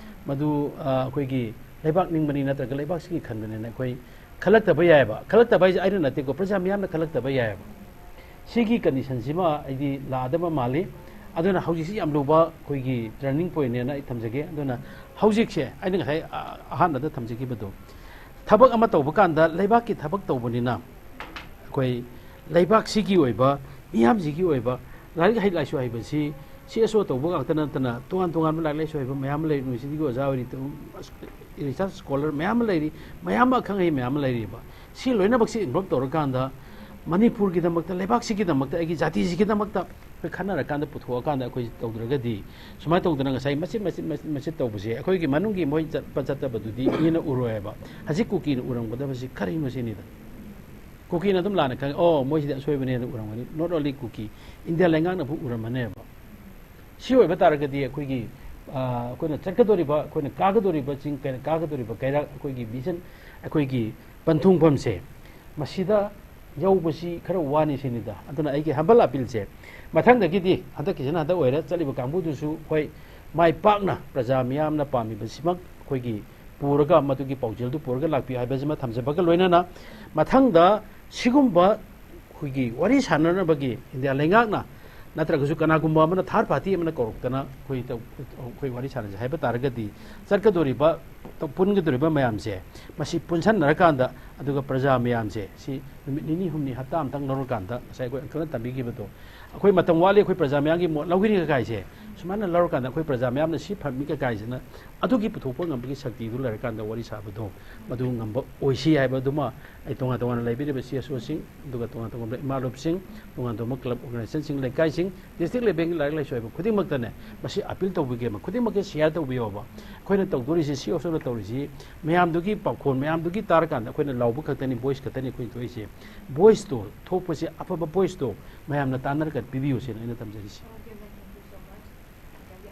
ꯃꯗꯨ, ꯑ, ꯑꯩꯈꯣꯏꯒꯤ ꯂꯩꯕꯥꯛ ꯅꯤꯡꯕꯅꯤ ꯅꯠꯇ꯭ꯔꯒ ꯂꯩꯕꯥꯛꯁꯤꯒꯤ ꯈꯟꯕꯅꯤꯅ ꯑꯩꯈꯣꯏ ꯈꯜꯂꯛꯇꯕ ꯌꯥꯏꯑꯕ꯫ ꯈꯜꯂꯛꯇꯕ ꯍꯥꯏꯁꯦ ꯑꯩꯅ ꯅꯠꯇꯦꯀꯣ, ꯄ꯭ꯔꯖꯥ ꯃꯤꯌꯥꯝꯅ ꯈꯜꯂꯛꯇꯕ ꯌꯥꯏꯑꯕ꯫ ꯁꯤꯒꯤ ꯀꯟꯗꯤꯁꯟꯁꯤꯃ ꯑꯩꯗꯤ ꯂꯥꯛꯑꯗꯕ ꯃꯥꯜꯂꯤ꯫ ꯑꯗꯨꯅ ꯍꯧꯖꯤꯛꯁꯤ ꯌꯥꯝ ꯂꯨꯕ ꯑꯩꯈꯣꯏꯒꯤ ꯇꯔꯅꯤꯡ ꯄꯣꯏꯟꯅꯦꯅ ꯑꯩ ꯊꯝꯖꯒꯦ꯫ ꯑꯗꯨꯅ ꯍꯧꯖꯤꯛꯁꯦ ꯑꯩꯅ ꯉꯁꯥꯏ, ꯑ, ꯑꯍꯥꯟꯕꯗ ꯊꯝꯖꯈꯤꯕꯗꯣ, ꯊꯕꯛ ꯑꯃ ꯇꯧꯕ ꯀꯥꯟꯗ ꯂꯩꯕꯥꯛꯀꯤ ꯊꯕꯛ ꯇꯧꯕꯅꯤꯅ ꯑꯩꯈꯣꯏ ꯂꯩꯕꯥꯛꯁꯤꯒꯤ ꯑꯣꯏꯕ, ꯃꯤꯌꯥꯝꯁꯤꯒꯤ ꯑꯣꯏꯕ ꯂꯥꯏꯔꯤꯛ ꯍꯩ ꯂꯥꯏꯁꯨ ꯍꯩꯕꯁꯤ ꯁꯤ ꯑꯦꯁ ꯑꯣ ꯇꯧꯕ ꯉꯥꯛꯇ ꯅꯠꯇꯅ ꯇꯣꯉꯥꯟ ꯇꯣꯉꯥꯟꯕ ꯂꯥꯏꯔꯤꯛ ꯂꯥꯏꯁꯨ ꯍꯩꯕ ꯃꯌꯥꯝ ꯑꯃ ꯂꯩꯔꯤ, ꯌꯨꯅꯤꯚꯔꯁꯤꯇꯤꯒꯤ ꯑꯣꯖꯥ ꯑꯣꯏꯔꯤ, ꯔꯤꯁꯔꯁ ꯁ꯭ꯀꯣꯂꯔ ꯃꯌꯥꯝ ꯑꯃ ꯂꯩꯔꯤ, ꯃꯌꯥꯝ ꯑꯃ ꯑꯈꯪ ꯑꯍꯩ ꯃꯌꯥꯝ ꯑꯃ ꯂꯩꯔꯤꯕ꯫ ꯁꯤ ꯂꯣꯏꯅꯃꯛꯁꯤ ꯏꯟꯚꯣꯜꯕ ꯇꯧꯔꯀꯥꯟꯗ ꯃꯅꯤꯄꯨꯔꯒꯤꯗꯃꯛꯇ, ꯂꯩꯕꯥꯛꯁꯤꯒꯤꯗꯃꯛꯇ, ꯑꯩꯒꯤ ꯖꯥꯇꯤꯁꯤꯒꯤꯗꯃꯛꯇ ꯑꯩꯈꯣꯏ ꯈꯟꯅꯔꯀꯥꯟꯗ ꯄꯨꯊꯣꯛꯑꯀꯥꯟꯗ ꯑꯩꯈꯣꯏ ꯇꯧꯗ꯭ꯔꯒꯗꯤ, ꯁꯨꯃꯥꯏꯅ ꯇꯧꯗꯅ ꯉꯁꯥꯏ ꯃꯆꯤꯠ ꯃꯆꯤꯠ ꯃꯆꯤꯠ ꯃꯆꯤꯠ ꯇꯧꯕꯁꯦ, ꯑꯩꯈꯣꯏꯒꯤ ꯃꯅꯨꯡꯒꯤ ꯃꯣꯏ ꯆꯠꯄ ꯆꯠꯇꯕꯗꯨꯗꯤ ꯃꯤꯅ ꯎꯔꯣꯏ ꯍꯥꯏꯕ꯫ ꯍꯧꯖꯤꯛ ꯀꯨꯀꯤꯅ ꯎꯔꯝꯒꯗꯕꯁꯤ ꯀꯔꯤꯅꯣ ꯁꯤꯅꯤꯗ꯫ ꯀꯨꯀꯤꯅ ꯑꯗꯨꯝ ꯂꯥꯟꯅ ꯈꯪꯉꯦ, "ꯑꯣ, ꯃꯣꯏꯁꯤꯗꯤ ꯑꯁꯣꯏꯕꯅꯦꯅ ꯎꯔꯝꯒꯅꯤ"꯫ Not only ꯀꯨꯀꯤ, ꯏꯟꯗꯤꯌꯥ ꯂꯩꯉꯥꯛꯅꯕꯨ ꯎꯔꯝꯃꯅꯦꯕ꯫ ꯁꯤ ꯑꯣꯏꯕ ꯇꯥꯔꯒꯗꯤ ꯑꯩꯈꯣꯏꯒꯤ, ꯑ, ꯑꯩꯈꯣꯏꯅ ꯆꯠꯀꯗꯧꯔꯤꯕ, ꯑꯩꯈꯣꯏꯅ ꯀꯥꯒꯗꯧꯔꯤꯕ ꯆꯤꯡ, ꯀꯩꯅ ꯀꯥꯒꯗꯧꯔꯤꯕ ꯀꯩꯔꯥꯛ, ꯑꯩꯈꯣꯏꯒꯤ ꯚꯤꯖꯟ, ꯑꯩꯈꯣꯏꯒꯤ ꯄꯟꯊꯨꯡꯐꯝꯁꯦ, ꯃꯁꯤꯗ ꯌꯧꯕꯁꯤ ꯈꯔ ꯋꯥꯅꯤ ꯁꯤꯅꯤꯗ꯫ ꯑꯗꯨꯅ ꯑꯩꯒꯤ humble appealꯁꯦ, ꯃꯊꯪꯗꯒꯤꯗꯤ, ꯍꯟꯗꯛꯀꯤꯁꯤꯅ ꯍꯟꯗꯛ ꯑꯣꯏꯔꯦ, ꯆꯠꯂꯤꯕ ꯀꯥꯡꯕꯨꯗꯨꯁꯨ ꯍꯣꯏ, ꯃꯥꯏ ꯄꯥꯛꯅ ꯄ꯭ꯔꯖꯥ ꯃꯤꯌꯥꯝꯅ ꯄꯥꯝꯃꯤꯕꯁꯤꯃꯛ ꯑꯩꯈꯣꯏꯒꯤ ꯄꯨꯔꯒ, ꯃꯗꯨꯒꯤ ꯄꯥꯎꯖꯦꯜꯗꯨ ꯄꯨꯔꯒ ꯂꯥꯛꯄꯤꯌꯨ ꯍꯥꯏꯕꯁꯤꯃ ꯊꯝꯖꯕꯒ ꯂꯣꯏꯅꯅ, ꯃꯊꯪꯗ ꯁꯤꯒꯨꯝꯕ ꯑꯩꯈꯣꯏꯒꯤ ꯋꯥꯔꯤ ꯁꯥꯟꯅꯅꯕꯒꯤ ꯏꯟꯗꯤꯌꯥ ꯂꯩꯉꯥꯛꯅ ꯅꯠꯇ꯭ꯔꯒꯁꯨ ꯀꯅꯥꯒꯨꯝꯕ ꯑꯃꯅ, ꯊꯥꯔꯠ ꯄꯥꯔꯇꯤ ꯑꯃꯅ ꯀꯧꯔꯛꯇꯅ ꯑꯩꯈꯣꯏ ꯇꯧ-, ꯑꯩꯈꯣꯏ ꯋꯥꯔꯤ ꯁꯥꯟꯅꯁꯦ ꯍꯥꯏꯕ ꯇꯥꯔꯒꯗꯤ, ꯆꯠꯀꯗꯧꯔꯤꯕ, ꯄꯨꯟꯒꯗꯧꯔꯤꯕ ꯃꯌꯥꯝꯁꯦ ꯃꯁꯤ ꯄꯨꯟꯁꯟꯅꯔꯀꯥꯟꯗ, ꯑꯗꯨꯒ ꯄ꯭ꯔꯖꯥ ꯃꯌꯥꯝꯁꯦ ꯁꯤ ꯅꯨꯃꯤꯠ ꯅꯤꯅꯤ ꯍꯨꯝꯅꯤ, ꯍꯞꯇꯥ ꯑꯃꯇꯪ ꯂꯧꯔꯀꯥꯟꯗ, ꯉꯁꯥꯏ ꯑꯩꯈꯣꯏ ꯑꯪꯀꯜꯅ ꯇꯝꯕꯤꯈꯤꯕꯗꯣ, ꯑꯩꯈꯣꯏ ꯃꯇꯝ ꯋꯥꯠꯂꯤ, ꯑꯩꯈꯣꯏ ꯄ꯭ꯔꯖꯥ ꯃꯌꯥꯝꯒꯤ ꯃꯣꯠ ꯂꯧꯈꯤꯅꯤ ꯀꯥꯏꯁꯦ, ꯁꯨꯃꯥꯏꯅ ꯂꯧꯔꯀꯥꯟꯗ ꯑꯩꯈꯣꯏ ꯄ꯭ꯔꯖꯥ ꯃꯌꯥꯝꯅ ꯁꯤ ꯐꯪꯅꯤ ꯀꯥꯏꯁꯤꯅ ꯑꯗꯨꯒꯤ ꯄꯨꯊꯣꯛꯄ ꯉꯝꯕꯒꯤ ꯁꯛꯇꯤꯗꯨ ꯂꯩꯔꯀꯥꯟꯗ ꯋꯥꯔꯤ ꯁꯥꯕꯗꯣ ꯃꯗꯨ ꯉꯝꯕ ꯑꯣꯏꯁꯤ ꯍꯥꯏꯕꯗꯨꯃ ꯑꯩ ꯇꯣꯉꯥꯟ ꯇꯣꯉꯥꯟꯅ ꯂꯩꯕꯤꯔꯤꯕ ꯁꯤ ꯑꯦꯁ ꯑꯣꯁꯤꯡ, ꯑꯗꯨꯒ ꯇꯣꯉꯥꯟ ꯇꯣꯉꯥꯟꯕ ꯏꯃꯥꯂꯣꯞꯁꯤꯡ, ꯇꯣꯉꯥꯟ ꯇꯣꯉꯥꯟꯕ ꯀ꯭ꯂꯕ ꯑꯣꯔꯒꯅꯥꯏꯖꯦꯁꯟꯁꯤꯡ, ꯂꯩꯀꯥꯏꯁꯤꯡ, ꯗꯤꯁꯇ꯭ꯔꯤꯛ ꯂꯦꯚꯦꯜꯒꯤ ꯂꯥꯏꯔꯤꯛ ꯂꯥꯏꯁꯨ ꯍꯩꯕ ꯈꯨꯗꯤꯡꯃꯛꯇꯅꯦ, ꯃꯁꯤ ꯑꯄꯤꯜ ꯇꯧꯕꯤꯒꯦ, ꯈꯨꯗꯤꯡꯃꯛꯀꯤ ꯁꯤꯌꯥꯔ ꯇꯧꯕꯤꯌꯣꯕ꯫ ꯑꯩꯈꯣꯏꯅ ꯇꯧꯗꯣꯔꯤꯁꯤ, ꯁꯤ ꯑꯣꯐꯤꯁꯇ ꯇꯧꯔꯤꯁꯤ, ꯃꯌꯥꯝꯗꯨꯒꯤ ꯄꯥꯎꯈꯣꯜ, ꯃꯌꯥꯝꯗꯨꯒꯤ ꯇꯥꯔꯀꯥꯟꯗ ꯑꯩꯈꯣꯏꯅ ꯂꯥꯎꯕ ꯈꯛꯇꯅꯤ, ꯚꯣꯏꯁ ꯈꯛꯇꯅꯤ ꯑꯩꯈꯣꯏꯅ ꯊꯣꯛꯏꯁꯦ꯫ ꯚꯣꯏꯁꯇꯣ ꯊꯣꯛꯄꯁꯦ, ꯑꯐꯕ ꯚꯣꯏꯁꯇꯣ ꯃꯌꯥꯝꯅ ꯇꯥꯟꯅꯔꯒ ꯄꯤꯕꯤꯌꯨ ꯁꯤꯅ ꯑꯩꯅ ꯊꯝꯖꯔꯤꯁꯤ꯫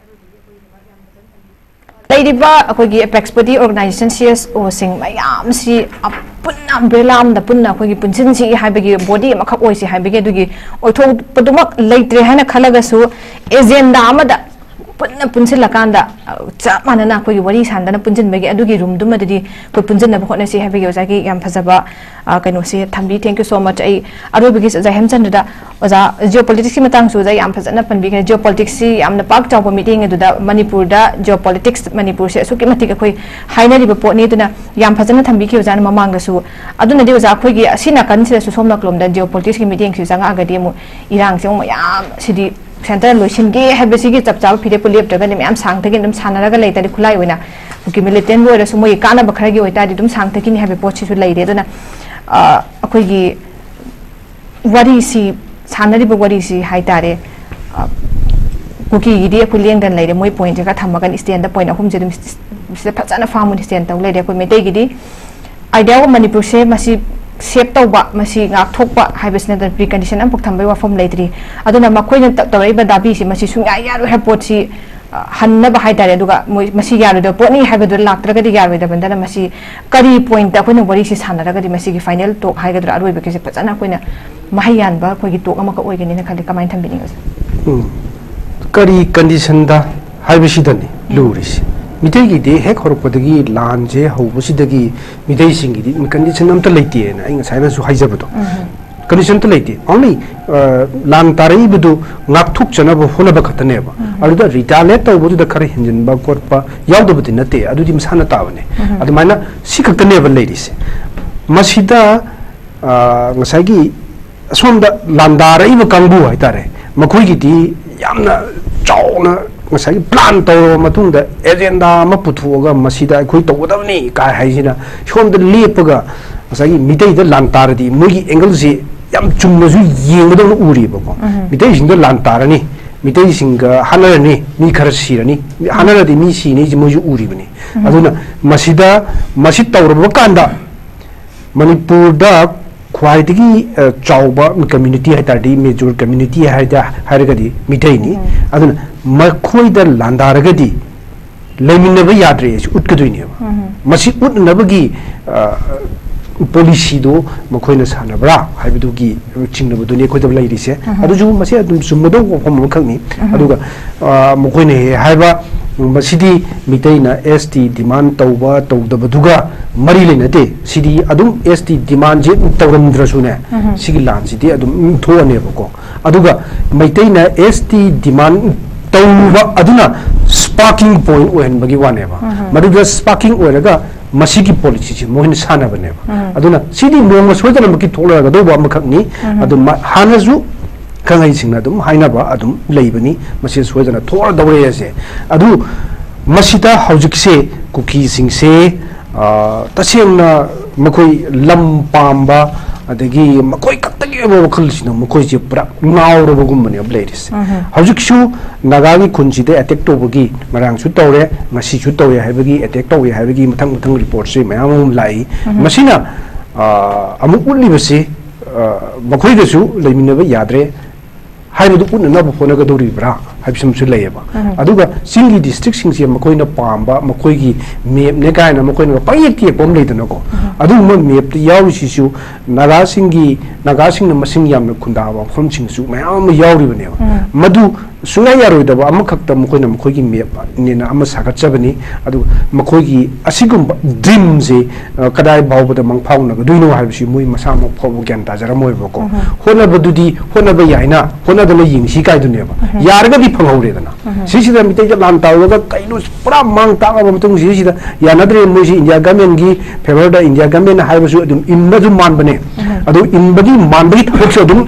ꯂꯩꯔꯤꯕ ꯑꯩꯈꯣꯏꯒꯤ apex body organisation C S ꯑꯣꯁꯤꯡ ꯃꯌꯥꯝꯁꯤ ꯄꯨꯟꯅ ꯑꯝꯕ꯭ꯔꯦꯂꯥ ꯑꯃꯗ ꯄꯨꯟꯅ ꯑꯩꯈꯣꯏꯒꯤ ꯄꯨꯟꯁꯤꯟꯁꯤ ꯍꯥꯏꯕꯒꯤ, ꯕꯣꯗꯤ ꯑꯃꯈꯛ ꯑꯣꯏꯁꯤ ꯍꯥꯏꯕꯒꯤ ꯑꯗꯨꯒꯤ ꯑꯣꯏꯊꯣꯛꯄꯗꯨꯃꯛ ꯂꯩꯇ꯭ꯔꯦ ꯍꯥꯏꯅ ꯈꯜꯂꯒꯁꯨ, ꯑꯦꯖꯦꯟꯗꯥ ꯑꯃꯗ ꯄꯨꯟꯅ ꯄꯨꯟꯁꯤꯜꯂꯀꯥꯟꯗ, ꯑ, ꯆꯞ ꯃꯥꯟꯅꯅ ꯑꯩꯈꯣꯏꯒꯤ ꯋꯥꯔꯤ ꯁꯥꯟꯗꯅ ꯄꯨꯟꯁꯤꯟꯕꯒꯤ ꯑꯗꯨꯒꯤ ꯔꯨꯝꯗꯨꯃꯗꯗꯤ ꯑꯩꯈꯣꯏ ꯄꯨꯟꯁꯤꯟꯅꯕ ꯍꯣꯠꯅꯁꯤ ꯍꯥꯏꯕꯒꯤ ꯑꯣꯖꯥꯒꯤ ꯌꯥꯝ ꯐꯖꯕ, ꯑ, ꯀꯩꯅꯣꯁꯤ ꯊꯝꯕꯤ꯫ Thank you so much꯫ ꯑꯩ ꯑꯔꯣꯏꯕꯒꯤ ꯑꯣꯖꯥ ꯍꯦꯝꯆꯟꯗ꯭ꯔꯗ, ꯑꯣꯖꯥ, ꯖꯤꯑꯣ ꯄꯣꯂꯤꯇꯤꯛꯁꯀꯤ ꯃꯇꯥꯡꯁꯨ ꯑꯣꯖꯥ ꯌꯥꯝ ꯐꯖꯅ ꯄꯟꯕꯤꯈ꯭ꯔꯦ꯫ ꯖꯤꯑꯣ ꯄꯣꯂꯤꯇꯤꯛꯁꯁꯤ ꯌꯥꯝꯅ ꯄꯥꯛ ꯆꯥꯎꯕ ꯃꯤꯠꯌꯦꯡ ꯑꯗꯨꯗ ꯃꯅꯤꯄꯨꯔꯗ ꯖꯤꯑꯣ ꯄꯣꯂꯤꯇꯤꯛꯁ, ꯃꯅꯤꯄꯨꯔꯁꯦ ꯑꯁꯨꯛꯀꯤ ꯃꯇꯤꯛ ꯑꯩꯈꯣꯏ ꯍꯥꯏꯅꯔꯤꯕ ꯄꯣꯠꯅꯤ꯫ ꯑꯗꯨꯅ ꯌꯥꯝ ꯐꯖꯅ ꯊꯝꯕꯤꯈꯤ ꯑꯣꯖꯥꯅ ꯃꯃꯥꯡꯗꯁꯨ꯫ ꯑꯗꯨꯅꯗꯤ ꯑꯣꯖꯥ, ꯑꯩꯈꯣꯏꯒꯤ ꯑꯁꯤ ꯅꯥꯀꯟꯁꯤꯗꯁꯨ, ꯁꯣꯝ ꯅꯥꯀꯜꯂꯣꯝꯗ ꯖꯤꯑꯣ ꯄꯣꯂꯤꯇꯤꯛꯁꯀꯤ ꯃꯤꯠꯌꯦꯡꯁꯤ ꯆꯪꯉꯛꯑꯒꯗꯤ ꯑꯃꯨꯛ ꯏꯔꯥꯡꯁꯦ ꯑꯃꯨꯛ ꯃꯌꯥꯝ, ꯁꯤꯗꯤ ꯁꯦꯟꯇꯔ ꯂꯣꯏꯁꯤꯟꯒꯦ ꯍꯥꯏꯕꯁꯤꯒꯤ ꯆꯞ ꯆꯥꯕ ꯐꯤꯔꯦꯞꯄꯨ ꯂꯦꯞꯇ꯭ꯔꯒꯗꯤ ꯃꯌꯥꯝ ꯁꯥꯡꯊꯒꯤ ꯑꯗꯨꯝ ꯁꯥꯟꯅꯔꯒ ꯂꯩꯇꯥꯔꯗꯤ, ꯈꯨꯠꯂꯥꯏ ꯑꯣꯏꯅ ꯍꯧꯖꯤꯛꯀꯤ ꯃꯤꯂꯤꯇꯦꯟꯕꯨ ꯑꯣꯏꯔꯁꯨ ꯃꯣꯏꯒꯤ ꯀꯥꯟꯅꯕ ꯈꯔꯒꯤ ꯑꯣꯏꯇꯥꯔꯗꯤ ꯑꯗꯨꯝ ꯁꯥꯡꯊꯈꯤꯅꯤ ꯍꯥꯏꯕ ꯄꯣꯠꯁꯤꯁꯨ ꯂꯩꯔꯦ꯫ ꯑꯗꯨꯅ, ꯑ, ꯑꯩꯈꯣꯏꯒꯤ ꯋꯥꯔꯤꯁꯤ, ꯁꯥꯟꯅꯔꯤꯕ ꯋꯥꯔꯤꯁꯤ ꯍꯥꯏꯇꯥꯔꯦ, ꯑ, ꯀꯨꯀꯤꯒꯤꯗꯤ ꯑꯩꯈꯣꯏ ꯂꯦꯡꯗꯅ ꯂꯩꯔꯦ꯫ ꯃꯣꯏ ꯄꯣꯏꯟꯁꯦ ꯈꯔ ꯊꯝꯃꯒꯅꯤ, ꯁ꯭ꯇꯦꯟꯗ ꯄꯣꯏꯟ ꯑꯍꯨꯝꯁꯦ ꯑꯗꯨꯝ ꯁꯤꯗ ꯐꯖꯅ ꯐꯥꯝ ꯑꯣꯏꯅ ꯁ꯭ꯇꯦꯟ ꯇꯧ ꯂꯩꯔꯦ꯫ ꯑꯩꯈꯣꯏ ꯃꯩꯇꯩꯒꯤꯗꯤ ꯑꯥꯏꯗꯤꯌꯥ ꯑꯣꯐ ꯃꯅꯤꯄꯨꯔꯁꯦ ꯃꯁꯤ ꯁꯦꯞ ꯇꯧꯕ, ꯃꯁꯤ ꯉꯥꯛꯊꯣꯛꯄ ꯍꯥꯏꯕꯁꯤ ꯅꯠꯇꯅ ꯄ꯭ꯔꯤ ꯀꯟꯗꯤꯁꯟ ꯑꯃꯐꯥꯎ ꯊꯝꯕꯒꯤ ꯋꯥꯐꯝ ꯂꯩꯇ꯭ꯔꯤ꯫ ꯑꯗꯨꯅ ꯃꯈꯣꯏꯅ ꯇ-, ꯇꯧꯔꯛꯏꯕ ꯗꯥꯕꯤꯁꯤ ꯃꯁꯤ ꯁꯨꯡꯌꯥ ꯌꯥꯔꯣꯏ ꯍꯥꯏꯕ ꯄꯣꯠꯁꯤ, ꯑ, ꯍꯟꯅꯕ ꯍꯥꯏꯇꯥꯔꯦ꯫ ꯑꯗꯨꯒ ꯃꯣꯏ ꯃꯁꯤ ꯌꯥꯔꯣꯏꯗꯕ ꯄꯣꯠꯅꯤ ꯍꯥꯏꯕꯗꯨ ꯂꯥꯛꯇ꯭ꯔꯒꯗꯤ ꯌꯥꯔꯣꯏꯗꯕꯅꯤꯅ ꯃꯁꯤ ꯀꯔꯤ ꯄꯣꯏꯟꯠꯇ ꯑꯩꯈꯣꯏꯅ ꯋꯥꯔꯤꯁꯤ ꯁꯥꯟꯅꯔꯒꯗꯤ ꯃꯁꯤꯒꯤ ꯐꯥꯏꯅꯦꯜ ꯇꯣꯛ ꯍꯥꯏꯒꯗ꯭ꯔꯥ, ꯑꯔꯣꯏꯕꯒꯤꯁꯦ ꯐꯖꯅ ꯑꯩꯈꯣꯏꯅ ꯃꯍꯩ ꯌꯥꯟꯕ ꯑꯩꯈꯣꯏꯒꯤ ꯇꯣꯛ ꯑꯃꯈꯛ ꯑꯣꯏꯒꯅꯤꯅ ꯈꯜꯂꯤ꯫ ꯀꯃꯥꯏꯅ ꯊꯝꯕꯤꯅꯤꯡꯉꯤ ꯑꯣꯖꯥ? ꯎꯝ꯫ ꯀꯔꯤ ꯀꯟꯗꯤꯁꯟꯗ ꯍꯥꯏꯕꯁꯤꯗꯅꯤ ꯂꯨꯔꯤꯁꯦ꯫ ꯃꯤꯇꯩꯒꯤꯗꯤ ꯍꯦꯛ ꯍꯧꯔꯛꯄꯗꯒꯤ, ꯂꯥꯟꯁꯦ ꯍꯧꯕꯁꯤꯗꯒꯤ ꯃꯤꯇꯩꯁꯤꯡꯒꯤꯗꯤ condition ꯑꯝꯇ ꯂꯩꯇꯦꯅ ꯑꯩ ꯉꯁꯥꯏꯅꯁꯨ ꯍꯥꯏꯖꯕꯗꯣ꯫ Condition ꯑꯝꯇ ꯂꯩꯇꯦ꯫ Only, ꯑ, ꯂꯥꯟ ꯇꯥꯔꯛꯏꯕꯗꯨ ꯉꯥꯛꯊꯣꯛꯆꯅꯕ ꯍꯣꯠꯅꯕ ꯈꯛꯇꯅꯦꯕ꯫ ꯑꯗꯨꯗ retaliate ꯇꯧꯕꯗꯨꯗ ꯈꯔ ꯍꯦꯟꯖꯤꯟꯕ ꯈꯣꯠꯄ ꯌꯥꯎꯗꯕꯗꯤ ꯅꯠꯇꯦ, ꯑꯗꯨꯗꯤ ꯃꯁꯥꯅ ꯇꯥꯕꯅꯦ꯫ ꯑꯗꯨꯃꯥꯏꯅ ꯁꯤ ꯈꯛꯇꯅꯦꯕ ꯂꯩꯔꯤꯁꯦ꯫ ꯃꯁꯤꯗ, ꯑ, ꯉꯁꯥꯏꯒꯤ ꯑꯁꯣꯝꯗ ꯂꯥꯟꯗꯥꯔꯛꯏꯕ ꯀꯥꯡꯕꯨ ꯍꯥꯏꯇꯥꯔꯦ, ꯃꯈꯣꯏꯒꯤꯗꯤ ꯌꯥꯝꯅ ꯆꯥꯎꯅ ꯉꯁꯥꯏꯒꯤ plan ꯇꯧꯔꯕ ꯃꯇꯨꯡꯗ, agenda ꯑꯃ ꯄꯨꯊꯣꯛꯑꯒ ꯃꯁꯤꯗ ꯑꯩꯈꯣꯏ ꯇꯧꯒꯗꯕꯅꯤ ꯀꯥꯏ ꯍꯥꯏꯁꯤꯅ, ꯁꯣꯝꯗ ꯂꯦꯞꯄꯒ ꯉꯁꯥꯏꯒꯤ ꯃꯤꯇꯩꯗ ꯂꯥꯟ ꯇꯥꯔꯗꯤ ꯃꯣꯏꯒꯤ angle ꯁꯤ ꯌꯥꯝ ꯆꯨꯝꯅꯁꯨ ꯌꯦꯡꯒꯗꯧꯅ ꯎꯔꯤꯕꯀꯣ꯫ ꯃꯤꯇꯩꯁꯤꯡꯗ ꯂꯥꯟ ꯇꯥꯔꯅꯤ, ꯃꯤꯇꯩꯁꯤꯡꯒ ꯍꯥꯠꯅꯔꯅꯤ, ꯃꯤ ꯈꯔ ꯁꯤꯔꯅꯤ, ꯃꯤ ꯍꯥꯠꯅꯔꯗꯤ ꯃꯤ ꯁꯤꯅꯤꯁꯤ ꯃꯣꯏꯁꯨ ꯎꯔꯤꯕꯅꯤ꯫ ꯑꯗꯨꯅ ꯃꯁꯤꯗ, ꯃꯁꯤ ꯇꯧꯔꯕ ꯀꯥꯟꯗ ꯃꯅꯤꯄꯨꯔꯗ ꯈ꯭ꯋꯥꯏꯗꯒꯤ, ꯑ, ꯆꯥꯎꯕ community ꯍꯥꯏ ꯇꯥꯔꯗꯤ, major community ꯍꯥꯏꯗ-, ꯍꯥꯏꯔꯒꯗꯤ ꯃꯤꯇꯩꯅꯤ꯫ ꯑꯗꯨꯅ ꯃꯈꯣꯏꯗ ꯂꯥꯟꯗꯥꯔꯒꯗꯤ ꯂꯩꯃꯤꯟꯅꯕ ꯌꯥꯗ꯭ꯔꯦ ꯍꯥꯏꯁꯤ ꯎꯠꯀꯗꯣꯏꯅꯦꯕ꯫ ꯃꯁꯤ ꯎꯠꯅꯅꯕꯒꯤ, ꯑ, policy ꯗꯣ ꯃꯈꯣꯏꯅ ꯁꯥꯟꯅꯕ꯭ꯔꯥ ꯍꯥꯏꯕꯗꯨꯒꯤ ꯆꯤꯡꯅꯕꯗꯨꯅꯤ ꯑꯩꯈꯣꯏꯗ ꯂꯩꯔꯤꯁꯦ꯫ ꯑꯗꯨꯁꯨ ꯃꯁꯤ ꯑꯗꯨꯝ ꯆꯨꯝꯒꯗꯧꯕ ꯋꯥꯐꯝ ꯑꯃꯈꯛꯅꯤ꯫ ꯑꯗꯨꯒ, ꯑ, ꯃꯈꯣꯏꯅ ꯍꯦꯛ ꯍꯥꯏꯕ, ꯃꯁꯤꯗꯤ ꯃꯤꯇꯩꯅ S T demand ꯇꯧꯕ ꯇꯧꯗꯕꯗꯨꯒ ꯃꯔꯤ ꯂꯩꯅꯗꯦ꯫ ꯁꯤꯗꯤ ꯑꯗꯨꯝ S T demand ꯁꯦ ꯇꯧꯔꯝꯗ꯭ꯔꯁꯨꯅꯦ, ꯁꯤꯒꯤ ꯂꯥꯟꯁꯤꯗꯤ ꯑꯗꯨꯝ ꯊꯣꯛꯑꯅꯦꯕꯀꯣ꯫ ꯑꯗꯨꯒ ꯃꯩꯇꯩꯅ S T demand ꯇꯧꯕ ꯑꯗꯨꯅ sparking point ꯑꯣꯏꯍꯟꯕꯒꯤ ꯋꯥꯅꯦꯕ꯫ ꯃꯗꯨꯗ sparking ꯑꯣꯏꯔꯒ ꯃꯁꯤꯒꯤ policy ꯁꯤ ꯃꯣꯏꯅ ꯁꯥꯟꯅꯕꯅꯦꯕ꯫ ꯑꯗꯨꯅ ꯁꯤꯗꯤ ꯅꯣꯡꯃ ꯁꯣꯏꯗꯅꯃꯛꯀꯤ ꯊꯣꯛꯂꯛꯀꯗꯧꯕ ꯑꯃꯈꯛꯅꯤ꯫ ꯑꯗꯨ ꯃ-, ꯍꯥꯟꯅꯁꯨ ꯈꯪꯍꯩꯁꯤꯡꯅ ꯑꯗꯨꯝ ꯍꯥꯏꯅꯕ ꯑꯗꯨꯝ ꯂꯩꯕꯅꯤ, ꯃꯁꯤ ꯁꯣꯏꯗꯅ ꯊꯣꯛꯂꯗꯧꯔꯦ ꯑꯁꯦ꯫ ꯑꯗꯨ ꯃꯁꯤꯗ ꯍꯧꯖꯤꯛꯁꯦ ꯀꯨꯀꯤꯁꯤꯡꯁꯦ, ꯑ, ꯇꯁꯦꯡꯅ ꯃꯈꯣꯏ ꯂꯝ ꯄꯥꯝꯕ, ꯑꯗꯒꯤ ꯃꯈꯣꯏ ꯈꯛꯇꯒꯤ ꯑꯣꯏꯕ ꯋꯥꯈꯜꯁꯤꯅ ꯃꯈꯣꯏꯁꯦ ꯄꯨꯔꯥ ꯉꯥꯎꯔꯕꯒꯨꯝꯕꯅꯦꯕ ꯂꯩꯔꯤꯁꯦ꯫ ꯍꯧꯖꯤꯛꯁꯨ ꯅꯥꯒꯥꯒꯤ ꯈꯨꯟꯁꯤꯗ attack ꯇꯧꯕꯒꯤ, ꯉꯔꯥꯡꯁꯨ ꯇꯧꯔꯦ, ꯉꯁꯤꯁꯨ ꯇꯧꯔꯦ ꯍꯥꯏꯕꯒꯤ, attack ꯇꯧꯔꯦ ꯍꯥꯏꯕꯒꯤ ꯃꯊꯪ ꯃꯊꯪ report ꯁꯦ ꯃꯌꯥꯝ ꯑꯃ ꯂꯥꯛꯏ꯫ ꯃꯁꯤꯅ, ꯑ, ꯑꯃꯨꯛ ꯎꯠꯂꯤꯕꯁꯤ, ꯑ, ꯃꯈꯣꯏꯒꯁꯨ ꯂꯩꯃꯤꯟꯅꯕ ꯌꯥꯗ꯭ꯔꯦ꯫ ꯍꯥꯏꯕꯗꯨ ꯎꯠꯅꯅꯕ ꯍꯣꯠꯅꯒꯗꯧꯔꯤꯕ꯭ꯔꯥ ꯍꯥꯏꯕꯁꯤꯃꯁꯨ ꯂꯩꯌꯦꯕ꯫ ꯑꯗꯨꯒ ꯆꯤꯡꯒꯤ ꯗꯤꯁꯇ꯭ꯔꯤꯛꯁꯤꯡꯁꯦ ꯃꯈꯣꯏꯅ ꯄꯥꯝꯕ, ꯃꯈꯣꯏꯒꯤ ꯃꯦꯞꯅꯦ ꯀꯥꯏꯅ ꯃꯈꯣꯏꯅ ꯄꯪꯌꯦꯛꯇ ꯌꯦꯛꯄ ꯑꯃ ꯂꯩꯗꯅꯀꯣ, ꯑꯗꯨꯒꯨꯝꯕ ꯃꯦꯞꯇ ꯌꯥꯎꯔꯤꯁꯤꯁꯨ ꯅꯥꯒꯥꯁꯤꯡꯒꯤ, ꯅꯥꯒꯥꯁꯤꯡꯅ ꯃꯁꯤꯡ ꯌꯥꯝꯅ ꯈꯨꯟꯗꯥꯕ ꯃꯐꯝꯁꯤꯡꯁꯨ ꯃꯌꯥꯝ ꯑꯃ ꯌꯥꯎꯔꯤꯕꯅꯦꯕ꯫ ꯃꯗꯨ ꯁꯨꯡꯌꯥ ꯌꯥꯔꯣꯏꯗꯕ ꯑꯃꯈꯛꯇ ꯃꯈꯣꯏꯅ ꯃꯈꯣꯏꯒꯤ ꯃꯦꯞꯅꯦꯅ ꯑꯃ ꯁꯥꯒꯠꯆꯕꯅꯤ꯫ ꯑꯗꯨꯒ ꯃꯈꯣꯏꯒꯤ ꯑꯁꯤꯒꯨꯝꯕ ꯗ꯭ꯔꯤꯝꯁꯦ, ꯑ, ꯀꯗꯥꯏ ꯐꯥꯎꯕꯗ ꯃꯪꯐꯥꯎꯅꯒꯗꯣꯏꯅꯣ ꯍꯥꯏꯕꯁꯤ ꯃꯣꯏ ꯃꯁꯥꯃꯛ ꯐꯥꯎꯕ ꯒ꯭ꯌꯥꯟ ꯇꯥꯖꯔꯝꯃꯣꯏꯕꯀꯣ꯫ ꯍꯣꯠꯅꯕꯗꯨꯗꯤ ꯍꯣꯠꯅꯕ ꯌꯥꯏꯅ, ꯍꯣꯠꯅꯗꯅ ꯌꯦꯡꯁꯤ ꯀꯥꯏꯗꯨꯅꯦꯕ꯫ ꯌꯥꯔꯒꯗꯤ ꯐꯪꯍꯧꯔꯦꯗꯅ꯫ ꯁꯤꯁꯤꯗ ꯃꯤꯇꯩꯗ ꯂꯥꯟ ꯇꯧꯔꯒ ꯀꯩꯅꯣ ꯄꯨꯔꯥ ꯃꯥꯡ ꯇꯥꯛꯑꯕ ꯃꯇꯨꯡꯁꯤꯗ ꯌꯥꯅꯗ꯭ꯔꯦ, ꯃꯣꯏꯁꯤ ꯏꯟꯗꯤꯌꯥ ꯒꯃꯦꯟꯒꯤ ꯐꯦꯚꯔꯗ, ꯏꯟꯗꯤꯌꯥ ꯒꯃꯦꯟꯅ ꯍꯥꯏꯕꯁꯨ ꯑꯗꯨꯝ ꯏꯟꯕꯁꯨ ꯃꯥꯟꯕꯅꯦ꯫ ꯑꯗꯨ ꯏꯟꯕꯒꯤ ꯃꯥꯟꯕꯒꯤ ꯊꯕꯛꯁꯨ ꯑꯗꯨꯝ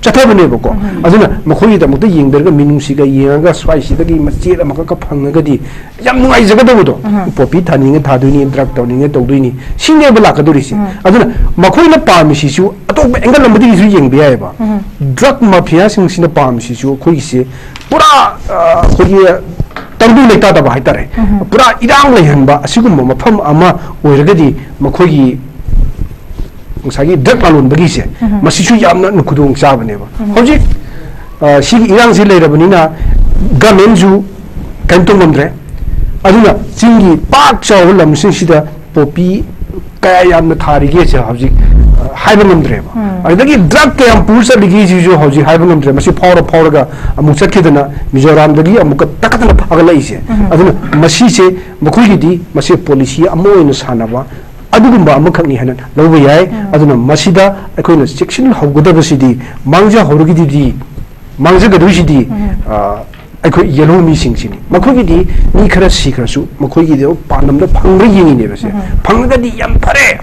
ꯆꯠꯊꯕꯅꯦꯕꯀꯣ꯫ ꯑꯗꯨꯅ ꯃꯈꯣꯏꯒꯤꯗꯃꯛꯇ ꯌꯦꯡꯗꯔꯒ ꯃꯤꯅꯨꯡꯁꯤꯒ ꯌꯦꯡꯉꯒ ꯁ꯭ꯋꯥꯏꯁꯤꯗꯒꯤ ꯃꯆꯦꯠ ꯑꯃꯈꯛꯀ ꯐꯪꯉꯒꯗꯤ ꯌꯥꯝ ꯅꯨꯡꯉꯥꯏꯖꯒꯗꯕꯗꯣ꯫ ꯄꯣꯄꯤ ꯊꯥꯅꯤꯡꯉꯦ ꯊꯥꯗꯣꯏꯅꯤ, ꯗ꯭ꯔꯒ ꯇꯧꯅꯤꯡꯉꯦ ꯇꯧꯗꯣꯏꯅꯤ, ꯁꯤꯅꯦꯕ ꯂꯥꯛꯀꯗꯧꯔꯤꯁꯦ꯫ ꯑꯗꯨꯅ ꯃꯈꯣꯏꯅ ꯄꯥꯝꯃꯤꯁꯤꯁꯨ ꯑꯇꯣꯞꯄ ꯑꯦꯡꯒꯜ ꯑꯃꯗꯒꯤꯁꯨ ꯌꯦꯡꯕ ꯌꯥꯏꯑꯕ꯫ ꯗ꯭ꯔꯒ ꯃꯥꯐꯤꯌꯥꯁꯤꯡꯁꯤꯅ ꯄꯥꯝꯃꯤꯁꯤꯁꯨ ꯑꯩꯈꯣꯏꯒꯤꯁꯦ ꯄꯨꯔꯥ, ꯑ, ꯑꯩꯈꯣꯏꯒꯤ ꯇꯪꯗꯨ ꯂꯩꯇꯥꯗꯕ ꯍꯥꯏꯇꯥꯔꯦ, ꯄꯨꯔꯥ ꯏꯔꯥꯡ ꯂꯩꯍꯟꯕ ꯑꯁꯤꯒꯨꯝꯕ ꯃꯐꯝ ꯑꯃ ꯑꯣꯏꯔꯒꯗꯤ ꯃꯈꯣꯏꯒꯤ ꯉꯁꯥꯏꯒꯤ ꯗ꯭ꯔꯒ ꯂꯂꯣꯟꯕꯒꯤꯁꯦ, ꯃꯁꯤꯁꯨ ꯌꯥꯝꯅ ꯈꯨꯗꯣꯡ ꯆꯥꯕꯅꯦꯕ꯫ ꯍꯧꯖꯤꯛ, ꯑ, ꯁꯤꯒꯤ ꯏꯔꯥꯡꯁꯤ ꯂꯩꯔꯕꯅꯤꯅ ꯒꯃꯦꯟꯁꯨ ꯀꯔꯤꯝ ꯇꯧ ꯉꯝꯗ꯭ꯔꯦ꯫ ꯑꯗꯨꯅ ꯆꯤꯡꯒꯤ ꯄꯥꯛ ꯆꯥꯎꯕ ꯂꯝꯁꯤꯡꯁꯤꯗ ꯄꯣꯄꯤ ꯀꯌꯥ ꯌꯥꯝꯅ ꯊꯥꯔꯤꯒꯦꯁꯦ ꯍꯧꯖꯤꯛ, ꯑ, ꯍꯥꯏꯕ ꯉꯝꯗ꯭ꯔꯦꯕ꯫ ꯑꯗꯨꯗꯒꯤ ꯗ꯭ꯔꯒ ꯀꯌꯥꯝ ꯄꯨꯔ ꯆꯠꯂꯤꯒꯦꯁꯤꯁꯨ ꯍꯧꯖꯤꯛ ꯍꯥꯏꯕ ꯉꯝꯗ꯭ꯔꯦ꯫ ꯃꯁꯤ ꯐꯥꯎꯔ ꯐꯥꯎꯔꯒ ꯑꯃꯨꯛ ꯆꯠꯈꯤꯗꯅ ꯃꯤꯖꯣꯔꯥꯝꯗꯒꯤ ꯑꯃꯨꯛꯀ ꯇꯛꯈꯠꯇꯅ ꯐꯥꯒꯠꯂꯛꯏꯁꯦ꯫ ꯑꯗꯨꯅ ꯃꯁꯤꯁꯦ ꯃꯈꯣꯏꯒꯤꯗꯤ ꯃꯁꯤ ꯄꯣꯂꯤꯁꯤ ꯑꯃ ꯑꯣꯏꯅ ꯁꯥꯟꯅꯕ ꯑꯗꯨꯒꯨꯝꯕ ꯑꯃꯈꯛꯅꯤ ꯍꯥꯏꯅ ꯂꯧꯕ ꯌꯥꯏ꯫ ꯑꯗꯨꯅ ꯃꯁꯤꯗ ꯑꯩꯈꯣꯏꯅ ꯆꯦꯛꯁꯤꯟꯍꯧꯒꯗꯕꯁꯤꯗꯤ, ꯃꯥꯡꯖꯍꯧꯔꯒꯗꯤ, ꯃꯥꯡꯖꯒꯗꯣꯏꯁꯤꯗꯤ, ꯑ, ꯑꯩꯈꯣꯏ ꯌꯦꯜꯍꯧ ꯃꯤꯁꯤꯡꯁꯤꯅꯤ꯫ ꯃꯈꯣꯏꯒꯤꯗꯤ ꯃꯤ ꯈꯔ ꯁꯤꯈ꯭ꯔꯁꯨ ꯃꯈꯣꯏꯒꯤꯗꯤ ꯄꯥꯟꯗꯝꯗ ꯐꯪꯕ꯭ꯔꯥ ꯌꯦꯡꯉꯤꯅꯦꯕ ꯁꯦ꯫ ꯐꯪꯉꯒꯗꯤ ꯌꯥꯝ ꯐꯔꯦ,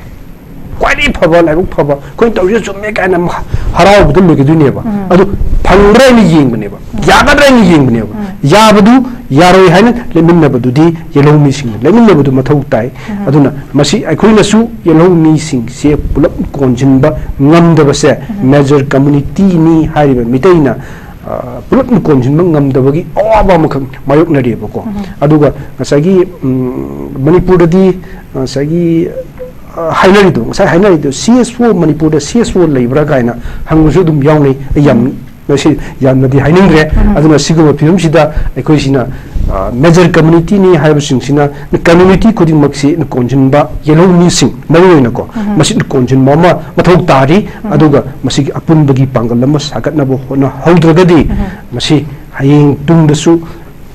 ꯈ꯭ꯋꯥꯏꯗꯒꯤ ꯐꯕ, ꯂꯥꯏꯕꯛ ꯐꯕ, ꯑꯩꯈꯣꯏꯅ ꯇꯧꯔꯤꯁꯦ ꯆꯨꯝꯃꯦ ꯀꯥꯏꯅ ꯑꯃ ꯍꯔꯥꯎꯕꯗ ꯂꯣꯏꯒꯗꯣꯏꯅꯦꯕ꯫ ꯑꯗꯨ ꯐꯪꯕ꯭ꯔꯥ ꯍꯥꯏꯅ ꯌꯦꯡꯕꯅꯦꯕ, ꯌꯥꯒꯗ꯭ꯔꯥ ꯍꯥꯏꯅ ꯌꯦꯡꯕꯅꯦꯕ꯫ ꯌꯥꯕꯗꯨ, ꯌꯥꯔꯣꯏ ꯍꯥꯏꯅ ꯂꯦꯞꯃꯤꯟꯅꯕꯗꯨꯗꯤ ꯌꯦꯜꯍꯧ ꯃꯤꯁꯤꯡꯅ ꯂꯦꯞꯃꯤꯟꯅꯕꯗꯨ ꯃꯊꯧ ꯇꯥꯏ꯫ ꯑꯗꯨꯅ ꯃꯁꯤ ꯑꯩꯈꯣꯏꯅꯁꯨ ꯌꯦꯜꯍꯧ ꯃꯤꯁꯤꯡꯁꯦ ꯄꯨꯂꯞ ꯀꯣꯟꯁꯤꯟꯕ ꯉꯝꯗꯕꯁꯦ major community ꯅꯤ ꯍꯥꯏꯔꯤꯕ ꯃꯤꯇꯩꯅ, ꯑ, ꯄꯨꯂꯞ ꯀꯣꯟꯁꯤꯟꯕ ꯉꯝꯗꯕꯒꯤ ꯑꯋꯥꯕ ꯑꯃꯈꯛ ꯃꯥꯌꯣꯛꯅꯔꯤꯕꯀꯣ꯫ ꯑꯗꯨꯒ ꯉꯁꯥꯏꯒꯤ, ꯎꯝ, ꯃꯅꯤꯄꯨꯔꯗꯗꯤ ꯉꯁꯥꯏꯒꯤ, ꯑ, ꯍꯥꯏꯅꯔꯤꯗꯣ, ꯉꯁꯥꯏ ꯍꯥꯏꯅꯔꯤꯗꯣ, C S O, ꯃꯅꯤꯄꯨꯔꯗ C S O ꯂꯩꯕ꯭ꯔꯥ ꯀꯥꯏꯅ ꯍꯪꯕꯁꯨ ꯑꯗꯨꯝ ꯌꯥꯎꯅꯩ꯫ ꯑꯩ ꯌꯥꯝ ꯃꯁꯤ ꯌꯥꯝꯅꯗꯤ ꯍꯥꯏꯅꯤꯡꯗ꯭ꯔꯦ꯫ ꯑꯗꯨꯅ ꯁꯤꯒꯨꯝꯕ ꯐꯤꯕꯝꯁꯤꯗ ꯑꯩꯈꯣꯏꯁꯤꯅ, ꯑ, major communityꯅꯤ ꯍꯥꯏꯕꯁꯤꯡꯁꯤꯅ community ꯈꯨꯗꯤꯡꯃꯛꯁꯤ ꯀꯣꯟꯁꯤꯟꯕ ꯌꯦꯜꯍꯧꯃꯤꯁꯤꯡ, ꯃꯔꯨ ꯑꯣꯏꯅꯀꯣ, ꯃꯁꯤ ꯀꯣꯟꯁꯤꯟꯕ ꯑꯃ ꯃꯊꯧ ꯇꯥꯔꯤ꯫ ꯑꯗꯨꯒ ꯃꯁꯤꯒꯤ ꯑꯄꯨꯟꯕꯒꯤ ꯄꯥꯡꯒꯜ ꯑꯃ ꯁꯥꯒꯠꯅꯕ ꯍꯣꯠꯅꯍꯧꯗ꯭ꯔꯒꯗꯤ ꯃꯁꯤ ꯍꯌꯦꯡ ꯇꯨꯡꯗꯁꯨ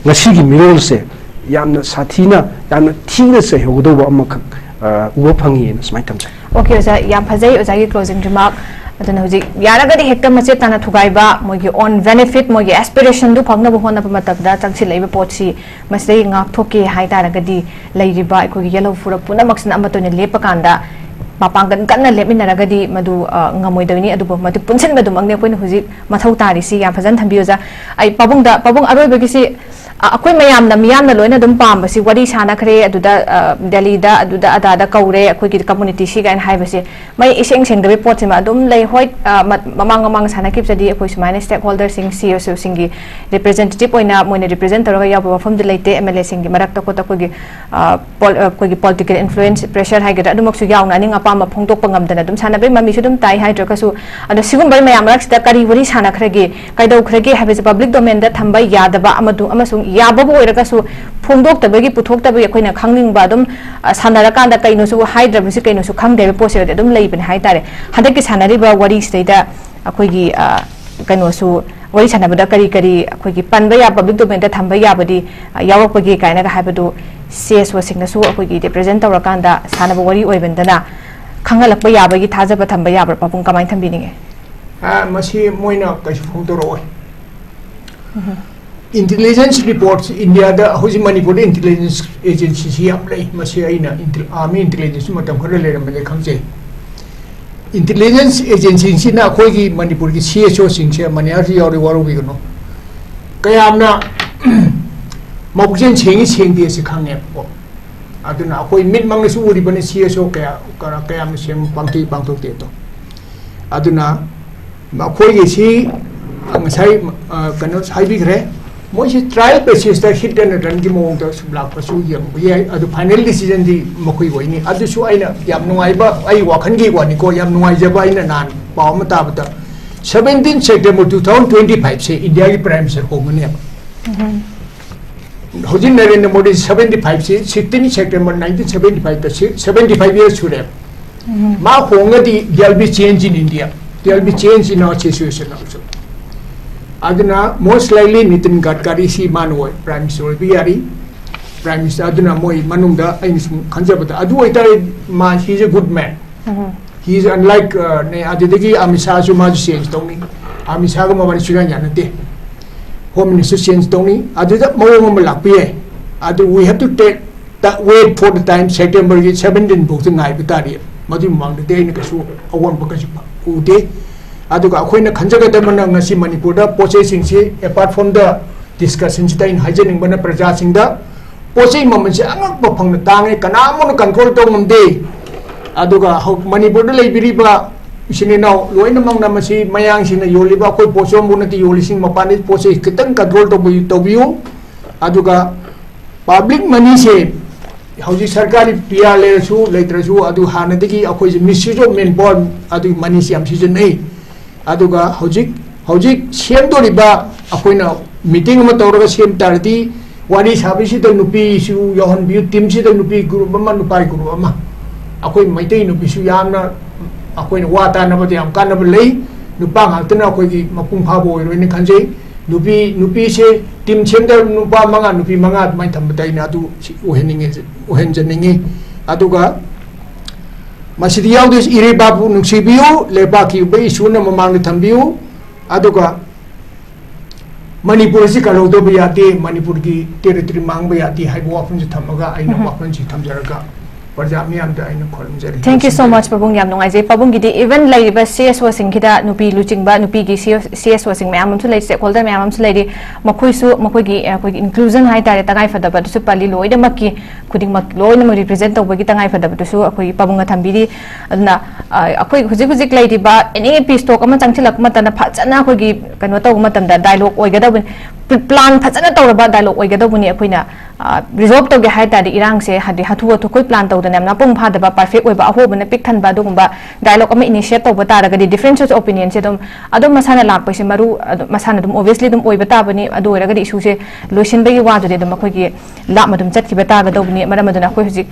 ꯉꯁꯤꯒꯤ ꯃꯤꯔꯣꯜꯁꯦ ꯌꯥꯝꯅ ꯁꯥꯊꯤꯅ, ꯌꯥꯝꯅ ꯊꯤꯅ ꯆꯩꯍꯧꯒꯗꯧꯕ ꯑꯃꯈꯛ, ꯑ, ꯎꯕ ꯐꯪꯉꯤꯅ ꯁꯨꯃꯥꯏꯅ ꯊꯝꯖꯩ꯫ OK, ꯑꯣꯖꯥ, ꯌꯥꯝ ꯐꯖꯩ ꯑꯣꯖꯥꯒꯤ closing remark꯫ ꯑꯗꯨꯅ ꯍꯧꯖꯤꯛ ꯌꯥꯔꯒꯗꯤ ꯍꯦꯛꯇ ꯃꯆꯦꯠ ꯇꯥꯅ ꯊꯨꯒꯥꯏꯕ, ꯃꯣꯏꯒꯤ own benefit, ꯃꯣꯏꯒꯤ aspirationꯗꯨ ꯐꯪꯅꯕ ꯍꯣꯠꯅꯕ ꯃꯇꯝꯗ ꯆꯪꯁꯤꯜꯂꯛꯏꯕ ꯄꯣꯠꯁꯤ ꯃꯁꯤꯗꯒꯤ ꯉꯥꯛꯊꯣꯛꯀꯦ ꯍꯥꯏ ꯇꯥꯔꯒꯗꯤ ꯂꯩꯔꯤꯕ ꯑꯩꯈꯣꯏꯒꯤ ꯌꯦꯜꯍꯧ ꯐꯨꯔꯨꯞ ꯄꯨꯝꯅꯃꯛꯁꯤꯅ ꯑꯃꯠꯇ ꯑꯣꯏꯅ ꯂꯦꯞꯄ ꯀꯥꯟꯗ ꯃꯄꯥꯡꯒꯜ ꯀꯟꯅ ꯂꯦꯞꯃꯤꯟꯅꯔꯒꯗꯤ ꯃꯗꯨ, ꯑ, ꯉꯝꯃꯣꯏꯗꯧꯅꯤ꯫ ꯑꯗꯨꯕꯨ ꯃꯗꯨ ꯄꯨꯟꯁꯤꯟꯕꯗꯨꯃꯛꯅꯤ ꯑꯩꯈꯣꯏꯅ ꯍꯧꯖꯤꯛ ꯃꯊꯧ ꯇꯥꯔꯤꯁꯤ꯫ ꯌꯥꯝ ꯐꯖꯅ ꯊꯝꯕꯤꯌꯨ ꯑꯣꯖꯥ꯫ ꯑꯩ ꯄꯥꯕꯨꯡꯗ, ꯄꯥꯕꯨꯡ, ꯑꯔꯣꯏꯕꯒꯤꯁꯤ ꯑ, ꯑꯩꯈꯣꯏ ꯃꯌꯥꯝꯅ, ꯃꯤꯌꯥꯝꯅ ꯂꯣꯏꯅ ꯑꯗꯨꯝ ꯄꯥꯝꯕꯁꯤ ꯋꯥꯔꯤ ꯁꯥꯟꯅꯈ꯭ꯔꯦ, ꯑꯗꯨꯗ, ꯑ, ꯗꯦꯜꯂꯤꯗ, ꯑꯗꯨꯗ, ꯑꯗꯥꯗ ꯀꯧꯔꯦ, ꯑꯩꯈꯣꯏꯒꯤ communityꯁꯤ ꯀꯥꯏꯅ ꯍꯥꯏꯕꯁꯦ ꯃꯩ ꯏꯁꯦꯡ ꯁꯦꯡꯗꯕꯩ ꯄꯣꯠꯁꯤꯃ ꯑꯗꯨꯝ ꯂꯩ꯫ ꯍꯣꯏ, ꯑ, ꯃ-, ꯃꯃꯥꯡ ꯃꯃꯥꯡ ꯁꯥꯟꯅꯈꯤꯕꯗꯗꯤ ꯑꯩꯈꯣꯏ ꯁꯨꯃꯥꯏꯅ stakeholderꯁꯤꯡ, CSOꯁꯤꯡꯒꯤ representative ꯑꯣꯏꯅ ꯃꯣꯏꯅ represent ꯇꯧꯔꯒ ꯌꯥꯎꯕ ꯃꯐꯝꯗꯨ ꯂꯩꯇꯦ꯫ MLAꯁꯤꯡꯒꯤ ꯃꯔꯛꯇ ꯈꯣꯠꯇ ꯑꯩꯈꯣꯏꯒꯤ, ꯑ, pol-, ꯑ, ꯑꯩꯈꯣꯏꯒꯤ political influence pressure ꯍꯥꯏꯒꯗ꯭ꯔꯥ, ꯑꯗꯨꯃꯛꯁꯨ ꯌꯥꯎꯅ ꯑꯅꯤꯡ ꯑꯄꯥꯝꯕ ꯐꯣꯡꯗꯣꯛꯄ ꯉꯝꯗꯅ ꯑꯗꯨꯝ ꯁꯥꯟꯅꯕꯩ ꯃꯃꯤꯁꯨ ꯑꯗꯨꯝ ꯇꯥꯏ꯫ ꯍꯥꯏꯗ꯭ꯔꯒꯁꯨ, ꯑꯗꯣ ꯁꯤꯒꯨꯝꯕ ꯃꯌꯥꯝ ꯃꯔꯛꯁꯤꯗ ꯀꯔꯤ ꯋꯥꯔꯤ ꯁꯥꯟꯅꯈ꯭ꯔꯒꯦ, ꯀꯩꯗꯧꯈ꯭ꯔꯒꯦ ꯍꯥꯏꯕꯁꯦ public domainꯗ ꯊꯝꯕ ꯌꯥꯗꯕ ꯑꯃꯗꯨ, ꯑꯃꯁꯨꯡ ꯌꯥꯕꯕꯨ ꯑꯣꯏꯔꯒꯁꯨ ꯐꯣꯡꯗꯣꯛꯇꯕꯒꯤ, ꯄꯨꯊꯣꯛꯇꯕꯒꯤ ꯑꯩꯈꯣꯏꯅ ꯈꯪꯅꯤꯡꯕ ꯑꯗꯨꯝ, ꯑ, ꯁꯥꯟꯅꯔꯀꯥꯟꯗ ꯀꯩꯅꯣꯁꯨ ꯍꯥꯏꯗ꯭ꯔꯕꯁꯤ ꯀꯩꯅꯣꯁꯨ ꯈꯪꯗꯦ ꯍꯥꯏꯕ ꯄꯣꯠꯁꯤꯗꯗꯤ ꯑꯗꯨꯝ ꯂꯩꯕꯅꯦ ꯍꯥꯏꯇꯥꯔꯦ꯫ ꯍꯟꯗꯛꯀꯤ ꯁꯥꯟꯅꯔꯤꯕ ꯋꯥꯔꯤꯁꯤꯗꯩꯗ ꯑꯩꯈꯣꯏꯒꯤ, ꯑ, ꯀꯩꯅꯣꯁꯨ ꯋꯥꯔꯤ ꯁꯥꯟꯅꯕꯗ ꯀꯔꯤ ꯀꯔꯤ ꯑꯩꯈꯣꯏꯒꯤ ꯄꯟꯕ ꯌꯥꯕ, public domainꯗ ꯊꯝꯕ ꯌꯥꯕꯗꯤ, ꯑ, ꯌꯥꯎꯔꯛꯄꯒꯦ ꯀꯥꯏꯅꯒ ꯍꯥꯏꯕꯗꯨ CSOꯁꯤꯡꯅꯁꯨ ꯑꯩꯈꯣꯏꯒꯤ represent ꯇꯧꯔꯀꯥꯟꯗ ꯁꯥꯟꯅꯕ ꯋꯥꯔꯤ ꯑꯣꯏꯕꯅꯤꯅ ꯈꯪꯍꯜꯂꯛꯄ ꯌꯥꯕꯒꯤ ꯊꯥꯖꯕ ꯊꯝꯕ ꯌꯥꯕ꯭ꯔꯥ, ꯄꯥꯕꯨꯡ? ꯀꯃꯥꯏꯅ ꯊꯝꯕꯤꯅꯤꯡꯉꯤ? ꯑ, ꯃꯁꯤ ꯃꯣꯏꯅ ꯀꯩꯁꯨ ꯐꯣꯡꯗꯣꯔꯛꯑꯣꯏ꯫ Intelligence reports Indiaꯗ ꯍꯧꯖꯤꯛ ꯃꯅꯤꯄꯨꯔꯗ intelligence agencyꯁꯤ ꯌꯥꯝ ꯂꯩ꯫ ꯃꯁꯤ ꯑꯩꯅ intel-, army intelligence ꯃꯇꯝ ꯈꯔ ꯂꯩꯔꯝꯕꯗꯒꯤ ꯈꯪꯖꯩ꯫ Intelligence agencyꯁꯤꯅ ꯑꯩꯈꯣꯏꯒꯤ ꯃꯅꯤꯄꯨꯔꯒꯤ CSOꯁꯤꯡꯁꯦ, ꯃꯅꯤꯍꯥꯔꯁꯨ ꯌꯥꯎꯔꯤ, ꯋꯥꯔꯧꯕꯤꯒꯅꯨ, ꯀꯌꯥꯝꯅ ꯃꯕꯨꯛꯆꯦꯜ ꯁꯦꯡꯉꯤ ꯁꯦꯡꯗꯦ ꯑꯁꯤ ꯈꯪꯉꯦꯕꯀꯣ꯫ ꯑꯗꯨꯅ ꯑꯩꯈꯣꯏ ꯃꯤꯠꯃꯛꯅꯁꯨ ꯎꯔꯤꯕꯅꯤ, CSO ꯀꯌꯥ, ꯀꯌꯥ, ꯀꯌꯥꯝꯅ ꯁꯦꯡꯕ ꯄꯥꯡꯊꯣꯛꯏ ꯄꯥꯡꯊꯣꯛꯇꯦ ꯑꯗꯣ꯫ ꯑꯗꯨꯅ ꯃꯈꯣꯏꯒꯤꯁꯤ ꯉꯁꯥꯏ, ꯑ, ꯀꯩꯅꯣ ꯍꯥꯏꯕꯤꯈ꯭ꯔꯦ, ꯃꯣꯏꯁꯤ trial basisꯇ hit and runꯒꯤ ꯃꯑꯣꯡꯗ ꯁꯨꯝ ꯂꯥꯛꯄꯁꯨ ꯌꯦꯡꯕ ꯌꯥꯏ꯫ ꯑꯗꯨ final decisionꯗꯤ ꯃꯈꯣꯏ ꯑꯣꯏꯅꯤ꯫ ꯑꯗꯨꯁꯨ ꯑꯩꯅ ꯌꯥꯝ ꯅꯨꯡꯉꯥꯏꯕ, ꯑꯩ ꯋꯥꯈꯜꯒꯤ ꯋꯥꯅꯤꯀꯣ, ꯌꯥꯝ ꯅꯨꯡꯉꯥꯏꯖꯕ ꯑꯩꯅ ꯅꯍꯥꯟ ꯄꯥꯎ ꯑꯃ ꯇꯥꯕꯗ Seventeen September two thousand twenty five ꯁꯦ ꯏꯟꯗꯤꯌꯥꯒꯤ Prime Minister ꯍꯣꯡꯒꯅꯦꯕ꯫ ꯍꯧꯖꯤꯛ ꯅꯔꯦꯟꯗ꯭ꯔ ꯃꯣꯗꯤ seventy five ꯁꯤ, sixteen September nineteen seventy five ꯇ seventy five years ꯁꯨꯔꯦꯕ꯫ ꯃꯥ ꯍꯣꯡꯉꯗꯤ there will be change in India, there will be change in our situation also. ꯑꯗꯨꯅ most likely Nitin ꯒꯗꯀꯥꯔꯤ ꯁꯤ ꯃꯥꯅ ꯑꯣꯏ Prime Minister ꯑꯣꯏꯕ ꯌꯥꯔꯤ꯫ Prime Minister ꯑꯗꯨꯅ ꯃꯣꯏ ꯃꯅꯨꯡꯗ ꯑꯩꯅ ꯁꯨꯝ ꯈꯟꯖꯕꯗ ꯑꯗꯨ ꯑꯣꯏꯇꯥꯔꯗꯤ ꯃꯥ, he is a good man. He is unlike, uh, ꯅꯦ, ꯑꯗꯨꯗꯒꯤ ꯑꯃꯤꯠ ꯁꯥꯍꯁꯨ ꯃꯥꯁꯨ change ꯇꯧꯅꯤ꯫ ꯑꯃꯤꯠ ꯁꯥꯍꯒ ꯃꯕꯥꯅꯤ ꯁꯨꯡꯌꯥ ꯌꯥꯅꯗꯦ꯫ Home Minister change ꯇꯧꯅꯤ꯫ ꯑꯗꯨꯗ ꯃꯑꯣꯡ ꯑꯃ ꯂꯥꯛꯄ ꯌꯥꯏ꯫ ꯑꯗꯨ we have to take the wait for the time, September ꯒꯤ seventeen ꯐꯥꯎꯗ ꯉꯥꯏꯕ ꯇꯥꯔꯤ꯫ ꯃꯗꯨꯒꯤ ꯃꯃꯥꯡꯗꯗꯤ ꯑꯩꯅ ꯀꯩꯁꯨ ꯑꯑꯣꯟꯕ ꯀꯩꯁꯨ ꯎꯗꯦ꯫ ꯑꯗꯨꯒ ꯑꯩꯈꯣꯏꯅ ꯈꯟꯖꯒꯗꯕꯅ ꯉꯁꯤ ꯃꯅꯤꯄꯨꯔꯗ ꯄꯣꯠ ꯆꯩꯁꯤꯡꯁꯤ, apart from the discussion ꯁꯤꯗ ꯑꯩꯅ ꯍꯥꯏꯖꯅꯤꯡꯕꯅ ꯄ꯭ꯔꯖꯥꯁꯤꯡꯗ ꯄꯣꯠ ꯆꯩ ꯃꯃꯜꯁꯦ ꯑꯉꯛꯄ ꯐꯪꯅ ꯇꯥꯡꯉꯦ, ꯀꯅꯥ ꯑꯃꯅ control ꯇꯧ ꯉꯝꯗꯦ꯫ ꯑꯗꯨꯒ ꯍꯧ-, ꯃꯅꯤꯄꯨꯔꯗ ꯂꯩꯕꯤꯔꯤꯕ ꯏꯆꯤꯟ ꯏꯅꯥꯎ ꯂꯣꯏꯅꯃꯛꯅ ꯃꯁꯤ ꯃꯌꯥꯡꯁꯤꯡꯅ ꯌꯣꯜꯂꯤꯕ ꯑꯩꯈꯣꯏ ꯄꯣꯠꯁꯣꯝꯕꯨ ꯅꯠꯇꯦ ꯌꯣꯜꯂꯤꯁꯤꯡ, ꯃꯄꯥꯟꯗꯒꯤ ꯄꯣꯠ ꯆꯩ ꯈꯤꯇꯪ control ꯇꯧꯕꯤꯌꯨ, ꯇꯧꯕꯤꯌꯨ꯫ ꯑꯗꯨꯒ public money ꯁꯦ ꯍꯧꯖꯤꯛ ꯁꯔꯀꯥꯔꯒꯤ P R ꯂꯩꯔꯁꯨ ꯂꯩꯇ꯭ꯔꯁꯨ ꯑꯗꯨ ꯍꯥꯟꯅꯗꯒꯤ ꯑꯩꯈꯣꯏꯁꯦ misuse of manpower ꯑꯗꯨꯒꯤ money ꯁꯤ ꯌꯥꯝ ꯁꯤꯖꯤꯟꯅꯩ꯫ ꯑꯗꯨꯒ ꯍꯧꯖꯤꯛ, ꯍꯧꯖꯤꯛ ꯁꯦꯝꯗꯣꯔꯤꯕ ꯑꯩꯈꯣꯏꯅ meeting ꯑꯃ ꯇꯧꯔꯒ ꯁꯦꯝ ꯇꯥꯔꯗꯤ ꯋꯥꯔꯤ ꯁꯥꯕꯁꯤꯗ ꯅꯨꯄꯤꯁꯨ ꯌꯥꯎꯍꯟꯕꯤꯌꯨ, team ꯁꯤꯗ ꯅꯨꯄꯤ group ꯑꯃ, ꯅꯨꯄꯥ group ꯑꯃ꯫ ꯑꯩꯈꯣꯏ ꯃꯩꯇꯩ ꯅꯨꯄꯤꯁꯨ ꯌꯥꯝꯅ ꯑꯩꯈꯣꯏꯅ ꯋꯥ ꯇꯥꯅꯕꯗ ꯌꯥꯝ ꯀꯥꯟꯅꯕ ꯂꯩ꯫ ꯅꯨꯄꯥ ꯉꯥꯛꯇꯅ ꯑꯩꯈꯣꯏꯒꯤ ꯃꯄꯨꯡ ꯐꯥꯕ ꯑꯣꯏꯔꯣꯏꯅ ꯈꯟꯖꯩ꯫ ꯅꯨꯄꯤ, ꯅꯨꯄꯤꯁꯦ team ꯁꯦꯝꯗ ꯅꯨꯄꯥ ꯃꯉꯥ, ꯅꯨꯄꯤ ꯃꯉꯥ ꯑꯗꯨꯃꯥꯏꯅ ꯊꯝꯕꯗ ꯑꯩꯅ ꯑꯗꯨ ꯁꯤ ꯑꯣꯏꯍꯟꯅꯤꯡꯉꯦ, ꯑꯣꯏꯍꯟꯖꯅꯤꯡꯉꯤ꯫ ꯑꯗꯨꯒ ꯃꯁꯤꯗ ꯌꯥꯎꯗꯣꯏꯁꯤ ꯏꯔꯩꯕꯥꯛꯄꯨ ꯅꯨꯡꯁꯤꯕꯤꯌꯨ, ꯂꯩꯕꯥꯛꯀꯤ ꯑꯣꯏꯕ ꯏꯁꯨꯅ ꯃꯃꯥꯡꯗ ꯊꯝꯕꯤꯌꯨ꯫ ꯑꯗꯨꯒ ꯃꯅꯤꯄꯨꯔ ꯑꯁꯤ ꯀꯜꯍꯧꯗꯕ ꯌꯥꯗꯦ, ꯃꯅꯤꯄꯨꯔꯒꯤ territory ꯃꯥꯡꯕ ꯌꯥꯗꯦ ꯍꯥꯏꯕ ꯋꯥꯐꯝꯁꯤ ꯊꯝꯃꯒ ꯑꯩꯅ ꯎꯝ꯫ ꯋꯥꯐꯝꯁꯤ ꯊꯝꯖꯔꯒ ꯄ꯭ꯔꯖꯥ ꯃꯤꯌꯥꯝꯗ ꯑꯩꯅ ꯈꯨꯔꯨꯝꯖꯔꯤ꯫ Thank you so much, ꯄꯥꯕꯨꯡ꯫ ꯌꯥꯝ ꯅꯨꯡꯉꯥꯏꯖꯩ꯫ ꯄꯥꯕꯨꯡꯒꯤꯗꯤ even ꯂꯩꯔꯤꯕ C S O ꯁꯤꯡꯒꯤꯗ, ꯅꯨꯄꯤ ꯂꯨꯆꯤꯡꯕ, ꯅꯨꯄꯤꯒꯤ C S O ꯁꯤꯡ ꯃꯌꯥꯝ ꯑꯃꯁꯨ ꯂꯩꯔꯤ, stakeholder ꯃꯌꯥꯝ ꯑꯃꯁꯨ ꯂꯩꯔꯤ, ꯃꯈꯣꯏꯁꯨ ꯃꯈꯣꯏꯒꯤ, ꯑꯩꯈꯣꯏꯒꯤ inclusion ꯍꯥꯏꯇꯥꯔꯦ, ꯇꯉꯥꯏ ꯐꯗꯕꯗꯨꯁꯨ ꯄꯜꯂꯤ꯫ ꯂꯣꯏꯅꯃꯛꯀꯤ ꯈꯨꯗꯤꯡꯃꯛ ꯂꯣꯏꯅꯃꯛ represent ꯇꯧꯕꯒꯤ ꯇꯉꯥꯏ ꯐꯗꯕꯗꯨꯁꯨ ꯑꯩꯈꯣꯏꯒꯤ ꯄꯥꯕꯨꯡꯅ ꯊꯝꯕꯤꯔꯤ꯫ ꯑꯗꯨꯅ, ꯑ, ꯑꯩꯈꯣꯏ ꯍꯧꯖꯤꯛ ꯍꯧꯖꯤꯛ ꯂꯩꯔꯤꯕ any peace talk ꯑꯃ ꯆꯪꯁꯤꯜꯂꯛꯄ ꯃꯇꯝꯗ ꯐꯖꯅ ꯑꯩꯈꯣꯏꯒꯤ ꯀꯩꯅꯣ ꯇꯧꯕ ꯃꯇꯝꯗ dialogue ꯑꯣꯏꯒꯗꯕꯅꯤ꯫ ꯄ꯭ꯂꯥꯟ ꯐꯖꯅ ꯇꯧꯔꯕ ꯗꯥꯏꯂꯣꯒ ꯑꯣꯏꯒꯗꯧꯕꯅꯤ꯫ ꯑꯩꯈꯣꯏꯅ ꯔꯤꯖꯣꯜꯕ ꯇꯧꯒꯦ ꯍꯥꯏ ꯇꯥꯔꯗꯤ, ꯏꯔꯥꯡꯁꯦ ꯍꯥꯏꯗꯤ ꯍꯥꯊꯨ ꯍꯥꯊꯨ ꯑꯩꯈꯣꯏ ꯄ꯭ꯂꯥꯟ ꯇꯧꯗꯅ, ꯌꯥꯝ ꯃꯄꯨꯡ ꯐꯥꯗꯕ, ꯄꯔꯐꯦꯛ ꯑꯣꯏꯕ, ꯑꯍꯣꯕꯅ ꯄꯤꯛ ꯊꯟꯕ ꯑꯗꯨꯒꯨꯝꯕ ꯗꯥꯏꯂꯣꯒ ꯑꯃ ꯏꯅꯤꯁꯤꯌꯦꯠ ꯇꯧꯕ ꯇꯥꯔꯒꯗꯤ, ꯗꯤꯐ꯭ꯔꯦꯟꯁ ꯑꯣꯐ ꯑꯣꯄꯤꯅꯤꯌꯟꯁꯦ ꯑꯗꯨꯝ ꯑꯗꯨꯝ ꯃꯁꯥꯅ ꯂꯥꯛꯄꯁꯦ ꯃꯔꯨ ꯑꯗꯨꯝ ꯃꯁꯥꯅ ꯑꯗꯨꯝ ꯑꯣꯕꯤꯌꯁꯂꯤ ꯑꯗꯨꯝ ꯑꯣꯏꯕ ꯇꯥꯕꯅꯤ꯫ ꯑꯗꯨ ꯑꯣꯏꯔꯒꯗꯤ ꯏꯁꯨꯁꯦ ꯂꯣꯏꯁꯤꯟꯕꯒꯤ ꯋꯥꯗꯨꯗꯤ ꯑꯗꯨꯝ ꯑꯩꯈꯣꯏꯒꯤ ꯂꯥꯞꯅ ꯑꯗꯨꯝ ꯆꯠꯈꯤꯕ ꯇꯥꯒꯗꯧꯕꯅꯤ꯫ ꯃꯔꯝ ꯑꯗꯨꯅ ꯑꯩꯈꯣꯏ ꯍꯧꯖꯤꯛ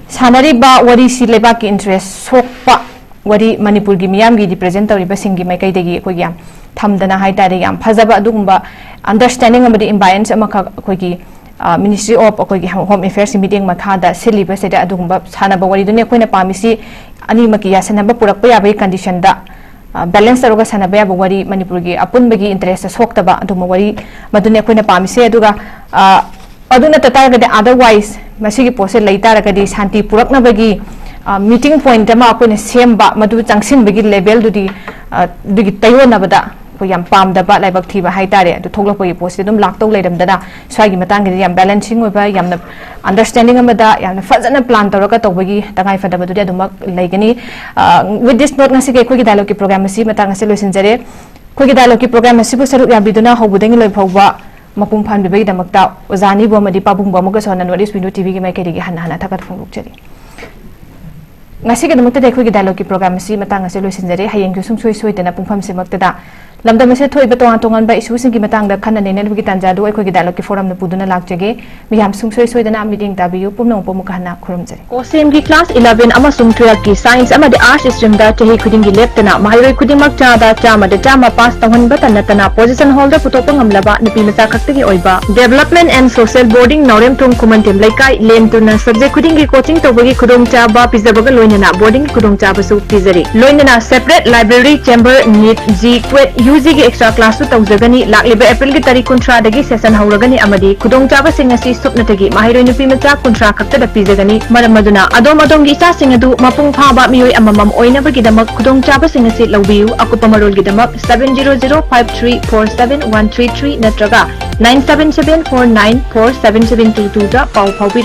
ꯁꯥꯟꯅꯔꯤꯕ ꯋꯥꯔꯤꯁꯤ ꯂꯩꯕꯥꯛꯀꯤ ꯏꯟꯇꯔꯦꯁ ꯁꯣꯛꯄ ꯋꯥꯔꯤ, ꯃꯅꯤꯄꯨꯔꯒꯤ ꯃꯤꯌꯥꯝꯒꯤ ꯔꯤꯄ꯭ꯔꯖꯦꯟ ꯇꯧꯔꯤꯕꯁꯤꯡꯒꯤ ꯃꯥꯏꯀꯩꯗꯒꯤ ꯑꯩꯈꯣꯏꯒꯤ ꯌꯥꯝ ꯊꯝꯗꯅ ꯍꯥꯏ ꯇꯥꯔꯦ, ꯌꯥꯝ ꯐꯖꯕ ꯑꯗꯨꯒꯨꯝꯕ ꯑꯟꯗꯔꯁ꯭ꯇꯦꯟꯗꯤꯡ ꯑꯃꯗꯤ ꯏꯝꯕꯥꯂꯦꯟꯁ ꯑꯃꯈꯛ ꯑꯩꯈꯣꯏꯒꯤ ꯃꯤꯅꯤꯁꯇ꯭ꯔꯤ ꯑꯣꯐ ꯑꯩꯈꯣꯏꯒꯤ ꯍꯣꯝ ꯑꯦꯐꯤꯌꯔꯁꯀꯤ ꯃꯤꯠꯌꯦꯡ ꯃꯈꯥꯗ ꯁꯤꯜꯂꯤꯕꯁꯤꯗ ꯑꯗꯨꯒꯨꯝꯕ ꯁꯥꯟꯅꯕ ꯋꯥꯔꯤꯗꯨꯅꯤ ꯑꯩꯈꯣꯏꯅ ꯄꯥꯝꯃꯤꯁꯤ꯫ ꯑꯅꯤꯃꯛꯀꯤ ꯌꯥꯁꯟꯅꯕ ꯄꯨꯔꯛꯄ ꯌꯥꯕꯒꯤ ꯀꯟꯗꯤꯁꯟꯗ ꯕꯦꯂꯦꯟꯁ ꯇꯧꯔꯒ ꯁꯥꯟꯅꯕ ꯌꯥꯕ ꯋꯥꯔꯤ, ꯃꯅꯤꯄꯨꯔꯒꯤ ꯑꯄꯨꯟꯕꯒꯤ ꯏꯟꯇꯔꯦꯁꯇ ꯁꯣꯛꯇꯕ ꯑꯗꯨꯒꯨꯝꯕ ꯋꯥꯔꯤ ꯃꯗꯨꯅꯤ ꯑꯩꯈꯣꯏꯅ ꯄꯥꯝꯃꯤꯁꯦ꯫ ꯑꯗꯨꯒ ꯑ, ꯑꯗꯨ ꯅꯠꯇ ꯇꯥꯔꯒꯗꯤ, otherwise, ꯃꯁꯤꯒꯤ ꯄꯣꯠꯁꯦ ꯂꯩ ꯇꯥꯔꯒꯗꯤ ꯁꯥꯟꯇꯤ ꯄꯨꯔꯛꯅꯕꯒꯤ ꯃꯤꯇꯤꯡ ꯄꯣꯏꯟꯠ ꯑꯃ ꯑꯩꯈꯣꯏꯅ ꯁꯦꯝꯕ, ꯃꯗꯨ ꯆꯪꯁꯤꯟꯕꯒꯤ ꯂꯦꯚꯦꯜꯗꯨꯗꯤ ꯑ, ꯑꯗꯨꯒꯤ ꯇꯩꯑꯣꯟꯅꯕꯗ ꯑꯩꯈꯣꯏ ꯌꯥꯝ ꯄꯥꯝꯗꯕ ꯂꯥꯏꯕꯛ ꯊꯤꯕ ꯍꯥꯏ ꯇꯥꯔꯦ꯫ ꯑꯗꯨ ꯊꯣꯛꯂꯛꯄꯒꯤ ꯄꯣꯠꯁꯦ ꯑꯗꯨꯝ ꯂꯥꯛꯇꯧ ꯂꯩꯔꯝꯗꯅ, ꯁ꯭ꯋꯥꯏꯒꯤ ꯃꯇꯥꯡꯒꯤꯗꯤ ꯌꯥꯝ ꯕꯦꯂꯦꯟꯁꯤꯡ ꯑꯣꯏꯕ, ꯌꯥꯝꯅ ꯑꯟꯗꯔꯁ꯭ꯇꯦꯟꯗꯤꯡ ꯑꯃꯗ ꯌꯥꯝꯅ ꯐꯖꯅ ꯄ꯭ꯂꯥꯟ ꯇꯧꯔꯒ ꯇꯧꯕꯒꯤ ꯇꯉꯥꯏ ꯐꯗꯕꯗꯨꯗꯤ ꯑꯗꯨꯃꯛ ꯂꯩꯒꯅꯤ꯫ ꯋꯤꯠ ꯗꯤꯁ ꯅꯣꯠ, ꯉꯁꯤꯒꯤ ꯑꯩꯈꯣꯏꯒꯤ ꯗꯥꯏꯂꯣꯒꯀꯤ ꯄ꯭ꯔꯣꯒ꯭ꯔꯥꯝ ꯑꯁꯤ ꯃꯇꯥꯡ ꯑꯁꯤ ꯂꯣꯏꯁꯤꯟꯖꯔꯦ꯫ ꯑꯩꯈꯣꯏꯒꯤ ꯗꯥꯏꯂꯣꯒꯀꯤ ꯄ꯭ꯔꯣꯒ꯭ꯔꯥꯝ ꯑꯁꯤꯕꯨ ꯁꯔꯨꯛ ꯌꯥꯕꯤꯗꯨꯅ ꯍꯧꯕꯗꯒꯤ ꯂꯣꯏꯐꯥꯎꯕ ꯃꯄꯨꯡ ꯐꯥꯍꯟꯕꯤꯕꯒꯤꯗꯃꯛꯇ ꯑꯣꯖꯥ ꯑꯅꯤꯕꯨ ꯑꯃꯗꯤ ꯄꯥꯕꯨꯡꯕꯨ ꯑꯃꯨꯛꯀꯁꯨ ꯍꯟꯅ ꯅꯣꯔꯠ ꯏꯁ ꯋꯤꯟꯗꯣ ꯇꯤꯚꯤꯒꯤ ꯃꯥꯏꯀꯩꯗꯒꯤ ꯍꯟꯅ ꯍꯟꯅ ꯊꯥꯒꯠꯄ ꯐꯣꯡꯗꯣꯛꯆꯔꯤ꯫ ꯉꯁꯤꯒꯤꯗꯃꯛꯇꯗꯤ ꯑꯩꯈꯣꯏꯒꯤ ꯗꯥꯏꯂꯣꯒꯀꯤ ꯄ꯭ꯔꯣꯒ꯭ꯔꯥꯝ ꯑꯁꯤ ꯃꯇꯥꯡ ꯑꯁꯤ ꯂꯣꯏꯁꯤꯟꯖꯔꯦ꯫ ꯍꯌꯦꯡꯁꯨ ꯁꯨꯡꯁꯣꯏ ꯁꯣꯏꯗꯅ ꯄꯨꯡꯐꯝꯁꯤꯃꯛꯇꯗ ꯂꯝꯗꯝ ꯑꯁꯤꯗ ꯊꯣꯛꯏꯕ ꯇꯣꯉꯥꯟ ꯇꯣꯉꯥꯟꯕ ꯏꯁꯨꯁꯤꯡꯒꯤ ꯃꯇꯥꯡꯗ ꯈꯟꯅ ꯅꯩꯅꯅꯕꯒꯤ ꯇꯥꯟꯖꯥꯗꯨ ꯑꯩꯈꯣꯏꯒꯤ ꯗꯥꯏꯂꯣꯒꯀꯤ ꯐꯣꯔꯝꯅ ꯄꯨꯗꯨꯅ ꯂꯥꯛꯆꯒꯦ꯫ ꯃꯤꯌꯥꯝ ꯁꯨꯡꯁꯣꯏ ꯁꯣꯏꯗꯅ ꯃꯤꯠꯌꯦꯡ ꯇꯥꯕꯤꯌꯨ꯫ ꯄꯨꯝꯅꯃꯛꯄꯨ ꯑꯃꯨꯛꯀ ꯍꯟꯅ ꯈꯨꯔꯨꯝꯖꯔꯤ꯫ ꯀꯣꯁꯦꯝꯒꯤ ꯀ꯭ꯂꯥꯁ ꯏꯂꯦꯚꯦꯟ ꯑꯃꯁꯨꯡ ꯇꯨꯋꯦꯜꯐꯀꯤ ꯁꯥꯏꯟꯁ ꯑꯃꯗꯤ ꯑꯥꯔꯠꯁ ꯁ꯭ꯇ꯭ꯔꯤꯝꯗ ꯆꯍꯤ ꯈꯨꯗꯤꯡꯒꯤ ꯂꯦꯞꯇꯅ ꯃꯍꯩꯔꯣꯏ ꯈꯨꯗꯤꯡꯃꯛ ꯆꯥꯗ ꯆꯥꯝꯃꯗ ꯆꯥꯝꯃ ꯄꯥꯁ ꯇꯧꯍꯟꯕꯇ ꯅꯠꯇꯅ ꯄꯣꯖꯤꯁꯟ ꯍꯣꯜꯗꯔ ꯄꯨꯊꯣꯛꯄ ꯉꯝꯂꯕ ꯅꯨꯄꯤ ꯃꯆꯥ ꯈꯛꯇꯒꯤ ꯑꯣꯏꯕ ꯗꯦꯕꯂꯞꯃꯦꯟ ꯑꯦꯟ ꯁꯣꯁꯤꯌꯦꯜ ꯕꯣꯔꯗꯤꯡ ꯅꯥꯎꯔꯦꯝꯊꯣꯡ ꯈꯨꯃꯟꯊꯦꯝ ꯂꯩꯀꯥꯏ ꯂꯦꯝꯇꯨꯅ ꯁꯕꯖꯦꯛ ꯈꯨꯗꯤꯡꯒꯤ ꯀꯣꯆꯤꯡ ꯇꯧꯕꯒꯤ ꯈꯨꯗꯣꯡꯆꯥꯕ ꯄꯤꯖꯕꯒ ꯂꯣꯏꯅꯅ ꯕꯣꯔꯗꯤꯡꯒꯤ ꯈꯨꯗꯣꯡꯆꯥꯕꯁꯨ ꯄꯤꯖꯔꯤ꯫ ꯂꯣꯏꯅꯅ separate library, chamber, NEET, JEE, CUET, U ꯖꯤꯒꯤ ꯑꯦꯛꯁꯇ꯭ꯔꯥ ꯀ꯭ꯂꯥꯁꯁꯨ ꯇꯧꯖꯒꯅꯤ꯫ ꯂꯥꯛꯂꯤꯕ ꯑꯦꯄ꯭ꯔꯤꯜꯒꯤ ꯇꯥꯔꯤꯛ ꯀꯨꯟꯊ꯭ꯔꯥꯗꯒꯤ ꯁꯦꯁꯟ ꯍꯧꯔꯒꯅꯤ ꯑꯃꯗꯤ ꯈꯨꯗꯣꯡꯆꯥꯕꯁꯤꯡ ꯑꯁꯤ ꯁꯨꯞꯅꯇꯒꯤ ꯃꯍꯩꯔꯣꯏ ꯅꯨꯄꯤ ꯃꯆꯥ ꯀꯨꯟꯊ꯭ꯔꯥ ꯈꯛꯇꯗ ꯄꯤꯖꯒꯅꯤ꯫ ꯃꯔꯝ ꯑꯗꯨꯅ ꯑꯗꯣꯝ ꯑꯗꯣꯝꯒꯤ ꯏꯆꯥꯁꯤꯡ ꯑꯗꯨ ꯃꯄꯨꯡ ꯐꯥꯕ ꯃꯤꯑꯣꯏ ꯑꯃꯃꯝ ꯑꯣꯏꯅꯕꯒꯤꯗꯃꯛ ꯈꯨꯗꯣꯡꯆꯥꯕꯁꯤꯡ ꯑꯁꯤ ꯂꯧꯕꯤꯌꯨ꯫ ꯑꯀꯨꯞꯄ ꯃꯔꯣꯜꯒꯤꯗꯃꯛ seven zero zero five three four seven one three three ꯅꯠꯇ꯭ꯔꯒ nine seven seven four nine four seven seven two two ꯗ ꯄꯥꯎ ꯐꯥꯎꯕꯤꯔꯛꯎ꯫